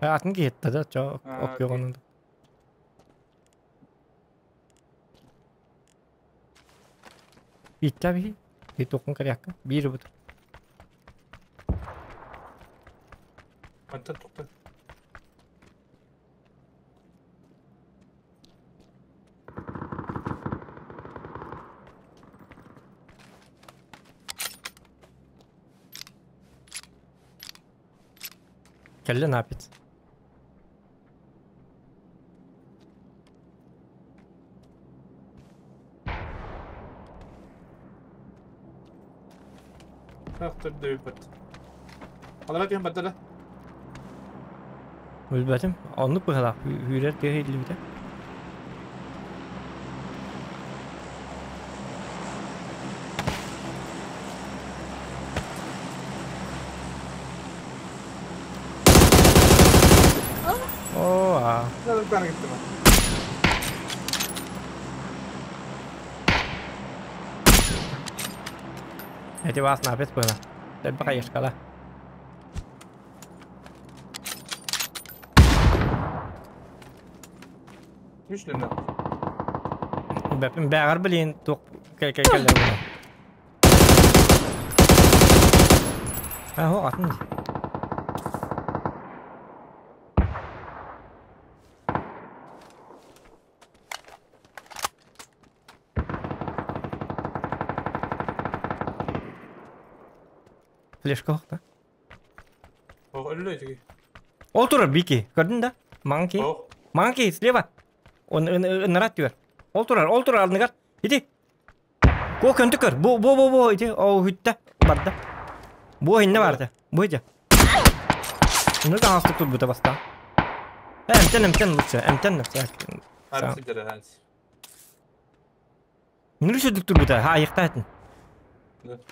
Атын кетті да, жо, ок йогонун. Итта би, би токун карякка, бир бут. Антон токта. Кэллэ напит. Өлбөтүм. Оннук быһалаах үүрэр тыа иһиллибитэ. Оо, аа. Эти вас напит было. Дай пока Үшлүнө. Бэпин бэҕэр билин туох кэл кэл А, атын. Флешка да? Ол турар Бики, көрдүң да? Манки. Манки, слева. Он ынырат түгөр. Ол турар, ол турар алдыгар. Иди. Ко көнтү көр. Бу бу бу бу иди. О хүттэ барда. Бу инне барды. Бу иди. Ну да астык тут бута баста. Эмтен эмтен лучше, эмтен лучше. Ну сүдүк тур бута. Ха айыктайтын.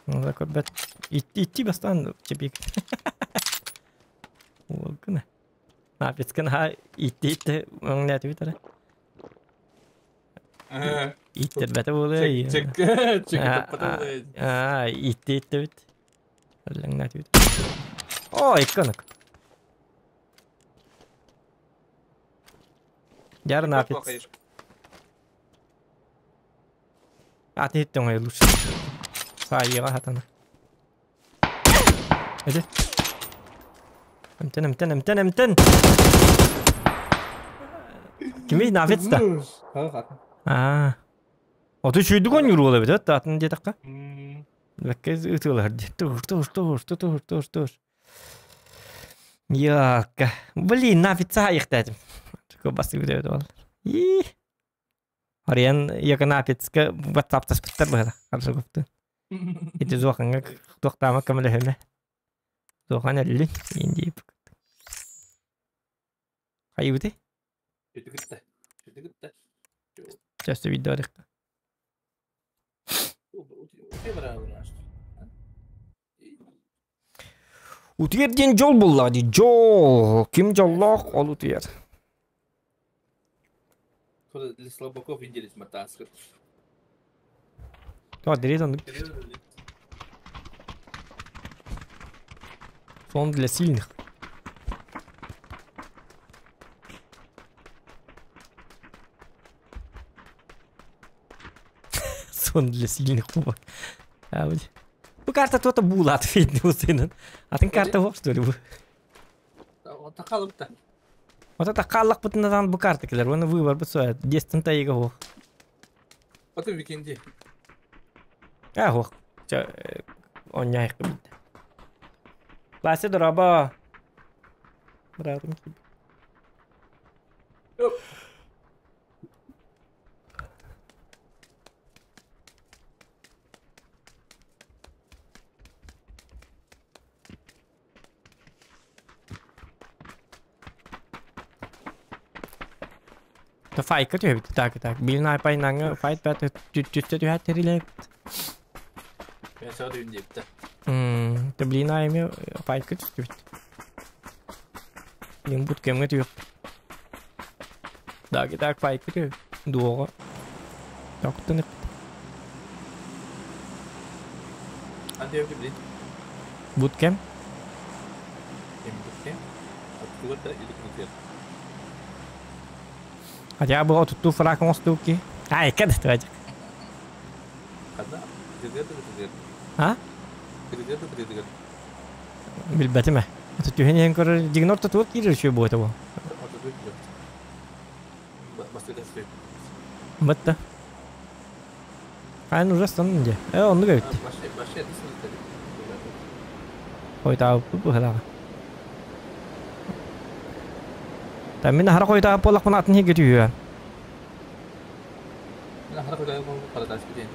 Ну да көрбөт. Итти бастан чепик. Ол гына. Напицкан ха итти итти өңнәтип битәре. Иттербәтә булы. Чек чек чек. А, итти итти бит. Өңнәтип бит. О, икканык. Яр напиц. А ты иттең лучше. Сайыга хатана. Эде. Эмтен, эмтен, эмтен, эмтен. Кими нафиц да? А. Ото чүйдү кон юру бит, атын дедакка. Бәкке ытылар. Тур, тур, тур, тур, тур, тур. Якка. Блин, нафица айыктадым. Басып өтөдү ол. И. Ариан яка нафицка WhatsApp таспыттар быһа. Каршы көптү. Ити зуаханга токтама камелехеме. Зуахан әлли инди. Хайбыты? Часто видео арыкта. Утуер ден жол булла ди жол. Ким жоллох ол утуер. Для слабаков индились матаскат. То дерезан. Сон для сильных. Зона для сильных пубок. Бу карта то-то буулаат фейдни усыйнан. Атын карта хоқ, что ли бу? Тақалып та. Ота тақаллақ бутындан бу карта келер. Оны выбор бу соя. Дестен тайга хоқ. Аты викенди. А хоқ. Онняйық бит. Ласы дораба. Братым кип. Ta файка түһэбит так так. Билин айпайнаңы файт бәт түттүстэ түһэт терилеп. Мен сağda үндепті. Та блин айме файка түстүбүт. Блин бут кемге түйөк. Даги так файка түйөк. Дуога. Токтун. Антиöptü блин. Бут кем? Эми бут кем? Аттуга да илик бутер. Хотя бы отутту фрак мостуки. Ай, кэд твадик. Када? Битедер да битедер. А? Битедер да битедер. Билбэтиме. Отут түһэн көрөр дигнор татуок кирер шөй буота бу. Отутту билет. Бастыда сөй. Бытта. Айн уже станды. Онну көбүт. Башы башы дисин dedi. Койта бу хала. Та мин хара койта болак мына атын хеге түйө. Мен хара койда парадайс битен.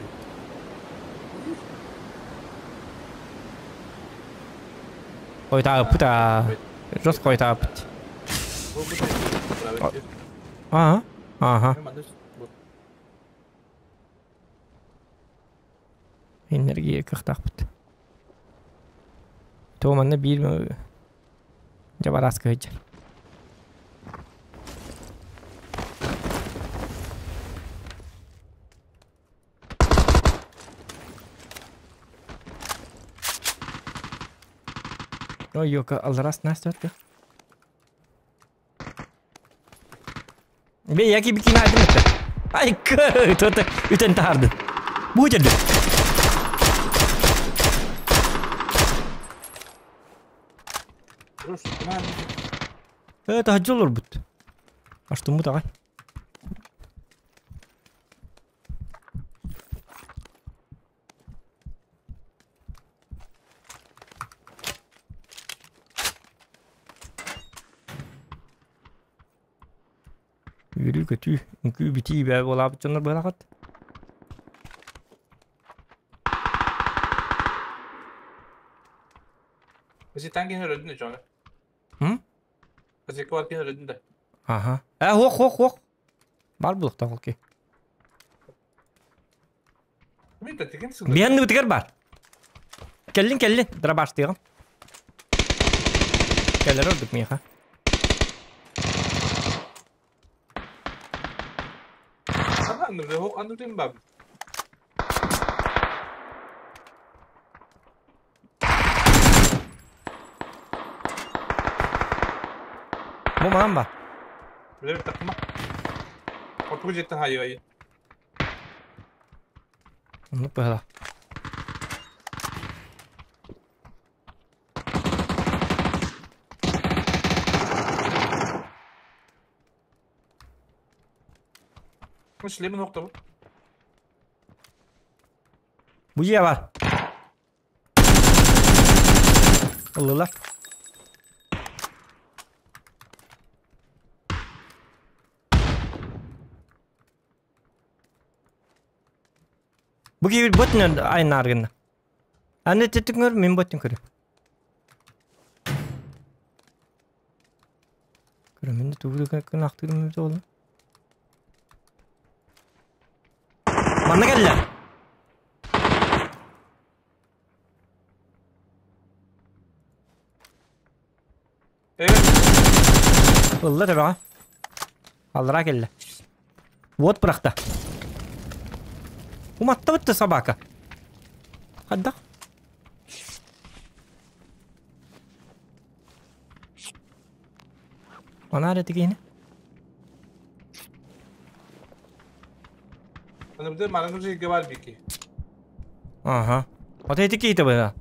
Койта пута. Жос койта пут. Бу бу. Ага. Ага. Энергия кыхтак бут. То манна бир жабарас кыйчар. Ой, ёка, алрас настётка. Бе, яки бикин айдым это. Ай, кö, то-то үтен тарды. Бу жерде. Это хаджолор бут. А что мы давай? Yürü kötü. Үnkü biti бә болап чонор балакат. Bizi tankin öldün de canı. Hı? Bizi kvarkin öldün de. Аха. Хох хох хох. Бар булукта холки. Мен да деген сылды. Биянны битигер бар. Келлин келлин. Драбаш тыгым. Келлер ордук миха. Анны хок анны дем баб. Бу манан бар. Билер такма. Отугу жеттен хайы айы. Ну пыгла. Шлемин нокта бу. Бу же бар. Ыллылар. Бу кибит ботун айнаргын. Аны тетиңөр мен ботун көрөм. Көрөм мен тугу күн актырым болду. Манна келле. Evet. Ылла төбөҕө. Аллара келле. Вот бырахта. Уматта бытты собака. Хадда. Она тигине. Ага. Вот эти какие-то были.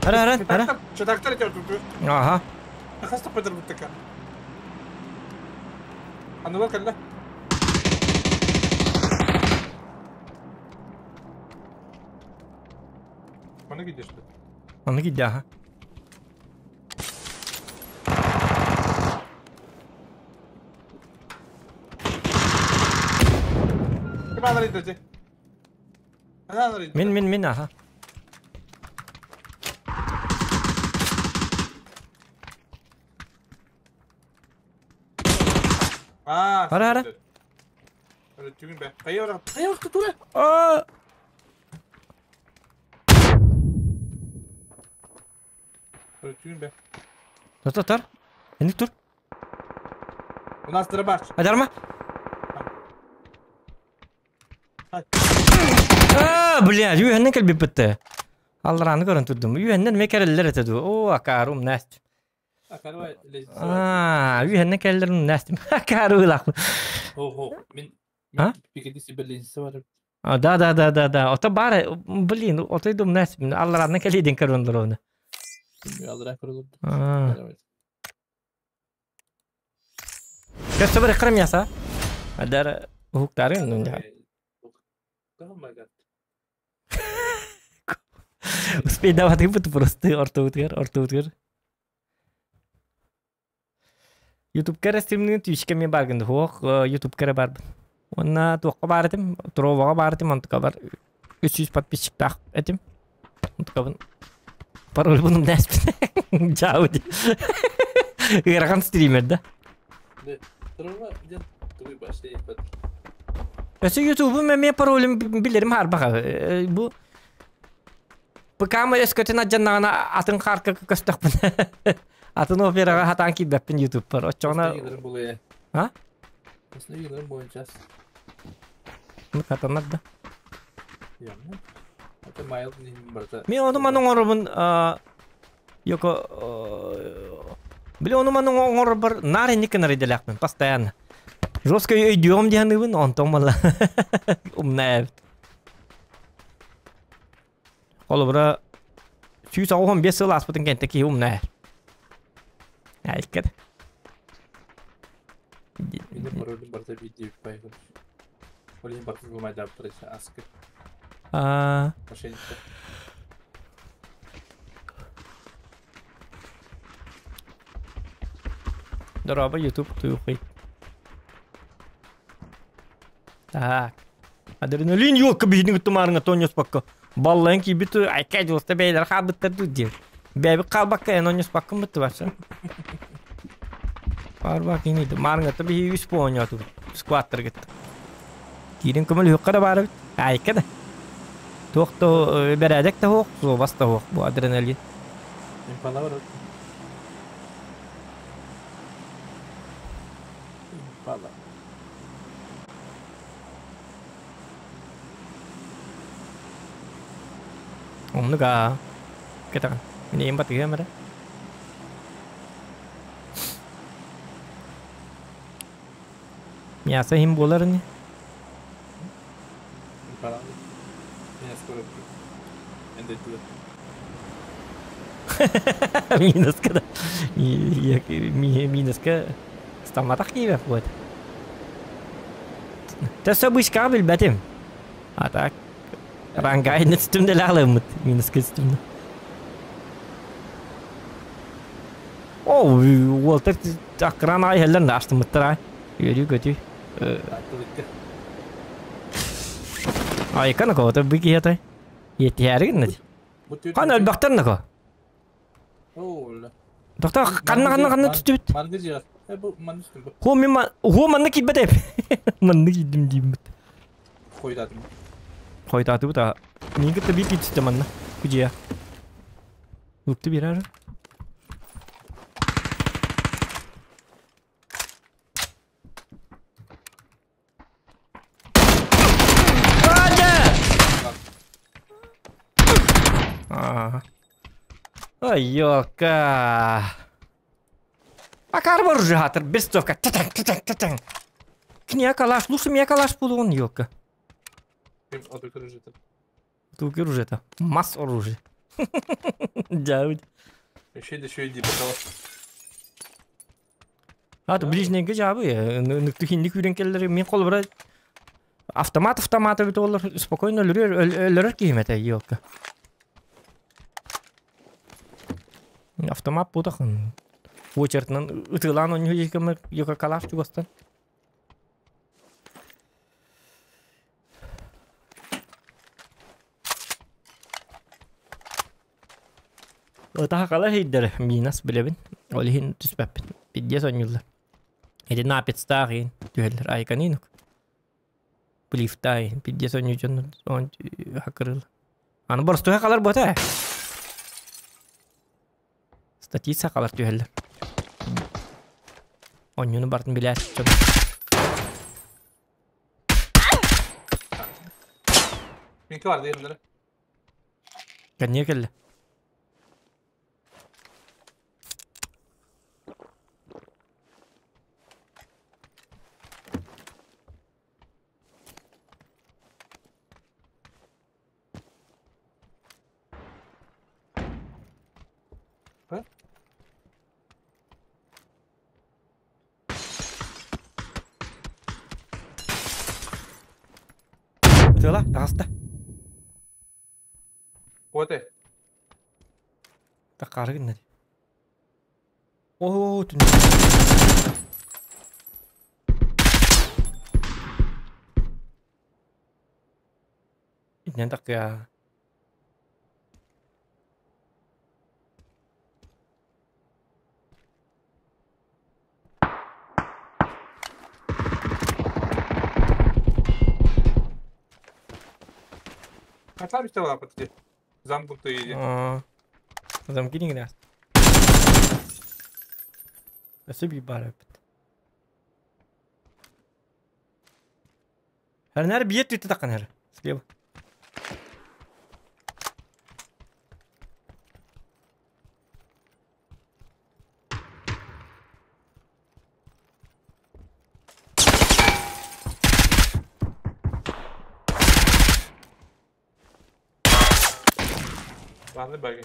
Ара, ара, ара. Ага. Оны кидде, ага. Мин, мин, мин, ага. Ара, ара. А! Тур, тур. Эник тур. У нас дробаш. Адарма. А, бля, үйәннен келбеп бітті. Аллараны көрін тұрдым. Үйәннен мекерелер етеді. О, акарум нәст. А, үйәннен келлерім нәстім. Акару лақы. Хо, мен А, да, да, да, да, да. Ота бар, блин, ота идум нәст. Аллараны келейден көріндір оны. Көстө бір қырым яса. Адар хуктары ну Успей давать бут просто ортоутгер, ортоутгер. YouTube кere стримнин түйшке мен баргын хуок YouTube кere бар. Онна туаққа барытым, Троваға барытым, онтука бар 300 подписчик тақ этим. Онтука пароль бұным нәспін. Жау ди. Ырахан стример да. Өсө YouTube'у мен паролüm билерим харбаха. Бу ПК-мы өскөтүн аджаннагана атын харка көстөкпүн. Атын операга хатан кийбеппин YouTube бар. Очоңна А? Катанар да. Мен ону манын оробун Йоко Биле ону манын оңор бар нар энникен арыделякмын постоянно. Жестко өйдүөм дианыбын онтон мала. Умная. Колобра сүүс оҕон бес сыл аспытын кенте киһи умная. Айккет. А. Дороба YouTube туюхай. Так. Адреналин yok бихин тумарыңа тоньос бакка. Баллан ки биту айка жолста бейлер хабыттар дудир. Бәби калбакка эн оньос баккын битти башы. Бар бак инейdi. Марыңа та бихи үс пооньоту. Скваттер гитти. Кирин көмөл юкка да барып. Айка да. Тохто берәдек та хок, зобас та хок бу адреналин. Импала бар. Импала. Оннуга. Кетаган. Мин эм батыга мара. Мясо хим болар не? Импала. Минуска да. Минуска стаматах кийбеп вот. Төсө бышка билбетим. А так Рангайны түстүмдө эле алымыт. Минуска түстүмдө. О, Уолтер акран ай хеллен аштымыттыр ай. Үйрүү көтүй. Ай, кана кота бики хетай. Етияригин нади. Кана өлбактар нако. Тохто канна канна канна түстүбүт. Хо мен хо манны кийбет эп. Манны кийдим деймит. Койдадым. Койдады бу да. Мен кытта бир кийди манна. Кужия. Лукты бирар. Ой, ёлка. А карбор уже хатыр, бестовка. Тетен, тетен, тетен. Кине калаш, лучше меня калаш пулуон, ёлка. Тут оружие-то. Масс оружия. Дяудь. Еще иди, пожалуйста. А, то ближний жабы, нықтыхинник үйренкелері мен қол бұра автомат автоматы бит олар спокойно өлөрөр киимете елка. Автомат бутахын. Очертынан ытылан он юкамы юка калаш чугастан. Ытаха кала хейдер минас билебин. Олихин түспәппин. Пидде сонюлла. Эти напецтагин түһеллер айканинук. Плифтай пидде соню жон он хакырыл. Аны борс түһә калар бота. Статиса калар түһеллер. Онюну бартын билер. Меники бар дегенлер. Кәне келді. Тыла, тағыста. Оте. Таққары гынна. О, түн. Инен таққия. Хатар işte var patı. Замкнутый иди. Замки не гнас. Өсө би бар өпт. Хәрнәр биет түтті таққан хәр. Слева. Ладно, баги.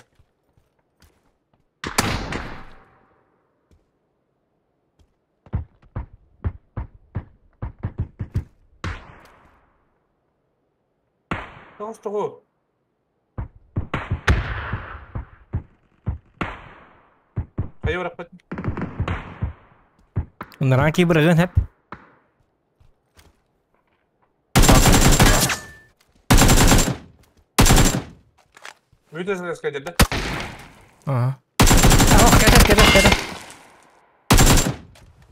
Что? Хайы рахмет. Наранки бырыгын хәп. Өйдө сказать, да? Ага. Ох, кәтер, кәтер, кәтер.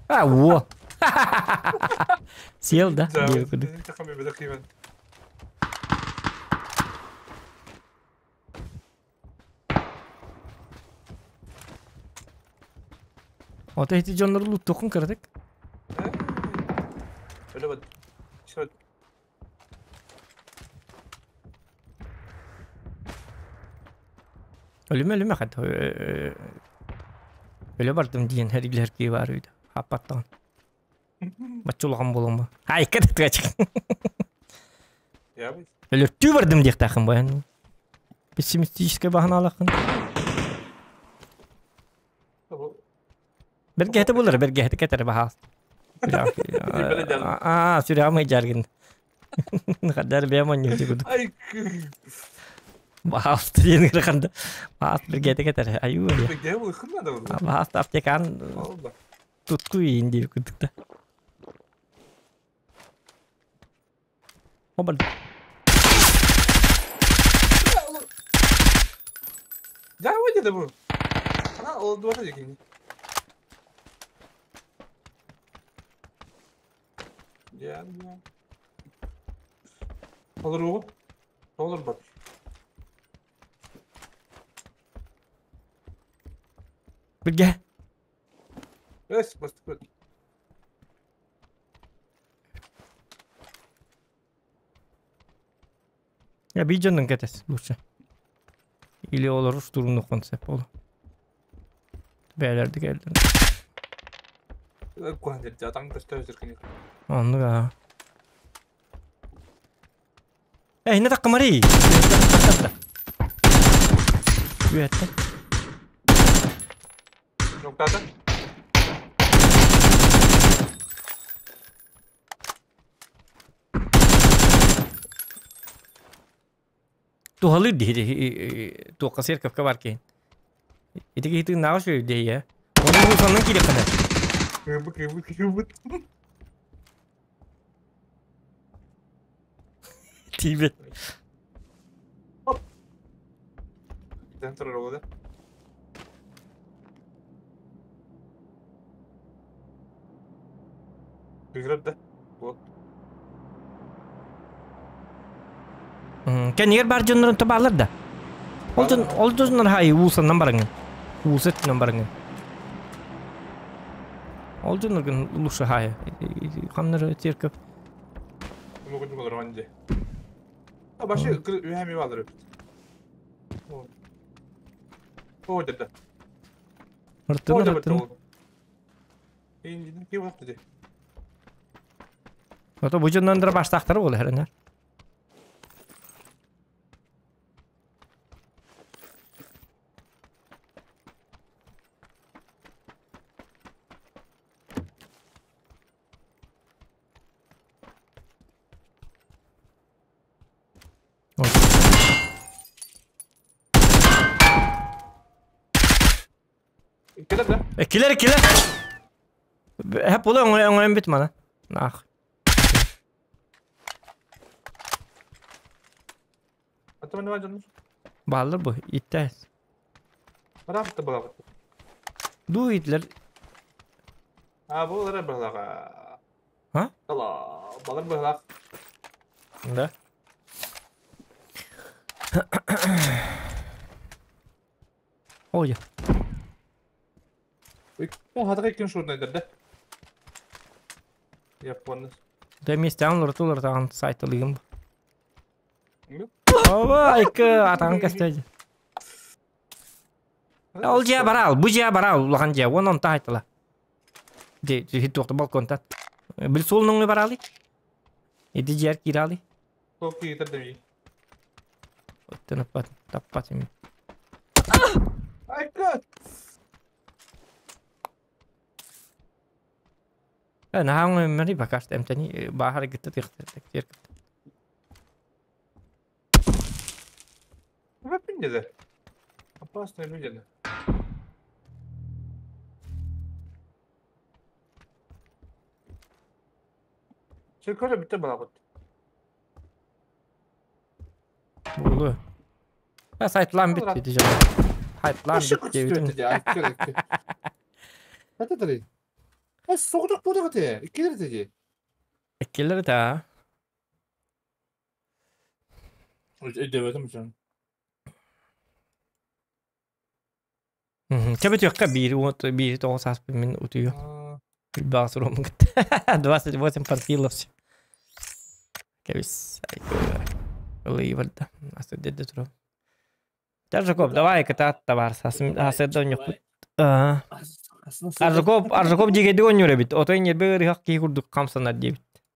А, во. Сел, да? Да. Вот эти жоннор луттукун кырдык. Öyle bak. İşte Ölüme ölüme хат. Өлө бардым диен хәриглер ки бар үйдө. Апаттан. Бачулган болом. Ай, кәтет качык. Я бит. Өлөртүү бардым диек тахын баян. Пессимистический баһаналакын. Бергәһте булыр, бергәһте кетер баһас. Аа, сүрәмай жаргын. Хаддар бәман юк. Ай. Баһас диен кырганда. Баһас бергәһте кетер. Аю. Бергә бул хынна да бул. Баһас аптекан тутку инди күтүктә. Обал. Я выйди бу. Ана ол дуата дигин. Я. Olur oğlum. Olur bak. Бергә. Эс, басты. Я видеоның кетес лучше. Или олору штурмнуоххун сөп ол. Бээлэрди кэлдин. Куһан дирди атаң көстөр өтөр Оннук аа. Эй, не таккамари. Үөттэ. Ноктата. Туһалыыр дии туохха церковка бар киһин. Ити киһи тыыннааҕа үчүгэй дии ээ. Ону муусаннан киириэххинэ. Кыыбыт, кыыбыт, кыыбыт. Тиийбэт. Итэн турар оҕо да. Кыыһырар да. Вот. Кэннигэр бар дьоннорун табаалар да. Ол дьон ол дьоннор хай уулсаннан бараҥын. Уулса өттүнэн бараҥын. Ол дьонноргун лучше хай. Ханнары церковь. Мугун олорон дии. А башы үһәми балыр өпт. О, деді. Ыртын ыртын. Ото бу дьоннор баштаахтара буолар эрэнэр. Иккилэр да? Иккилэр, иккилэр. Hep oluyor, оҥойон бит мана. Нах. Аттаман var canım. Бааллар бу, иттээс. Бараабытта балаҕат. Дуу итлер. А бу олар быһалаҕа. А? Ала, балар быһалаах. Да. Ой. О, хатыга иккин шурнайдар да. Японец. Да местан лортулар таан сайтылыгым. Ова, айка атаан кестеди. Ол дьиэ бараал, бу дьиэ бараал, улахан дьиэ, уон онто айтыла. Дьэ, туохта балконтат. Бил суол бараалы. Иди дьиэр кииралы. Сол киитер деми. Оттон аппат, таппат эми. Айка! Наһаа мэри бакаст эмтэни баахар гытта тиэхтер. Вы Опасные люди. Сөкөрө бүтэ балаҕыт. Буолуо. Ә сайтлаан бүттү дьон. Хайтлаан бүттү. Хататары. Э соҕотох буолуох этэ. Иккилэр этэ дии. Иккилэр этэ. Өйдөөбөтүм дьон. Чэ бүтүөххэ биир уот биир тоҕус ааспыт мин утуйу. Баҕа суруом кытта. 28 панфиловч. Кэбис. Ылыы барда. Асы дедде турам. Аржаков, давай кытаат табаар. Сасырда онньохпут. Аржаков, Аржаков дьигэйдик оонньуур эбит. Отой ньирбэ ыарыһах киһи курдук хамсанар диэбит.